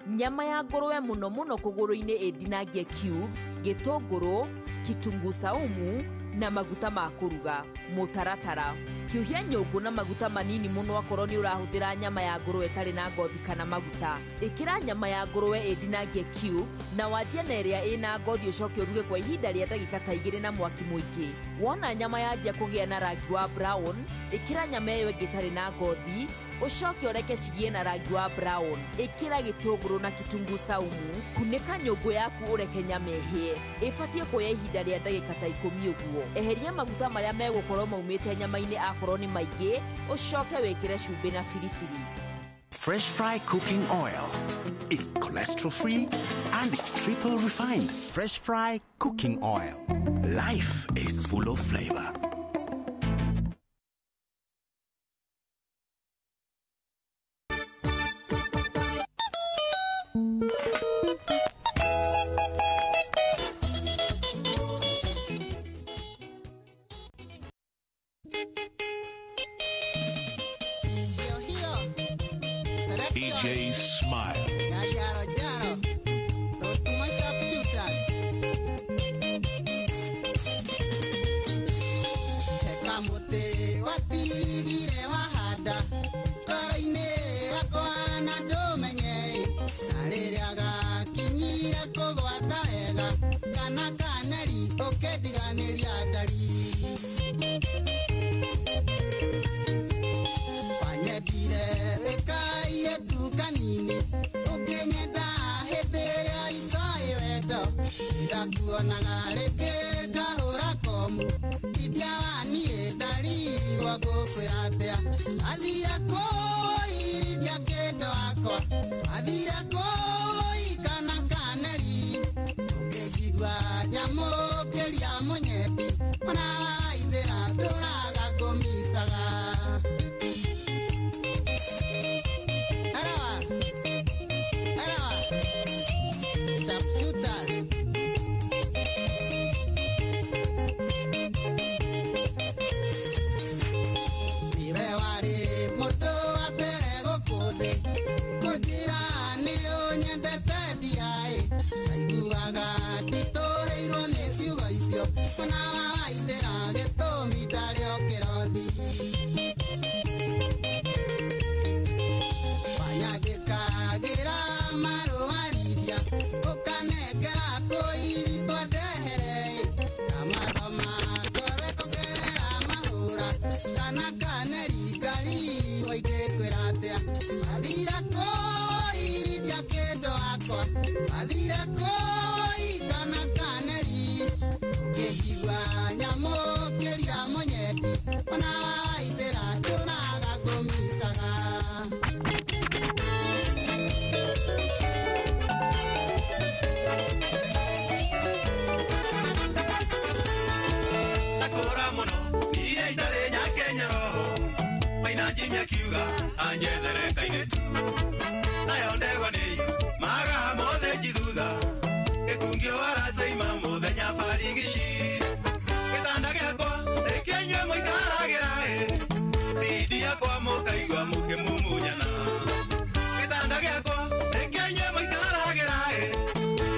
nyama ya ngũrũwe mũno mũno kũgũrũ-inĩ ĩndinangie cubes, gĩtũngũrũ, kitunguu saumu na maguta ma kũruga. Mũtaratara: hiũhia nyũngũ na maguta manini mũno akorwo nĩ ũrahũthĩra nyama ya ngũrũwe ĩtarĩ na ngothi kana maguta. Ĩkĩra nyama ya ngũrũwe ĩndinangie cubes na wanjie na ĩrĩa ĩna ngothi ũcoke ũruge kwa ihinda rĩa ndagĩka ta 2 na mwaki mũingĩ. Wona nyama yanjia kũgĩa na rangi wa brown, ĩkĩra nyama ĩyo ĩngĩ ĩtarĩ na ngothi ũcoke ũreke cigĩe na rangi wa brown. Ĩkĩra gĩtũngũrũ na kitunguu saumu, kunĩka nyũngũ yaku ũreke nyama ĩhĩe. Ĩbatiĩ kuoya ihinda rĩa ndagĩka ta 10 ũguo. Eheria maguta marĩa megũkorwo maumĩte nyama-inĩ akorwo nĩ maingĩ, ũcoke wĩkĩre cumbĩ na biribiri. Fresh Fry Cooking Oil. It's cholesterol free and it's triple refined. Fresh Fry Cooking Oil. Life is full of flavor. DJ Smile. Jaro, jaro. Rotuma sharpshooters. Ekamote watigire wahanda ngoro-inĩ yakwa na ndũmenye na rĩrĩa gakinyire kũgwata wega kana kaneri ũkĩndiganĩria ndari. Wanyendire wĩkairĩtu kanini ũkĩnyenda hĩndĩ ĩrĩa itoĩ wendo ndakuonaga rĩngĩ ngahũra komu india waniĩ ndarigwo ngũkwĩra atĩa athire kũirindia kĩndũ akwa athire kũi kana kaneri ũkĩnjigua nyamũkĩria mũnyendi mwana wa ithĩra ndũraga ngũmicaga. Arawa, arawa, sharpshooters. Niwe warĩ mũndũ wa mbere gũkũ thĩ kũnjĩra nĩ ũnyendete ndiaĩ ndaiguaga nditũrĩirwo nĩ ciugo icio mwana wa waithĩra gĩtũmi ndarĩ o kĩrothi. Wanyandĩkagĩra marũa Lydia ũkanengera kũirĩtwo ndehere ndamathoma ngoro ĩkongerera mahũra kana kaneri ngarigwo ingĩkwĩra atĩa athire kũirindia kĩndũ akwa athire kũi kana kaneri ũkĩnjigua nyamũkĩria mũnyendi mwana wa waithĩra ndũraga ngũmicaga. Ndakũra mũno niĩ itarĩ nyakenya roho maina njimia kiuga anjethere kairĩtu nayo ndegwa nĩyu magaha mothe njithutha gĩkungio waracaima mũthenya barigici gĩtanda gĩakwa nĩkĩo mũikaragĩra ĩ cidi yakwa mũkaigua mũkĩmumunyana gĩtanda gĩakwa nĩkĩo mũikaragĩra ĩ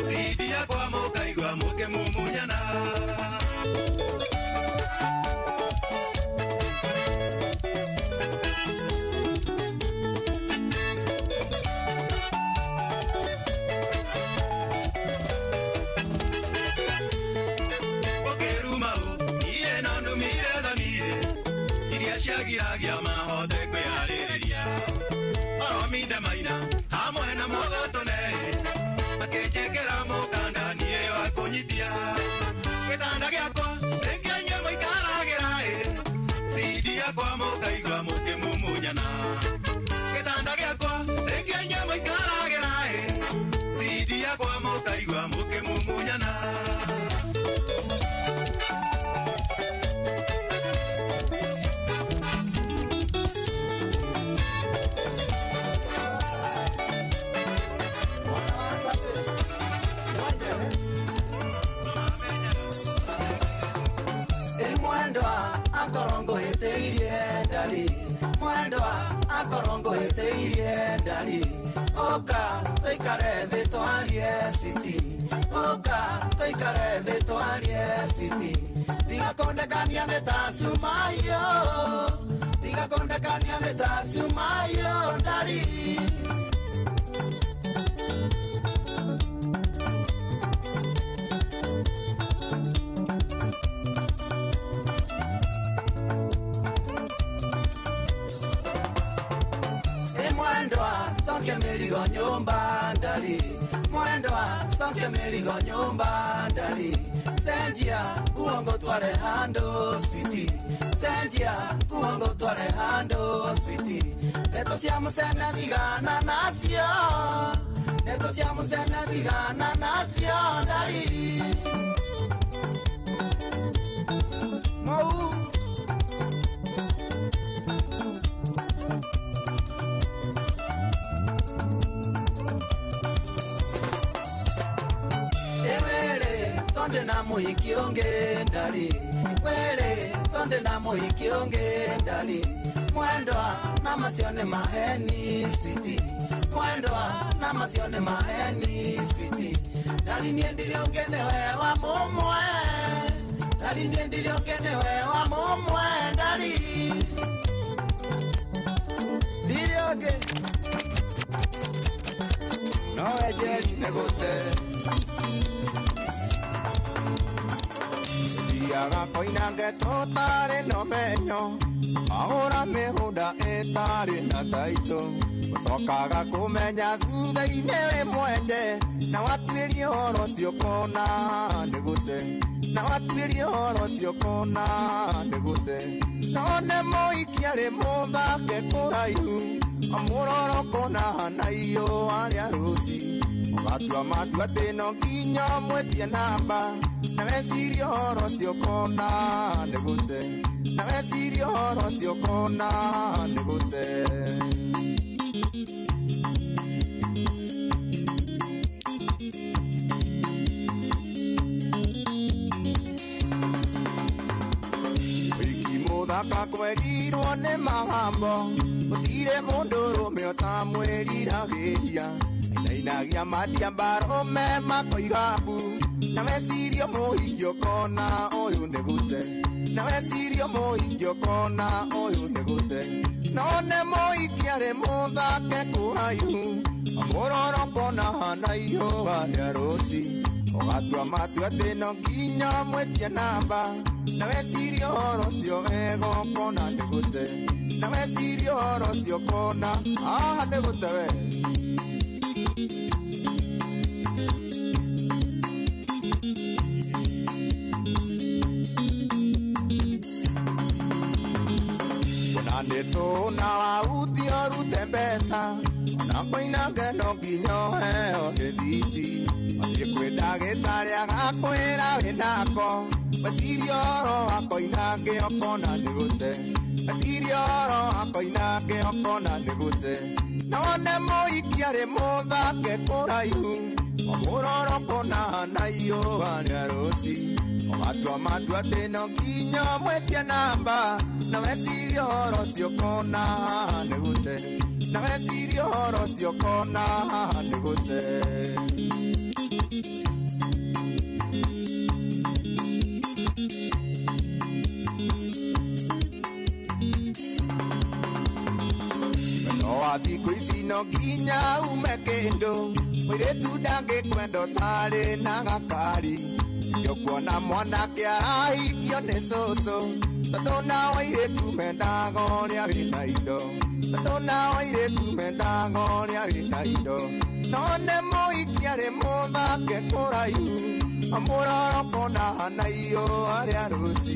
cidi yakwa mũkaigua mũkĩmumunyana. Ciagiragia mahote kwĩharĩrĩria orominde maina hamwe na mũgotone makĩnjĩkĩra mũkanda niĩ wa kũnyitia gĩtanda gĩakwa nĩkĩo inyuĩ mũikaragĩra ĩ cidi yakwa mũkaigua mũkĩmumunyana gĩtanda gĩakwa nĩkĩo inyuĩ mũikaragĩra ĩ cidi yakwa mũkaigua mũkĩmumunyana. Mwendwa akorongo heteirie ndari mwendwa akorongo heteirie ndari oka tuikare thĩ twarie citi oka tuikare thĩ twarie citi tiga kũndekania thĩ ta cumayo tiga kũndekania thĩ ta cumayo ndari. Mwendwa sonke mĩrigo nyũmba ndari mwendwa sonke mĩrigo nyũmba ndari cenjia nguo ngũtware handũ switi cenjia nguo ngũtware handũ switi ndeto cia mũcene tigana nacio ndeto cia mũcene tigana nacio ndari. Mau tonde na muhiki ungi ndari were tonde na muhiki ungi ndari Mwendwa na macio nĩ maheni switi. Mwendwa na macio nĩ maheni switi. Ndari niĩ ndirĩ ũngĩ nĩwe wa mũmwe. Ndari niĩ ndirĩ ũngĩ nĩwe wa mũmwe. Ndari ndirĩ ũngĩ. No ejeri nĩgũte. Thiaga koinange tũtarĩ na ũmenyo. Ahũra mĩgũnda ĩtarĩ na taitũ. Ũcokaga kũmenya thutha-inĩ wĩ mwende. Na watuĩria ũhoro ũcio ũkona nĩgũte. Na watuĩria ũhoro ũcio ũkona nĩgũte. No nĩ mũhiki arĩ mũthake kũraihu. Amũroro kũna na iyo arĩa rũci. Ũgatua matua atĩ no nginya ũmwĩtie namba. Na weciria ũhoro ũcio ũkona nĩgũte. Na weciria ũhoro ũcio ũkona nĩgũte. Wiki mũthaka kwerirwo nĩ mahambo. Gũtirĩ mũndũrũme ũtamwĩriragĩria. Ainainagia matiambarũme makoiga mbu. Na weciria mũhiki ũkona ũyũ nĩgũte. Na weciria mũhiki ũkona ũyũ nĩgũte. No nĩ mũhiki arĩ mũthake kũraihu. Amũroro kũna hana ihũa rĩa rũci. Ũgatua matua atĩ no nginya ũmwĩtie namba. Na weciria ũhoro ũcio wega ũkona nĩgũte. Na weciria ũhoro ũcio ũkona haha nĩgũte we. Ona nĩtũna wauti ũrute mbeca. Ona koinange no nginya ũheo gĩthiti. Wathiĩ kwĩ ndagĩtarĩ agakwĩra wĩnako. Weciria ũhoro wa koinange ũkona nĩgũte. Weciria ũhoro wa koinange ũkona nĩgũte. No nĩ mũhiki arĩ mũthake kũraihu. Omũroro kũna na ihũa rĩa rũci. Ũgatua matua atĩ no nginya ũmwĩtie namba. Na weciria ũhoro ũcio ũkona nĩgũte. Na weciria ũhoro ũcio ũkona nĩgũte. No wa thikũ ici no nginya ume kĩndũ. Mũirĩtu ndangĩkwenda ũtarĩ na gakari. Nĩkĩo kuona mwanake arahikio nĩ cũcũ. Tondũ nao airĩtu mendaga ũrĩa wĩna indo. Tondũ nao airĩtu mendaga ũrĩa wĩna indo. No nĩ mũhiki arĩ mũthake kũraihu. Amũroro kũna na ihũa rĩa rũci.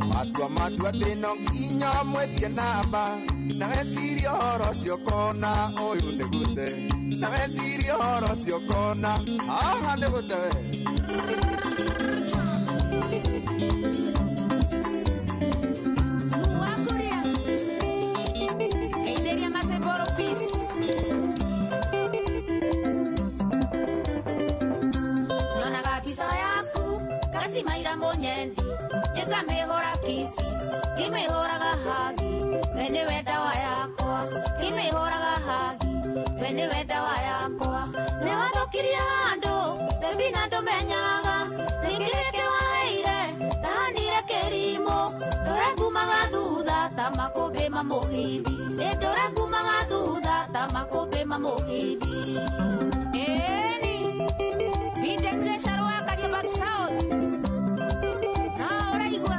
Ũgatua matua atĩ no nginya ũmwĩtie namba. Na weciria ũhoro ũcio ũkona ũyũ nĩgũte. Na weciria ũhoro ũcio ũkona haha nĩgũte we. Nyonaga mbica yaku ngacimaira mũnyendi ngamĩhũra kici ngĩmĩhũraga hagi we nĩwe ndawa yakwa ngĩmĩhũraga hagi we nĩwe ndawa yakwa nĩwathũkirie handũ bebi na ndũmenyaga nĩkĩrĩkĩ waheire ndahanire kĩrimũ ndũre ngumaga thutha ta makũmbĩ ma mũgithi ĩ ndũre ngumaga thutha ta makũmbĩ ma mũgithi ĩni bindengecharwa Kariobangi South. No ũraigua.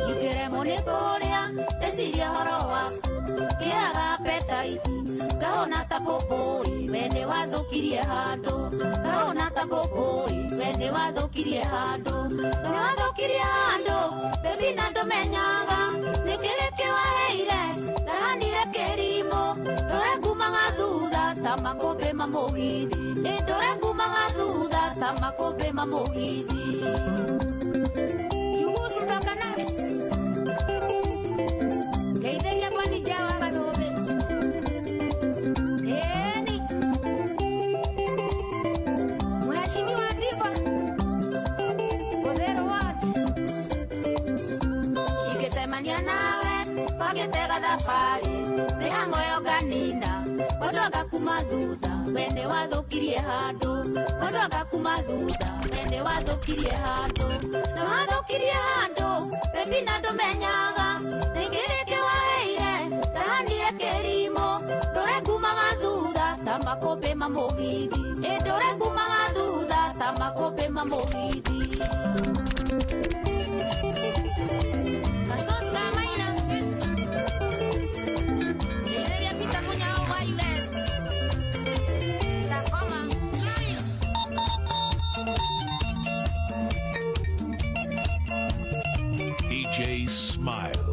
Ingĩremwo nĩ kũrĩa ndeciria ũhoro waku ngĩaga appetite ngahona ta bũbũi we nĩwathũkirie handũ ngahona ta bũbũi we nĩwathũkirie handũ nĩwathũkirie handũ bebi na ndũmenyaga nĩkĩrĩkĩ waheire ndahanire kĩrimũ ndũre ngumaga thutha ta makũmbĩ ma mũgithi ĩ ndũre ngumaga thutha ta makũmbĩ ma mũgithi. Jugusu toka nasi Geithĩria bwani jawa gathũmbĩ. Ĩni. Bangĩte gathabarĩ mĩhang'o yo nganina Wendo agakuma thutha we nĩ wathũkirie handũ Wendo agakuma thutha we nĩ wathũkirie handũ Nĩ wathũkirie handũ baby na ndũmenyaga Rĩngĩ rĩngĩ waheire ndahanire kĩrimũ Ndũre ngumaga thutha ta makũmbĩ ma mũgithi Ĩ ndũre ngumaga thutha ta makũmbĩ ma mũgithi DJ Smiles.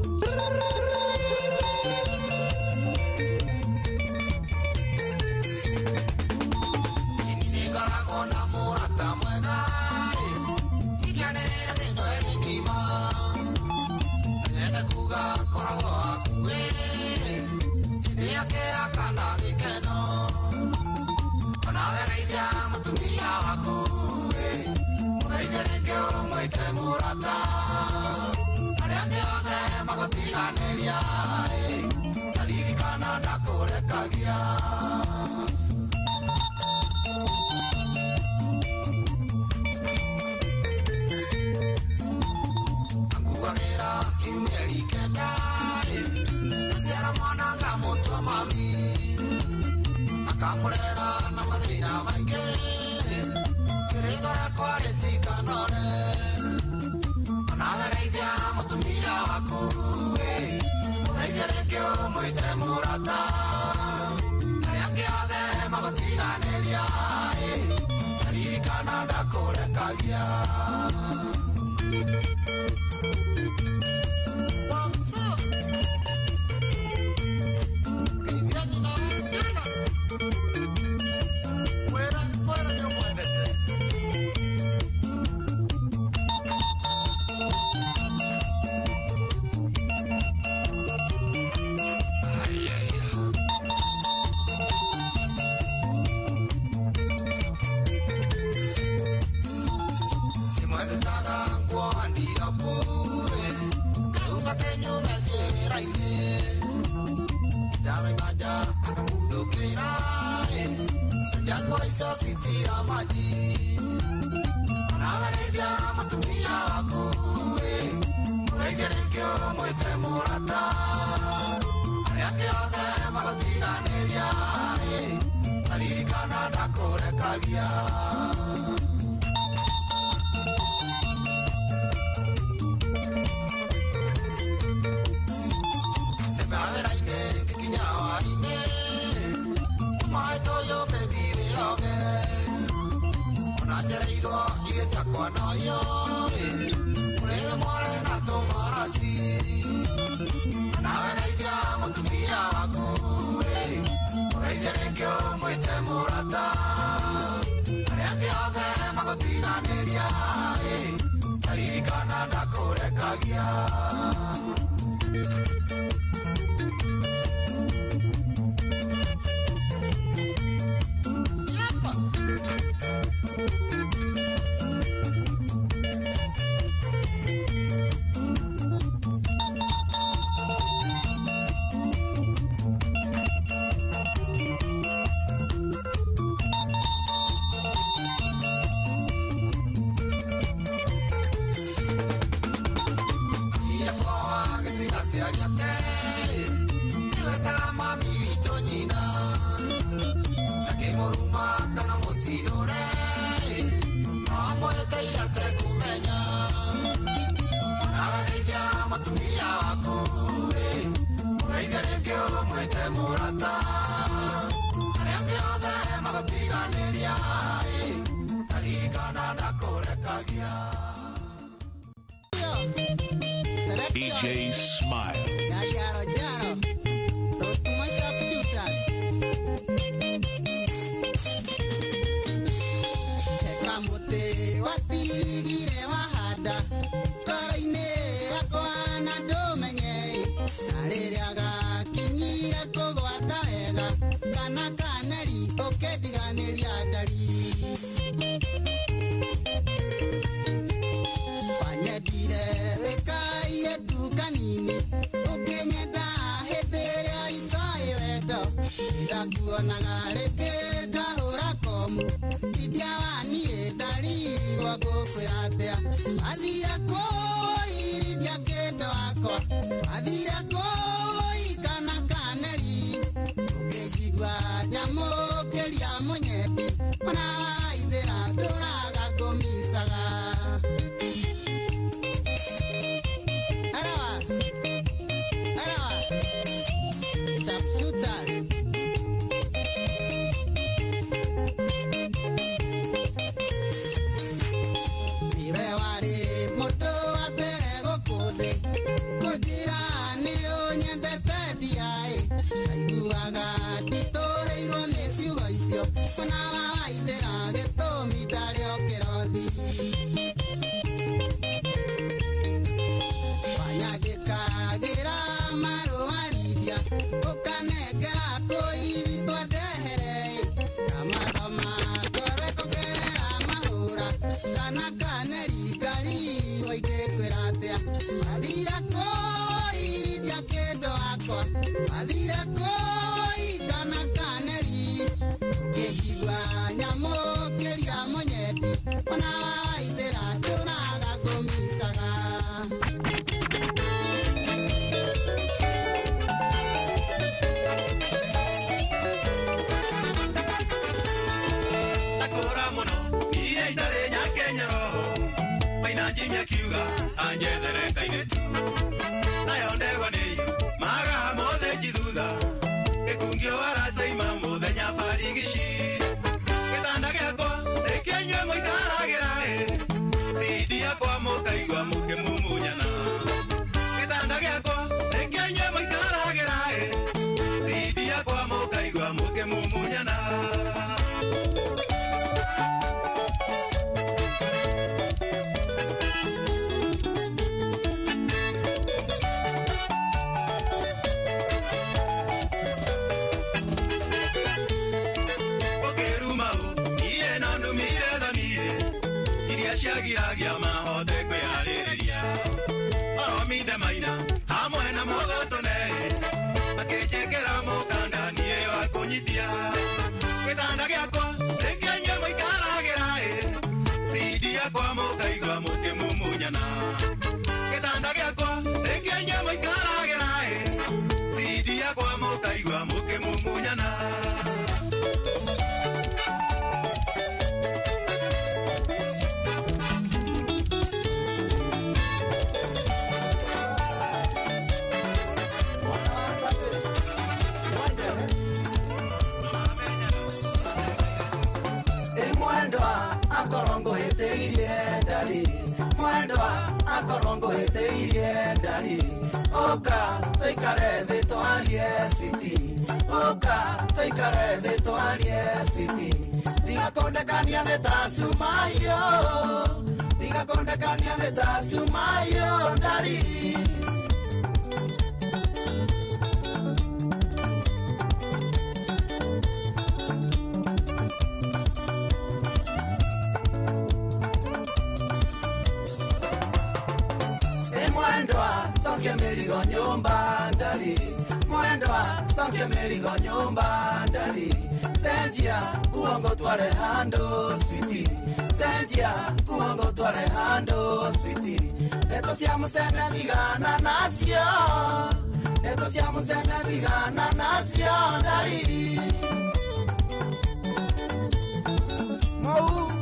DJ Smile. Wanyendire wĩkaire tu kanini, ũkĩnyenda. Ndikuonaga rĩngĩ ngahũra komu Lydia wa niĩ ndarigwo ngũkwĩra atĩa Wathire kũi Lydia kĩndũ wakwa Wathire kũi kana kaneri Ũngĩnjigua nyamũkĩria mũnyendi Mwana wa ithĩra ndũraga ngũmicaga Arawa Arawa Sharpshooters. Niwe warĩ mũndũ wa mbere gũkũ thĩ kũnjĩra nĩ ũnyendete ndiaĩ ndaiguaga nditũrĩirwo nĩ ciugo icio mwana wa waithĩra gĩtũmi ndarĩ o kĩrothi wanyandĩkagĩra marũa Lydia ũkanengera kũibi twandehere ndamathoma ngoro ĩkongerera mahũra kana kaneri ngarigwo ingĩkwĩra atĩa wathire kũi Lydia kĩndũ wakwa wathire kũi kana kaneri ũngĩnjigua nyamũkĩria mũnyendi mwana wa waithĩra ndũraga ngũmicaga. Ndakũra mũno niĩ itarĩ nyakenya roho maina njimia kiuga anjethere kairĩtu nayo ndegwa nĩyu magaha mothe nji thutha gĩkungio waracaima mũthenya barigici gĩtanda gĩakwa nĩkĩo inyuĩ mũikaragĩra ĩ cidi yakwa mũkaigua mũkĩmumunyana gĩtanda gĩakwa nĩkĩo inyuĩ mũikaragĩra ĩ cidi yakwa mũkaigua mũkĩmumunyana. Ciagiragia mahote kwĩharĩrĩria orominde maina hamwe na mũgotone makĩnjĩkĩra mũkanda niĩ wa kũnyitia gĩtanda gĩakwa nĩkĩo inyuĩ mũikaragĩra ĩ cidi yakwa mũkaigua mũkĩmumunyana gĩtanda gĩakwa nĩkĩo inyuĩ mũikaragĩra ĩ cidi yakwa mũkaigua mũkĩmumunyana. Mwendwa akorongo heteirie ndari mwendwa akorongo heteirie ndari oka tuikare thĩ twarie citi oka tuikare thĩ twarie citi tiga kũndekania thĩ ta cumayo tiga kũndekania thĩ ta cumayo ndari. Mwendwa sonke mĩrigo nyũmba ndari mwendwa sonke mĩrigo nyũmba ndari cenjia nguo ngũtware handũ switi cenjia nguo ngũtware handũ switi ndeto cia mũcene tigana nacio ndeto cia mũcene tigana nacio ndari. Mau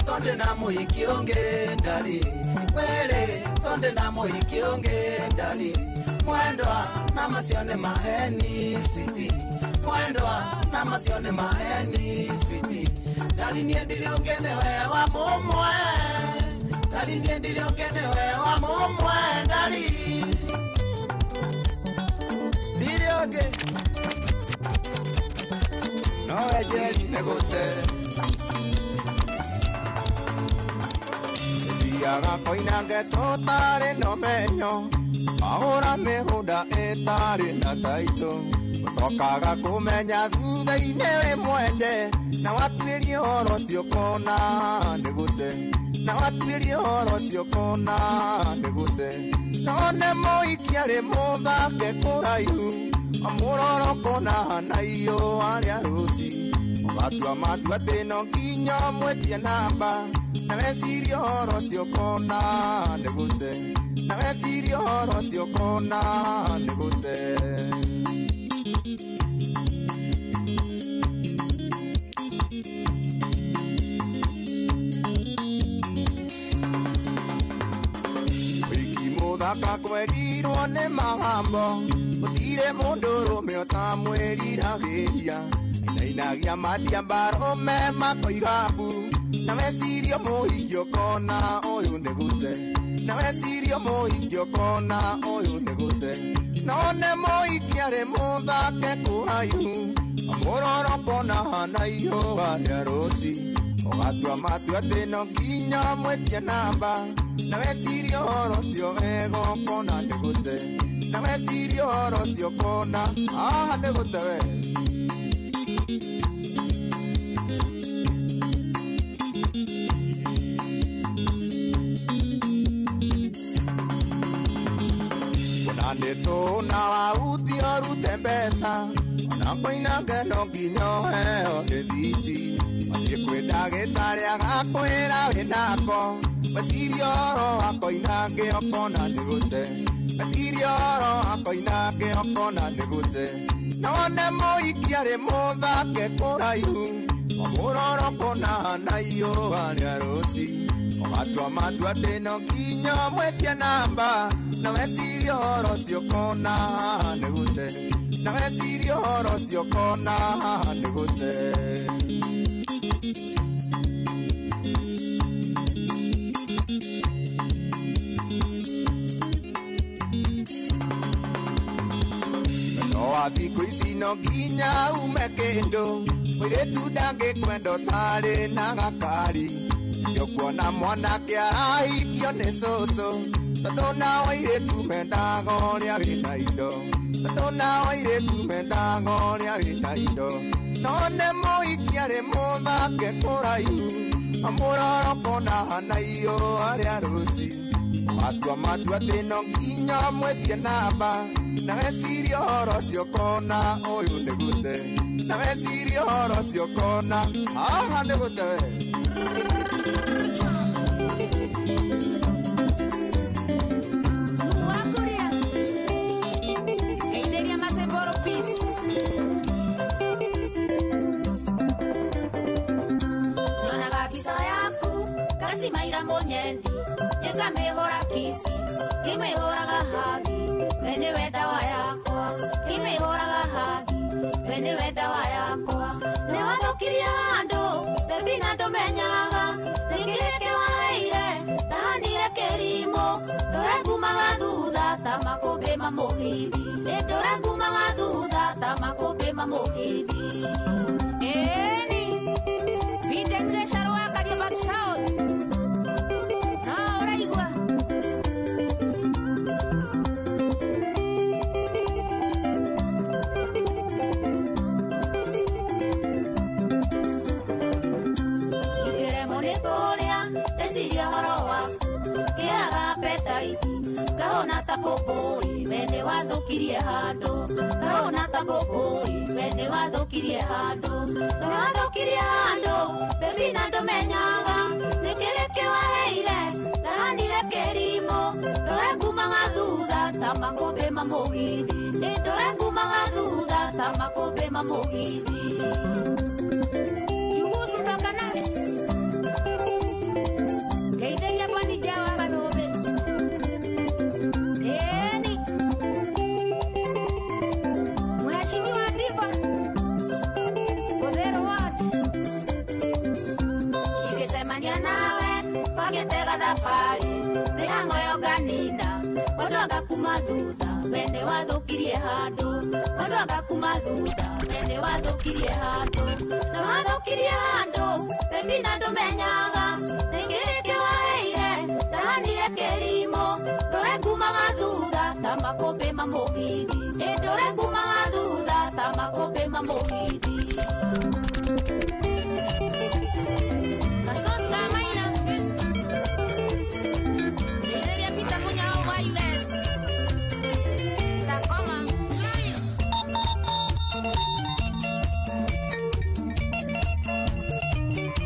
tonde na muhiki ũngĩ ndari were tonde na muhiki ũngĩ ndari mwendwa na macio nĩ maheni switi mwendwa na macio nĩ maheni switi ndari niĩ ndirĩ ũngĩ nĩwe wa mũmwe ndari niĩ ndirĩ ũngĩ nĩwe wa mũmwe ndari ndirĩ ũngĩ no ejeri nĩgũte Thiaga koinange tũtarĩ na ũmenyo Ahora mĩgũnda ĩtarĩ na taitũ ũcokaga kũmenya thutha-inĩ wĩ mwende na watuĩrie ũhoro ũcio ũkona nĩ gũte na watuĩrie ũhoro ũcio ũkona nĩ gũte none mũhiki arĩ mũthake kũraihu amũroro kũna na iũa rĩa rũci ũgatua matua atĩ no nginya ũmwĩtie namba na wecirie ũhoro ũcio ũkona nĩ gũte na wecirie ũhoro ũcio ũkona nĩ gũte. Mũthaka kwerirwo nĩ magambo gũtirĩ mũndũrũme ũtamwĩriragĩria ainainagia matiamba arũme makoiga mbu na wecirie mũhiki ũkona ũyũ nĩ gũte na wecirie mũhiki ũkona ũyũ nĩ gũte none mũhiki arĩ mũthake kũraihu amũroro kona na iũa rĩa rũci ũgatua matua atĩ no nginya mwĩtie namba na wecirie ũhoro ũcio wega ũkona nĩ gũte na wecirie ũhoro ũcio ũkona haha nĩ gũte we. Ona nĩ tũna wahuti ũrute mbeca ona koinange no nginya ũheo rĩthiti wathiĩ kwĩ ndagĩtarĩ agakwĩra wĩnako wecirie ũhoro wa koinange ũkona nĩ gũte wecirie ũhoro wa koinange ũkona nĩ gũte none mũhiki arĩ mũthake kũraihu omũroro kũna na iũa rĩa rũci ũgatua matua atĩ no nginya ũmwĩtie namba na wecirie ũhoro ũcio ũkona nĩ gũte na wecirie ũhoro ũcio ũkona nĩ gũte. No thikũ ici no nginya ume kĩndũ mũirĩtu ndangĩkwenda ũtarĩ na gakari nĩũkuona mwanake arahikio nĩ cũcũ tondũ nao airĩtu mendaga ũrĩa wĩna indo tondũ nao airĩtu mendaga ũrĩa wĩna indo none mũhiki arĩ mũthake kũraihu amũroro kũna na iũa rĩa rũci ũgatua matua atĩ no nginya ũmwĩtie namba na wecirie ũhoro ũcio ũkona ũyũ nĩ gũte na wecirie ũhoro ũcio ũkona haha nĩ gũte we. Maira munyendi nĩngamĩhũra kisi ngĩmĩhũraga hagi we nĩwe ndawa yakwa ngĩmĩhũraga hagi we nĩwe ndawa yakwa nĩwathũkirie handũ bebi na ndũmenyaga nĩkĩrĩkĩ waheire ndahanire kĩrimũ ndũrengumaga thutha ta makũmbĩ ma mũgithi ndũrengumaga thutha ta makũmbĩ ma mũgithi. Ĩni Biden Gĩcarũ wa Kariobangi South. Kahona ta popoĩ we nĩwathũkirie handũ kahona ta popoĩ we nĩwathũkirie handũ nĩwathũkirie handũ bebi na ndũmenyaga nĩkĩrĩkĩ waheire ndahanire kĩrimũ ndũrengumaga thutha ta makũmbĩ ma mũgithi ndũrengumaga thutha ta makũmbĩ ma mũgithi. Geithĩria mwanija wa Mathũmbĩ. Ĩni Mheshimiwa Ndiba Ũtheru Ward ingĩcemania nawe twagĩtega thabarĩ mĩhang'o yonganina mũndũ agakuma thutha we nĩwathũkirie handũ mũndũ agakuma thutha we nĩwathũkirie handũ nĩwathũkirie handũ bebi na ndũmenyaga nĩkĩrĩkĩ waheire ndahanire kĩrimũ ndũrengumaga thutha mũgithi ĩndũre ngumaga thutha ta makũmbĩ ma mũgithi. Kasosta minus Nĩrĩria Peter Munyao wa US Takoma.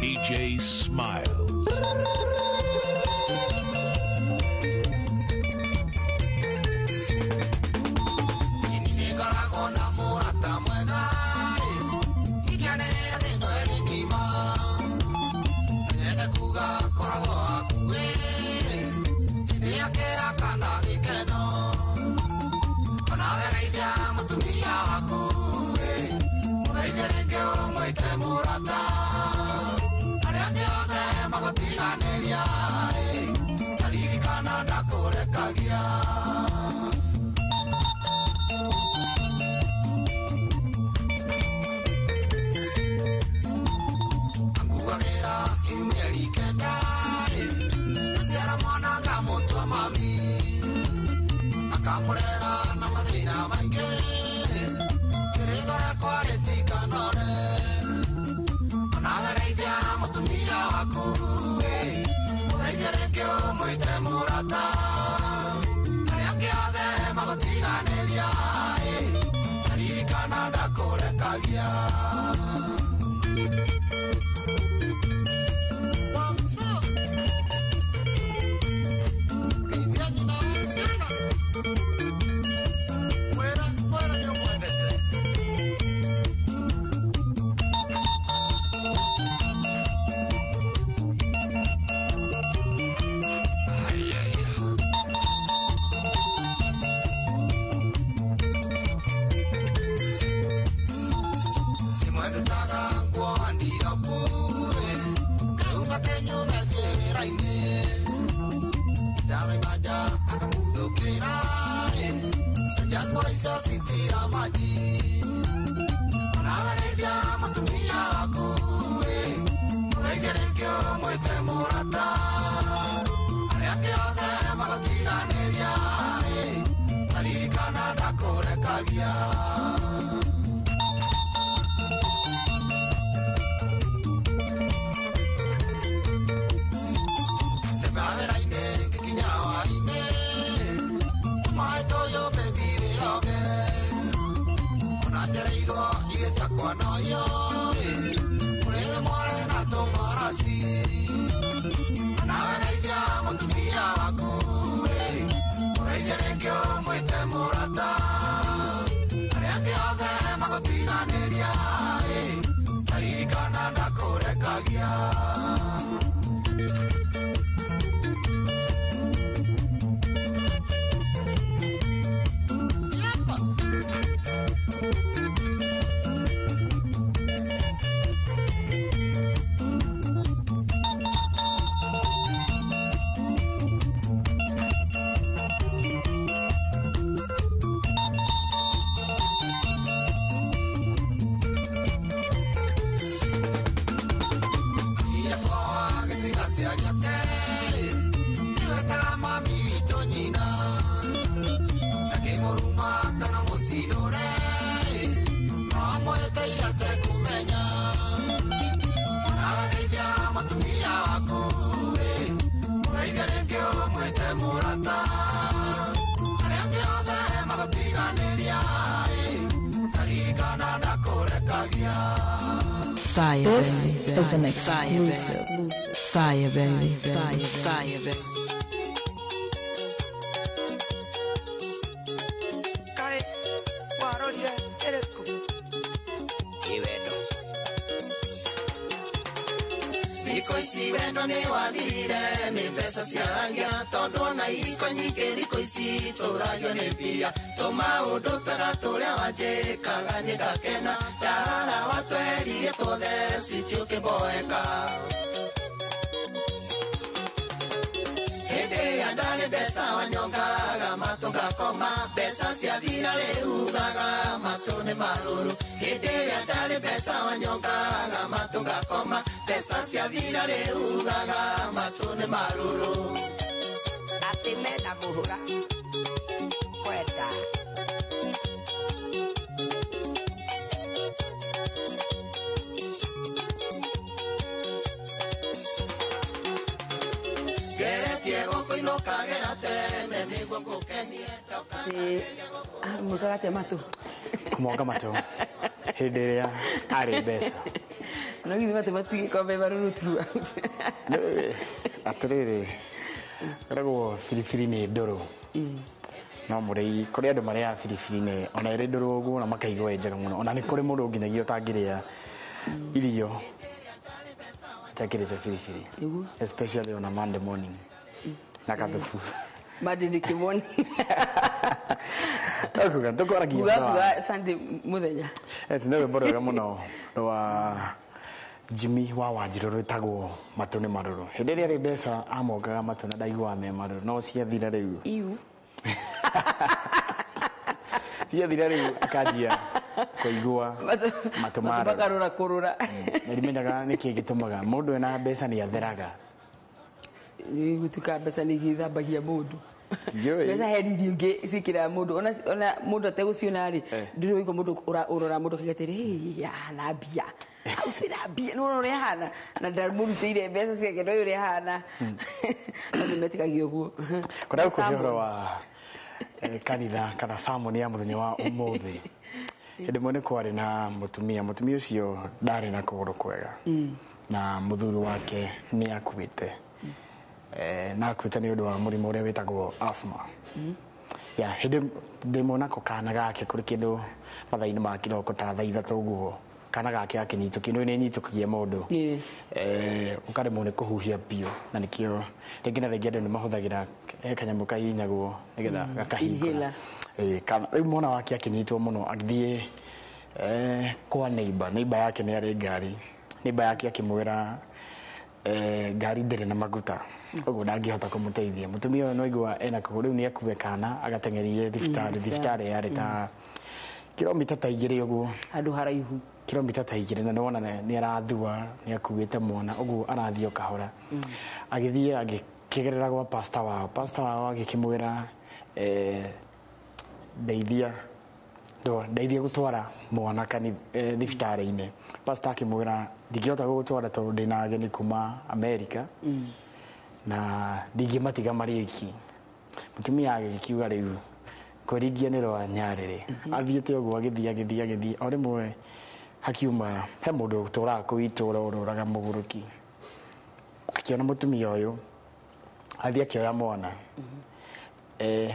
DJ Smiles. Fire, This baby. is an exclusive. Fire, baby. Fire, fire, baby. Thikũ ici wendo nĩ wathirire nĩ mbeca ciaragia tondũ ona ihiko nyingĩ thikũ ici tũragio nĩ mbia tũmaũndũ twega tũrĩa wanjĩkaga nĩ ngakena ndarara watweririe tuothe switi ũkĩmboeka hĩndĩ ĩrĩa ndarĩ mbeca wanyongaga matũ ngakoma mbeca ciathira rĩu ugaga matũ nĩ marũrũ hĩndĩ ĩrĩa ndarĩ mbeca wanyongaga matũ ngakoma mbeca ciathira rĩu ugaga matũ nĩ marũrũ atĩ mena mũhũra kwenda tene nĩguo ngũkenie. Mwĩkaga atĩa matũ? Kũmonga matũ hĩndĩ ĩrĩa arĩ mbeca. No githĩ matũ matigĩkorwo me marũrũ throughout. Atĩrĩrĩ, koragwo biribiri nĩ ndũrũ. No mũrĩi, kũrĩ andũ marĩaga biribiri nĩ ona ĩrĩ ndũrũ ũguo na makaigua ĩ njega mũno. Ona nĩ kũrĩ mũndũ nginyagia ũtangĩrĩa irio atekĩrĩte biribiri. Nĩguo. Especially on a Monday morning. Na kathubu. Monday nĩ kĩmoni. Kuga tũkwaragia Kuga ũhoro wa kuga Sunday mũthenya. Yes, nĩ rwĩmbo rwega mũno rwa Jimmy wa Wanjirũ rwĩtagwo Matũ nĩ Marũrũ. Hĩndĩ ĩrĩa arĩ mbeca amongaga matũ na ndaiguaga me marũrũ, no ciathira rĩu. Iu. Ciathira rĩu akanjia kũigua matũ marũrũ. Makarũra kũrũra. Na ndimenyaga nĩkĩ gĩtũmaga mũndũ ena mbeca nĩ atheraga. Nĩ gũtuĩka mbeca nĩ igĩthambagia mũndũ. Ndiũĩ. Mbeca he riri ingĩ ciĩkĩraga mũndũ ona mũndũ ategũciona rĩ, ndũrĩ waigua mũndũ ũrora mũndũ akauga atĩrĩ, "Hĩ, ahana mbia. Ũcio wĩna mbia, nĩwona ũrĩa ahana?" Na ndamũrutĩire mbeca ciake, ndoĩ ũrĩa ahana. No nĩmetĩkagia ũguo. Kũrĩa gũkũhe ũhoro wa kanitha kana sermon ya mũthenya wa ũmũthĩ. Hĩndĩ ĩmwe nĩ kwarĩ na mũtumia, mũtumia ũcio ndarĩ na kũgũrũ kwega. Na mũthuri wake nĩ akuĩte. Na akuĩte nĩ ũndũ wa mũrimũ ũrĩa wĩtagwo asthma. Ya, hĩndĩ ndĩmwe nako kana gake kũrĩ kĩndũ mathaa-inĩ ma kĩroko ta thaa ithatũ ũguo, kana gake gakĩnyitũkio, nĩũĩ nĩnyitũkagia mũndũ. Ũkaremwo nĩ kũhuhia biũ, na nĩkĩo rĩngĩ na rĩngĩ andũ nĩmahũthagĩra he kanyamũ kahihinyagwo nĩgetha gakahingũra. Inhaler. Rĩu mwana wake akĩnyitwo mũno agĩthiĩ kwa neighbor, neighbor yake nĩ arĩ ngari, neighbor yake akĩmwĩra ngari ndĩrĩ na maguta, ũguo ndangĩhota kũmũteithia. Mũtumia ũyũ nĩwaigua ena kũgũrũ, rĩu nĩakue kana agateng'erie thibitarĩ, thibitarĩ yarĩ ta kilomita ta igĩrĩ ũguo. Handũ haraihu. Kilomita ta igĩrĩ, na nĩwona nĩ arathua, nĩ akuĩte mwana, ũguo arathiĩ o kahora. Agĩthiĩ agĩkĩgerera gwa pastor wao, pastor wao agĩkĩmwĩra ndeithia, ndeithia gũtwara mwana thibitarĩ-inĩ. Pastor akĩmwĩra ndingĩhota gũgũtwara tondũ ndĩna ageni kuma America na ndingĩmatiga marĩ oiki. Mũtumia agĩkiuga rĩu kwĩringia nĩ rwa nyarĩrĩ. Athiĩte ũguo agĩthiĩ agĩthiĩ agĩthiĩ, o rĩmwe hakiuma he mũndũ ũtũraga kũu itũũra ũrũraga mũgũrũki. Akĩona mũtumia ũyũ, athiĩ akĩoya mwana.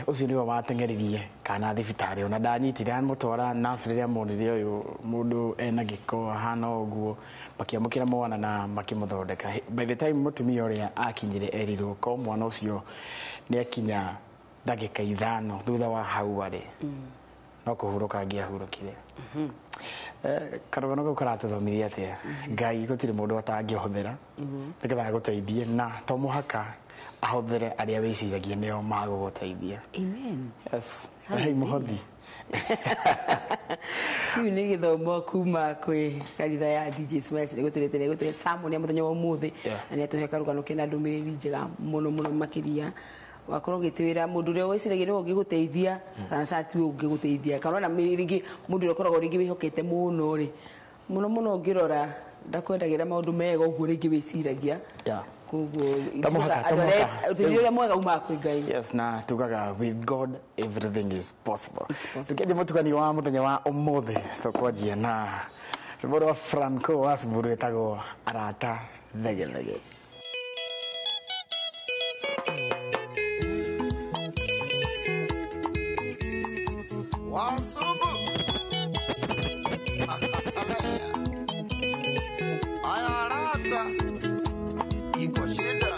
Ũcio nĩwe wateng'eririe kana thibitarĩ, ona ndanyitire amũtwara nurse rĩrĩa monire ũyũ mũndũ ena gĩko ahana ũguo, makĩamũkĩra mwana na makĩmũthondeka. By the time mũtumia ũrĩa akinyire erirwo ko mwana ũcio nĩ akinya ndagĩka ithano thutha wa hau arĩ, no kũhurũka angĩahurũkire. Karũgano kau karatũthomithia atĩa? Ngai gũtirĩ mũndũ atangĩhũthĩra nĩgetha agũteithie, na to mũhaka ahũthĩre arĩa wĩciragia nĩo magũgũteithia. Amen. Yes. Hei mũhothi. Kĩu nĩ gĩthomo kuma kwĩ kanitha ya DJ Smiles nĩgũtũretere gũtũhe sermon ya mũthenya wa ũmũthĩ, na nĩatũhe karũgano kena ndũmĩrĩri njega mũno mũno makĩria. Wakorwo ũgĩtwĩra mũndũ ũrĩa wĩciragia nĩwe ũngĩgũteithia, sana sana tiwe ũngĩgũteithia, kana ona rĩngĩ mũndũ ũrĩa ũkoragwo rĩngĩ wĩhokete mũno rĩ, mũno mũno ũngĩrora ndakwendagĩra maũndũ mega ũguo rĩngĩ wĩciragia. Koguo To mũhaka, to mũhaka. ũteithio ũrĩa mwega umaga kwĩ Ngai. Yes, na tugaga with God everything is possible. Tukĩanjia mũtukanio wa mũthenya wa ũmũthĩ tũkwanjia na rwĩmbo rwa Franco Wasburu rwĩtagwo Arata Thegethege. Wasubu. Aya arata iko shida.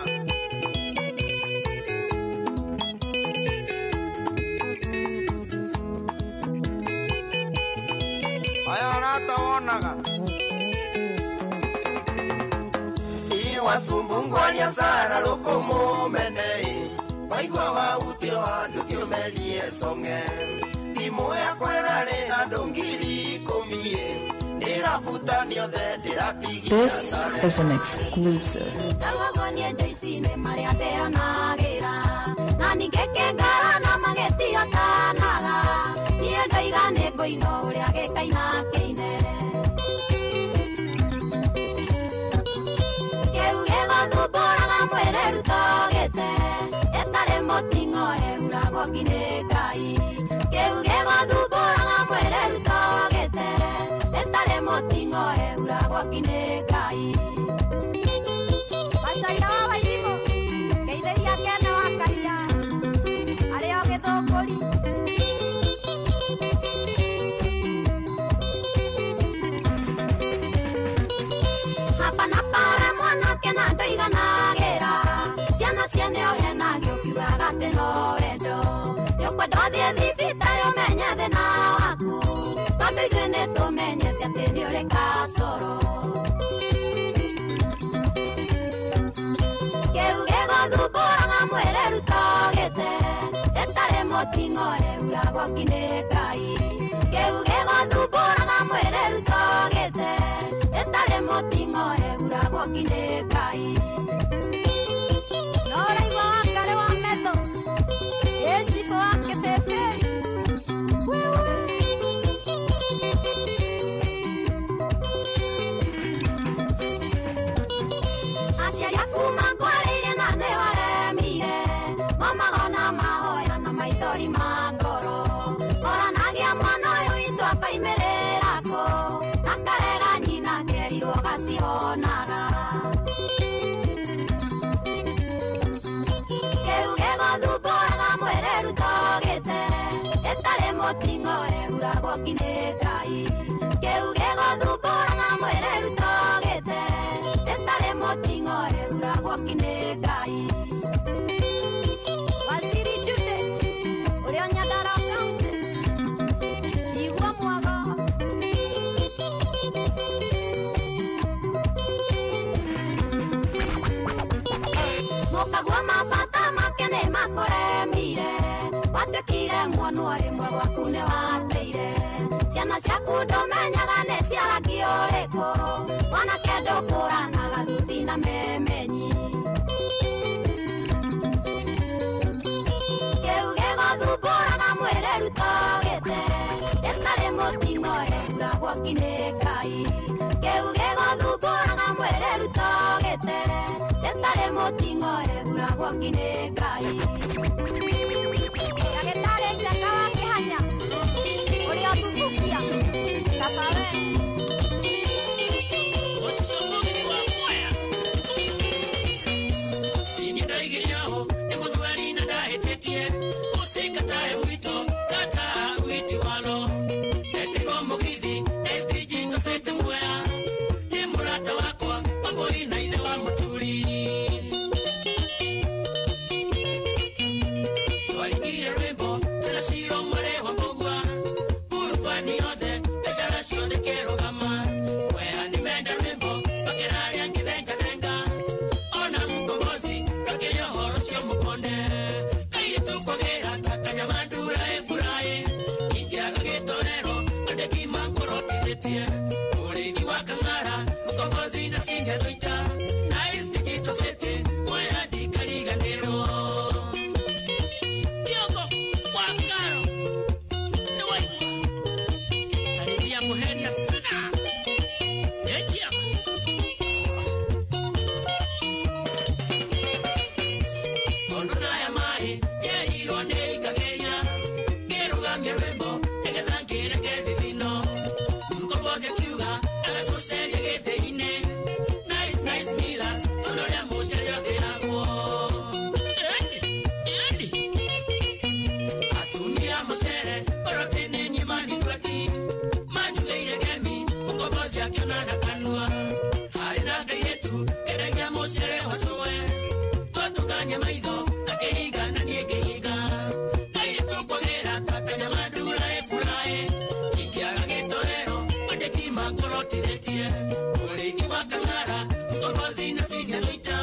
Aya arata wonaga Iwasumbungwaria sana lukumu menei waigua wautio andu kiumerie songe thimũ yakwa ĩrarĩ na andũ ngiri ikũmi ndĩrabutanio the ndĩratigia This is an exclusive. Ndawagonie Joyce nĩ marĩa ndeanagĩra na ningĩ kĩngara na magĩtihotanaga niĩ ndoiga nĩ ngũina ũrĩa gĩkaina kĩine kĩu gĩgũthumbũraga mwĩrĩ rutogĩte ĩtarĩ mũting'o ehuragwo nĩ Ngai. Kĩu gĩgũthumbũraga mwĩrĩ rutogĩte ĩtarĩ mũting'o ehuragwo nĩ Ngai. Macaria wa Wairimũ ngeithĩria Kene wa Karia arĩ o Gĩthũngũri. Hapa na pare mwanake na ndũiganagĩra ciana ciene ũhenagio ũkiugaga atĩ no wendo nĩũkwenda ũthiĩ thibitarĩ ũmenye thĩna waku tondũ ithuĩ nĩtũmenyete atĩ nĩ ũrĩ gacoro. Kĩu gĩgũthumbũraga mwĩrĩ rutogĩte ĩtarĩ mũting'o ehuragwo nĩ Ngai. Kĩu gĩgũthumbũraga mwĩrĩ rutogĩte ĩtarĩ mũting'o ehuragwo nĩ Ngai. No ũraigua Wangarĩ wa Metho ĩ cibũ wa Kĩbĩbĩ wewe. Aciari aku makwarĩire na nĩ waremire mamagona mahoya na maithori ma ngoro oranagia mwana ũyũ witũ akoimĩrĩra kũ na karega nyina kerirwo gationaga. Kĩu gĩgũthumbũraga mwĩrĩ rutogĩte ĩtarĩ mũting'o ehuragwo nĩ Ngai. Kĩu gĩgũthumbũraga mwĩrĩ rutogĩte ĩtarĩ mũting'o ehuragwo nĩ Ngai. Waziri Jude ũrĩa Nyandarua County igua mwago. Mũkagua mabata make nĩ makũremire watuĩkire muonwo rĩmwe gwaku nĩ wateire ciana ciaku ndũmenyaga nĩ cia rangi ũrĩkũ mwanake ndũkũranaga thuti na memenyi. Kĩu gĩgũthumbũraga mwĩrĩ rutogĩte ĩtarĩ mũting'o ehuragwo nĩ Ngai. Kĩu gĩgũthumbũraga mwĩrĩ rutogĩte ĩtarĩ mũting'o ehuragwo nĩ Ngai. Ndagĩtarĩ Njenga wa Kĩhanya ũrĩa ũthuthukia kaba we. Ũcio mũgeni wa Mwea niĩ ndoigire ũũ nĩ mũthweri na ndahĩtĩtie ũcikatae witũ tata witi walo etirwo mũgithi SDG tũcĩte Mwea nĩ mũrata wakwa Wangũi na ithe wa Mũturi. Twaringire rwĩmbo twĩna Ciro mwarĩ wa Mbũgua kurubani yothe biacara ciothe kĩrũgama Mwea nĩmenda rwĩmbo makĩraria ngĩthengathenga ona mũkombozi ndokĩrĩ ũhoro ũcio mũkonde kairĩtu kwagĩra ta kanyama ndura ĩburaĩ ingĩaga gĩtorero andĩki mangorotithĩtie mũrĩithi wa Kang'ara mũkombozi na Senior Thuita Nice Digital City Mwea ndikariganĩrwo. Kĩongo wa Ngaro nĩwaigua salimia Muheria sana ĩkia. Tondũ naya maĩ yerirwo nĩ ikageria ngĩrũgamia rwĩmbo nĩgetha ngĩreke thithino mũkombozi akiuga agatũceria gĩthĩ-inĩ Nice Nice Millers tondũ ũrĩa mũcere ũthĩagwo. Ĩni atumia mũcere orotĩ nĩ niĩ manindwaki manjugĩire ngemi mũkombozi akĩona na kanua harĩ na kairĩtu kendagia mũcere wa cũwe twatukania maitho akĩhinga na niĩ ngĩhinga kairĩtu kwagĩra ta kanyama ndura ĩburaĩ ingĩaga gĩtoero mandĩki mangorotithĩtie mũrĩithi wa Kang'ara mũkombozi na Senior Thuita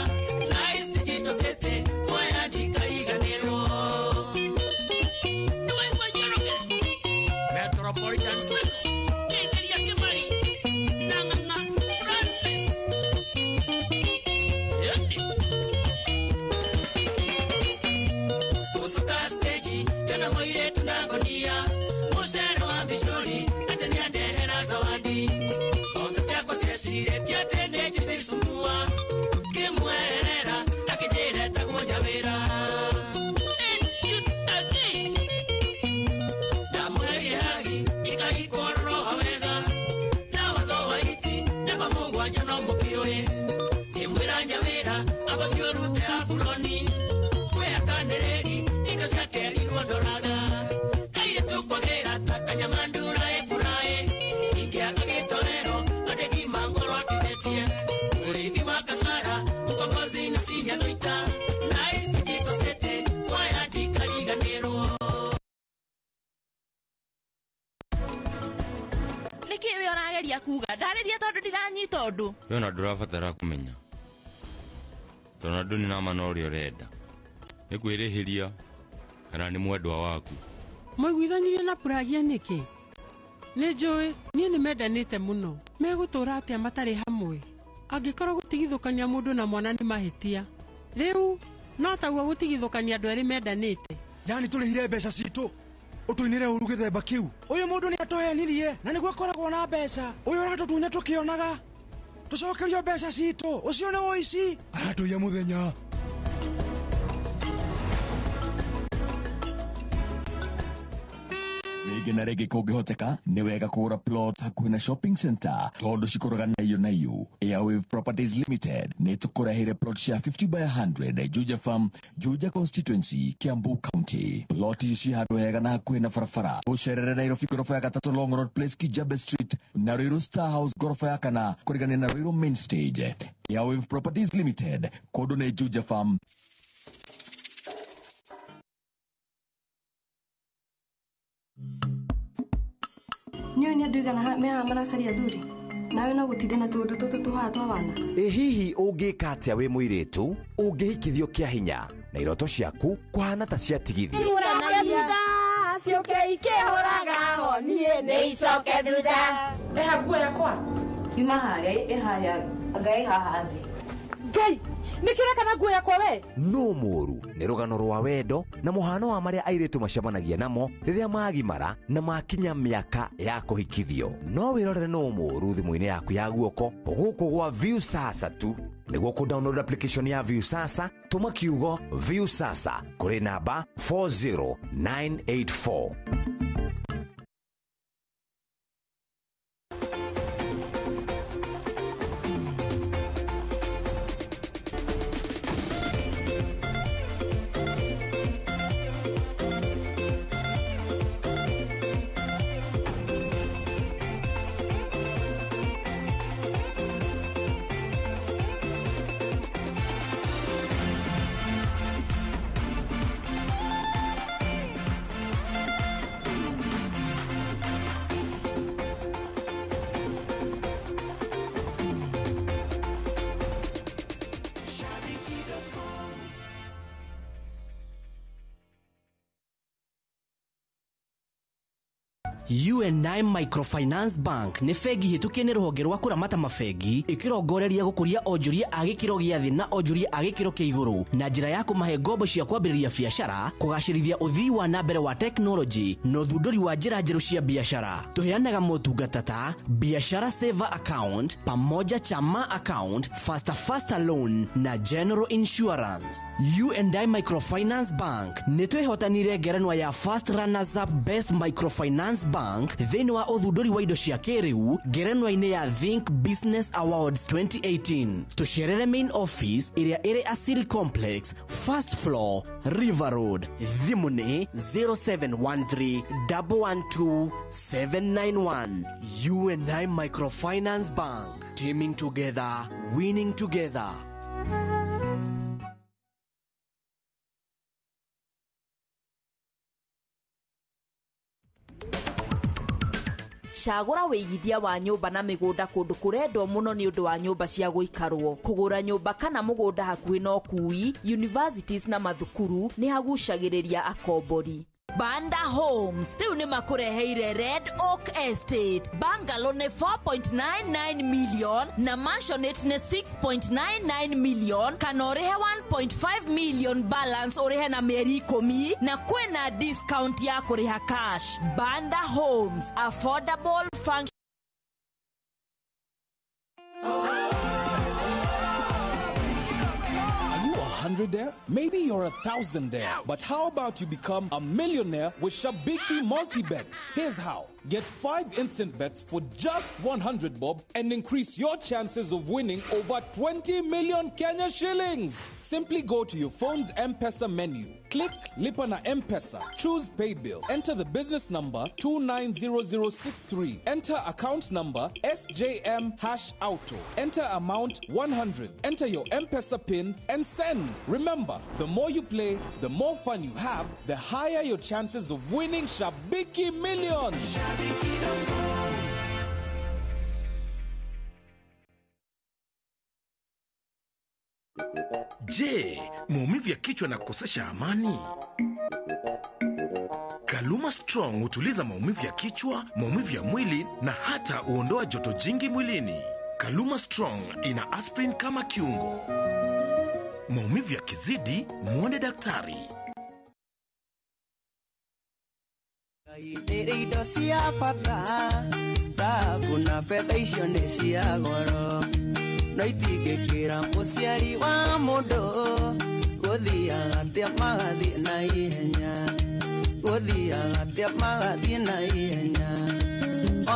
Nice Digital City Mwea ndikariganĩrwo. Nĩwaigua Njoroge Metropolitan Sacco ngeithĩria Kĩmari na Ng'ang'a Francis. Ĩni gũcoka stage ndona mũirĩtu na ngonia mũcere wa mbicũri atĩ nĩandehera zawadi mboco ciakwa ciecirĩtie atĩ nĩ njicicumua ngĩmweherera akĩnjĩra etagwo Nyawĩra. ũrageria kuga ndarĩria tondũ ndiranyita ũndũ. We ona ndũrabatara kũmenya tondũ andũ nĩ nama na ũrĩa ũrenda nĩ kwĩrĩhĩria kana nĩ mwendwa waku. Mwaiguithanirie na Puragia nĩkĩ? Nĩ njũĩ niĩ nĩ mendanĩte mũno. Megũtũũra atĩa matarĩ hamwe? Angĩkorwo gũtigithũkania mũndũ na mwana nĩ mahĩtia, rĩu no taguo gũtigithũkania andũ erĩ mendanĩte. Yani tũrĩhire mbeca citũ ũtũinĩre ũru gĩthemba kĩu. Ũyũ mũndũ nĩ atũhenirie na nĩguo akoragwo na mbeca. Ũyũ ũratũtunya tũkĩonaga. Tũcokerio mbeca citũ. Ũcio nĩ ũici. Aratũiya mũthenya. Rĩngĩ na rĩngĩ kũngĩhoteka nĩ wega kũgũra plot hakuhĩ na shopping center tondũ cikũraga naiyũ naiyũ. Airwave Properties Limited nĩ tũkũreheire plot cia 50 by 100 Juja Farm, Juja Constituency, Kiambu County. Plot ici ci handũ hega na hakuhĩ na barabara. Ũcerere Nairobi ngoroba ya gatatũ Long Road Place, Kijabe Street na Ruiru Star House ngoroba ya kana kũrigania na Ruiru Main Stage. Airwave Properties Limited, kũndũ nĩ Juja Farm. Nĩũĩ nĩ andũ aigana me haha maracaria athuri nawe no gũtinde na tũũndũ tũtũ tũhaha twa wana. Ĩ hihi ũngĩka atĩa wĩ mũirĩtu ũngĩhikithio kĩa hinya na iroto ciaku kũhana ta ciatigithio? Ciũke ikĩhũraga honiĩ nĩ icoke thutha. Eha nguo yakwa yuma harĩa ĩ harĩa ngai haha thĩ. Ngai nĩkĩ ũreka na nguo yakwa we? No mũũru nĩ rũgano rwa wendo na mũhano wa marĩa airĩtu macemanagia namo rĩrĩa magimara na makinya mĩaka ya kũhikithio. No wĩrorere no mũũru thimũ-inĩ yaku ya guoko gũkũ gwa Viusasa tu. Nĩguo kũ download application ya Viusasa, tũma kiugo Viusasa kũrĩ namba 40984. UNI Microfinance Bank nĩ bengi hĩtũkie nĩ rũhonge rwa kũramata mabengi ĩkĩrongoreria gũkũria onjoria a gĩkĩro gĩa thĩ na onjoria a gĩkĩro kĩa igũrũ na njĩra ya kũmahe ngombo cia kwambĩrĩria biacara, kũgacĩrithia ũthii wa na mbere wa tekinoronjĩ na ũthundũri wa njĩra njerũ cia biacara. Tũheanaga motungata ta biashara saver account, pamoja chama account, faster faster loan na general insurance. UNI Microfinance Bank nĩ twĩhotanire ngerenwa ya First Runners Up Best Microfinance Bank thĩinĩ wa ũthundũri wa indo cia kĩrĩu ngerenwa-inĩ ya Think Business Awards 2018. Tũcerere main office ĩrĩa ĩrĩ Asili Complex, first floor, River Road. Thimũ nĩ 0713 112 791. UNI Microfinance Bank, teaming together, winning together. Cagũra wĩigithia wa nyũmba na mĩgũnda kũndũ kũrendwo mũno nĩ ũndũ wa nyũmba cia gũikarwo. Kũgũra nyũmba kana mũgũnda hakuhĩ na ũkui, universities na mathukuru nĩ hagucagĩrĩria akombori. Banda Homes rĩu nĩ makũreheire Red Oak Estate. Bungalow nĩ 4.99 million na mansionette nĩ 6.99 million kana ũrĩhe 1.5 million balance ũrĩhe na mĩeri 10 na kwĩna discount ya kũrĩha cash. Banda Homes, affordable function. Hundredaire? Maybe you're a thousandaire. But how about you become a millionaire with Shabiki Multibet? Here's how. Get 5 instant bets for just 100 bob and increase your chances of winning over 20 million Kenya shillings. Simply go to your phone's M-Pesa menu. Click Lipa na M-Pesa. Choose Paybill. Enter the business number 290063. Enter account number SJM#auto. Enter amount 100. Enter your M-Pesa PIN and send. Remember, the more you play, the more fun you have, the higher your chances of winning Shabiki Millions. Je, maumivu ya kichwa na kukosesha amani? Kaluma Strong hutuliza maumivu ya kichwa, maumivu ya mwili na hata huondoa joto jingi mwilini. Kaluma Strong ina aspirin kama kiungo. Maumivu yakizidi, mwone daktari. Nĩrĩ indo cia bata thahabu na betha icio nĩ cia goro no itingĩkĩra mũciari wa mũndũ gũthiaga atĩa magathiĩ na ihenya gũthiaga atĩa magathiĩ na ihenya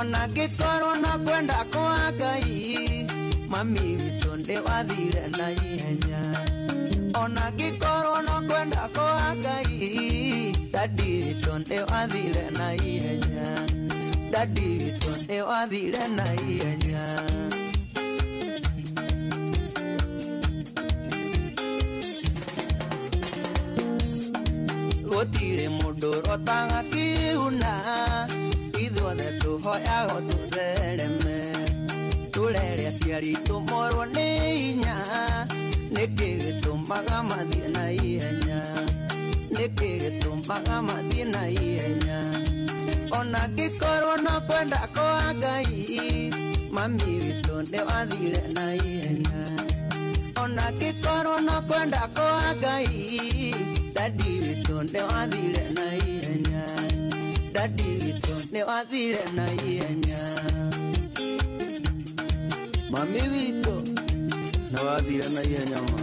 ona ngĩkorwo na kwenda kwa Ngai mami witũ nĩ wathire na ihenya ona ngĩkorwo no kwenda kwa Ngai dadi witũ nĩ wathire na ihenya dadi witũ nĩ wathire na ihenya. Gũtirĩ mũndũ ũrotaga kĩuna ithuothe tũhoyago tũthereme tũrere aciari tũmorwo nĩ hinya nĩkĩ gĩtũmaga mathiĩ na ihenya nĩkĩ gĩtũmaga mathiĩ na ihenya ona ngĩkorwo no kwenda kwa Ngai mami witũ nĩ wathire na ihenya ona ngĩkorwo no kwenda kwa Ngai dadi witũ nĩ wathire na ihenya dadi witũ nĩ wathire na ihenya mami witũ nĩ wathire na ihenya ma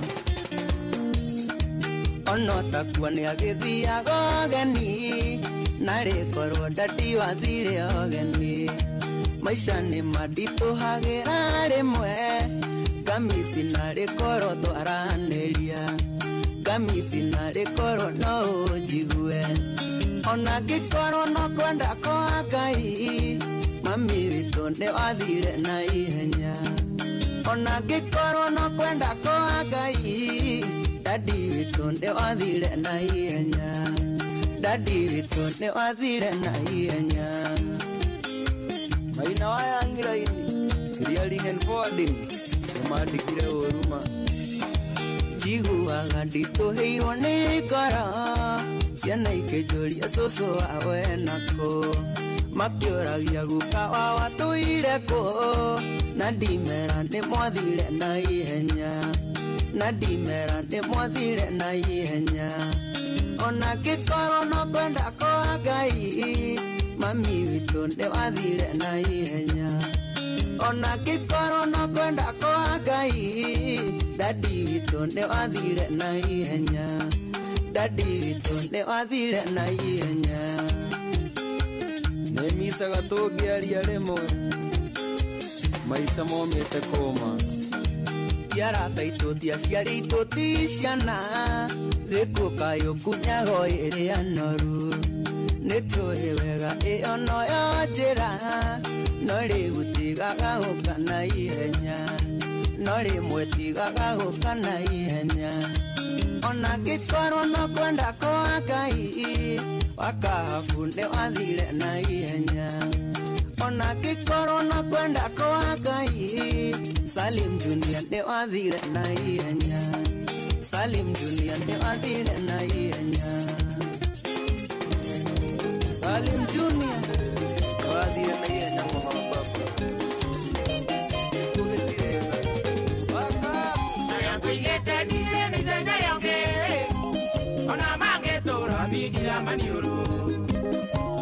ono takuo nĩ agĩthiaga ũgeni narĩ korwo dadi wathire ũgeni maica nĩ manditũhagĩra rĩmwe ngamisi narĩ korwo twaranĩria ngamisi narĩ korwo no ũnjigue ona ngĩkorwo no kwenda kwa Ngai mami witũ nĩ wathire na ihenya ona ngĩkorwo no kwenda kwa Ngai dadi witũ nĩ wathire na ihenya dadi witũ nĩ wathire na ihenya. Maina waya ngiraini clearing and forwarding nĩmandĩkire ũruma njiguaga nditũhĩirwo nĩ ngoro ciana ikĩnjũria cũcũ wawe nakũ makĩũragia guka wao atũire kũ na ndimera nĩ mwathire na ihenya na ndimera nĩ mwathire na ihenya ona ngĩkorwo no kwenda kwa Ngai mami witũ nĩ wathire na ihenya ona ngĩkorwo no kwenda kwa Ngai dadi witũ nĩ wathire na ihenya dadi witũ nĩ wathire na ihenya. Nĩmicaga tũngĩaria rĩmwe maica momĩte kũma ti arata aitũ ti aciari aitũ ti ciana gĩkuũ kayũkunyago ĩrĩa noru nĩ tũĩ wega ĩyo noyo njĩra no rĩu tigaga gũka na ihenya no rĩmwe tigaga gũka na ihenya ona ngĩkorwo no kwenda kwa Ngai wakahabu nĩ wathire na ihenya ona ngĩkorwo no kwenda kwa Ngai Salim Junior nĩ wathire na ihenya Salim Junior nĩ wathire na ihenya Salim Junior nĩ wathire na ihenya mama baba. Ona mangetũra mindira maniũrũ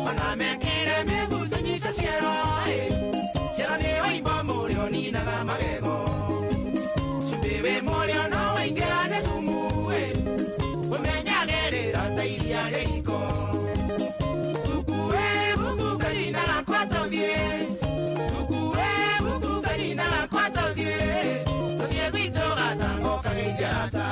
ona mekĩre mĩbuto nyita ciero ciero nĩ waimbo mũrĩo ninaga magego cumbĩ wĩ mũrĩo no waingĩra nĩ cumu ũmenyagĩrĩra ta iria rĩ riko tukue buku karinaga kwa tũthiĩ tukue buku karinaga kwa tũthiĩ tũthiĩ gwitũ gatango kageithia ata.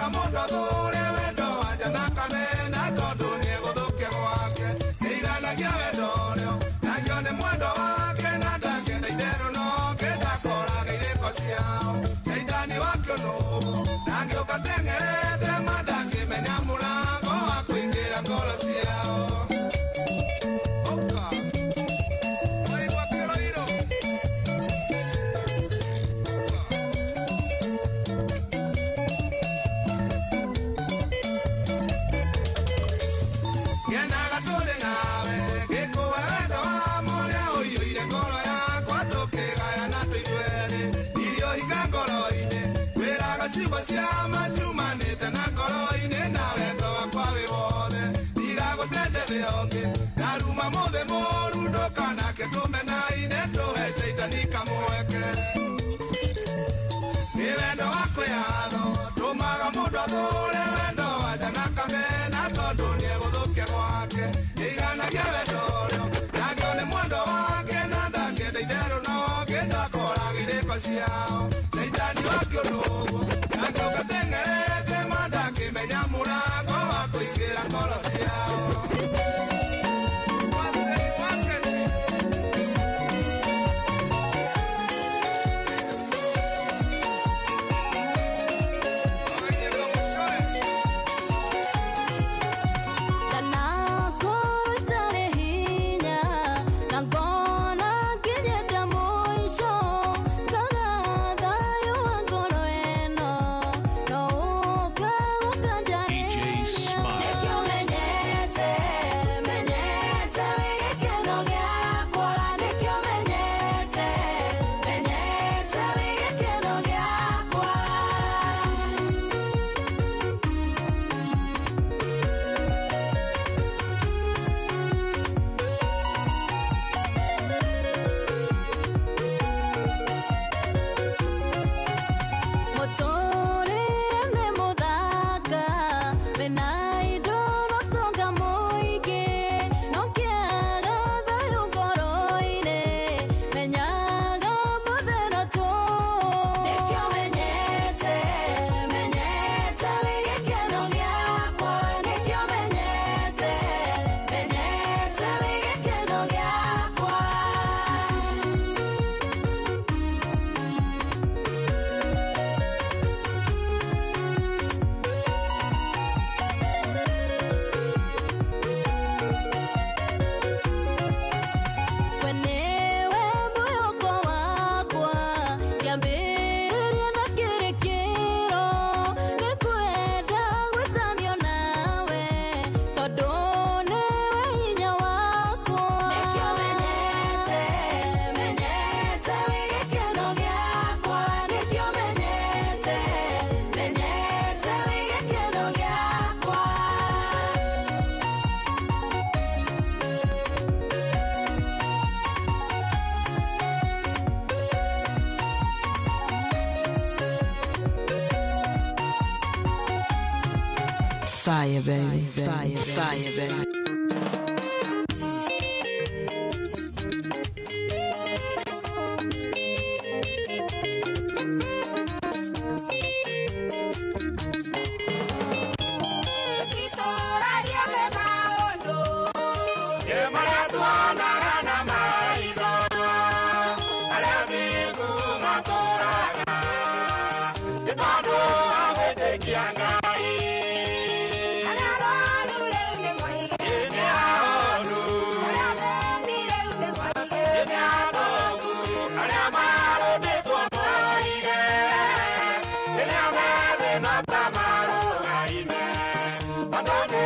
Tũmaga mũndũ athũre wendo wanja na kamena tondũ nĩegũthũkia gwake. Nĩiganagia wendo ũrĩa nakĩo nĩ mwendo wake na ndangĩenda itherũ no kĩndakoraga irĩko ciao. Caitani wakĩo nũũ ndangĩũka teng'erete ma ndangĩmenya mũrango wa kũingĩra ngoro ciao. Ũka waigua kĩroirũ. Ngenaga tũrĩ nawe ngĩkũhe wendo wa mũrĩa ũiyũire ngoro yakwa tũkĩgayana tũitwerĩ irio hinga ngoro-inĩ kwĩraga ciugo cia macumanĩte na ngoro-inĩ na wendo wakwa wĩ wothe ndigagũtete thĩ yongĩ ndaruma mũthĩ mũru ndũkanake tũmenaine tũhe caitani kamweke. Nĩ wendo wa kwĩyatho tũmaga mũndũ athũre wendo wanja na kamena tondũ nĩegũthũkia gwake. Nĩiganagia wendo ũrĩa nakĩo nĩ mwendo wake na ndangĩenda itherũ no kĩndakoraga irĩko ciao. Caitani wakĩo nũguo ndangĩũka teng'erete ma ndangĩmenya mũrango wa kũingĩra ngoro ciao. Ndanakorwo itarĩ hinya na ngona nginyĩte mũico ngaga thayũ wa ngoro ĩno no ũka ũkanjarĩria. Nĩkĩo menyete menyete wĩ gĩkeno gĩakwa nĩkĩo menyete menyete wĩ gĩkeno gĩakwa. Mũtũrĩre nĩ mũthaka wĩna indo na ũtonga mũingĩ no kĩaga thayũ ngoro-inĩ menyaga mũthera tũ. Nĩkĩo menyete menyete wĩ gĩkeno gĩakwa nĩkĩo menyete menyete wĩ gĩkeno gĩakwa. We nĩwe mwĩhoko wakwa kĩambĩrĩria na kĩrĩkĩro nĩngwenda gwĩtanio nawe tondũ nĩwe hinya wakwa. Nĩkĩo menyete menyete wĩ gĩkeno gĩakwa nĩkĩo menyete menyete wĩ gĩkeno gĩakwa. Fire, baby. Fire, fire, baby. Tũtitũragia nĩ maũndũ Marĩa tuonaga na maitho arĩa thingu matũraga nĩ tondũ wa gwĩtĩkia Ngai. Arĩa arwaru rĩu nĩ moige Nĩ ahonu arĩa athĩni rĩu nĩ moige nĩ atongu arĩa marũndĩtwo moige rĩrĩa me thĩ no ta marũgaine tondũ nĩ